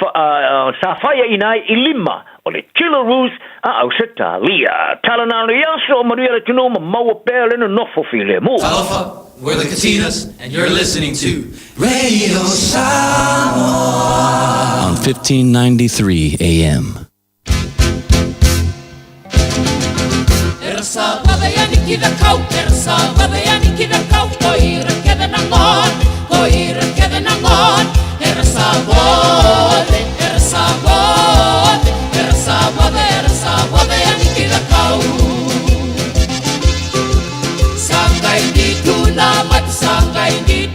sa faiaina ai i lima o le Jillaroos a Ausetalia. Tala na le aso o manuia le atunuu ma maua pea le nonofo filemu. Talofa, we're the Katinas, and you're listening to Radio Samoa on 1593 AM.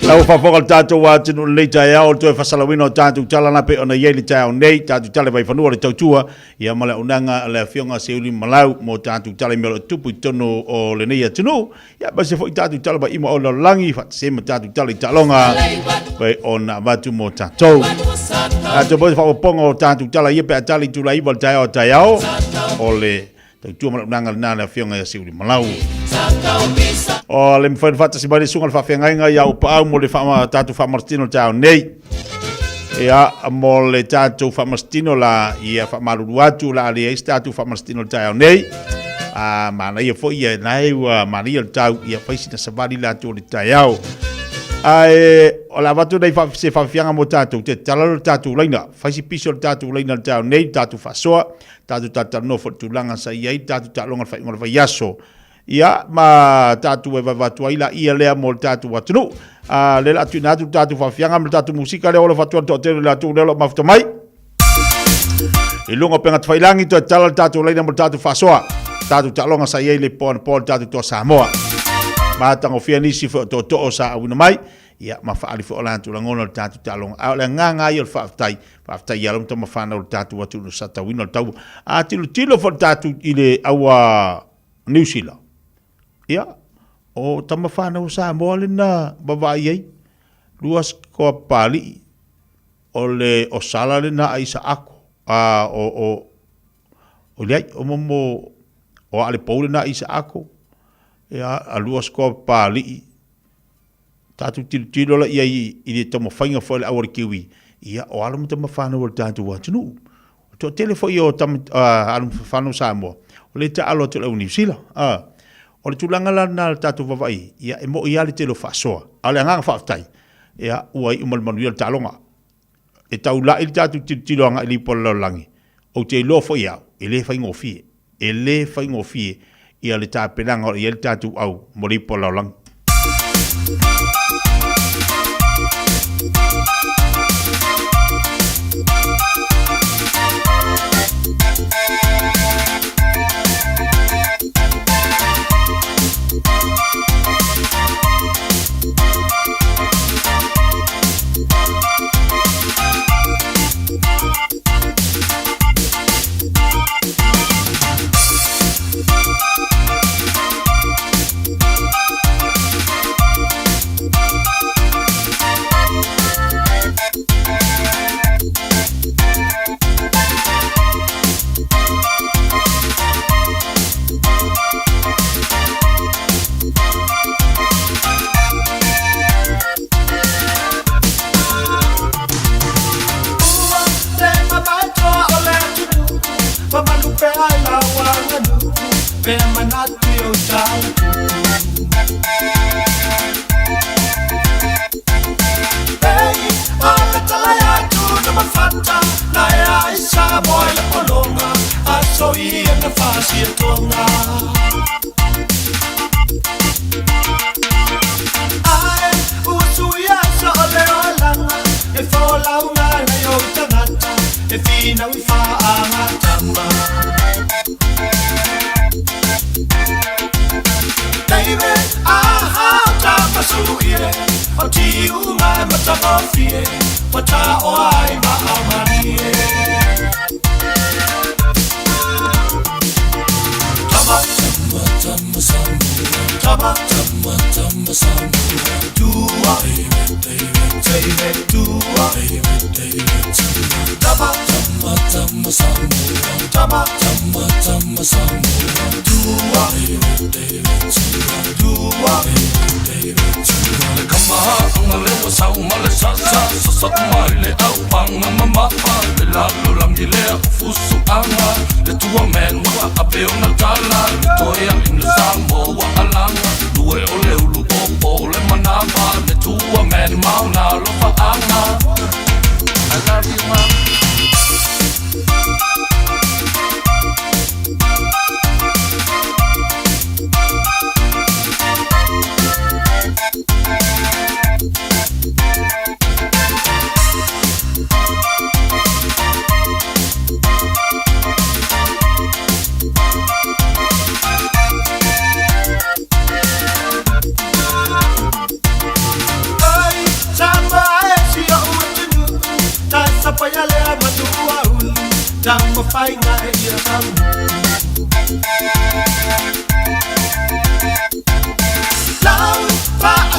Lau faafofoga le tatou atunuu lenei taeao, o le toe fasalauina o tatou tala na pei ona i ai le taeao nei, tatou tala i Vaifanua le tautua, ia ma le auaunaga a le Afioga Seiuli Malau mo tatou tala i mea o lo o tupu i totonu o lenei atunuu, ia aemaise foi tatou tala mai ima o le lalolagi, faatasi ai ma tatou tala i taaloga pei ona avatu mo tatou. Tatou foi faaopoopoga o tatou tala ia pe a tali itula 9 o le taeao a taeao, o le Tautua ma le auaunaga lena a le Afioga ia Siuli Malau. O le mafai ona faatasi mai le susuga i le faafeagaiga ia Upaau mo le tatou faamalositino o le taeao nei. Ia, mo le tatou faamalositino la, ia faamalulu atu la a leai se tatou faamalositino o le taeao nei. A manaia foi ia na e ua manaia le tau, ia fai sina savali latou o le taeao. Ae o le avatu nei se faafiafiaga mo tatou, te tatala le tatou laina, fai se pisi o le tatou laina le taeao nei, le tatou faasoa, tatou talatalanoa foi i le tulaga sa i ai le tatou taaloga i le faaiuga o le vaiaso. Ia, ma tatou e vaevaeatu ai laia lea mo le tatou atunuu. A, lea o le a tuuina atu le tatou faafiaga ma le tatou musika lea o alofa atu ai le toatele o le atunuu lea o lo o mafuta mai. I luga o upega tafailagi, toe tatala le tatou laina mo le tatou faasoa. Tatou taaloga sa i ai le po anapo le tatou toa Samoa. Matagofie nisi foi o tootoo sa auina mai. Ia, ma faaali foi o latou lagona o le tatou taaloga. A o le agaga lava ia o le faafetai, faafetai ia alo ma tama fanau o le tatou atunuu sa tauina le taua. A tilotilo foi le tatou i le aua Niu Sila, ia, o tama fanau o Samoa lena vaavaai ai, lua sikoa Papalii, o le o Sala lena a Isaako, a o, o, o leai, o momo, o Alepou lena a Isaako, ia, a lua sikoa Papalii, Tatou tilotilo la i ai i le taumafaiga foi a le au a le Kiwi, ia o alo ma tama fanau a le tatou atunuu. O le toatele foi o tama, alo ma fanau Samoa, o lea e taalo atu i le au Niu Sila. O le tulaga la lena o le tatou vaavaai, ia e moni lava le tele o faasoa, a o le agaga faafetai, ia ua iu ma le manuia le taaloga. E taulai le tatou tilotilo agai i le ipu o le lalolagi, ou te iloa foi au, e le faigofie. E le faigofie ia le tapenaga o lo o i ai le tatou au mo le ipu o le lalolagi.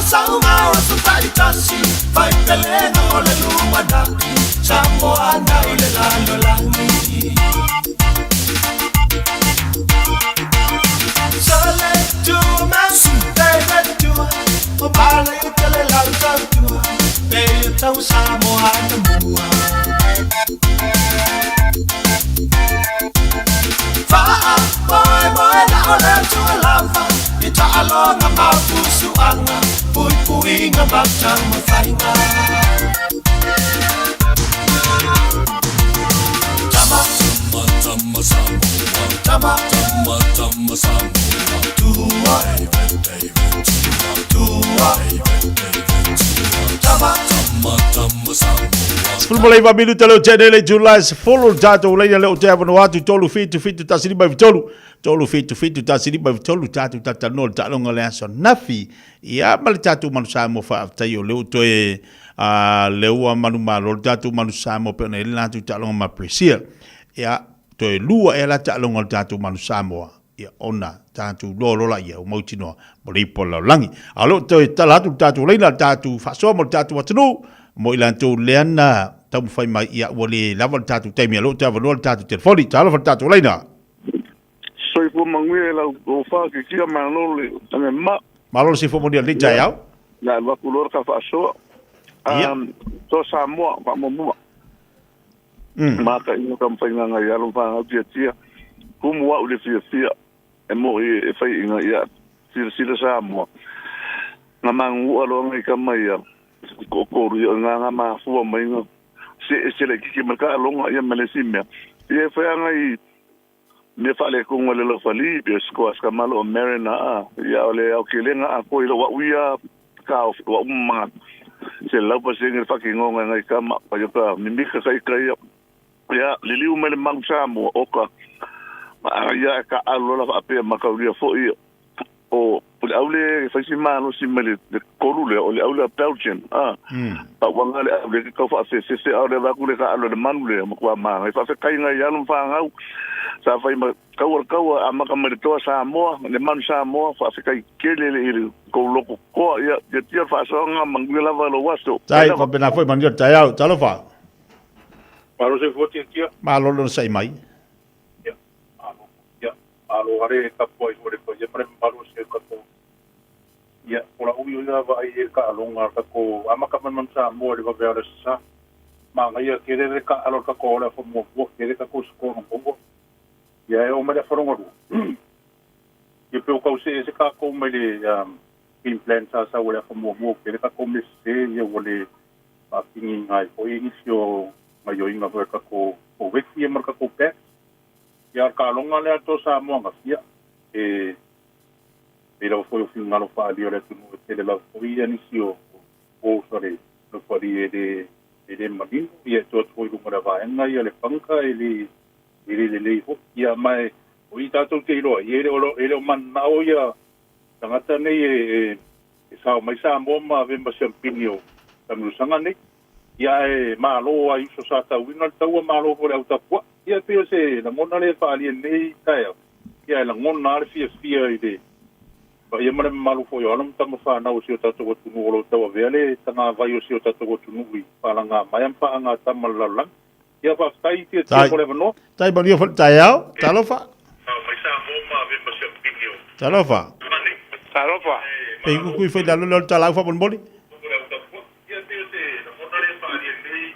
Faasauga o aso taʻitasi, faipelega o le lumanaʻi, Samoa ana i le lalolagi. Sale tua masi te tua, o pala i tele lau tau tua, pe tau Samoa na mua. Faa, moe moe la o le tua lava, i taaloga ma fusuaga, puipuiga ma taumafaiga. Tama, tama, tama Samoa, tama, tama, tama Samoa, tua, David, David, tua, tua, David, David, tua, tama, tama, tama Samoa. 19 minuta leo tene le July 10 le tatou laina le o te avanoa atu 3 7 7 1 5 3 3 7 7 1 5 3 tatou tatalanoa le taaloga le aso nafi ia ma le tatou manu Samoa faafetai o lea ua toe lea ua manumalo le tatou manu Samoa pei ona i ai le latou taaloga ma Brazil ia toe lua ea la taaloga o le tatou manu Samoa ia ona tatou loa loa laia ua mautinoa mo le ipu o le lalolagi. A o lea ua toe tala atu le tatou laina, le tatou faasoa mo le tatou atunuu, mo i latou lea na taumafai mai, ia ua le lava le tatou taimi, a o lea ua toe avanoa le tatou telefoni. Talofa le tatou laina. Soifua manuia i lau tofa ke kia malo le ane ma. Malo le soifua manuia i lenei taeao. Na alu atu loa le ka faasoa. Ia. To Samoa faamuamua. Ma ka ina ka mawhai ngā alo whāngau tia tia. Kumu au le fia fia e mo i e whai inga ia sila sila Samoa. Ngā mangu alo ngai ka mai ia ko koru ia ngā ngā mafua mai ngā se e sele kiki ma ka alonga ia mele si mea. Ia e whai anga i me whale konga le lofali pe sko aska malo o Marina a ia o le au ke lenga a ko i lo wa uia ka o wa umanga se laupa se ngi whaki ngonga ngai ka ma pa yo ka mimika kai kai ia liliu mai le mau Samoa o ka ma ia ka alo la fa pe ma ka ulia fo ia o le aule faisi malo si mai le kolu le o le aule Belgian a pa wanga le aule ka fa se se se aule va ku le ka alo le manu le ma kwa ma ngai fa fe kai ngai alo fa ngau sa fai ma kau kau a ma ka mai toa Samoa le manu Samoa fa fe kai kele le le ko loko ko ia ia tia fa so nga mangu lava lo waso Tai, fa pena foi manuia le taeao. Talofa. Malo se fua tia tia. Malo lona sai mai. Ia, alo, ia, alo are ka pua i hore pa, ia pare malo se ka ko. Ia, o la ui o ia va ai e ka alonga ka ko, ama ka man man sa mo le va vea sa. Ma nga ia kere re ka alo ka ko le fa mo mo kere ka ko sko no mo. Ia e o mai le faronga ru. Ia pe o kau se se ka ko mai le game plan sa sa o le fa mo mo kere ka ko me se ia o le pa pingi ngai o ingi si o mai o inga ka ko o wefi e marka ko pe. Ia ka alonga le ato sa mo nga fia. E e lau foi o fi ngalo fa ali o le tunu e tele lau foi ia nisi o o sore lo fa li e le manino ia to toi lunga la vaenga ia le panka e le e le le ho ia mai o i tātou te iloa ia le o e le o manao ia tangata nei e e sa mai sa mo ma ve ma siampini o tamilusanga nei ia e malo ai uso sa tauina le taua malo fo le au tapua ia pei o se lagona le faaalia nei taeao ia e lagona a le fiafia i le pa ia ma le mamalu fo'i o alo ma tama fanau o si o tatou atunuu o loo tauavea le tagavai o si o tatou atunuu i faalagā mai a ma faaagā tama le lalolagi ia faafetai tiatia mo le avanoa. Tai manuia foi le taeao. Talofa. Talofa. Talofa. Pe kukui foi lalo leo le talau faamolemole.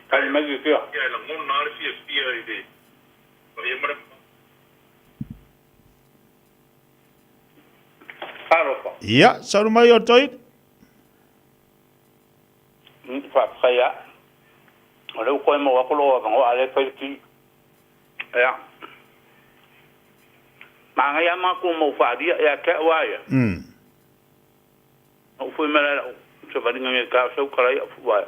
Tai mai tia. Talofa. Ia, saunu mai o toi. Faafetai a. O le ukoe mo ako lo avangoa a le fai le ki. Ia. Maangai a makou mau faalia ia te au a ia. Na ou fui mai la lau savaliga nge ka sau kalai au fu ai.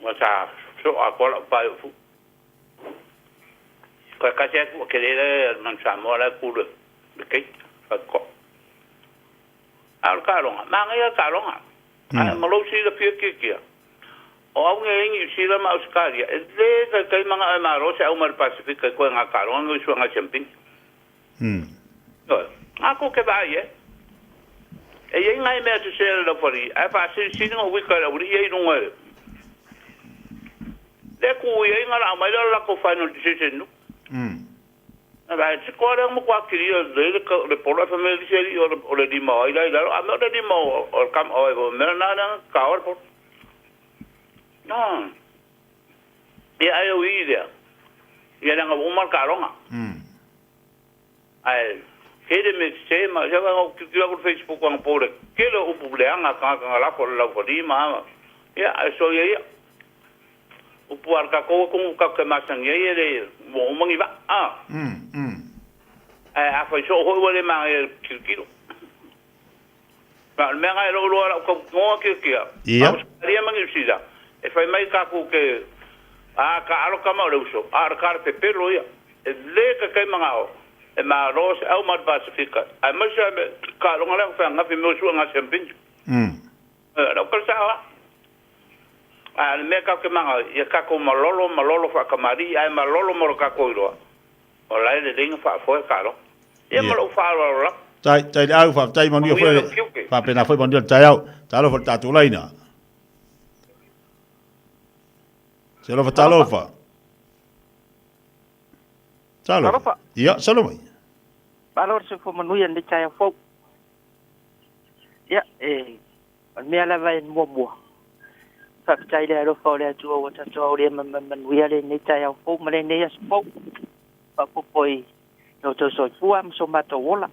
Ua sa so a ko lau pai au fu. Koe kasi atu o ke le le man Samoa la ku le le kei fa ko. A o ka longa, maangai a ka longa. A ma lou sila fia kia kia. O au nge ingi sila ma Australia. E le ka kai manga e maro se au ma le Pacific kai koe ngā ka longa ngui sua ngā champing. A ko ke vai e. E iai nai mea sese a le laufali, ae faasilisili ona uika e le aualii ia i luga e lea e tu i ai ona laa mai lea o le latou final decision nu. Ae tiko lea na matua kilia lelei le le polo ae fai mai le isi alii o le lima o ai la i lalo, a mea o le lima o le tama o ai foi o le mea lena lea na tatao ai le polo. No. Ia ae ui i lea, ia leaga ua uma le taaloga. Ae tele mea sese ma sau na ou tilotilo atu i le Facebook anapo i le tele o upu leaga a tagata na lafo i le laufali ma a ia ae soia ia. Upu a le tatou atunuu tatou te masani ai e le ua uma ni vaa a. Ae afai soo foi ua le manaia i le tilotilo. Ma o le mea lena e lou iloa lau tautoga tiatia, Ausetalia ma Niu Sila, e fai mai tatou te a taalo tama o le uso, a o le tala pepelo ia. E le taitai manao e malo se au ma le Pasefika, aemaise lava le taaloga lea na fai ananafi mo suega siampini. Lau tala sao lava. A o le mea tatou te manao, ia tatou malolo, malolo faatamalii, ae malolo mo le tatou iloa, O la e lelei na faafoe taaloga. Ia ma lou faaaloalo lava. Tai, tai le au, faafetai manuia Manuia foi. lou tiute. Faapena foi manuia le taeao. Talofa i le tatou laina. Se alofa talofa. Talofa. Talofa. Ia, salo mai. Malo le soifua manuia i lenei taeao fou. Ia, e, o le mea lava e muamua, faafetai i le alofa o le Atua ua tatou aulia ma manuia lenei taeao fou ma lenei aso fou. Faaopoopo i lo outou soifua ma so matou ola.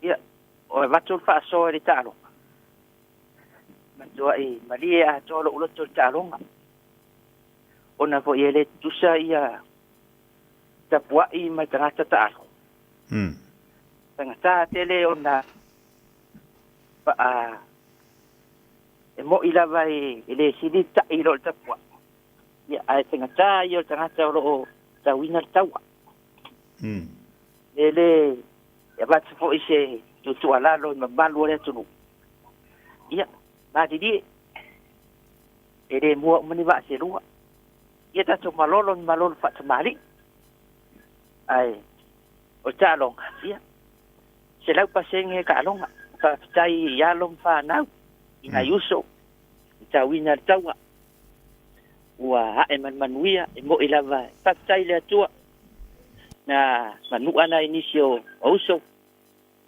Ia, o avatu le faasoa i le taaloga, matuai malie atoa lou loto i le taaloga, ona foi e le tutusa ia tapuai ma le tagata taalo. Tagata tele ona faa e mo'i lava e le sili ta'i i lo le tapuai, ia, ae faigata ia o le tagata o lo o tauina le taua. E le e avatu foi se tuutuualalo i mamalu o le atunuu, ia, malilie, e le mua uma ni vaa se lua. Ia tatou malolo ni malolo faatamalii. Ae o le taaloga, ia, 100% taaloga. Faafetai i alo ma fanau, i nai uso, i tauina le taua. Ua ae ma le manuia, e mo'i lava. Faafetai i le Atua na manu'a nai nisi o uso,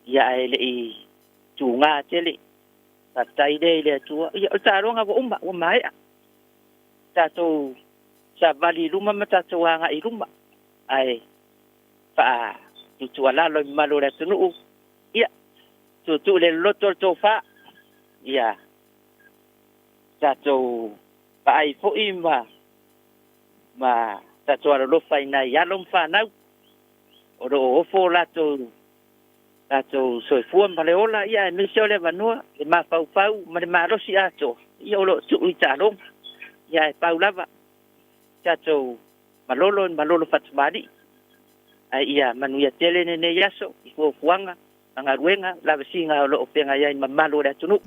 ia ae le i tuga tele. Faafetai lea i le Atua. Ia, o le taaloga ua uma, ua maea. Tatou savali i luma ma tatou agai i luma. Ae faatutualalo i mamalu o le atunuu, ia, tuutuu le loloto o le tofa, ia tatou vaai foi ma ma tatou alolofa i nai alo ma fanau o lo o ofo latou latou soifua ma le ola, ia aemaise o le avanoa, le mafaufau ma le malosi atoa, ia o lo o tuu i taaloga. Ia ae pau lava, tatou malolo i malolo fatumalii, ae ia manuia tele lenei aso i fuafuaga ma galuega lavasiga o lo o feagai ai mamalu o le atunuu.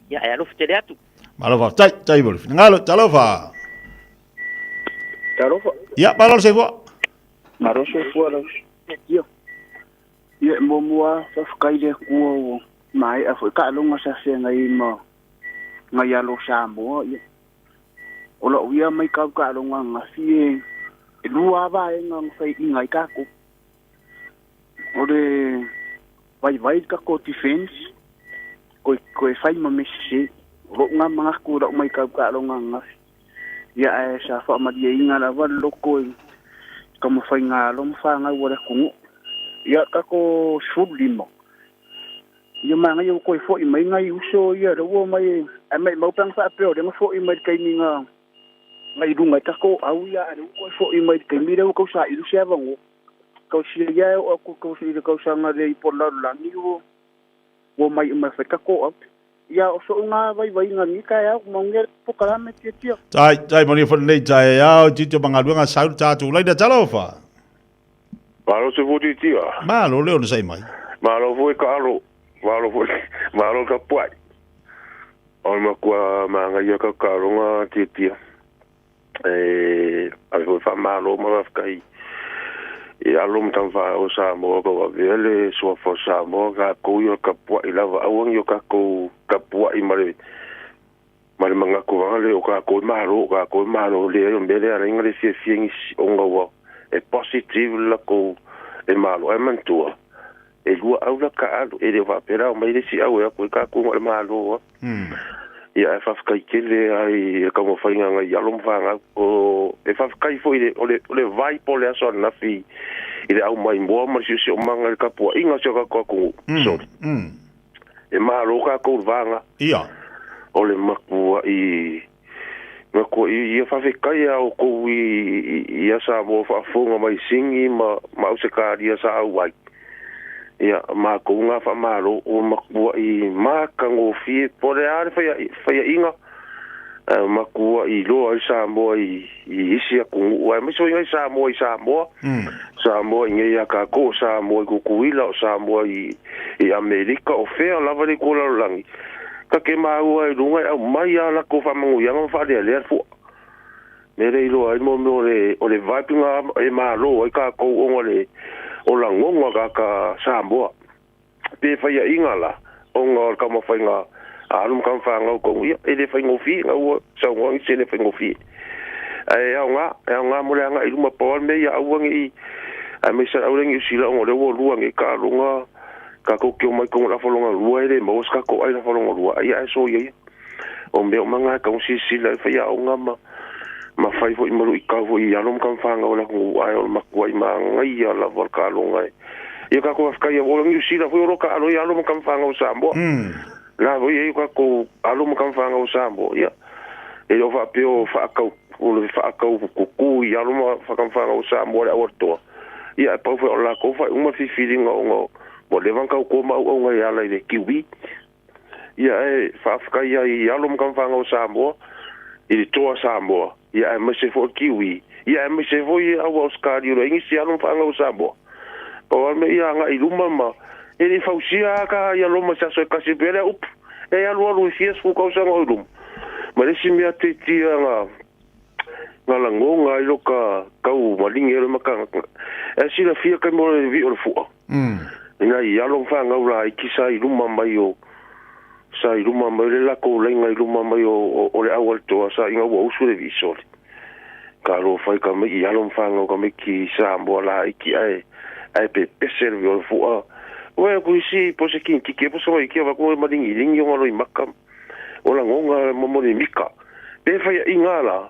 Ia ae alofa tele atu. Malo faafetai, tai mo le finagalo, talofa. Talofa. Ia, malo le soifua. Malo soifua lau Ia. Ia, e muamua faafetai i le Atua ua maea foi taaloga sa feagai ma nai alo o Samoa. Ia, o lau ia maitau taaloga ananafi e lua lava vaega na faiaina ai tatou. O le vaivai le tatou defense toe toe fai ma mea sese. O lou na manatu i lau maitau taaloga ananafi. Ia ae sa faamalieina lava le loto i taumafaiga a alo ma fanau a le atunuu. Ia tatou 15, ia manaia ua toe foi mai nai uso ia lea ua omai ae maimau pe ana faapea o lea na foi mai i le taimi na na i luga i tatou au ia ae lea ua toe foi mai i le taimi lea ua tau saili se avanoa. Tausia ia e oo atu i le tausaga lea i po o le lalolagi ua ua omai uma e fai tatou au. Ia o so'u na vaivaiga i lenei taeao, manuia le polokalame tiatia. Tai, tai manuia foi lenei taeao, tiute ma galuega sau le tatou laina, talofa. Malo se fua tiatia. Malo le onosai mai. Malo foi ka alo, malo foi, malo ka puai. O le matua magaia ka taaloga tiatia. E ave foi faamalo ma faafetai I alo ma tamafaau o Samoa tauavea le suafa o Samoa tatou ia o le tapua'i lava aua nei o tatou tapua'i ma le ma le manatu vaga lea o tatou e malo o tatou e malo leai o le mea lea e ala ai ona le fiafia nisi ona ua e positive le latou e malo ae manatua e lua au la taalu e le o faapea la omai le isi au e o atu ai tatou na o le malo a. Ia ae faafetai tele lava i le taumafaiga a nai alo ma fanau. O, e faafetai foi i le, o le, o le vai po o le aso ananafi i le aumaimoa ma le siosiomaga i le tapuaiga a si o tatou atunuu. Sorry. E malo tatou i le vaga. Ia. O le matuai, matuai ia faafetai a outou i, i, ia Samoa faafofoga mai Sini ma, ma Ausetalia sa auai. Ia, matou na faamalo ua matuai matagofie po o le a le faiaiga ae matuai iloa ai Samoa i, i isi atunuu aemaise foi nai Samoa i Samoa, Samoa i nei ia tatou, o Samoa i Tutuila, o Samoa i, i Amerika, o fea lava le itu o le lalolagi, ta te maua i luga e aumai a latou faamanuiaga ma faalealea le fua. Mea lea iloa ai mo mea o le o le vibe na e malo ai tatou ona le o lagona tagata Samoa. Pe faiaina la ona o le taumafaiga a alu ma tamafanau tonu ia e le faigofie na ua saunoa nisi e le faigofie. Ae aoga, e aoga mo le agai i luma pau lava le mea ia aua ne i aemaise lava aua le Niu Sila ona o lea ua lua nei taaloga tatou te omai tonu i le afa lona lua e le maua se tatou ai i le afa lona lua ia ae soia ia. O mea uma na e tatau ona silasila i faiaoga ma ma fai foi ma luitau foi i alo ma tamafanau o le atunuu ae o le matuai manaia lava o le taaloga e ia tatou faafetai o le Niu Sila foi o lo o taalo ai alo ma tamafanau o Samoa. La foi e i ai o tatou alo ma tamafanau o Samoa ia e le o faapea o faatau o le faatau kuku i alo ma tamafanau o Samoa le aualetoa ia ae pau foi o le latou faaiuga ma le filifiliga ona ua leva ona tauto ma auauna e ala i le Kiwi. Ia ae faafetai ai i alo ma tamafanau o Samoa, i le toa Samoa, ia aemaise foi o le Kiwi, ia aemaise foi e au Ausetalia o le ai nisi alo ma fanau o Samoa. Pau lava le mea ia agai i luma ma e le i fausia lava ka ia Roma i se aso e tasi pea lea upu. E alualu i fia sefulu tausaga o i luma. Ma le isi mea tetia na na lagona ai loka tau maligi ai le maka e silafia taimi o le vii o le fua. Ina i alo ma fanau laiti sa i luma mai o sa i luma mai o le latou laina i luma mai o o le aualitoa sa ina ua usu le vii sole. Ka alofai ka mai i alo ma fanau ka mai ki Samoa laiti ae ae pepese le vii o le fua. Ua ku isi po se kinitiki po se waiki a vaku e malingilingi ona loimaka o lagona mo le mika. Pe faiaiga la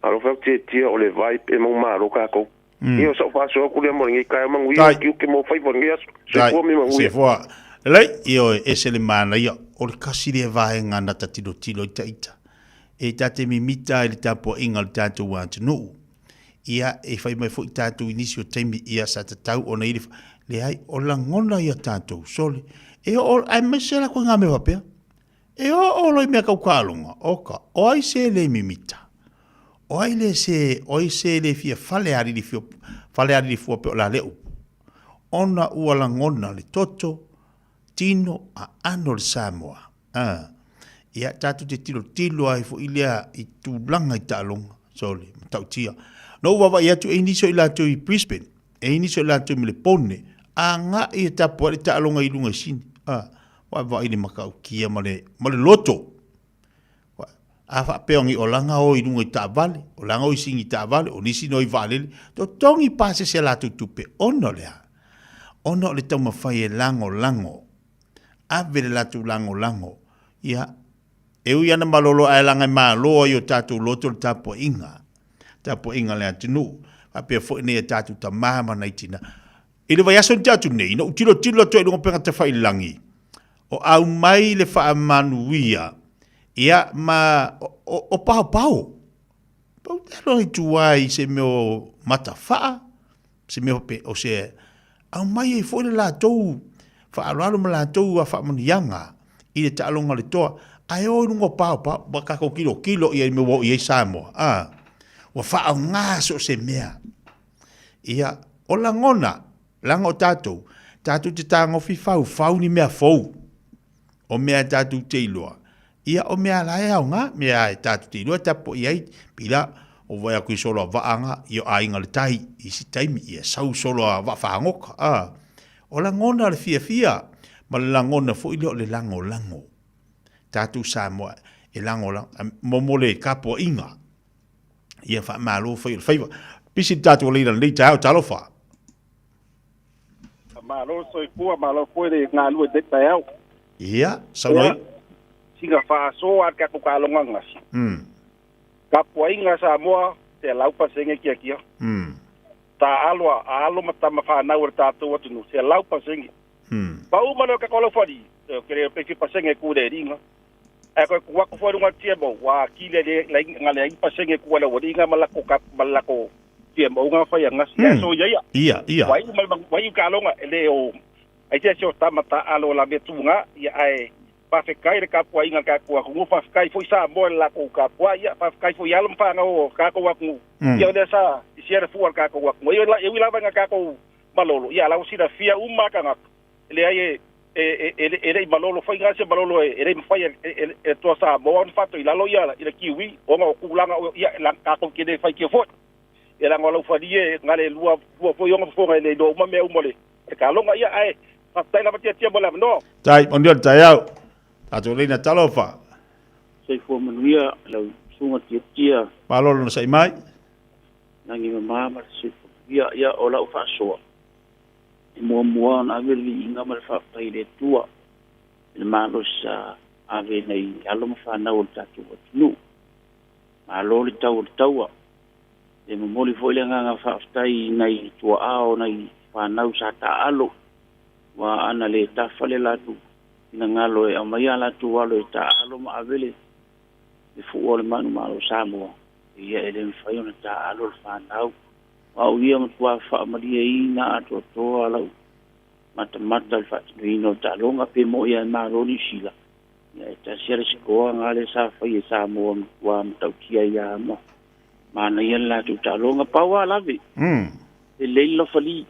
alofa au tiatia o le vibe e maumalo tatou. Ia o sa'u faasoa atu lea mo lenei taeao manuia Tai. tiute mo faiva i lenei aso. Tai. Soifua me manuia. Soifua. Lelei, ioe, ese le manaia, o le kasi lea vaega na ta tilotilo ai taita. E ta te mimita ai le tapuaiga o le tatou atunuu. Ia, e fai mai foi tatou i nisi o taimi, ia sa tatau ona i le, leai, o lagona ia tatou, sole. E oo, aemaise la koe ngā mea faapea. E oo loa i mea kau taaloga, oka, o ai se le mimita? O ai le se, o ai se le fia fale alili fio, fale alili fua pe o la le upu? Ona ua lagona le toto, tino, a ano le Samoa. A, ia, tatou te tilotilo ai foi lea i tulaga i taaloga, sole, matautia. Na ou vaavaai atu e i nisi o i latou i Brisbane, e i nisi o i latou i Melepone, agai e tapuai le taaloga i luga i Sini. A, Vaavaai i le matautia ma le, ma le loto. A faapea o ni olaga o i luga i taavale, olaga o i sigi taavale, o nisi no i vaalele, totogi pasese a latou tupe, ona o le a? Ona o le taumafai e lagolago, ave le latou lagolago, ia, e ui ana malolo ae laga e malo ai o tatou loto le tapuaiga, tapuaiga a le atunuu, faapea foi nei a tatou tama ma nai tina. I le vaiaso na tea atu nei, na ou tilotilo atu ai i luga o upega tafailagi, o aumai le faamanuia, ia, ma o, o, o paopao. Pau te alo i tua i se mea o matafaa, se mea pe, o se aumai ai foi le latou faaaloalo ma latou faamanuiaga i le taaloga o le toa, ae o i luga o paopao, ua tatou tilotilo i ai i mea ua oo i ai Samoa, a, ua faaaoga so o se mea. Ia, o lagona, leaga o tatou, tatou te tagofi faufau ni mea fou, o mea tatou te iloa, ia o mea la e aoga, mea e tatou te iloa e tapuai ai, pila, O vaai aku i solo a vaanga i o aiga le tai i si taimi ia sau solo a vaa faagoka a. O lagona le fiafia ma le lagona foi lea o le lagolago. Tatou Samoa e lagolago mo mo le tapuaiga. Ia faamalo fai o le faiva. Pisi le tatou leina lenei taeao talofa. Malo soifua, malo foi le galue i lenei taeao. Ia, saunoa. Sina faasoa a le tatou taaloga ananafi. Tapuaiga a Samoa, 100% tiatia. Taaalo a alo ma tama fanau a le tatou atunuu, 100%. Pau ma leo tatou laufali, ke le pe pasenge ku le ringa. Ae koe ku aku foi lunga TMO, wa kile le la nga le pasenge ku le wali nga malako kap malako TMO nga fai nga si so ia ia. Ia, ia. Wai ma wai ka longa le o ai te sio tama ta alo la metunga ia ai faafetai le tapuaiga tatou atunuu faafetai foi Samoa i le latou tapuai ia faafetai foi i alo ma fanau o tatou atunuu ia o lea sa isia le fua o le tatou atunuu e ui lava ina tatou malolo ia a la ua silafia uma lava tagata e leai e e le i malolo foi na se malolo e le i mafai e le Toa Samoa ona faatoilalo ia i le Kiwi ona o tulaga ia tatou te le faitio foi ia leaga o laufalie na le lua lua foi ona fofoga e le iloa uma mea uma o le taloga ia ae faafetai lava Tiatia mo le avanoa. Tai, manuia le taeao. Tatou leina talofa. Soifua manuia lau susuga Tiatia. Malo le onosai mai. Lagi mama ma le soifua manuia. Ia o lau faasoa, e muamua ona ave le viiga ma le faafetai i le Atua i le malosi sa ave nai alo ma fanau o le tatou atunuu. Malo le tau o le taua. E momoli foi le agaga faafetai i nai tuaa o nai fanau sa taaalo, aua ana le tafa le latou finagalo e aumai a latou alo e taaalo ma ave le fua o le manumalo o Samoa, ia e le mafai ona taaalo le fanau. O au ia matua faamalieina atoatoa lau matamata i le faatinoina o taaloga, pe moi lava e malo Niu Sila, ia e tasi lava le sikoa na lea sa fai e Samoa matua matautia ai lava ma manaia le latou taaloga. Pau lava lave, lelei le lafali,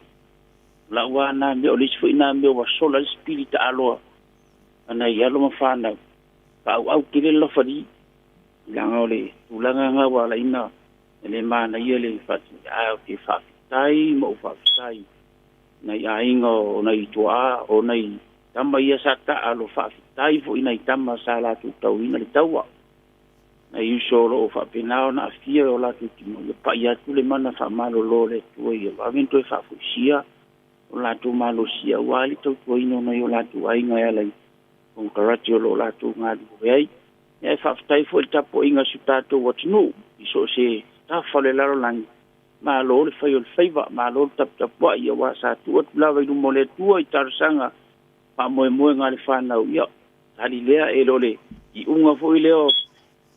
o lau lava na mea, o le isi foi na mea ua sola ai le sipili taaloa a nai alo ma fanau, faaauau tele le lafali, leaga o le tulaga na ua ala ai ona le manaia le faatinoina, ae ou te faafetai ma ou faafetai nai aiga o nai tuaa o nai tama ia sa taalo, faafetai foi nai tama sa latou tauina le taua, nai uso o loo faapena ona afia o latou tino, ia pai atu le mana faamalolo o le Atua ia vave ona toe faafoisia o latou malosi aua le tautuaina o nai o latou aiga e ala i konekarate o loo latou galulue ai. Ia e faafetai foi i le tapuaiga a si o tatou atunuu i so o se tafa o le lalolagi. Malo le fai o le faiva, malo le taputapuai, aua sa tuu atu lava i luma o le Atua i talosaga faamoemoega a le fanau, ia tali lea e le o le iuga foi lea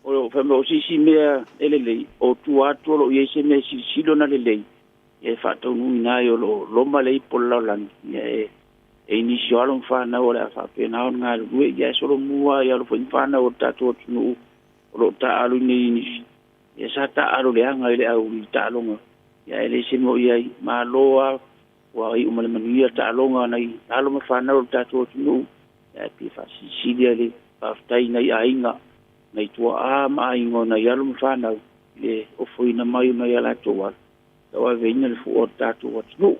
o fai mai o se isi mea e lelei, o tua atu o lo o i ai se mea e silisili ona lelei, ia e faataunuuina ai o lo o loma le ipu o le lalolagi, ia e e i nisi o alo ma fanau o le a faapena ona galulue, ia e solomua ai alo foi ma fanau o le tatou atunuu o lo o taaalo i nisi. Ia sa taaalo leaga i le au i taaloga, ia ae le se mea o i ai. Malo lava ua iu ma le manuia taaloga a nai alo ma fanau o le tatou atunuu, ia ae pei e faasilisili lava le faafetai i nai aiga, nai tuaa ma aiga o nai alo ma fanau i le ofoina mai o nai a latou alo e tauaveina le fua o le tatou atunuu.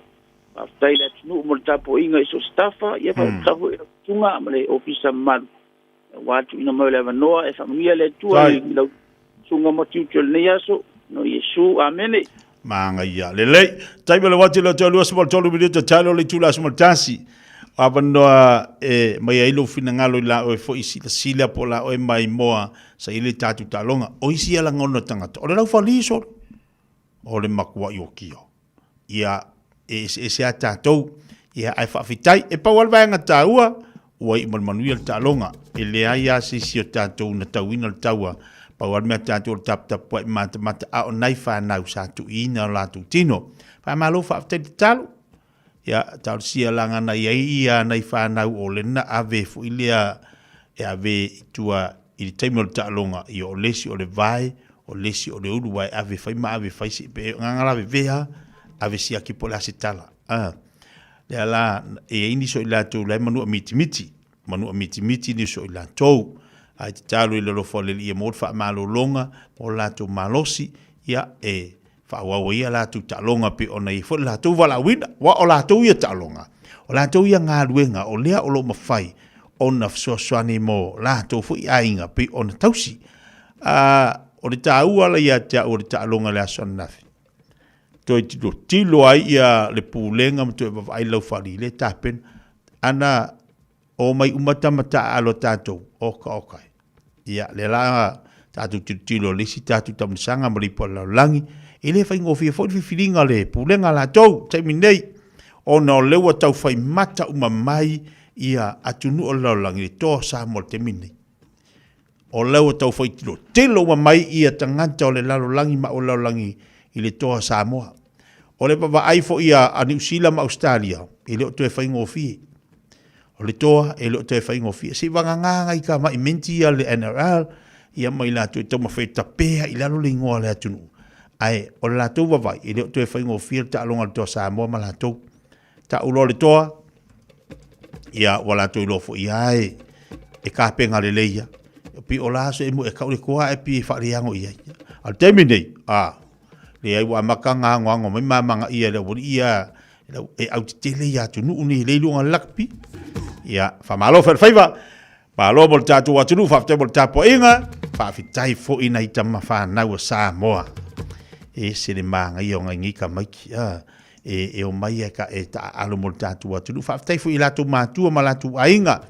Faafetai i le atunuu mo le tapuaiga i so o se tafa, ia faafetai foi i lau susuga ma le ofisa mamalu Aua le tuuina mai o le avanoa e faamanuia le Atua i lau susuga ma tiute o lenei aso. No Iesu. Amene. Magaia. Lelei. Taimi o le wati le toe 23 minute talo le itula aso ma le tasi. O avanoa e mai ai lou finagalo i la oe foi silasila po o la oe maimoa sa i le tatou taaloga. O isi ia lagona o tagata. O le laufali solo. O le makuai okia. Ia, e eseese a tatou. Ia, ae faafetai. E pau lava le vaega taua, ua iu ma le manuia le taaloga. E leai lava se isi o tatou na tauina le taua. Pau lava le mea tatou o le taputapuai matamata, a o nai fanau sa tuuina o latou tino. Faamalo faafetai le tatalo. Ia, talosia lagana i ai ia nai fanau o lena ave foi lea e ave i tua i le taimi o le taaloga, ia o le isi o le vae, o le isi o le ulu, ae ave fai ma ave fai si pe nganga la vevea, ave siaki po o le a se tala. A, lea la, e i ai nisi o i latou la e manua mitimiti, manua mitimiti nisi o i latou, ae tatalo i le alofa o le Alii e maua le faamalologa mo le latou malosi, Ia, e faaauau ai a latou taaloga pei ona i ai foi le latou valaauina. Aua o latou ia taaloga, o latou ia galuega o lea o lo o mafai ona fesoasoani mo latou foi aiga pei ona tausi. A, o le taua la ia te au o le taaloga i le aso ananafi, toe tilotilo ai ia le pulega ma toe vaavaai lau faalii le tapena. Ana omai uma tama taaalo a tatou, oka oka e. Ia, lea la tatou tilotilo i le isi tatou taamilosaga ma le ipu a le lalolagi, e le faigofie foi le filifiliga a le pulega a latou i le taimi nei, ona o lea ua tau fai mata uma mai ia atunuu o le lalolagi i le toa o Samoa i le taimi nei. O lea ua tau fai tilotilo uma mai ia tagata o le lalolagi ma au lalolagi i le toa o Samoa. O le vaavaai foi a Niu Sila ma Ausetalia, e le o toe faigofie. O le toa e le o toe faigofie. Se i vagana nai tamai menti ia le NRL ia ma i latou e taumafai e tapea i lalo le igoa o le atunuu. Ae o le latou vavai e le o toe faigofie le taaloga a le toa Samoa ma latou. Tau loa le toa, ia ua latou iloa foi ia e, e kapega lelei ia. Pi o la aso e mu e kau le toa e pi e faaleago i ai. A le taimi nei, a, leai ua amata ona agoago mai ma amanaia e le aualii ia e autetele ia atunuu nei le iloga le lakapi. Ia, faamalo fai le faiva, malo mo le tatou atunuu, faafetai mo le tapuaiga, faafetai foi nai tama fanau a Samoa. E se le manaia o nai nei tamaiti, a, e, e omai e, ka, e taaalo mo le tatou atunuu. Faafetai foi i latou matua ma latou aiga,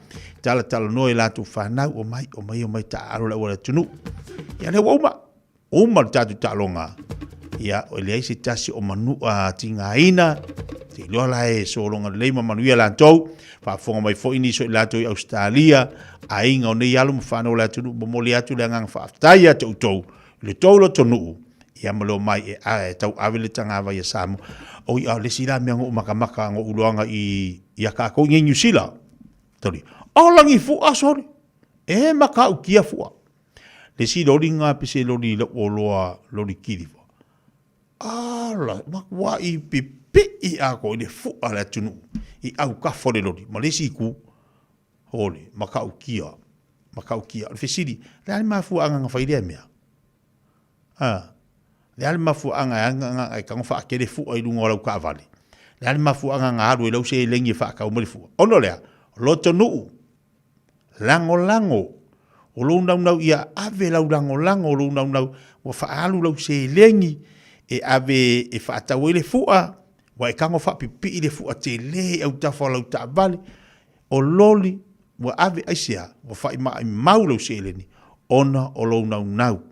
talatalanoa i latou fanau, omai, omai, omai taaalo le auala atunuu. Ia lea ua uma. Uma le tatou taaloga, ia, e leai se tasi o manua tigaina, te iloa la e sologa lelei ma manuia latou, faafofoga mai foi nisi o i latou i Ausetalia, aiga o nei alo ma fanau o le atunuu, momoli atu le agaga faafetai ia te outou, i le tou lotonuu, ia ma le omai e, a, e tauave le tagavai a Samoa. Oi, a o le isi la mea na ou makamaka na ou iloaga i, ia kākou i nei Niu Sila, toli, o lagi fua sole, e matautia fua. Le isi loli nga pe se loli lau oloa loli kiliva. Ala, matuai pipii atoa i le fua a le atunuu i autafa o le loli ma le isi itu, hole, matautia, matautia. O le fesili, le a le mafuaaga na fai lea mea? A, le a le mafuaaga e aga e tago faatele fua i luga o lau taavale? Le a le mafuaaga na alu ai lau seleni e faatau mai le fua? Ona o le a? Lotonuu. Lagolago, o lou naunau ia ave lau lagolago, o lou naunau ua faaalu lau seleni e ave e faatau ai le fua, ua e tago faapipii le fua tele i autafa o lau taavale, o loli, ua ave aisea, ua faaimaimau lau seleni ona o lou naunau,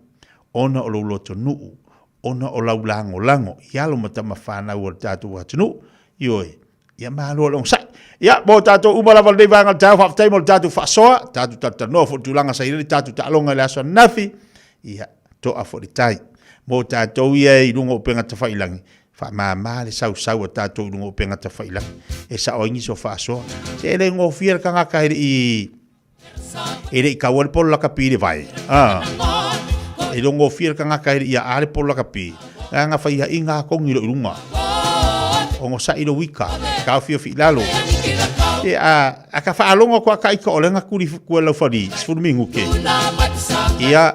ona o lou lotonuu, ona o lau lagolago i alo ma tama fanau a le tatou atunuu. Ioe. Ia malo le onosai. Ia, mo tatou uma lava lenei vaega o le taeao, faafetai mo le tatou faasoa, tatou talatalanoa foi i le tulaga sa i ai le tatou taaloga i le aso ananafi. Ia, toa foi le tai. Mo tatou ia i luga o upega tafailagi, faamama le sausau a tatou i luga o upega tafailagi. E sao ai nisi o faasoa. Se e le gofie le tagata e le i E le i kaua le polo lakapi i le vai. Ah. E le gofie le tagata e le i a le polo lakapi. Nga fai i ngā kongi lo i lunga. O ngo sa'i lo wika. Ka ofi ofi i lalo. E a, a ka whaalongo ko aka ika o lenga kuri kua lau whari. Sifuru mingu ke. Ia,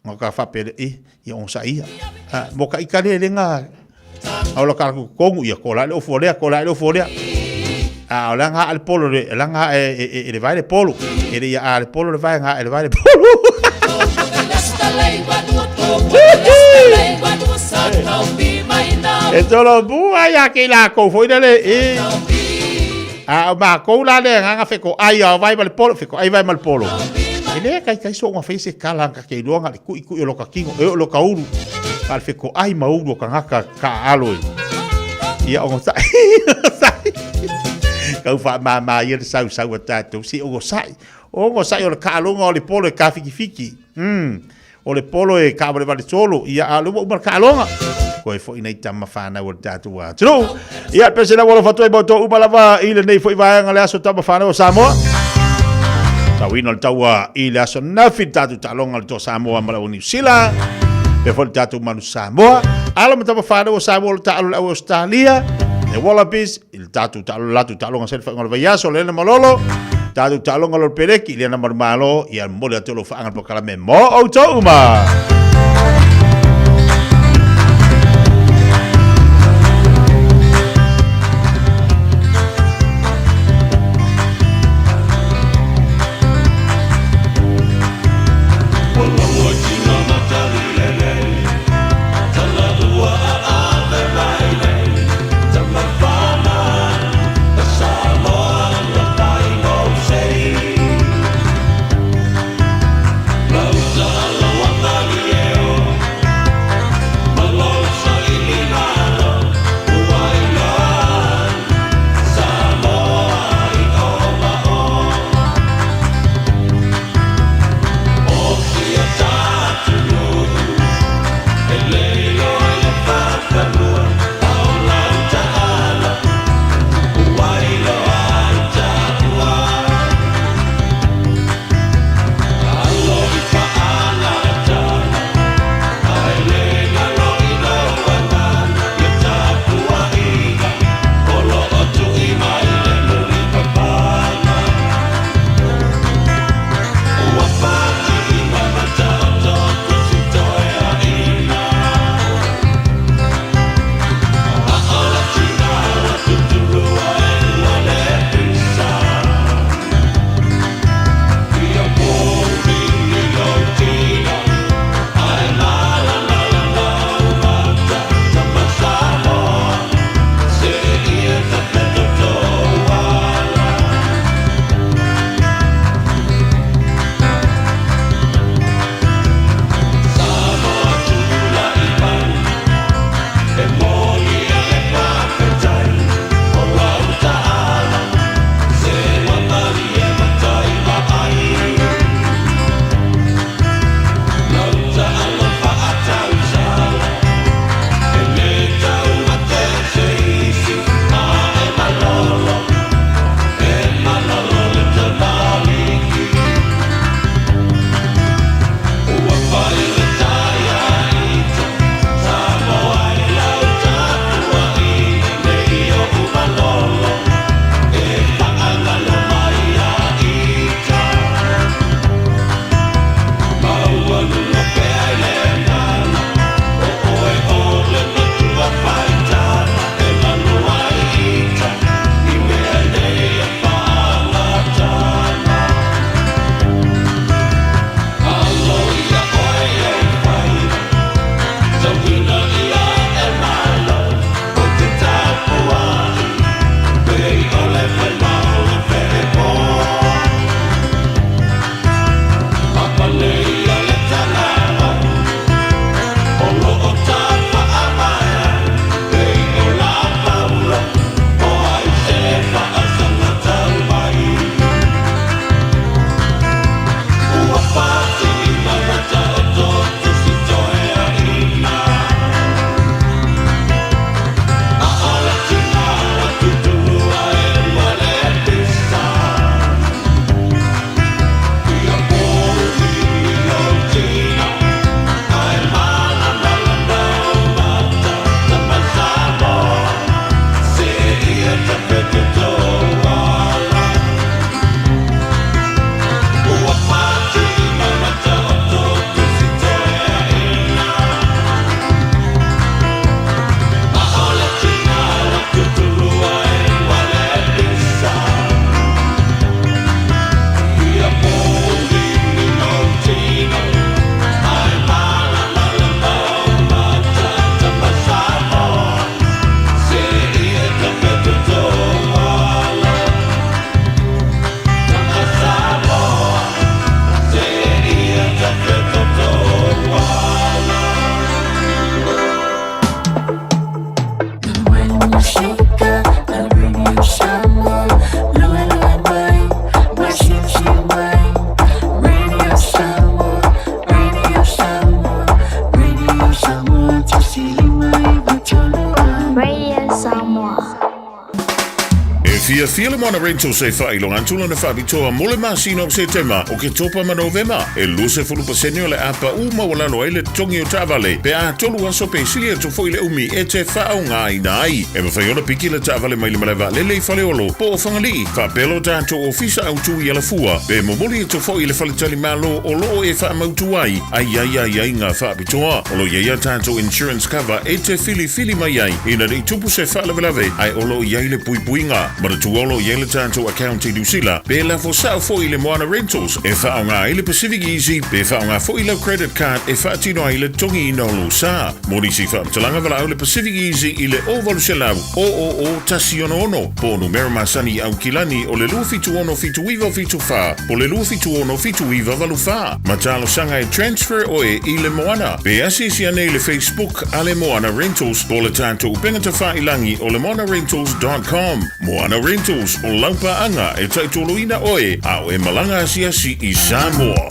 ngo ka whapere i, ia o sa'i ia. A, mo ka ika le lenga, a ola ka kongu ia, ko la le ofu lea, ko la le ofu lea. A o la nga le polo le, la nga e, e, e, e le vai le polo. E le ia a le polo le vai nga e le vai le polo. E tolo bua ia ke la kou foi le e. A o makou la le nga fe ko ai a vai ma le polo, fe ko ai vai ma le polo. E le kai kai so nga fe se kala ka ke iloa nga le kui kui o lo ka kingo e o lo ka ulu. Ka le fe ko ai ma ulu o ka ngaka ka alo e. Ia o sai. Kau wha mā ia le sau sau a tātou. Si o sai. O sai o le kaaloga o le polo e ka fiki fiki. O le polo e ka wale wale solo. Ia a le ua uma le kaaloga. Koe foi nei tama whanau o le tātou atunuu. Ia pese la walo fatua i mau tō uma lava i lenei foi vaega le aso tama whanau o Samoa. Tauina le taua i le aso nafi le tātou taaloga le toa Samoa ma le au Niu Sila. Pe foi le tātou manu Samoa. Alo ma tama whanau o Samoa le taalo le au Australia. Le Wallabies i le tātou taalo le latou taaloga se le whainga o le vaiaso le ena malolo. Tātou taaloga lo le peleki i le ena malumalo ia momoli atu o lou whaanga le pokalame mo outou uma. Afio le Moana Rentals e faailoga atu lana faapitoa mo le masina o Setema, Oketopa ma Novema. E 20% o le a paʻu maualalo ai le totogi o taavale pe a tolu aso pe sili atu foi le umi e te faaaogaina ai. E mafai ona piki le taavale mai le malae vaalele i Faleolo po o Fagalii, faapea lo tatou ofisa autu i Alafua, pe momoli atu foi i le faletalimalo o lo o e faamautu ai a i ai aiaiga faapitoa. O lo o i ai a tatou insurance cover e te filifili mai ai ina ne i tupu se faalavelave ae o lo o i ai le puipuiga. Manatua o lo o i ai le tatou account i Niu Sila, pe lafo sao foi i le Moana Rentals e faaaoga ai le Pacific Easy pe faaaoga foi lau credit card e faatino ai le totogiina o lou sa. Mo nisi faamatalaga valaau le Pacific Easy i le 0800 000 166 po o numera masani i Aukilani o le 276 7974 po o le 276 7984. Ma talosaga e transfer oe i le Moana. Pe asiasi ane i le Facebook a le Moana Rentals po o le tatou upega tafailagi o le moanarentals.com. Moana Rentals, o lau paaga e taitoloina oe a o e malaga asiasi i Samoa.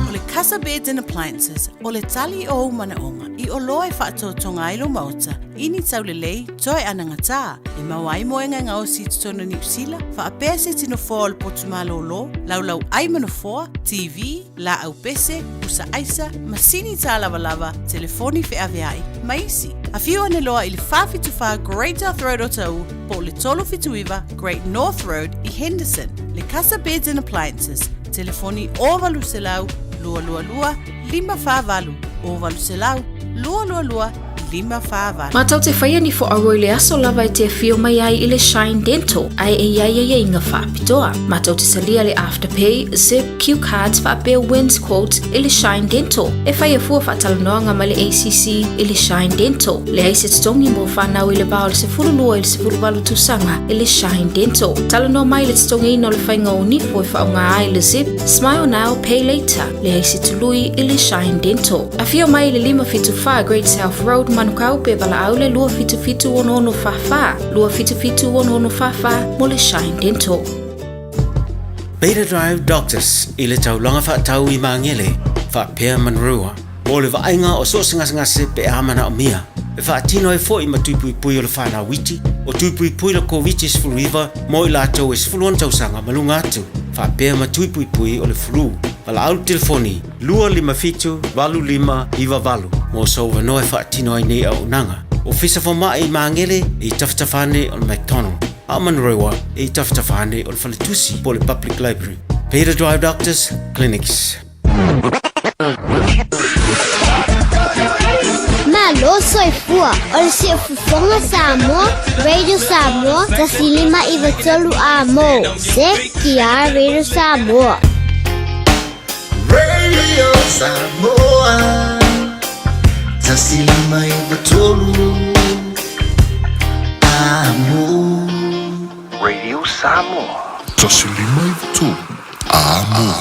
O le Casa Beds and Appliances, o le tali o ou manaoga i oloa e faatotoga ai lou maota i ni taulelei toe anagatā e maua ai moega e gaosi i totonu o Niu Sila, faapea se tino foa o le potu malōlō, laulau ʻai ma nofoa, TV, laau pese, pusa aisa, masini tālavalava, telefoni feaveai, ma isi. Afio ane loa i le 474 Great South Road o Taʻu po o le 379 Great North Road i Henderson. Le Casa Beds and Appliances, telefoni 0800 222 548, 0800 222 548. Mātou te whaia ni fo aua i le aso lava e te awhio mai ai i le Shine Dental, ai e iai ai inga whaapitoa. Mātou te salia le Afterpay, Zip, Q Cards whaapea Wins Quote i le Shine Dental. E whaia fua whaatalanoanga mai le ACC i le Shine Dental. Le ai se totogi mo whanau i le vā o le 12 i le 18 tausaga i le Shine Dental. Talanoa mai le totogiina o le whainga o nifo e whaonga ai le Zip, Smile Now, Pay Later. Le ai se tului i le Shine Dental. Afio mai i le 574 Great South Road, Manukau pe valaau le 277 6644, 277 6644 mo le Shine Dental. Beta Drive Doctors i le taulaga faatau i Magele faapea Manurewa mo le vaaiga o so o se gasegase pe a manaomia e faatino ai foi ma tuipuipui o le fanau iti o tuipuipui le Koviti-19 mo i latou e 16 tausaga ma luga atu faapea ma tuipuipui o le flu. Valaau le telefoni 257 8598 mo sou avanoa e faatino ai nei auaunaga. Ofisa Fomai i Magele e i tafatafa ane o le McDonald, a o Manurewa e i tafatafa ane o le Faletusi po o le Public Library. Beta Drive Doctors Clinics. Malo soifua o le siufofoga Samoa, Radio Samoa, 105 93 amo. ZTR Radio Samoa. Radio Samoa 105 3 Amo. Radio Samoa 105 3 Amo.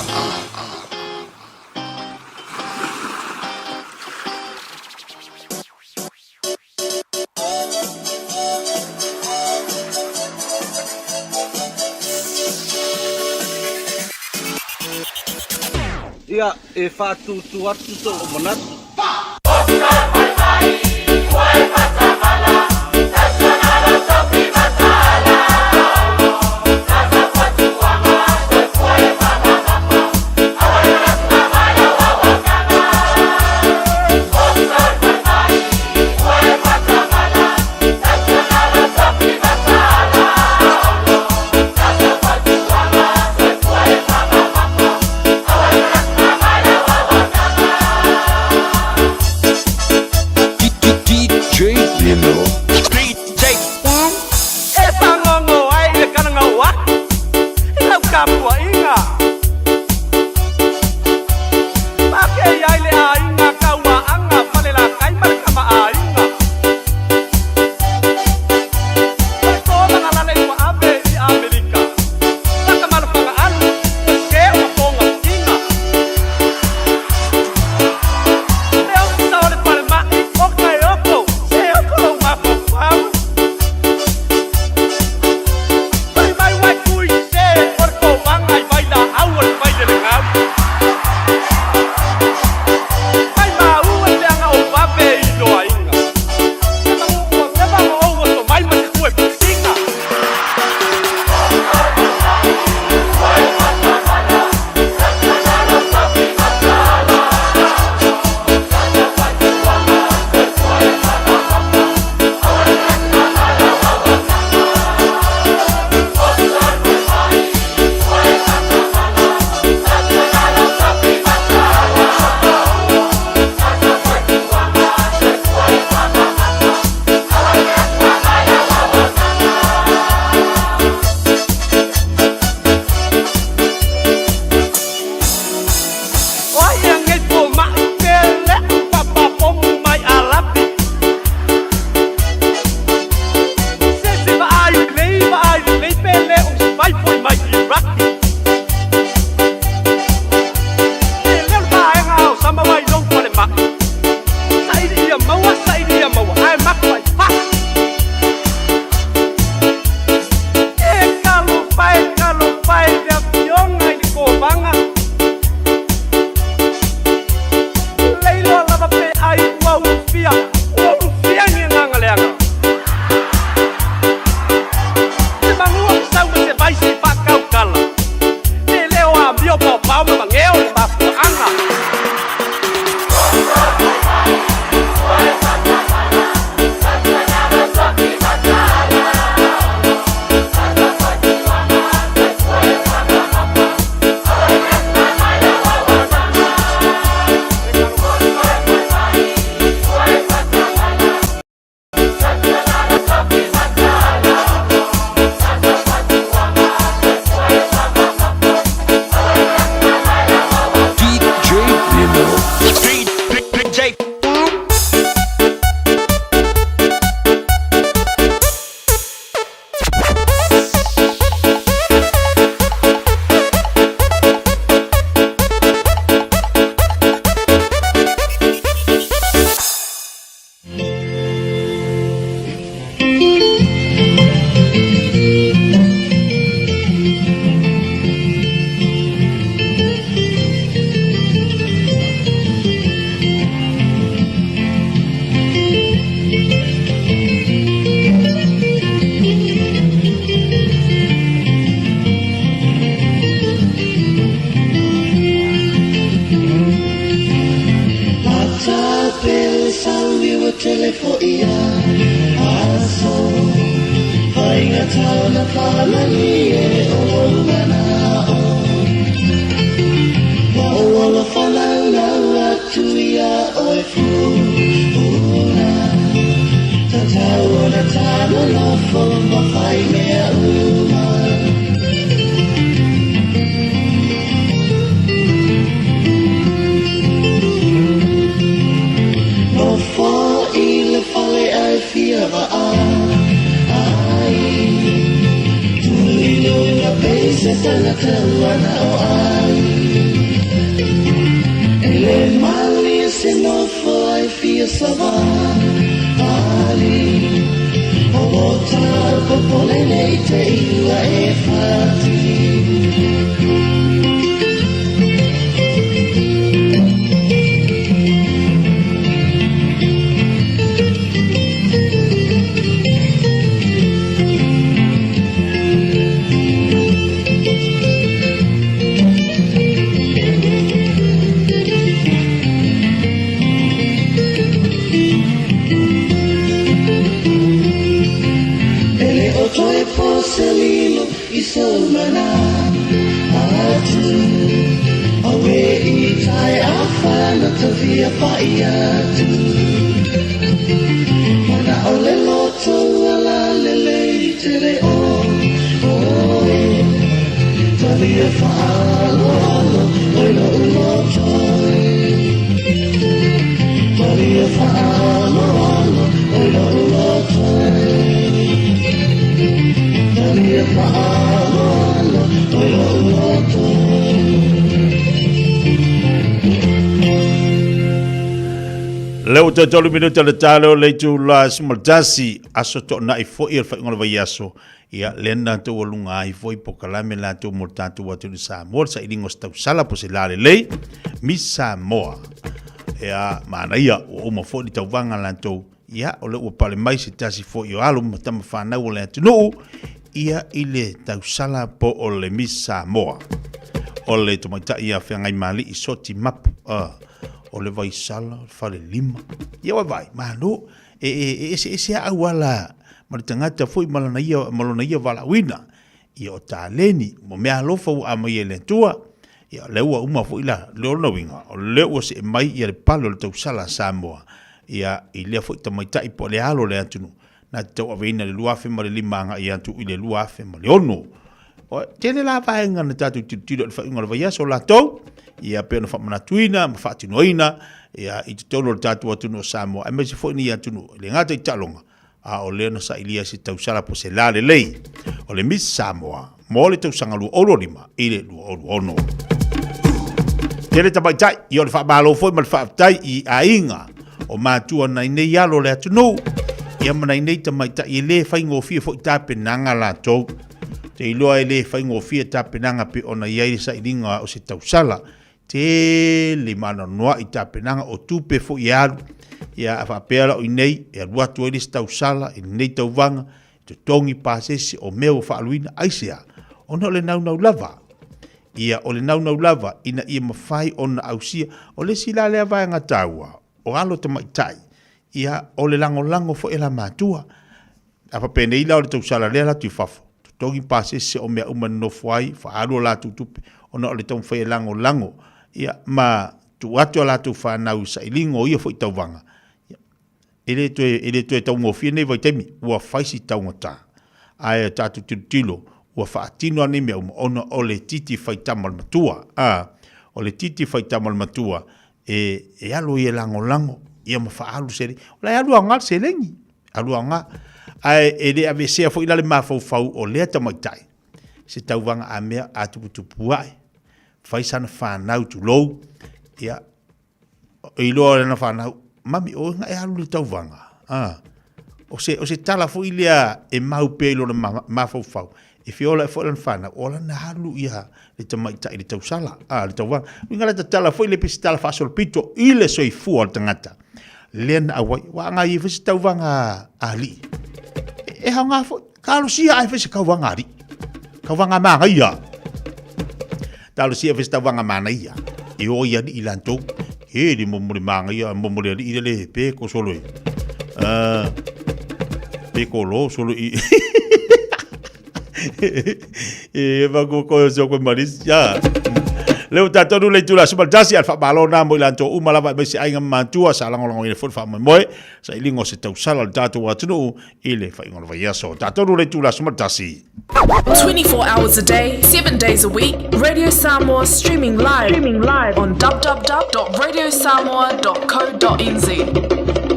Ia, e faatūtū atu sou manatu. Lea ua toe tolu minute o le taeao o le itula e 11, aso toonai foi o le faaiuga o le vaiaso, ia lea na tatou aluga ai foi polokalame latou mo le tatou atunuu Samoa, le sailiga o se tausala po o se lalelei, Miss Samoa. Ia, manaia, ua uma foi le tauvaga latou, ia, o lea ua pale mai se tasi foi o alo ma tama fanau o le atunuu, ia i le tausala po o le Miss Samoa. O le tamaitai ia Feagaimali'i Soti Mapu, o le Vaisala, o le Falelima. Ia vaai, malo, e, e, e eseese lava auala ma le tagata foi ma lana ia, ma lona ia valaauina. Ia o taleni, ma mea alofa ua aumai e le Atua. Ia o lea ua uma foi la, le ona uiga, o lea ua see mai ia le pale o le tausala a Samoa, ia i lea foi tamaitai po o le alo o le atunuu, na te tauaveina i le 2005 agai atu i le 2006. O, tele la vaega na tatou tilotilo i le faaiuga o le vaiaso latou, ia pei ona faamanatuina ma faatinoina ia i totonu o le tatou atunuu o Samoa, aemaise foi ni atunuu, e le gata i taaloga, a o lea na sailia se tausala po o se lalelei o le Miss Samoa mo le tausaga 2025 i le 2026. Tele tamaitai, ia o le faamalo foi ma le faafetai i aiga o matua nai nei alo o le atunuu, ia ma nai nei tamaitai e le faigofie foi tapenaga latou. Te iloa e le faigofie tapenaga pe ona i ai le sailiga o se tausala. Tele maanoanoa i tapenaga o tupe foi e alu. Ia a faapea la o i nei e alu atu ai le isi tausala i lenei tauvaga, totogi pasese o mea ua faaluina, aisea? Ona o le naunau lava. Ia, o le naunau lava ina ia mafai ona ausia. O le isi la lea vaega taua, o alo tamaitai, ia, o le lagolago foi e la matua. A faapenei la o le tausala lea latou i fafo, totogi pasese o mea uma e nonofo ai, faaalu a latou tupe, ona o le taumafai e lagolago, ia, ma tuu atu a latou fanau i sailiga o ia foi tauvaga. Ia, e le toe, e le toe taugofie nei vaitaimi, ua fai si taugata. Ae tatou tilotilo, ua faatino lava nei mea uma, ona o le titi faitama o le matua. A, o le titi faitama o le matua, e, e alo i e lagolago ia ma faaalu seleni. O la e alu aoga le seleni, alu aoga. Ae e le aveesea foi la le mafaufau o lea tamaitai, se tauvaga a mea a tuputupu ae, fai sana fanau tulou, ia, e iloa lana fanau, mami, o na e alu le tauvaga. Ah. O se, o se tala foi lea e mau pea i lona mafaufau, e fia ola ai foi lana fanau, o lana alu ia le tamaitai i le tausala, a, le tauvaga. Uiga la tatala foi le pe se tala faasolopito i le soifua o le tagata. Lea na auai, ua aga ia foi se tauvaga a alii. E, e aoga foi, talosia ae foi se tauvaga a alii. Tauvaga manaia. Talosia foi se tauvaga manaia. E o i alii lantou. E le momo le manaia, momo le alii le le pe ko solo e. Pe ko lo solo i. E va ko ko so ko maris ya. Le o tātou le tula suma tasi al whaamalo nā mo i lantou uma lava e mai se aiga matua sa langolango i le fo wha moe sa i lingo se tausala le tātou atunuu i le whainga o le vaiaso. Tātou le tula suma tasi. 24 hours a day, 7 days a week, Radio Samoa streaming live, streaming live on www.radiosamoa.co.nz.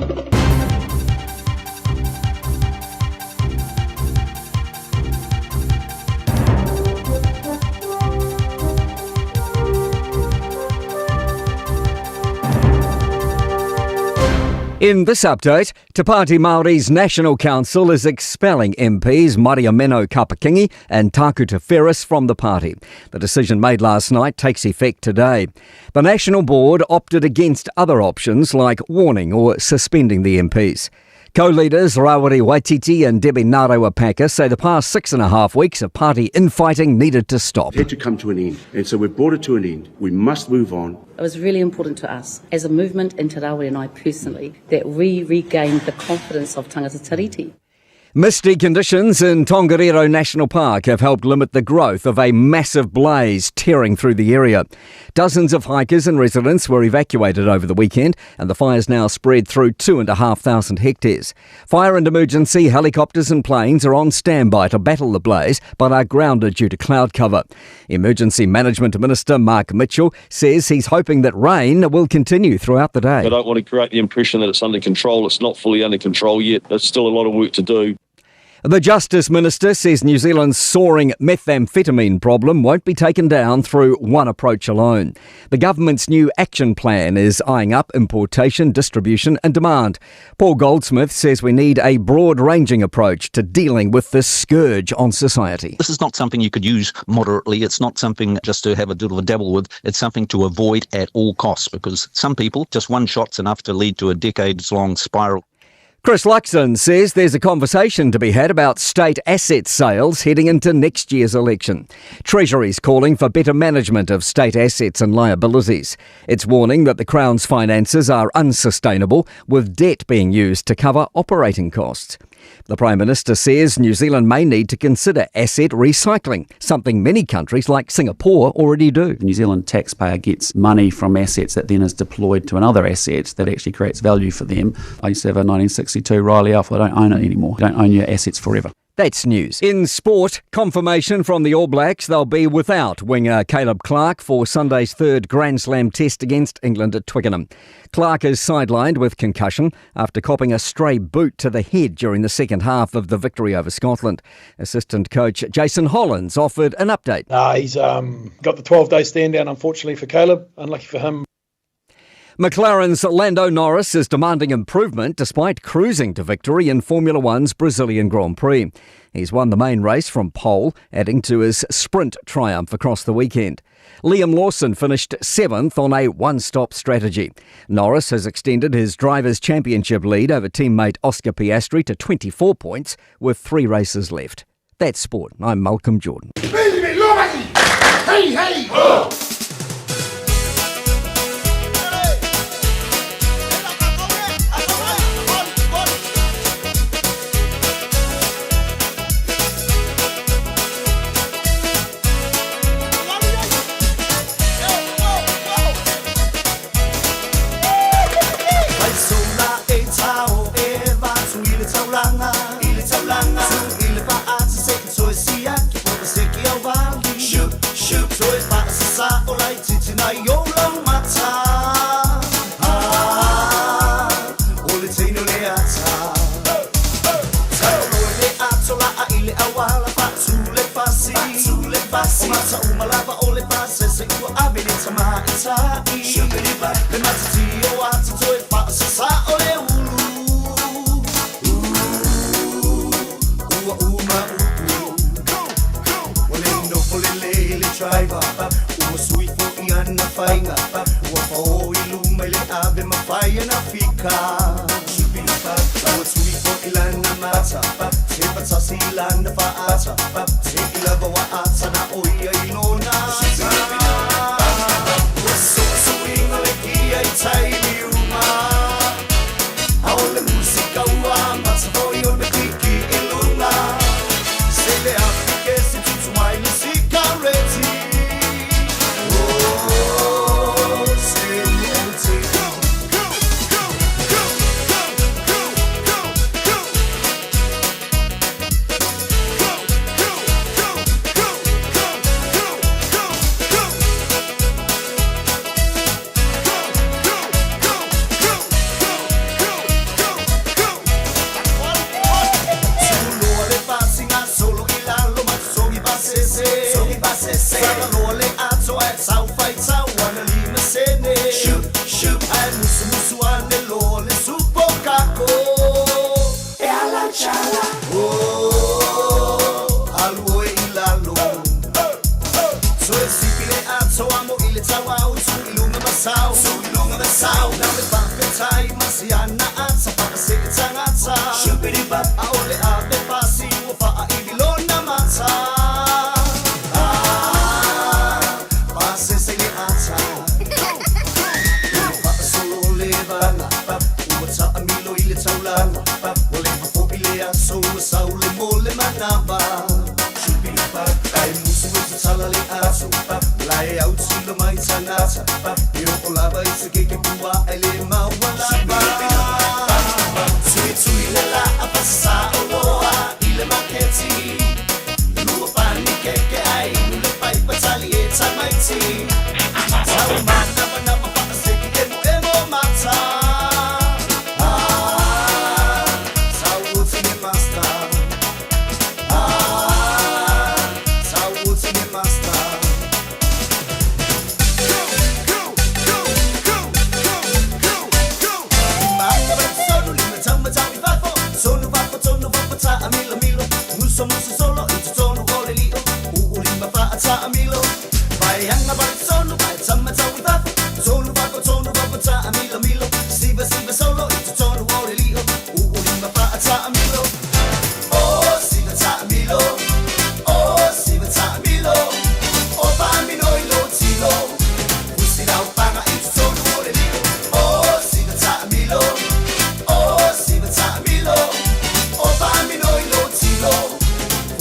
In this update, Te Pāti Māori's National Council is expelling MPs Mariameno Kapa-Kingi and Tākuta Ferris from the party. The decision made last night takes effect today. The National Board opted against other options like warning or suspending the MPs. Co-leaders Rawiri Waititi and Debbie Ngarewa-Packer say the past 6.5 weeks of party infighting needed to stop. It had to come to an end, and so we've brought it to an end. We must move on. It was really important to us as a movement, and Te Rawiri and I personally, that we regained the confidence of tangata tiriti. Misty conditions in Tongariro National Park have helped limit the growth of a massive blaze tearing through the area. Dozens of hikers and residents were evacuated over the weekend, and the fire's now spread through 2,500 hectares. Fire and emergency helicopters and planes are on standby to battle the blaze, but are grounded due to cloud cover. Emergency Management Minister Mark Mitchell says he's hoping that rain will continue throughout the day. I don't want to create the impression that it's under control. It's not fully under control yet. There's still a lot of work to do. The Justice Minister says New Zealand's soaring methamphetamine problem won't be taken down through one approach alone. The government's new action plan is eyeing up importation, distribution and demand. Paul Goldsmith says we need a broad-ranging approach to dealing with this scourge on society. This is not something you could use moderately. It's not something just to have a bit of a dabble with. It's something to avoid at all costs, because some people, just one shot's enough to lead to a decades-long spiral. Chris Luxon says there's a conversation to be had about state asset sales heading into next year's election. Treasury's calling for better management of state assets and liabilities. It's warning that the Crown's finances are unsustainable, with debt being used to cover operating costs. The Prime Minister says New Zealand may need to consider asset recycling, something many countries like Singapore already do. The New Zealand taxpayer gets money from assets that then is deployed to another asset that actually creates value for them. I used to have a 1962 Riley Alpha. I don't own it anymore. You don't own your assets forever. That's news. In sport, confirmation from the All Blacks they'll be without winger Caleb Clarke for Sunday's third Grand Slam test against England at Twickenham. Clarke is sidelined with concussion after copping a stray boot to the head during the second half of the victory over Scotland. Assistant coach Jason Hollins offered an update. He's got the 12-day stand down, unfortunately for Caleb. Unlucky for him. McLaren's Lando Norris is demanding improvement despite cruising to victory in Formula One's Brazilian Grand Prix. He's won the main race from pole, adding to his sprint triumph across the weekend. Liam Lawson finished 7th on a one-stop strategy. Norris has extended his Drivers' Championship lead over teammate Oscar Piastri to 24 points with 3 races left. That's sport. I'm Malcolm Jordan. Hey, hey! Oh! se ua ave le tamaʻitaʻi Le matiti o ata toe faasasā o le ulu Ua uma upu Ua le nofo lelei le driver Ua sui foʻi ana faiga Ua faō i luma i le ave mafai ana fika Ua tui foʻi lana mata Tefatasi i lana faata Seʻi lava ua ata na o ia i lona Ua suʻusuʻiga le kia i taimi uma Aole musika ua amata foʻi o le kiki i luga Se le afi ke se tutu mai le sikareti Oh, se le ute. Tuloa le pasiga solo i lalo matosogi pasese Sogi pasese Fagaloa le ato ae tau faitau ana lima sene Shoot, shoot Ae musumusu ane loa le supo kako E ala chala Oh, alu oe i lalo Toe sipi le ato amo i le tauau Tu i lunga masau Tu i lunga masau Na le whawhetai masiana ata Whakase e tangata Shupidi-bap Aole ave pasi ua whaa i vilona mata Ah, pasese le ata Faasolo le vaga Ua taamilo i le taulaga Ua leva foʻi le aso ua sau le mo le manava Ae musu e tatala le aso Lae autilo mai tagata E oo lava i se keke pua ai le maua lava Tuitui le laa pasasaoloa i le maketi Lua pani keke ai inu le paipa tali e tamaiti Tau manavanava faaseki emoemo mata Ah, tau oti le master Ah, tau oti le master. Oh, siva ta'amilo. Oh, siva ta'amilo. O fa'amino i lou tilo Usi lau paga i totonu o le lio O siva taamilo O siva taamilo O faamino i lou tilo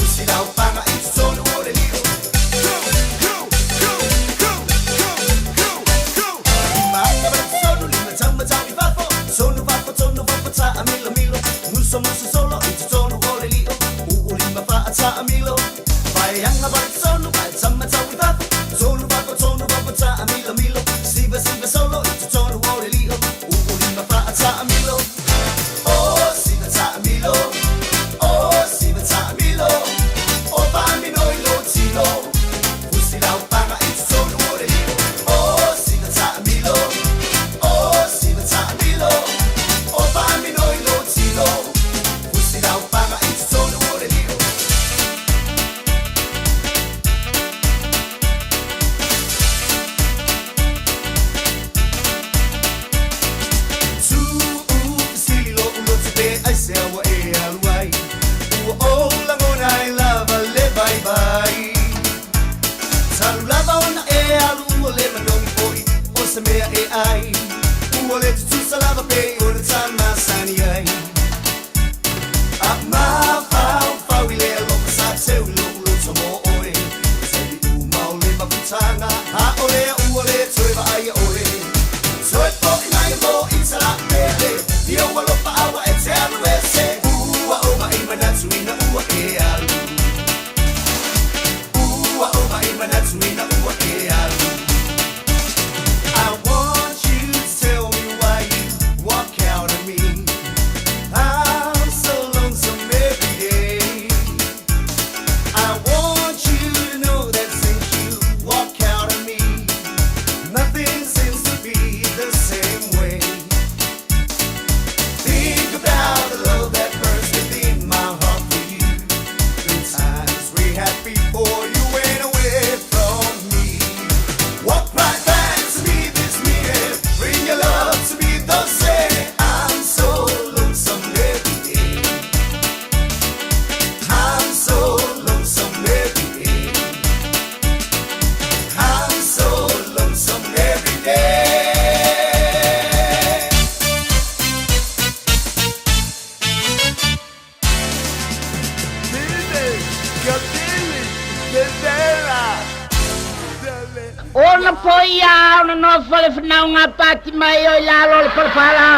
Usi lau paga i totonu o le lio Mata ma totonu lima tau matau i fafo Tonu fafo tonu fafo taamilomilo Muso muso solo i totonu o le lio Uu lima faa taamilo Vaianga vai totonu vai tamatau i fafo Tonu fafo tonu fafo taamilomilo Siva siva solo i totonu o le lio Uu lima faa taamilo Oh, siva taamilo Oh, siva taamilo O faamino i lou tilo Usi lau paga i totonu o le lio Oh, siva taamilo Oh, siva taamilo O faamino i lou tilo Usi lau paga i totonu o le lio Tuʻu fesili loʻu loto pe aisea ua e alu ai Ua ou lagona e lava le vaivai Talu lava ona e alu ua le manogi foʻi o se mea e ai Ua le tutusa lava pei o le tamasani ai A mafaufau i le alofa sa teu i loʻu loto mo oe Taimi uma o le mafutaga A o lea ua le toe vaaia oe Toe foʻi mai mo i talapele Ia ua lofa aua e te alu ese Ua ou mai manatu ina ua e alu Ua ou mai manatu ina ua e alu I want you to tell me why you walk out of me I'm so lonesome every day I want you to know that since you walk out of nofo le fanauga a Patimaio i lalo o le palapala.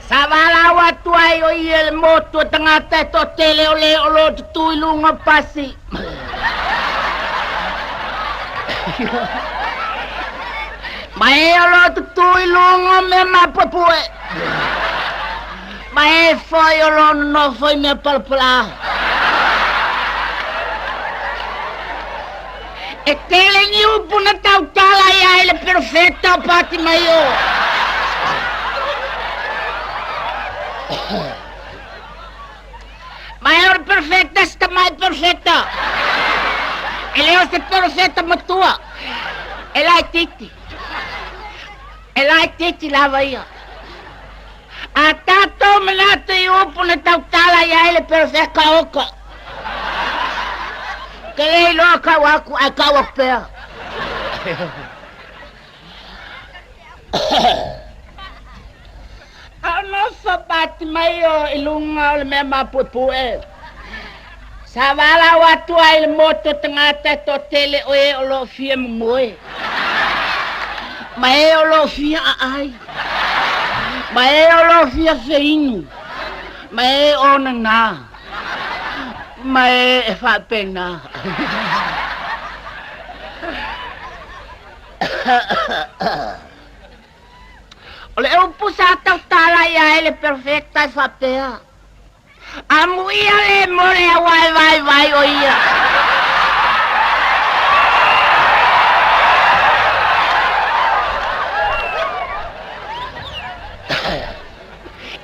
Sa valaau atu ai o ia i le motu o tagata e toatele o le o lo o tutū i luga o pasi. Ma e o lo o tutū i luga o mea mapuepue. Ma e foi o lo o nonofo i mea palapala. E tele ni upu na tautala i ai le perofeta o Patimaio. Ma e o le perofeta se tamai perofeta. E le o se perofeta matua. E laitiiti. E laitiiti lava ia. A tatou manatu i upu na tautala i ai le perofeta oka. Ke le iloa kau aku ae kau aku pea. A o nofo Patimaio i luga o le mea mapuepue, sa valaau atu ai i le motu o tagata e toatele o e o lo o fia momoe, ma e o lo o fia aai, ma e o lo o fia feinu, ma e o nanā, ma e e faapena. O le upu sa tautala i ai le perofeta e faapea, Amuia le mo le aua e vaivai o ia.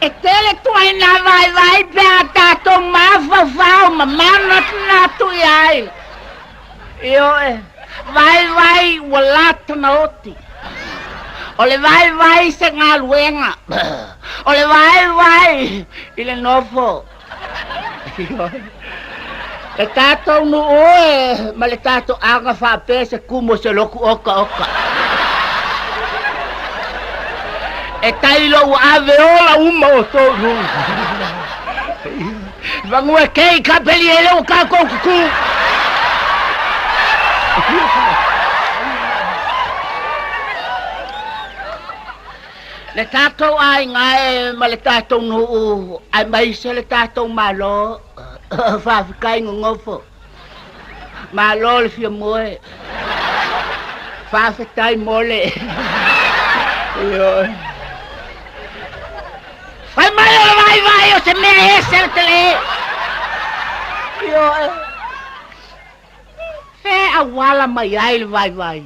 E tele tuaiga vaivai pe a tatou mafaufau ma manatunatu i ai. Ioe, vaivai ua lata na oti. O le vaivai se galuega. O le vaivai i le nofo. Ioe. Le tatou nuu e ma le tatou aga faapea se kumu o se loku okaoka. E tailo ua ave ola uma outou i luga. Vagua kei ka peli e leo ka kou kuku. Le tatou aiga e ma le tatou nuu aemaise le tatou Malo, faafetai nonofo. Malo le fia moe. Faafetai mo le. Ioe. Fai mai o le vaivai o se mea ese le tele. Ioe. Fe auala mai ai le vaivai.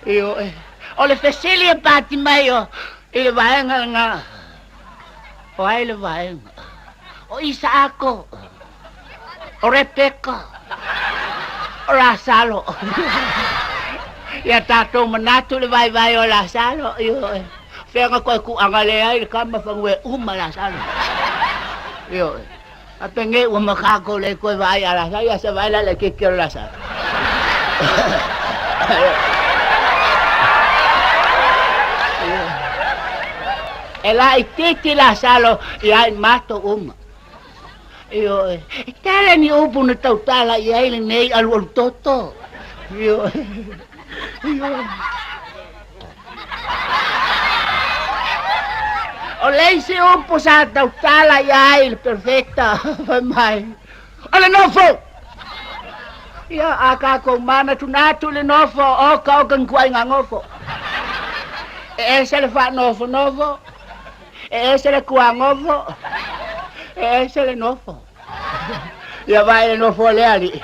Ioe. O le fesili e pati mai o i le vaega lena. O ai le vaega? O Isaako. O Rebeka. O Lasalo. Ia tatou manatu le vaivai o Lasalo. Ioe. Fea na koe kuaga le ai le kama fanue uma Lasalo. Ioe. A penge ua makako le koe vaai a Lasalo. Ia se vaai la le keke o Lasalo. E laitiiti Lasalo ia i matou uma. Ioe. E tele ni upu na tautala i ai lenei alualu toto. Ioe. Ioe. O le isi upu sa tautala i ai le perfecta, fai mai, o le nofo! Ia, a kākou manatunatu i le nofo, oka oka ni kuaiga nofo. E ese le faanofonofo, E ese le kuagofo, e ese le nofo. Ia vaai le nofo a le alii.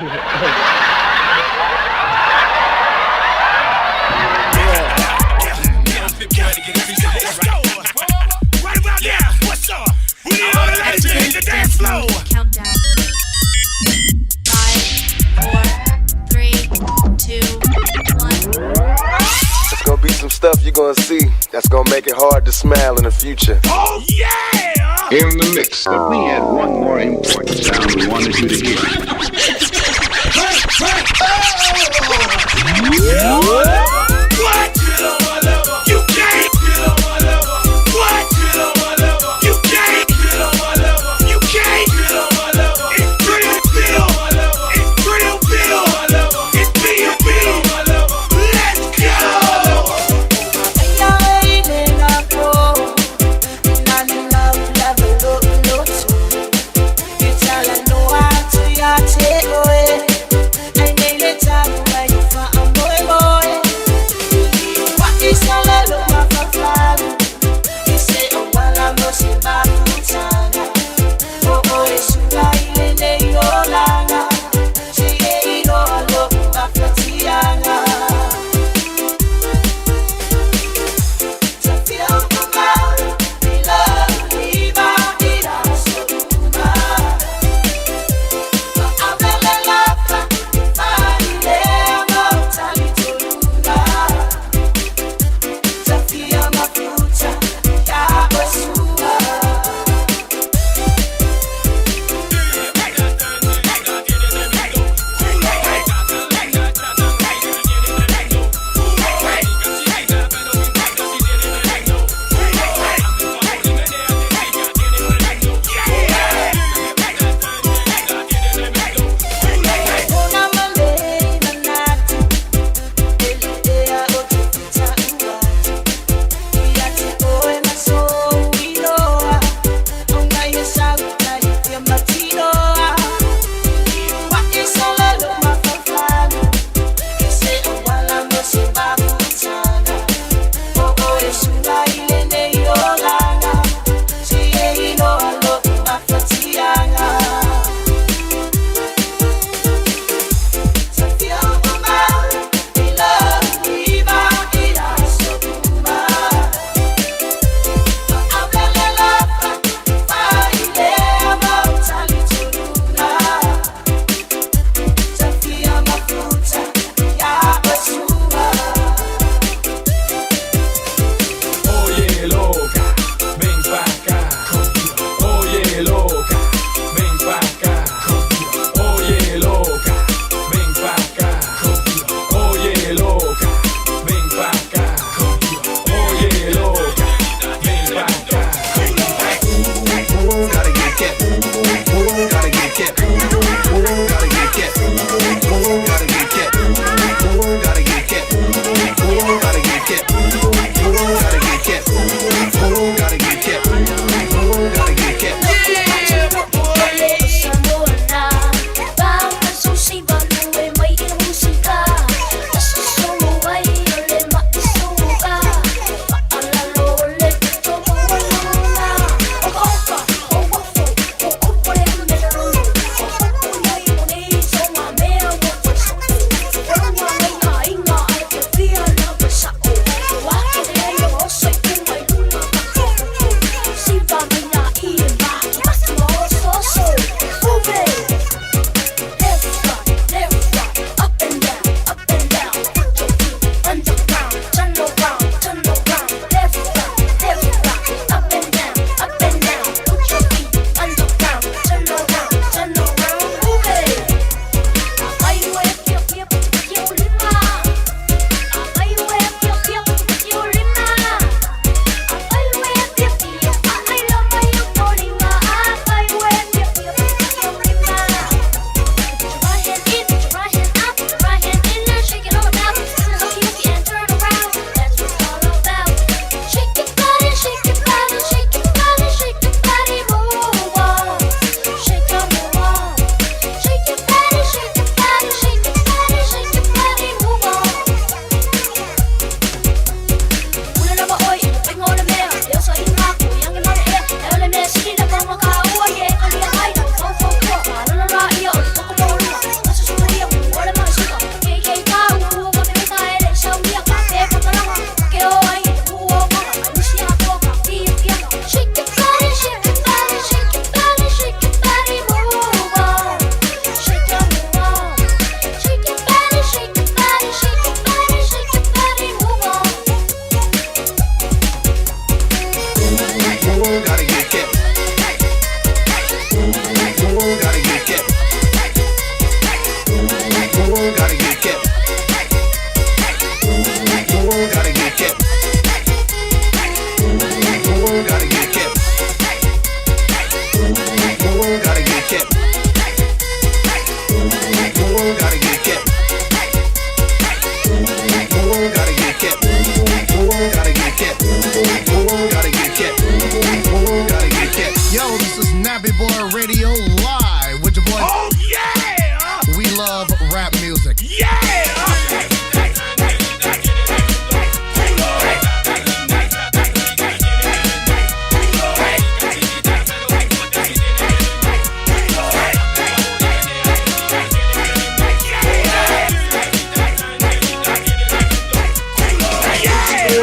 It's gonna be some stuff you're gonna see that's gonna make it hard to smile in the future. Oh, yeah! In the mix. But we had one more important sound we wanted you to hear. What? You can't. What? You can't. You can't. It's real deal. It's real deal. It's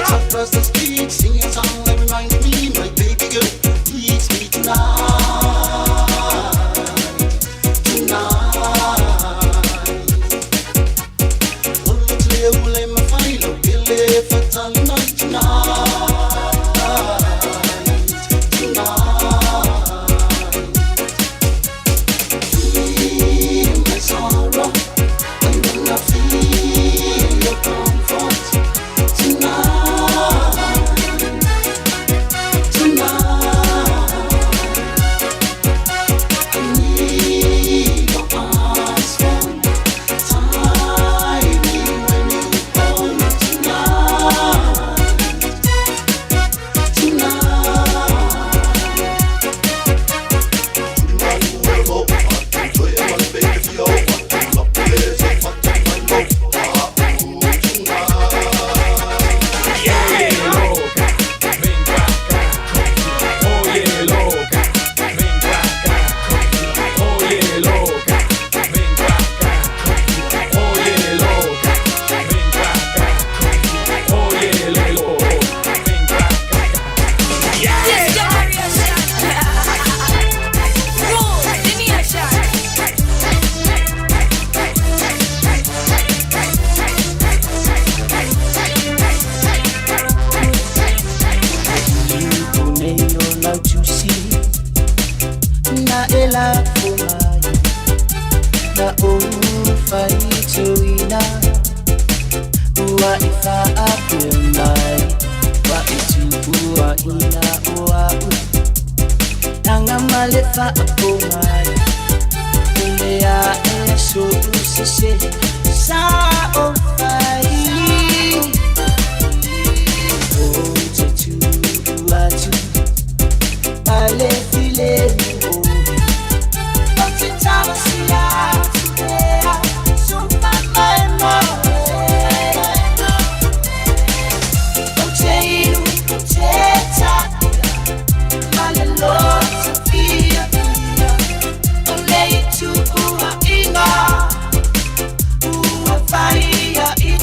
Across the street, singing song that reminds me my baby girl needs me tonight, tonight. Olo ule mafailo pele fatali night tonight, tonight. Feel my sorrow, and then I feel your comfort tonight, tonight. I need your arms warm, tie me when you hold me tonight, tonight. Nei o lau tusi Na e la mai Na o whaituina Ua e whaapea mai Wa e tupua ina o au Tanga male whaapo mai Ule a e so usise Sa o whai O te turu atu Ale file mu oe O te tawasi atu ea Supa mai moe O te inu te taia Male loto fia fia O lei tuua inga Ua whaia i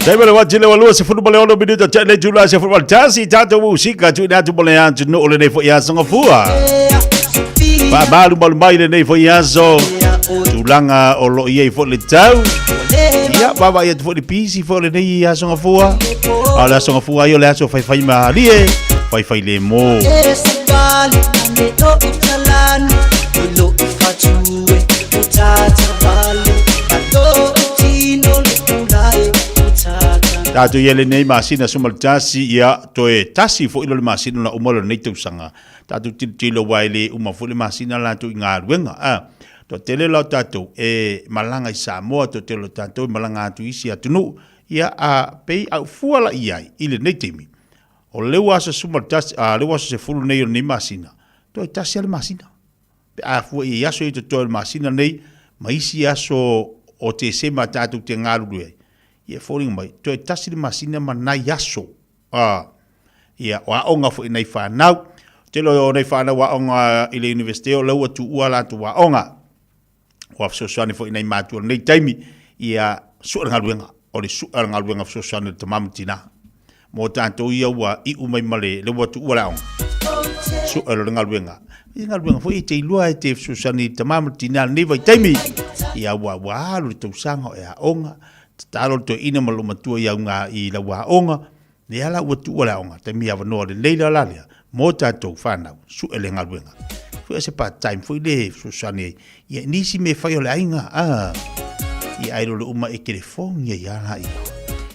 Taimi le wati le walua 16 minuta te le tula 11 tātou usika tuina atu mo le atunuu lenei foi aso gafua. Faamalumalu mai lenei foi aso tulaga o lo o i ai foi le tau. Ia, vaavaai atu foi le pisi foi o lenei aso gafua. A o le aso gafua ai o le aso faifai malie, faifai le mō. Tātou i ai lenei masina 11, ia, toe tasi foi lea o le masina ona uma lea o lenei tausaga. Tātou tilotilo aua e le uma foi le masina latou i galuega. A, toatele la o tātou e malaga i Samoa, toatele o tātou e malaga atu i isi atunuu. Ia, a pei au fua la i ai i lenei taimi, o lea ua aso 11, a, lea ua aso 10 nei o lenei masina, toe tasi lava le masina. Pe a fua i aso ia i totoe o le masina nei ma isi aso o Tesema tatou te galulue ai, ia e foliga mai, toe tasi le masina ma nai aso. A, ia, o aoga foi nai fanau. Tele o nai fanau aoga i le Universite o lea ua tuua latou aoga. Ua fesoasoani foi nai matua i lenei taimi, ia sue le galuega, o le sue o le galuega fesoasoani a le tama ma tina. Mo tatou ia ua iu mai ma le, le ua tuua le aoga. Sue o le galuega. I galuega foi e te iloa e te fesoasoani i le tama ma le tina i lenei vaitaimi. Ia ua, ua alu le tausaga o e aoga, tatalo le toeaina ma lou matua i au ngā i lau aoga, Lea la ua tuua le aoga, taimi avanoa lelei la la lea mo tatou fanau, sue le galuega. Foi se part time foi le fesoasoani ai. Ia nisi mea fai o le aiga, a. Ia ai lolo uma e telefogi ai a la ia.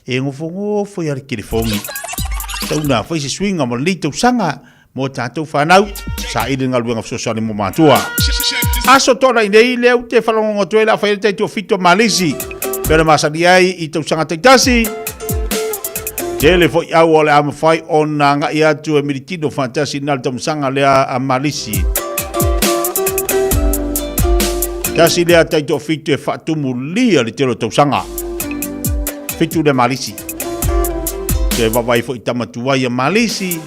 E ngofongofo ia le telefogi. Tau na fai se suiga mo lenei tausaga mo tatou fanau, saili le galuega fesoasoani mo matua. Aso toa nei lea u te whalongongo atu ai la whai tai tuawhito malisi. Pea masani ai i tausaga taitasi. Tele foi au o le a mawhai o nā ngai atu e miritino whantasi nā le tausaga lea a malisi. Tasi lea tai tuawhito e whaatumu lia le tele o tausaga. Whitu le malisi. Te vavai foi tamatuai a malisi.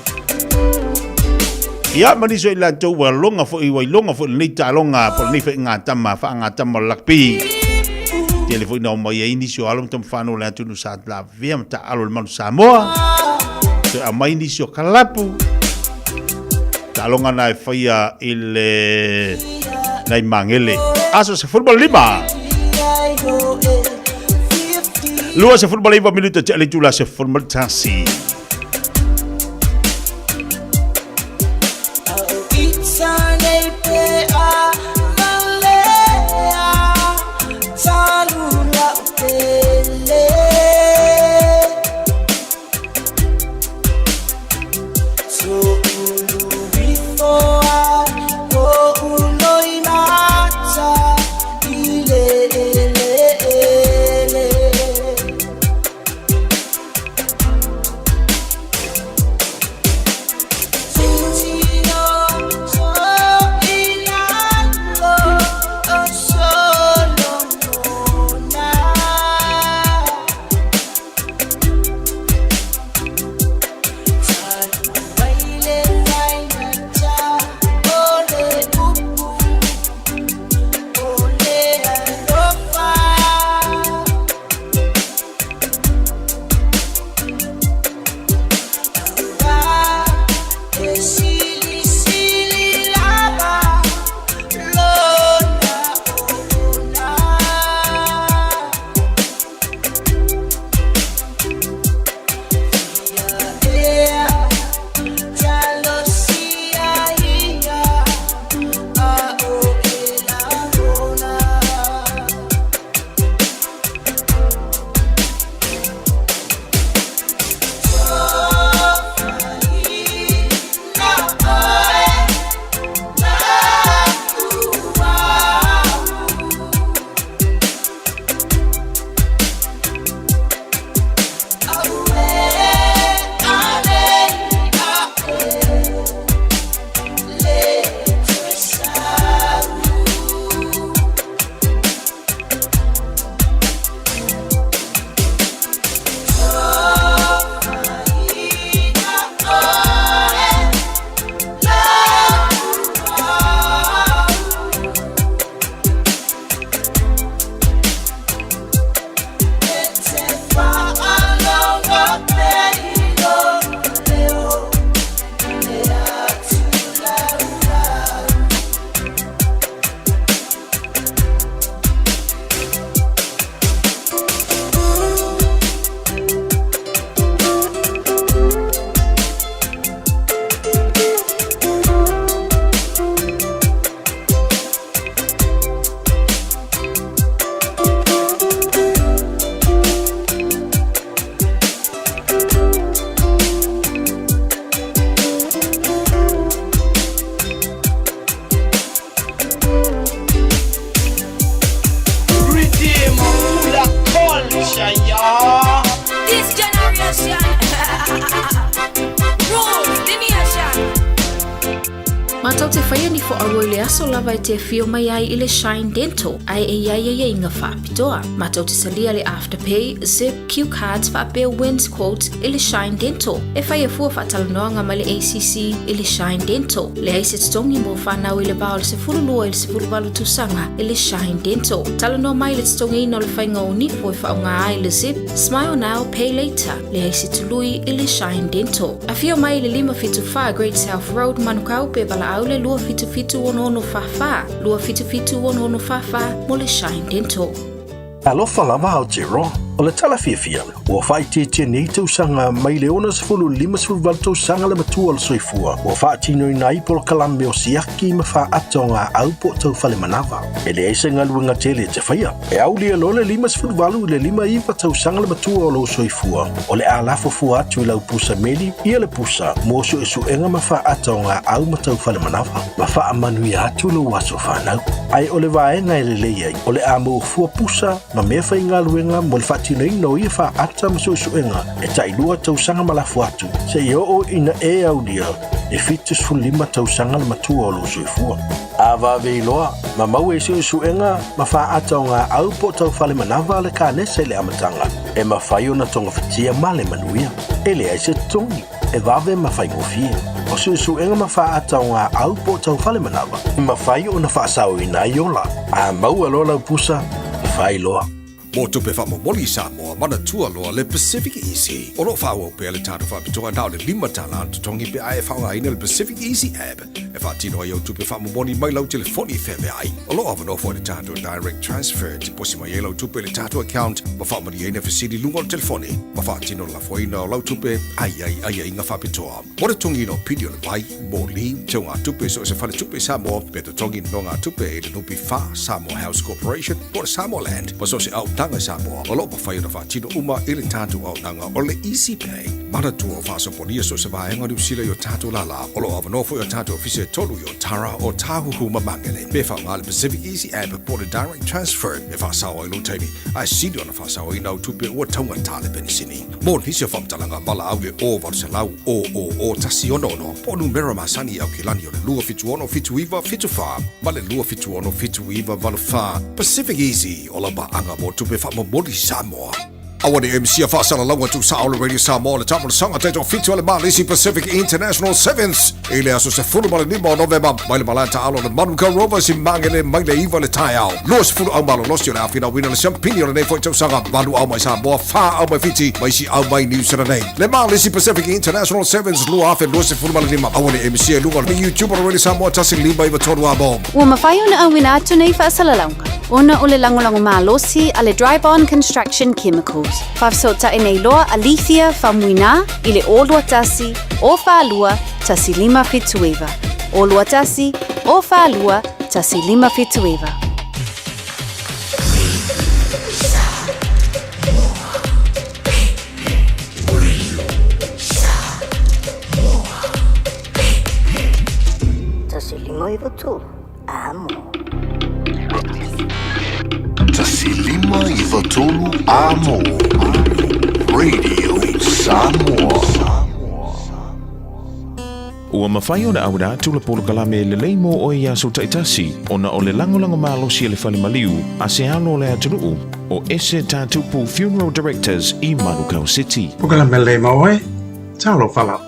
Ia, ma nisi o i latou ua loga foi, ua iloga foi lenei taaloga po o lenei foi ngā tama, wha ngā tama o le rugby. Tele foi na o mai ai nisi o alo ma tamawhānau o le atunu sa lavea ma taalo le manu Samoa. Toe aumai nisi o kalapu. Taaloga na e whaia i le nai mangele. Aso 15. 29 minuta te ale tula 11. Mātou te whaia ni fo aua i le aso lava e te afio mai ai i le Shine Dental ae e iai aiaiga faapitoa. Mātou te talia le Afterpay, Zip, Q Cards faapea Wins Quotes i le Shine Dental. E whaia fua faatalanoaga ma le ACC i le Shine Dental. Leai se totogi mo whanau i le va o le 12 i le 18 tausaga i le Shine Dental. Talanoa mai le totogiina o le faiga o nifo e faaaoga ai le Zip, Smile Now, Pay Later. Leai se tului i le Shine Dental. Afio mai i le 574 Great South Road, Manukau pe valaau le 277 6644, 277 6644 mo le Shine Dental. Alofa lava Aotearoa, o le tala fiafia, ua faaitiitia nei tausaga mai le 60 58 tausaga le matua o le soifua, ua faatinoina ai polokalame o siaki ma faaata o gaau po o taufale manava. E leai se galuega tele e te faia. E aulia loa le 58 i le 59 tausaga le matua o lou soifua, o le a lafo fua atu i lau pusa meli ia le pusa mo suesuega ma faaata o gaau ma taufale manava, ma faamanuia atu lou aso fanau. Ae o le vaega e lelei ai, o le a maua fua pusa ma mea faigaluega mo le faatinoina o ia faaata ma suesuega e tailua tausaga ma lafo atu, seia oo ina e aulia e 75 tausaga le matua o lou soifua. A vave iloa, ma maua i suesuega ma faaata o gaau po o taufale manava le kanesa i le amataga, e mafai ona togafitia ma le manuia. E leai se totogi, e vave ma faigofie. O suesuega ma faaata o gaau po o taufale manava, e mafai ona faasaoina ai ola. A maua loa lau pusa, fai loa. Mo tupe faamomoli i Samoa, manatua loa le Pacific Easy. O lo o faaauau pea le tatou faapitoa na o le $5 le totogi pe a e faaaogaina le Pacific Easy app e faatino ai au tupe faamomoli mai lau telefoni feaveai. O lo o avanoa foi le tatou Direct Transfer e tiposi mai ai lau tupe i le tatou account ma faamalieina fesili i luga o le telefoni ma faatino le lafoina o lau tupe a i ai aiaiga faapitoa. Mo le totogiina o pili o le vai, moli, teugatupe i so o se faletupe i Samoa, pe totogi nonogatupe i le NPF, Samoa House Corporation, po o le Samoa Land, ma so o se auaunaga i Samoa, o lo o mafai ona faatino uma i le tatou auaunaga o le Easy Pay. Manatua o faasopolia so o se vaega o Niu Sila i o tatou lālā. O lo o avanoa foi o tatou ofisa e tolu i Otara, Ōtāhuhu ma Māngere. Pe faaaoga le Pacific Easy App po o le Direct Transfer e faasao ai lou taimi, ae sili ona faasaoina au tupe ua taugata le penisini. Mo nisi o faamatalaga, valaau i le 0800 000 166 po o numera masani i Aukilani o le 276 7974 ma le 276 7984. Pacific Easy, o lau paaga mo tupe faamomoli Samoa. Aua ne i misia faasalalauga tuusao le Radio Samoa le taamolosaga taitoafitu a le Malisi Pacific International Sevens i le aso 15 o Novema mai le malae taaalo o le Manukau Rovers i Magele mai le 9 le taeao. 20 au malolosi o le a finauina le siampini o lenei foi tausaga, valu au mai Samoa, fa au mai Fiti ma isi au mai Niu Sila nei. Le Malisi Pacific International Sevens 2025. Aua ne i misia i luga o le YouTube o le Radio Samoa 1593 Amo. Ua mafai ona auina atu nei faasalalauga ona o le lagolago malosi a le Dryborn Construction Chemicals. Faafesootai nei loa a Lethia Faumuina i le 021 042 1579. 021 042 1579. 1593, amo. 1593 amo. Radio Samoa. Ua mafai ona auina atu le polokalame lelei mo oe i aso taitasi ona o le lagolago malosi a le fale maliu a se alo o le atunuu o Ese Tatupu Funeral Directors i Manukau City. Polokalame lelei mo oe, talofa lava.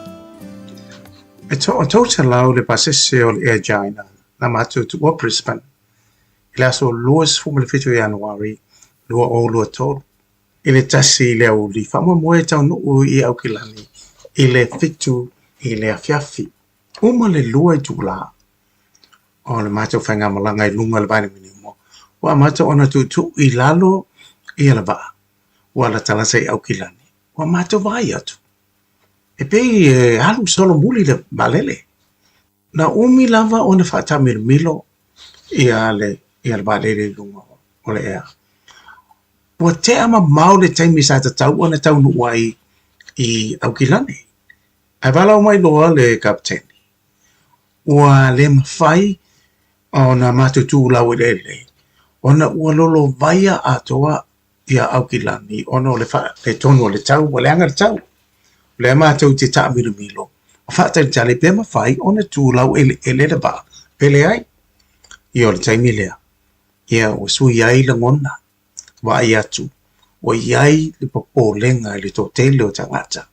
E toatau le pasese o le Air China na matou tuua Brisbane i le aso 27 o Ianuari 2023 i le 1 i le aoauli faamoemoe e taunuu i Aukilani i le 7 i le afiafi. Uma le 2 itula o le matou faigamalaga i luga o le vailimanimo, ua amata ona tuutuu i lalo ia le vaa ua latalata i Aukilani. Ua matou vaai atu, e pei e alu solomuli le vaalele. Na umi lava ona faataamilomilo ia le ia le vaalele i luga o le ea. Ua tea mamao le taimi sa tatau ona taunuu ai i Aukilani. Ae valaau mai loa le kapeteni, ua le mafai ona matou tu laueleele ona ua lolovaia atoa ia Aukilani ona o le faaletonu o le tau, ua leaga le tau. O lea matou te taamilomilo, Faatalitali pe mafai ona tu laueleele le vaa pe leai. Ia o le taimi lea, ia ua sui ai lagona, vaai atu ua i ai le popolega i le toatele o tagata,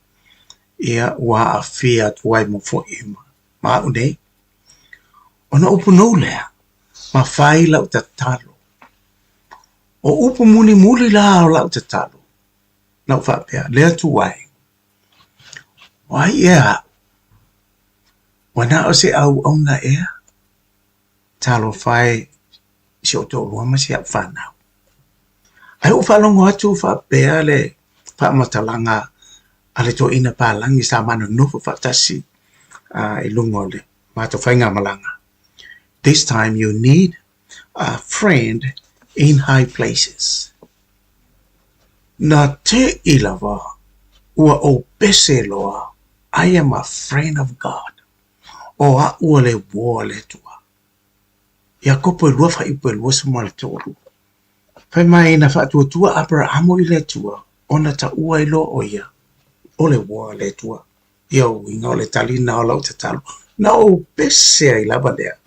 ia ua aafia atu ai ma foi ma au nei. Ona upu nou lea, ma fai lau tatalo. O upu mulimuli la o lau tatalo, na ou faapea, le Atua e, o ai ea au? Ua na o se auauna ea? Talofa e i si ou toalua ma si au fanau. Ae ua faalogo atu faapea le faamatalaga a le toeaina palagi sa ma nonofo faatasi i luga o le matou faigamalaga. This time you need a friend in high places. Na te i lava ua ou pese loa, I am a friend of God. O a'u o le uō a le Atua. Iakopo e lua faaiupu e 23. Fai mai na faatuatua Aperahamo i le Atua, ona taua ai loa ʻo ia, o le uō a le Atua. Ia uiga o le tali na o lau tatalo, na ou pese ai lava lea.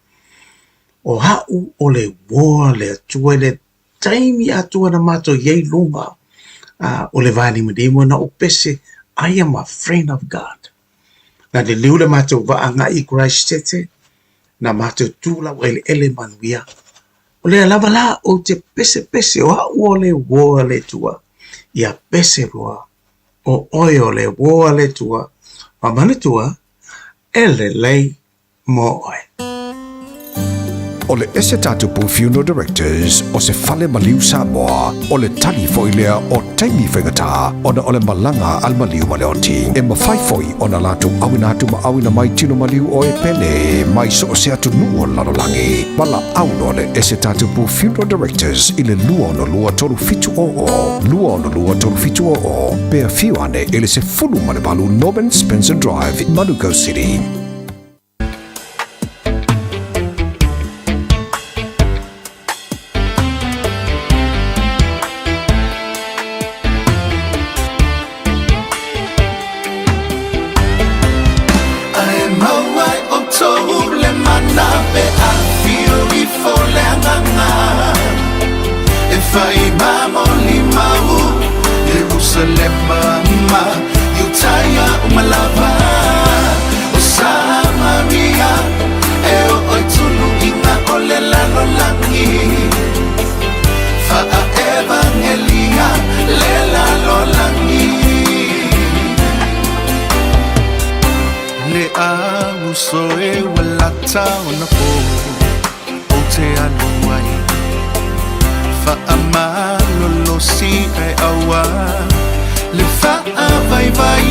O a'u o le uō a le Atua i le taimi atoa na matou i ai i luga o le vanimonimo, na ou pese, I am a friend of God. Na liliu le matou vaa agai i Christchurch, na matou tu laueleele manuia. O lea lava la ou te pesepese o a'u o le uō a le Atua. Ia pese loa, o oe o le uō a le Atua, ma manatua, e lelei mō oe. O le Ese Tatupu Funeral Directors o se fale maliu Samoa, o le tali foi lea o taimi faigata ona o le malaga a le maliu ma le oti. E mafai foi ona latou auina atu ma auina mai tino maliu o e pele mai so o se atunuu o le lalolagi. Valaau loa le Ese Tatupu Funeral Directors i le 262 3700, 262 3700, pe afio ane i le 18 Norman Spencer Drive, Manukau City. Ae mau ai outou le mana pe afio ifo le agaga e fai mamoli mau Ierusalema ma Iutaia uma lava o Samaria e oo i tuluiga o le lalolagi Faa-evangelia le lalolagi Le auso e ua lata ona po Ou te alu ai Faamalolosi ae aua Le faavaivai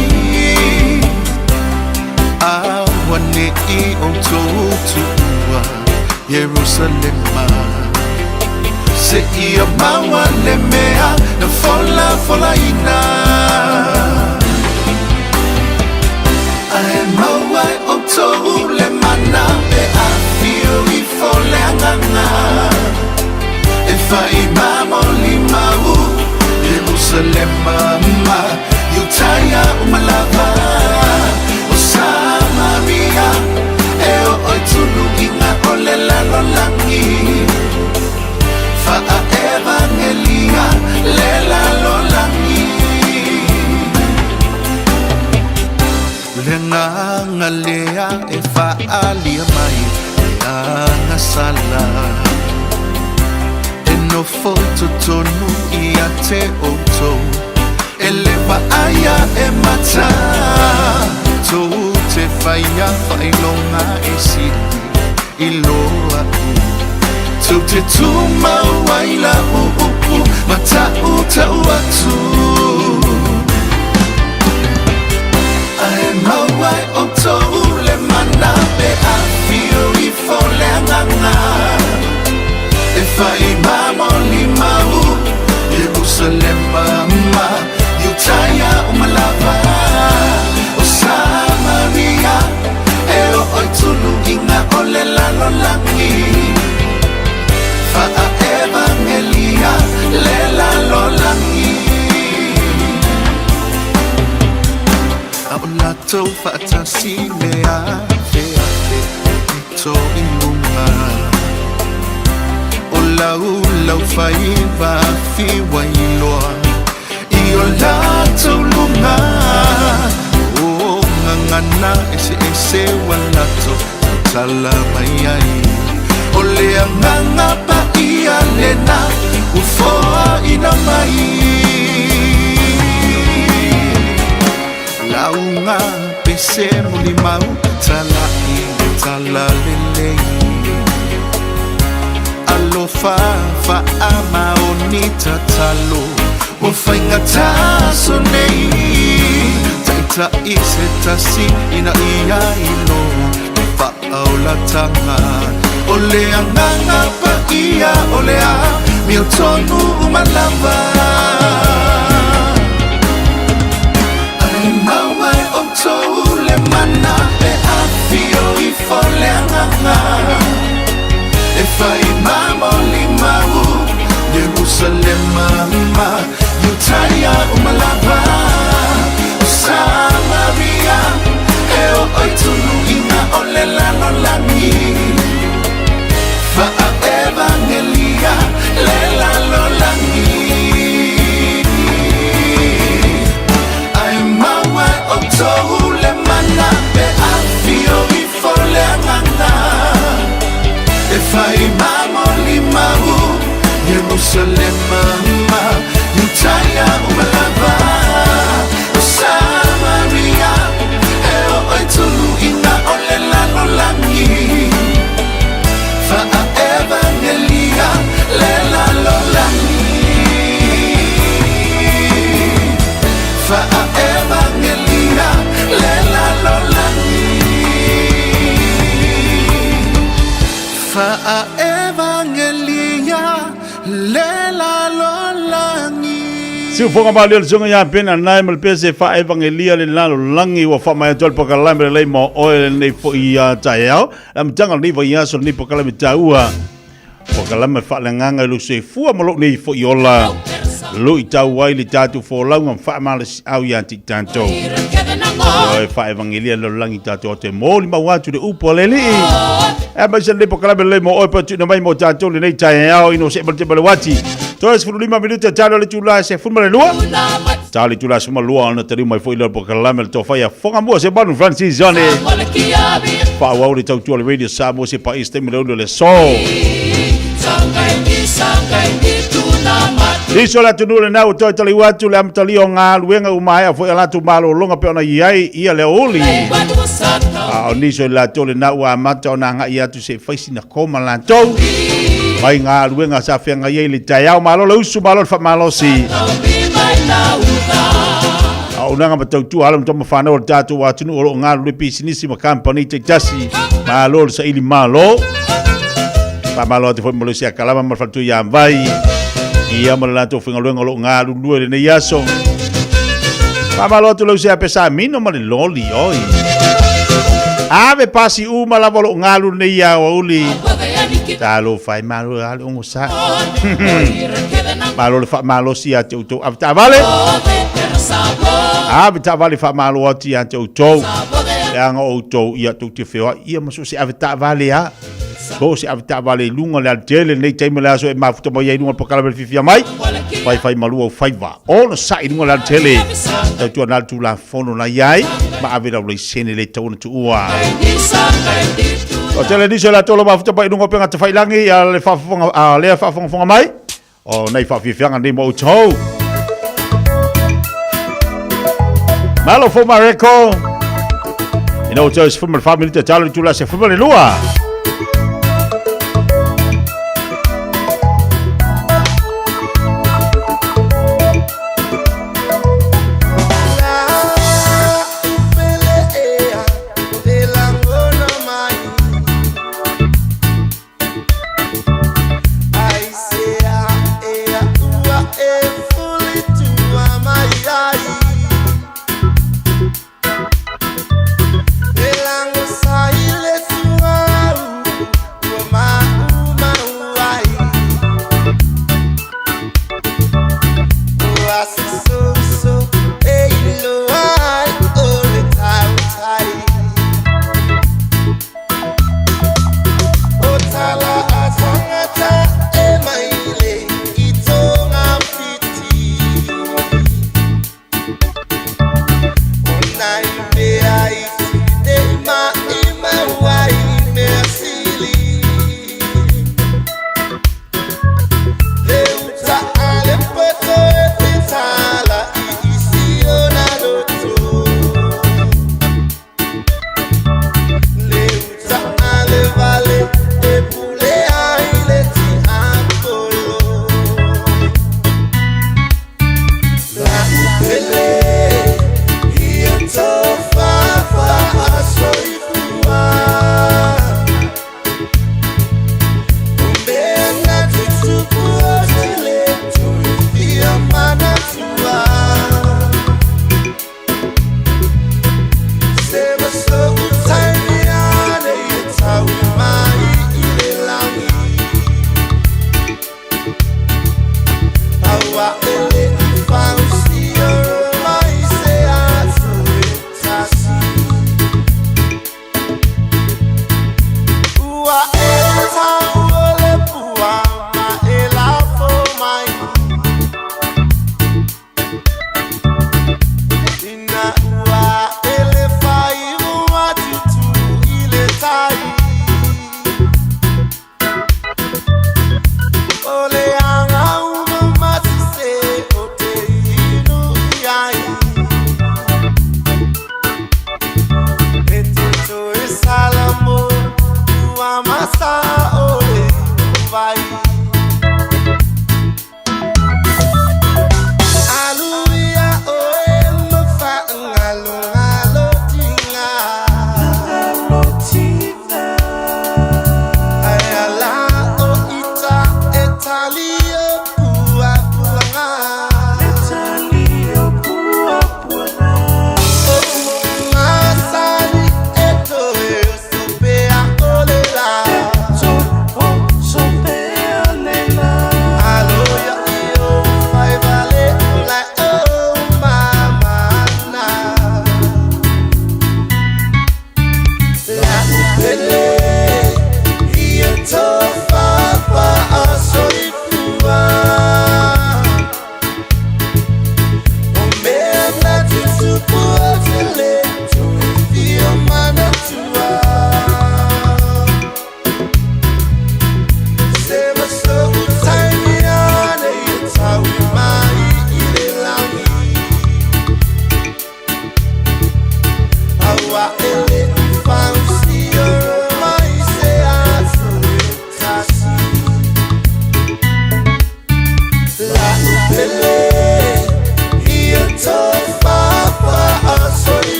Auaneʻi outou tuua Ierusalema Seia maua le mea na folafolaina Ae maua e outou le mana pe afio ifo le agaga E fai mamoli mau Ierusalema ma Iutaia uma lava O Samaria e oo i tuluiga o le lalolagi Faa-evangelia le lalolagi Le agaga lea e faaalia mai le agasala E nofo i totonu ia te outou E le vaaia e mata Tou te faia faailoga e sili i lo a'u Tou te tumau ai la'u upu ma ta'uta'u atu Ae maua e outou le mana pe afio ifo le agaga E fai mamoli mau Ierusalema ma Iutaia uma lava O Samaria e oo i tuluiga o le lalolagi Faa-evangelia le lalolagi A o latou faatasi le agaga O laulau faiva fiwailoa I o latou luga O gagana eseese ua latou tautala mai ai O le agaga paia lena ua foaina mai Lauga pese molimau tala'i le talalelei Alofa faamaoni tatalo ua faigata aso nei Taita'i se tasi ina ia iloa le faaolataga O le agaga paia o le amiotonu uma lava Ae maua e outou le mana pe afio ifo le agaga E fai mamolimau Ierusalema ma Iutaia uma lava O Samaria e oo i tuluiga o le lalolagi Faaevangelia le lalolagi Ae maua e outou le mana pe afio ifo le agaga E fai mamolimau Ierusalema ma Iutaia uma lava O Samaria e oo i tuluiga o le lalolagi Faaevangelia le lalolagi Faaevangelia le lalolagi Faaevangelia le lalolagi Siufoga malie o le susuga ia Ben Anae ma le pese faaevangelia le lalolagi ua faamaea atu ai le pakalame lelei mo oe lenei foi taeao. Le amataga o lenei vaiaso lenei pakalame taua. Pakalame faaleagaga i lou soifua ma lou nei foi ola. Luitau ai le tatou folauga ma faamalosiau ia te i tatou. Ioe faaevangelia le lalolagi tatou atu e molimau atu le upu a le Alii. Aemaise lenei pakalame lelei mo oe pa tuuina mai mo tatou lenei taeao ina ua see ma le tema le uati. 35 minute talo le itula e 12. Talo le itula e 12 ona taliu mai foi lea o le pakalame le tofa ia Fogamua se manu Francis Johnny. Faaauau le tautua le Radio Samoa se paia se taimi le ulu le aso. Nisi o le atunuu lenā ua toe taliu atu le amatalia o galuega ua maea foi a latou malologa pei ona i ai ia le aoauli. A o nisi o i latou lenā ua amata ona agai atu se i fai sina koma latou mai galuega sa feagai ai i le taeao. Malo le usu, malo le faamalosi. Auaunaga ma tautua alo ma tama fanau o le tatou atunuu o lo o galulue pisinisi ma kamupani taitasi. Malo le saili malo. Faamalo atu foi mo le Siakalama ma le faletua ia Vai. Ia ma le latou faigaluega o lo o galulue lenei aso. Faamalo atu lau sea pesa mino ma le loli oi. Ave pasi uma lava o lo o galulue nei aoauli. Talofa e malo e ale ongo sa. Malo le faamalosi ia te outou. Ave taavale. Ave taavale faamalo atu ia te outou. Leaga o outou ia tou te feoai ia ma so o se ave taavale a. So o se ave taavale i luga o le alatele lenei taimi o le aso e mafuta mai ai i luga o le pakalame le fiafia mai. Faifai malua ou faiva. Onosai i luga o le alatele. Tautua na le tulafono na i ai ma ave lau laisene le tatau ona tuua. O tele nisi o le atolo mafuta mai i luga o upega tafailangi a le faafofoga a lea faafogafoga mai. O nei faafiafiaga nei mo outou. Malo fo Mareko. Ina o tau se 14 minute talo i tula se 12.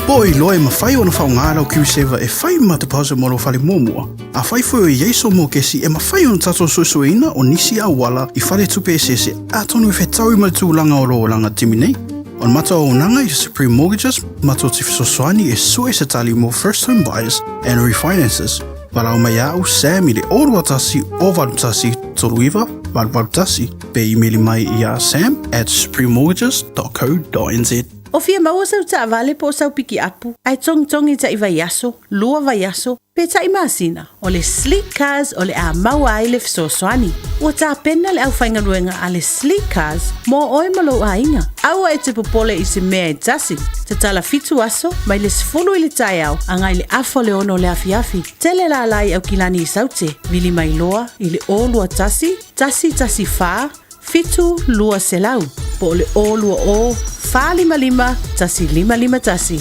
Po o iloa e mafai ona faaaoga lau Q-Saver e fai ma deposit mo lou fale muamua. Afai foi o i ai sou mokesi e mafai ona tatou suesueina o nisi auala i faletupe eseese atonu e fetaui ma le tulaga o lou olaga timi nei. O le matou auaunaga i Supreme Mortgages matou te fesoasoani e sue se tali mo first home buyers and refinances. Valaau mai ia au Sam i le 021 081 39 881 pe imeli mai ia sam at suprememortgages.co.nz. O fia maua sau taavale po o sau pikiapu, ae togitogi ta'i vaiaso, lua vaiaso, pe ta'i masina, o le Sleek Cars o le a maua ai le fesoasoani. Ua tapena le aufaigaluega a le Sleek Cars mo oe ma lou aiga. Aua e te popole i se mea e tasi. Tatala fitu aso, mai le 10 i le taeao agai le afa o le ono o le afiafi. Tele lala i Aukilani i Saute, vili mai loa i le 021 114 7200 po o le 020 455 1551.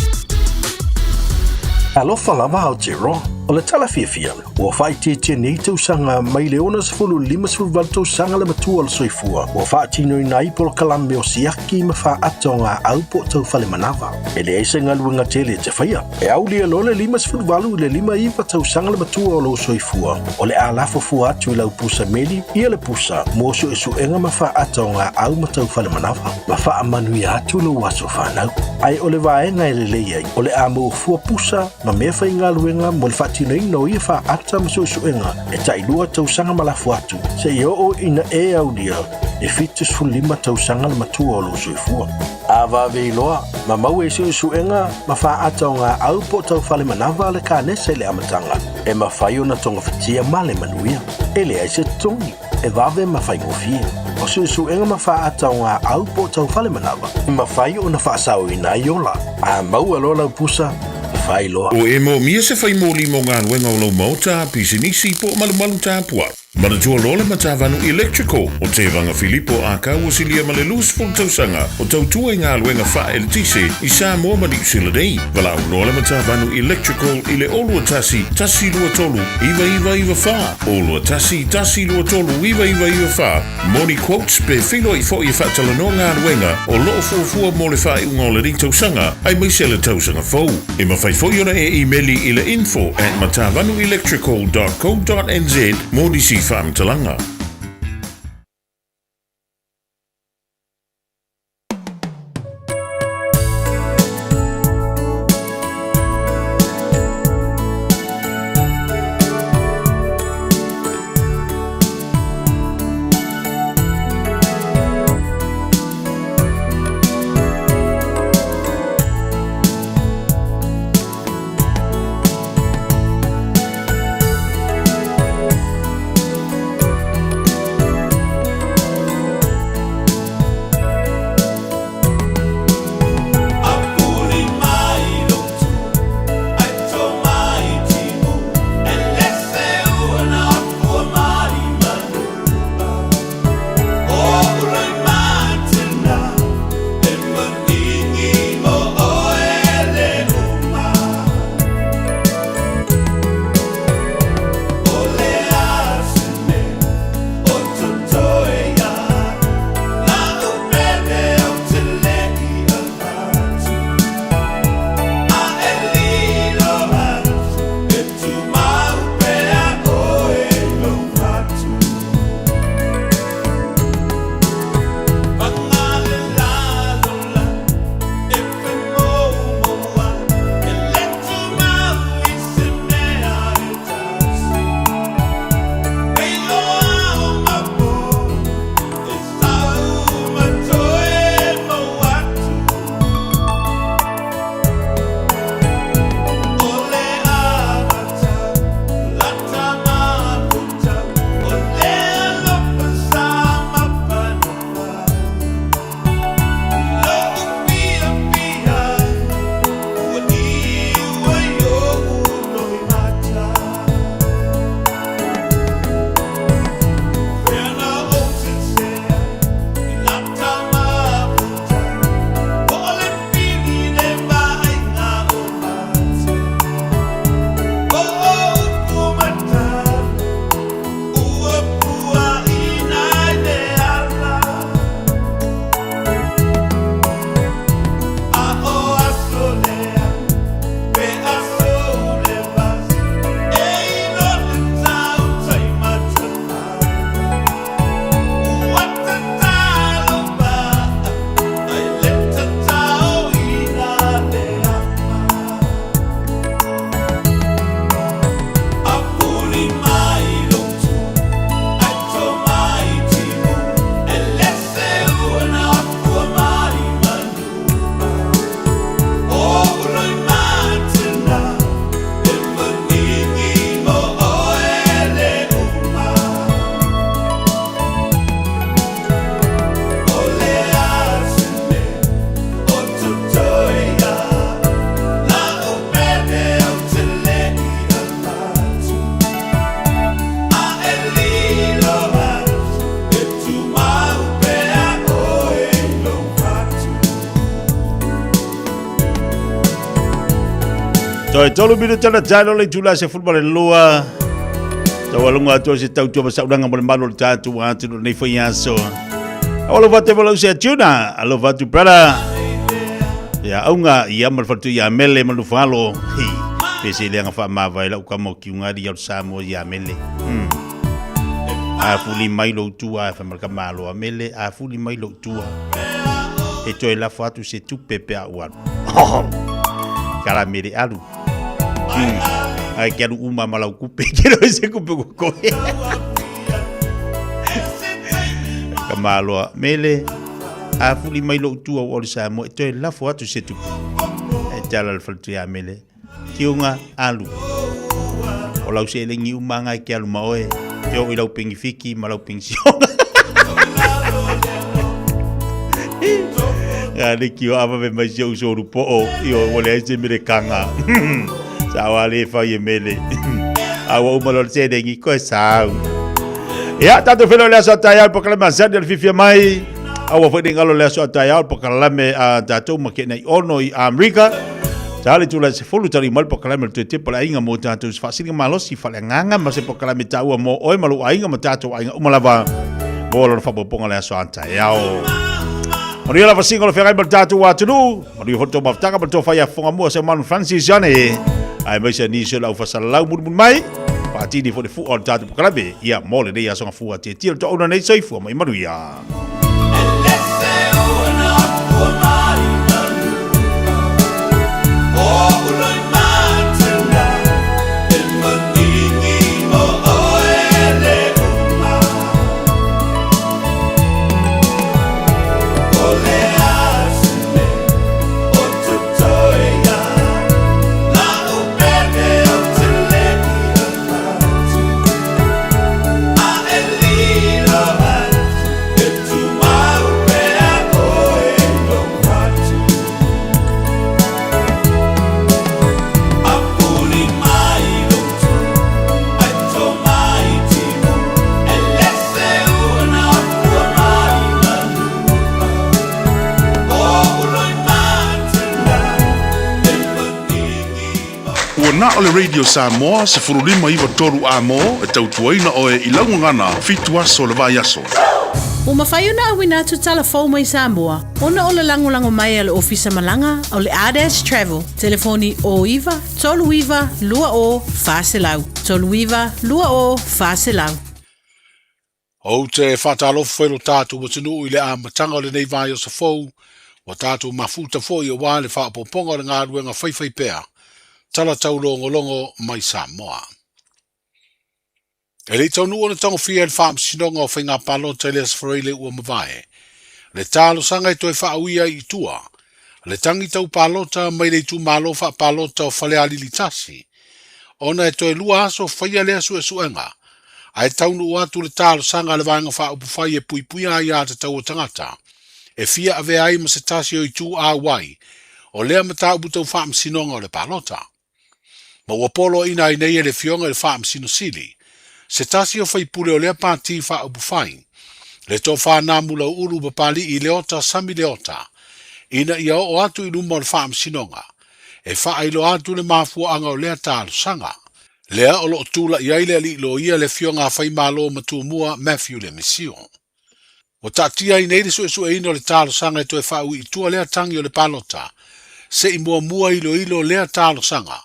Alofa lava Aotearoa, o le tala fiafia, ua faaitiitia nei tausaga mai le 60 58 tausaga le matua o le soifua ua faatinoina ai polokalame o siaki ma faaata o gaau po o tau fale manava. E leai se galuega tele e te faia. E aulia loa le 58 i le 59 tausaga le matua o lou soifua, o le a lafo fua atu i lau pusa meli ia le pusa mo suesuega ma faaata o gaau ma tau fale manava, ma faamanuia atu lou aso fanau. Ae o le vaega e lelei ai, o le a maua fua pusa ma mea faigaluega mo le faatinoina o ia faaata ma suesuega e tailua tausaga ma lafo atu, seia oo ina e aulia e 75 tausaga le matua o lou soifua. A vave iloa, ma maua i suesuega ma faaata o gaau po o tau fale manava le kanesa i le amataga, e mafai ona togafitia ma le manuia. E leai se totogi, e vave ma faigofie. O suesuega ma faaata o gaau po o tau fale manava, e mafai ona faasaoina ai ola. A maua loa lau pusa, fai loa. O e moomia se fai moli mo galuega o lou maota, pisinisi po o malumalu tapuai. Manatua loa le Matavanu Electrical o Tevaga Filipo a ka ua silia ma le 20 tausaga o tautua i galuega faaeletise i Samoa ma Niu Sila nei. Valaau loa le Matavanu Electrical i le 021 123 9994, 021 123 9994 mo ni quotes pe feiloai foi e faatalanoa galuega o loo fuafua mo le faaiuga o lenei tausaga aemaise le tausaga fou. E mafai foi ona e imeli i le info at matavanuelectrical dot co dot nz mo nisi faamatalaga. Toe tolu minuta na tailo le itula 12. Taualuga atu o se tautua ma saulaga mo le malu o le tatou atunuu lenei foi aso. Alofa atu e lau se tuna. Alofa atu brother. Ia auga ia ma le faletua ia Mele ma Lufalo. Hei, pe se leaga faamavae lau kama o Kiuga ali o Samoa ia Mele. A fuli mai lou tua, fai mai le kama aloa Mele, a fuli mai lou tua. E toe lafo atu se tupe pe a ua alu. Kala mele alu. Ai ke alu uma ma lau kupe, ke roi se kupe ko koe. Ka maloa, mele, a fuli mai lou tua ua ole Samoa, e toe lafo atu se tupe. E tala le faletua ia mele, kiunga alu. O lau seleni uma ngai ke alu ma oe, te oo i lau pengifiki ma lau penisiona. Ia le kio ava me mai si au soru po'o, io ua leai se mele kanga. Sa wa le fai e mele. A ua uma loa le seleni, koe sau. Ia, tatou feiloai le aso a taeao i polokalame masani o le fiafia mai. Aua foi ne i galo le aso a taeao i polokalame a tatou ma Kenai Ono i Amerika. Sa le tula 10 tali mai le polokalame o le toe tepa le aiga mo tatou se faasiliga malosi faaleagaga ma se polokalame taua mo oe ma lou aiga ma tatou aiga uma lava mo lona faaopoopoga le aso a taeao. Manuia lava singa o le feagai ma le tatou atunuu, manuia foi le tou mafutaga ma le tofa ia Fofoga Mua Seumanu Francis Johnny, aemaise nisi o le aufasalalau mulimuli mai, faatini foi le fua o le tatou polokalame, ia mo lenei aso gafua tietie o le toauna nei soifua ma ia manuia. Ua na o le Radio Samoa 1593 A-mo e tautuaina oe i lau gagana fitu aso o le vaiaso. Ua mafai ona auina atu tala fou mai Samoa ona o le lagolago mai a le Ofisa Malaga o le Ardash Travel, telefoni 09 39 20 400, 39 20 400. Ou te faatalofa foi lo tatou atunuu i le amataga o lenei vaiaso fou, ua tatou mafuta foi aua le faaopoopoga o le galuega faifaipea tala taulogologo mai Samoa. E le i taunuu ona tagofia e le Faamasinoga o Faiga Palota i le Aso Faraile ua mavae, le talosaga e toe faauia ai i tua le tagi tau palota mai le itumalo faapalota o Falealili 1, ona e toe lua aso faia lea suesuega, ae taunuu atu le talosaga a le Vaega Faaupufai e puipuia aiatatau a tagata e fia avea ai ma se tasi o itu auai o lea mataupu tau faamasinoga o le palota. Ma ua poloaiina ai nei e le Afioga i le Faamasino Sili, se tasi o faipule o lea pati faaupufai, le Tofa Namu Lauulu Papali'i Leota Sami Leota, ina ia oo atu i luma o le Faamasinoga e faailoa atu le mafuaaga o lea talosaga. Lea o lo o tulai ai le alii loia le Afioga a Faimalo Matumua Matthew Lemisio. Ua taatia ai nei le suesueina o le talosaga e toe faaui i tua lea tagi o le palota, se i muamua iloilo lea talosaga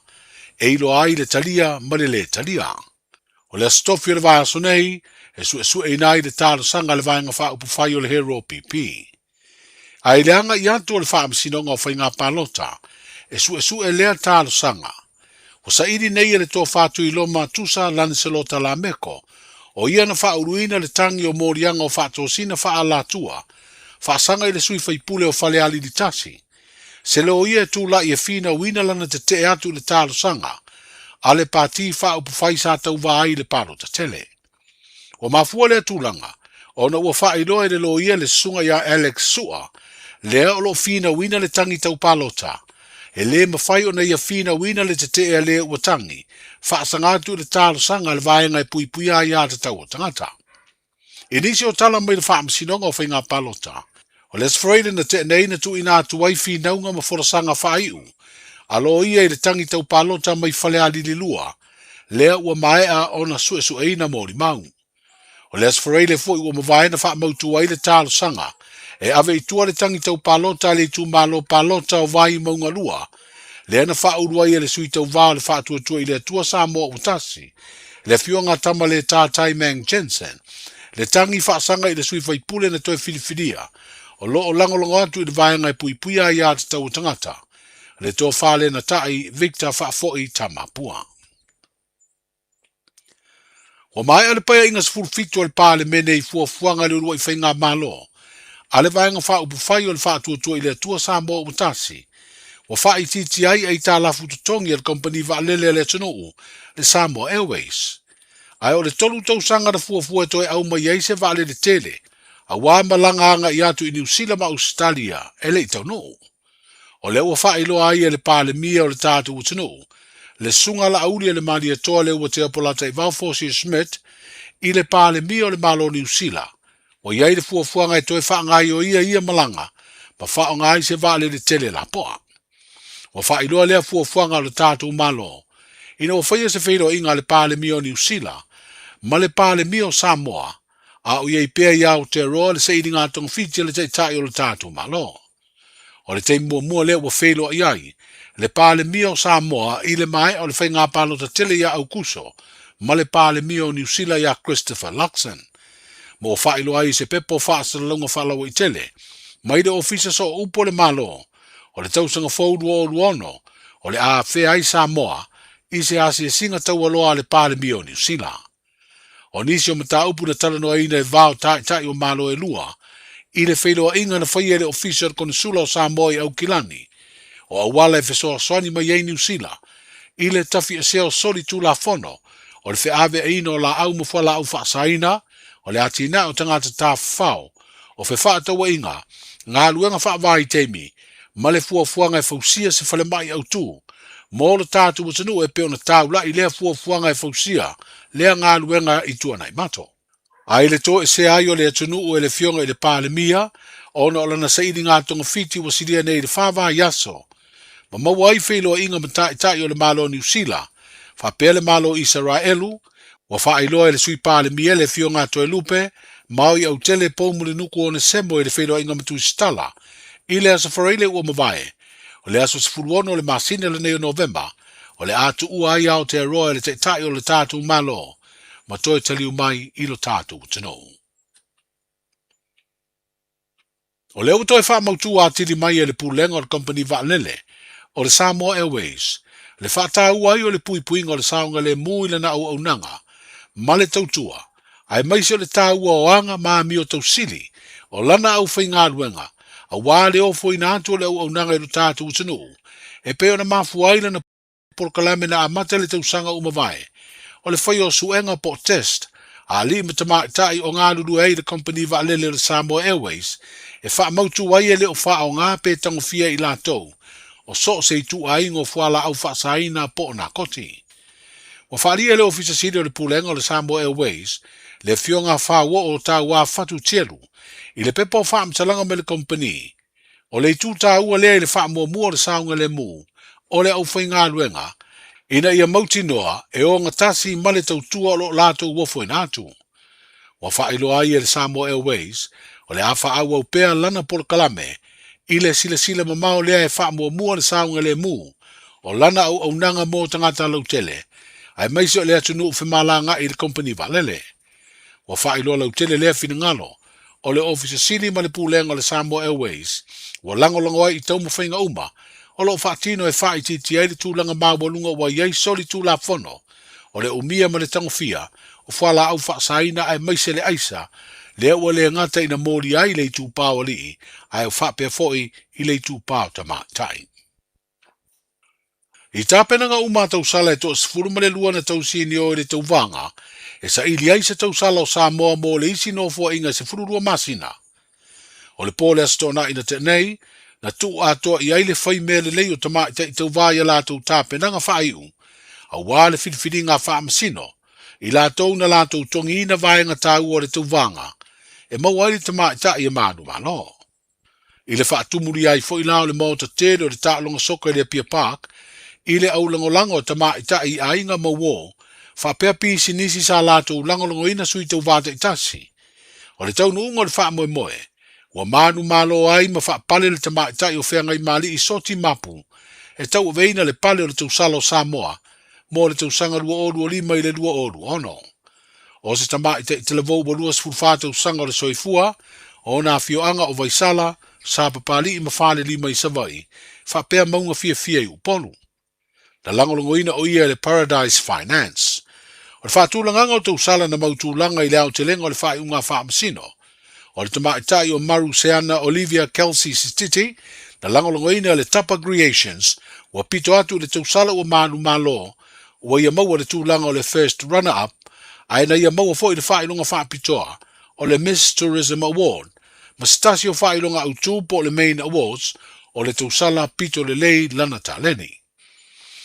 e iloa ai le talia ma le lē talia. O le Aso Tofi o le vaiaso nei e suesueina ai le talosaga a le Vaega Faaupufai o le Hero PP. A i le agai atu o le Faamasinoga o Faiga Palota e suesue lea talosaga, ua saili nei e le Tofa Tuiloma Tusa Laniselota Lameko, o ia na faauluina le tagi o moliaga o faatosina faaalatua faasaga i le sui faipule o Falealili 1, se loia e tulai e finauina lana tetee atu i le talosaga a le Pati Faaupufai sa tauva ai i le palota tele. Ua mafua lea tulaga ona ua faailoa e le loia le susuga ia Alex Sua, lea o lo o finauina le tagi tau palota, e le mafai ona ia finauina le tetee a le ua tagi, faasaga atu i le talosaga a le vaega e puipuia ai aiatatau a tagata. I nisi o tala mai le Faamasinoga o Faiga Palota, o Les Freud na tea nei na tuuina atu ai finauga ma folasaga faaiu a loia i le tagi tau palota mai Falealili 2, lea ua maea ona suesueina molimau. O le Aso Faraile foi ua mavae na faamautu ai le talosaga e ave i tua le tagi tau palota a le itumalo palota o Vaimauga 2, lea na faaulu ai e le sui tauva o le Faatuatua i le Atua Samoa ua Tasi, le afioga a Tamaletā Taimang Jensen, le tagi faasaga i le sui faipule na toe filifilia, o lo o lagolago atu i le vaega e puipuia aiatatau a tagata, le tofa le na ta'i Victor Faafoi Tamapua. Ua maea le Paeaiga 17 a le Palemene i fuafuaga i le uluai faigamalo a le Vaega Faaupufai o le Faatuatua i le Atua Samoa ua Tasi, ua faaitiitia ai aitalafu totogi a le kamupani vaalele a le atunuu, le Samoa Airways. Ae o le 3 tausaga na fuafua e toe au mai ai se vaalele tele, auā malaga agai atu i Niu Sila ma Ausetalia e le i taunuu. O lea ua faailoa ai e le Palemia o le tatou atunuu, le Susuga Laauli a le Malietoa Leuatea Polataivao Fosi Schmidt i le Palemia o le Malo o Niu Sila, ua i ai le fuafuaga e toe faagaioia ia malaga ma faaaoga ai se vaalele tele lapoa. Ua faailoa lea fuafuaga o le tatou Malo ina ua faia se feiloaiga a le Palemia o Niu Sila ma le Palemia o Samoa a o i ai pea i Aotearoa le sailiga togafiti a le Taitai o le tatou Malo. O le taimi muamua lea ua feiloai ai le Palemia o Samoa i le maea o le faiga palota tele ia Aukuso ma le Palemia o Niu Sila ia Christopher Luxon. Ma ua faailoa ai i se pepa o faasalalauga faalauaitele mai le Ofisa Sooupu o le Malo o le tausaga fou 2026 o le a afea ai Samoa i se asiasiga taualoa a le Palemia o Niu Sila. O nisi o mataupu na talanoaina e va o taitai o Malo e lua i le feiloaiga na faia e le Ofisa o le Konesula o Samoa i Aukilani, o auala e fesoasoani mai ai Niu Sila i le tafiesea o soli tulafono o le feaveaiina o laau ma fualaau faasaina, o le atinae o tagata tafafao, o fefaatauaiga, galuega faavaitaimi, ma le fuafuaga e fausia se falemai autu mo lo tatou atunuu e pei ona taula'i lea fuafuaga e fausia lea galuega i Tuanaimato. A i le toesea ai o le atunuu e le Afioga i le Palemia ona o lana sailiga togafiti ua silia nei i le fa vaiaso, ma maua ai feiloaiga ma taitai o le Malo o Niu Sila faapea le Malo o Isaraelu, ua faailoa e le Sui Palemia le Afioga a Toelupe Maui Autele Poumulinuku Onesemo i le feiloaiga ma Tusitala i le Aso Faraile ua mavae, o le aso 16 o le masina lenei o Novema, o le a tuua ai Aotearoa e le Taitai o le tatou Malo ma toe taliu mai i lo tatou atunuu. O lea ua toe faamautu atili mai e le Pulega o le Kamupani Vaalele o le Samoa Airways le faataua ai o le puipuiga o le saogalemu i lana auaunaga ma le tautua, aemaise o le taua o aga ma amio tausili o lana aufaigaluega aua le ofoina atu o le auaunaga i lo tatou atunuu e pei ona mafua ai lana polokalame na amata i le tausaga ua mavae, o le faia o suega po o test a alii ma tamaitai o galulue ai i le kamupani vaalele o le Samoa Airways e faamautu ai e le o faaaoga pe tagofia e i latou o so o se ituaiga o fualaau faasaina po o nakoti. Ua faaalia e le Ofisa Sili o le Pulega o le Samoa Airways le Afioga Fauoo Tauā Fatu Tielu i le pepa o faamatalaga mai le kamupani O le itu taua lea i le faamuamua o le saogalemu o le aufaigaluega ina ia mautinoa e ogatasi ma le tautua o lo o latou ofoina atu. Ua faailoa ai e le Samoa Airways o le a faaauau pea lana polokalame i le silasila mamao lea e faamuamua le saogalemu o lana auaunaga mo tagata lautele aemaise o le atunuu femalagaai i le kompeni vaalele. Ua faailoa lautele lea finagalo o le Ofisa Sili ma le Pulega o le Samoa Airways ua lagolago ai i taumafaiga uma o lo o faatino e faaitiitia ai le tulaga maualuga ua i ai soli tulafono o le umia ma le tagofia o fualaau faasaina aemaise le aisa lea ua le gata ina molia ai le itupa o alii ae faapea foi i le itupa o tamaitai. I tapenaga uma a tausala e toa-12 na tausinio i le tauvaga e saili ai se tausala o Samoa mo le isi nofoaiga e 12 masina. O le po o le Aso Toonai na tea nei, na tuu atoa i ai le fai mea lelei o tamaitai tauva i a latou tapenaga faaiu aua le filifiliga a faamasino i latou na latou togiina vaega taua o le tauvaga e maua ai le tamaitai e manumalo. I le faatumulia ai foi la o le maota tele o le taaloga soka i le Apia Park, i le aulagolago a tamaitai i aiga ma uō, faapea pisinisi sa latou lagolagoina sui tauvā taitasi. O le taunuuga o le faamoemoe, ua manumalo ai ma faapale le tamaitai o Feagaimali'i Soti Mapu e tauaveina le pale o le tausala o Samoa mo le tausaga 2025 i le 2026. O se tamaitai talavou ua 24 tausaga o le soifua, o ona afioaga o Vaisala, Sapapalii ma Falelima i Savaii, faapea mauga fiafia i Upolu. Na lagolagoina o ia e le Paradise Finance. O le faatulagaga o tausala na mau tulaga i le aotelega o le faaiuga a Faamasino. O le tamaitai o Maru Seana Olivia Kelsey Sititi, na lagolagoina e le Tapa Creations, ua pito atu i le tausala ua manumalo, ua ia maua le tulaga o le First Runner Up, ae na ia maua foi le faailoga faapitoa o le Miss Tourism Award, ma se tasi o faailoga autu po o le Main Awards o le tausala pito lelei lana taleni.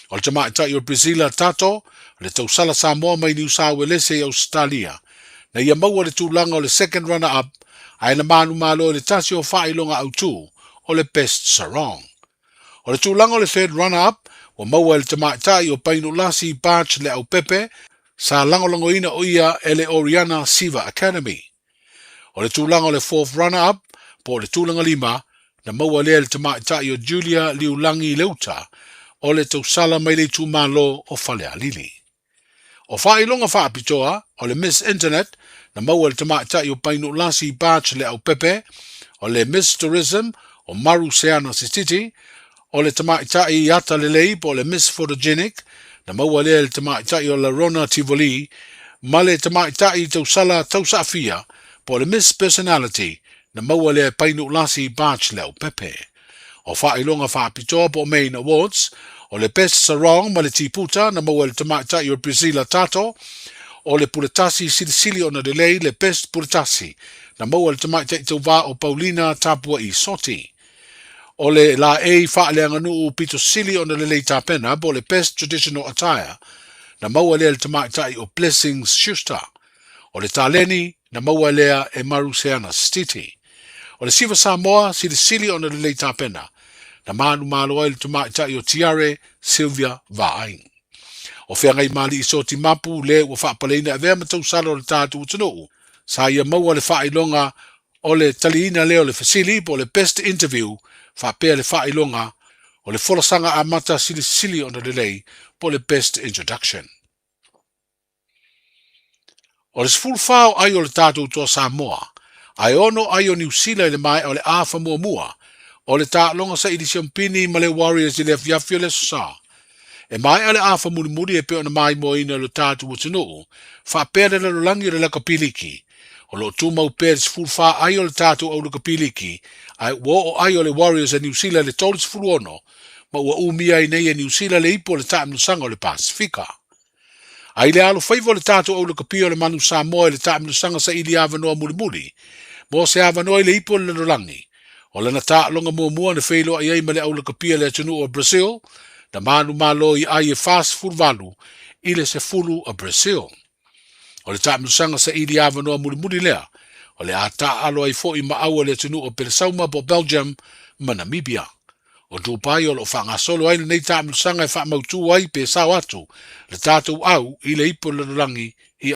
O le tamaitai o Priscilla Tato, le tausala Samoa mai Niu Sauelese i Ausetalia, na ia maua le tulaga o le Second Runner Up, ae na manumalo i le tasi o faailoga autu o le Best Sarong. O le tulaga o le Third Runner Up, ua maua e le tamaitai o Painulasi Barch Leaupepe, sa lagolagoina o ia e le Oriana Siva Academy. O le tulaga o le Fourth Runner Up, po o le tulaga lima, na maua lea e le tamaitai o Julia Liulangi Leuta, o le tausala mai le itumalo o Falealili. O faailoga faapitoa, o le Miss Internet, na maua e le tamaitai o Painulasi Barch Leaupepe, o le Miss Tourism, o Maru Seana Sititi, o le tamaitai ata lelei po o le Miss Photogenic, na maua lea e le tamaitai o Larona Tivoli, ma le tamaitai tausala tausaafia po o le Miss Personality, na maua lea e Painulasi Barch Leaupepe. O faailoga faapitoa po o Main Awards, o le Best Sarong ma le Tiputa na maua e le tamaitai o Priscilla Tato, o le Puletasi Silisili ona lelei le Best Puletasi na maua e le tamaitai tauvā o Paulina Tapua'i Soti. O le laei faaleaganuu pito sili ona lelei tapena po o le Best Traditional Attire na maua lea e le tamaitai o Blessings Schuster. O le taleni na maua lea e Maruseana Stiti. O le Siva Samoa silisili ona lelei tapena na manumalo ai le tamaitai o Tiare Sylvia Vaaing. O Feagaimali'i Soti Mapu le ua faapaleina e avea ma tausala o le tatou atunuu, sa ia maua le faailoga o le taliina lea o le fesili po o le Best Interview faapea le faailoga o le folasaga amata silisili ona lelei po o le Best Introduction. O le 14 o ai o le tatou toa Samoa, ae 6 ai o Niu Sila i le maea o le afa muamua o le taaloga saili siompini ma le Warriors i le afiafi o le Aso Sa. E maea le afa mulimuli e pei ona maimoaina e lo tatou atunuu, faapea le lalolagi o le lakapi liki. O lo o tumau pea le 14 ai o le tatou au lakapi liki, ae ua oo ai o le Warriors a Niu Sila i le 36 ma ua umia ai nei e Niu Sila le ipu o le taamilosaga o le Pasefika. A i le alofaiva o le tatou au lakapi o le Manu Samoa i le taamilosaga saili avanoa mulimuli mo se avanoa i le ipu o le lalolagi, o lana taaloga muamua na feiloai ai ma le au lakapi a le atunuu o Brazil, na manumalo i ai e 48 i le 10 a Brazil. O le taamilosaga saili avanoa mulimuli lea, o le a taaalo ai foi ma au a le atunuu o Pelesauma po o Belgium ma Namibia. O Dubai o lo o faagasolo ai lenei taamilosaga e faamautu ai pe sao atu le tatou au i le ipu o le lalolagi i.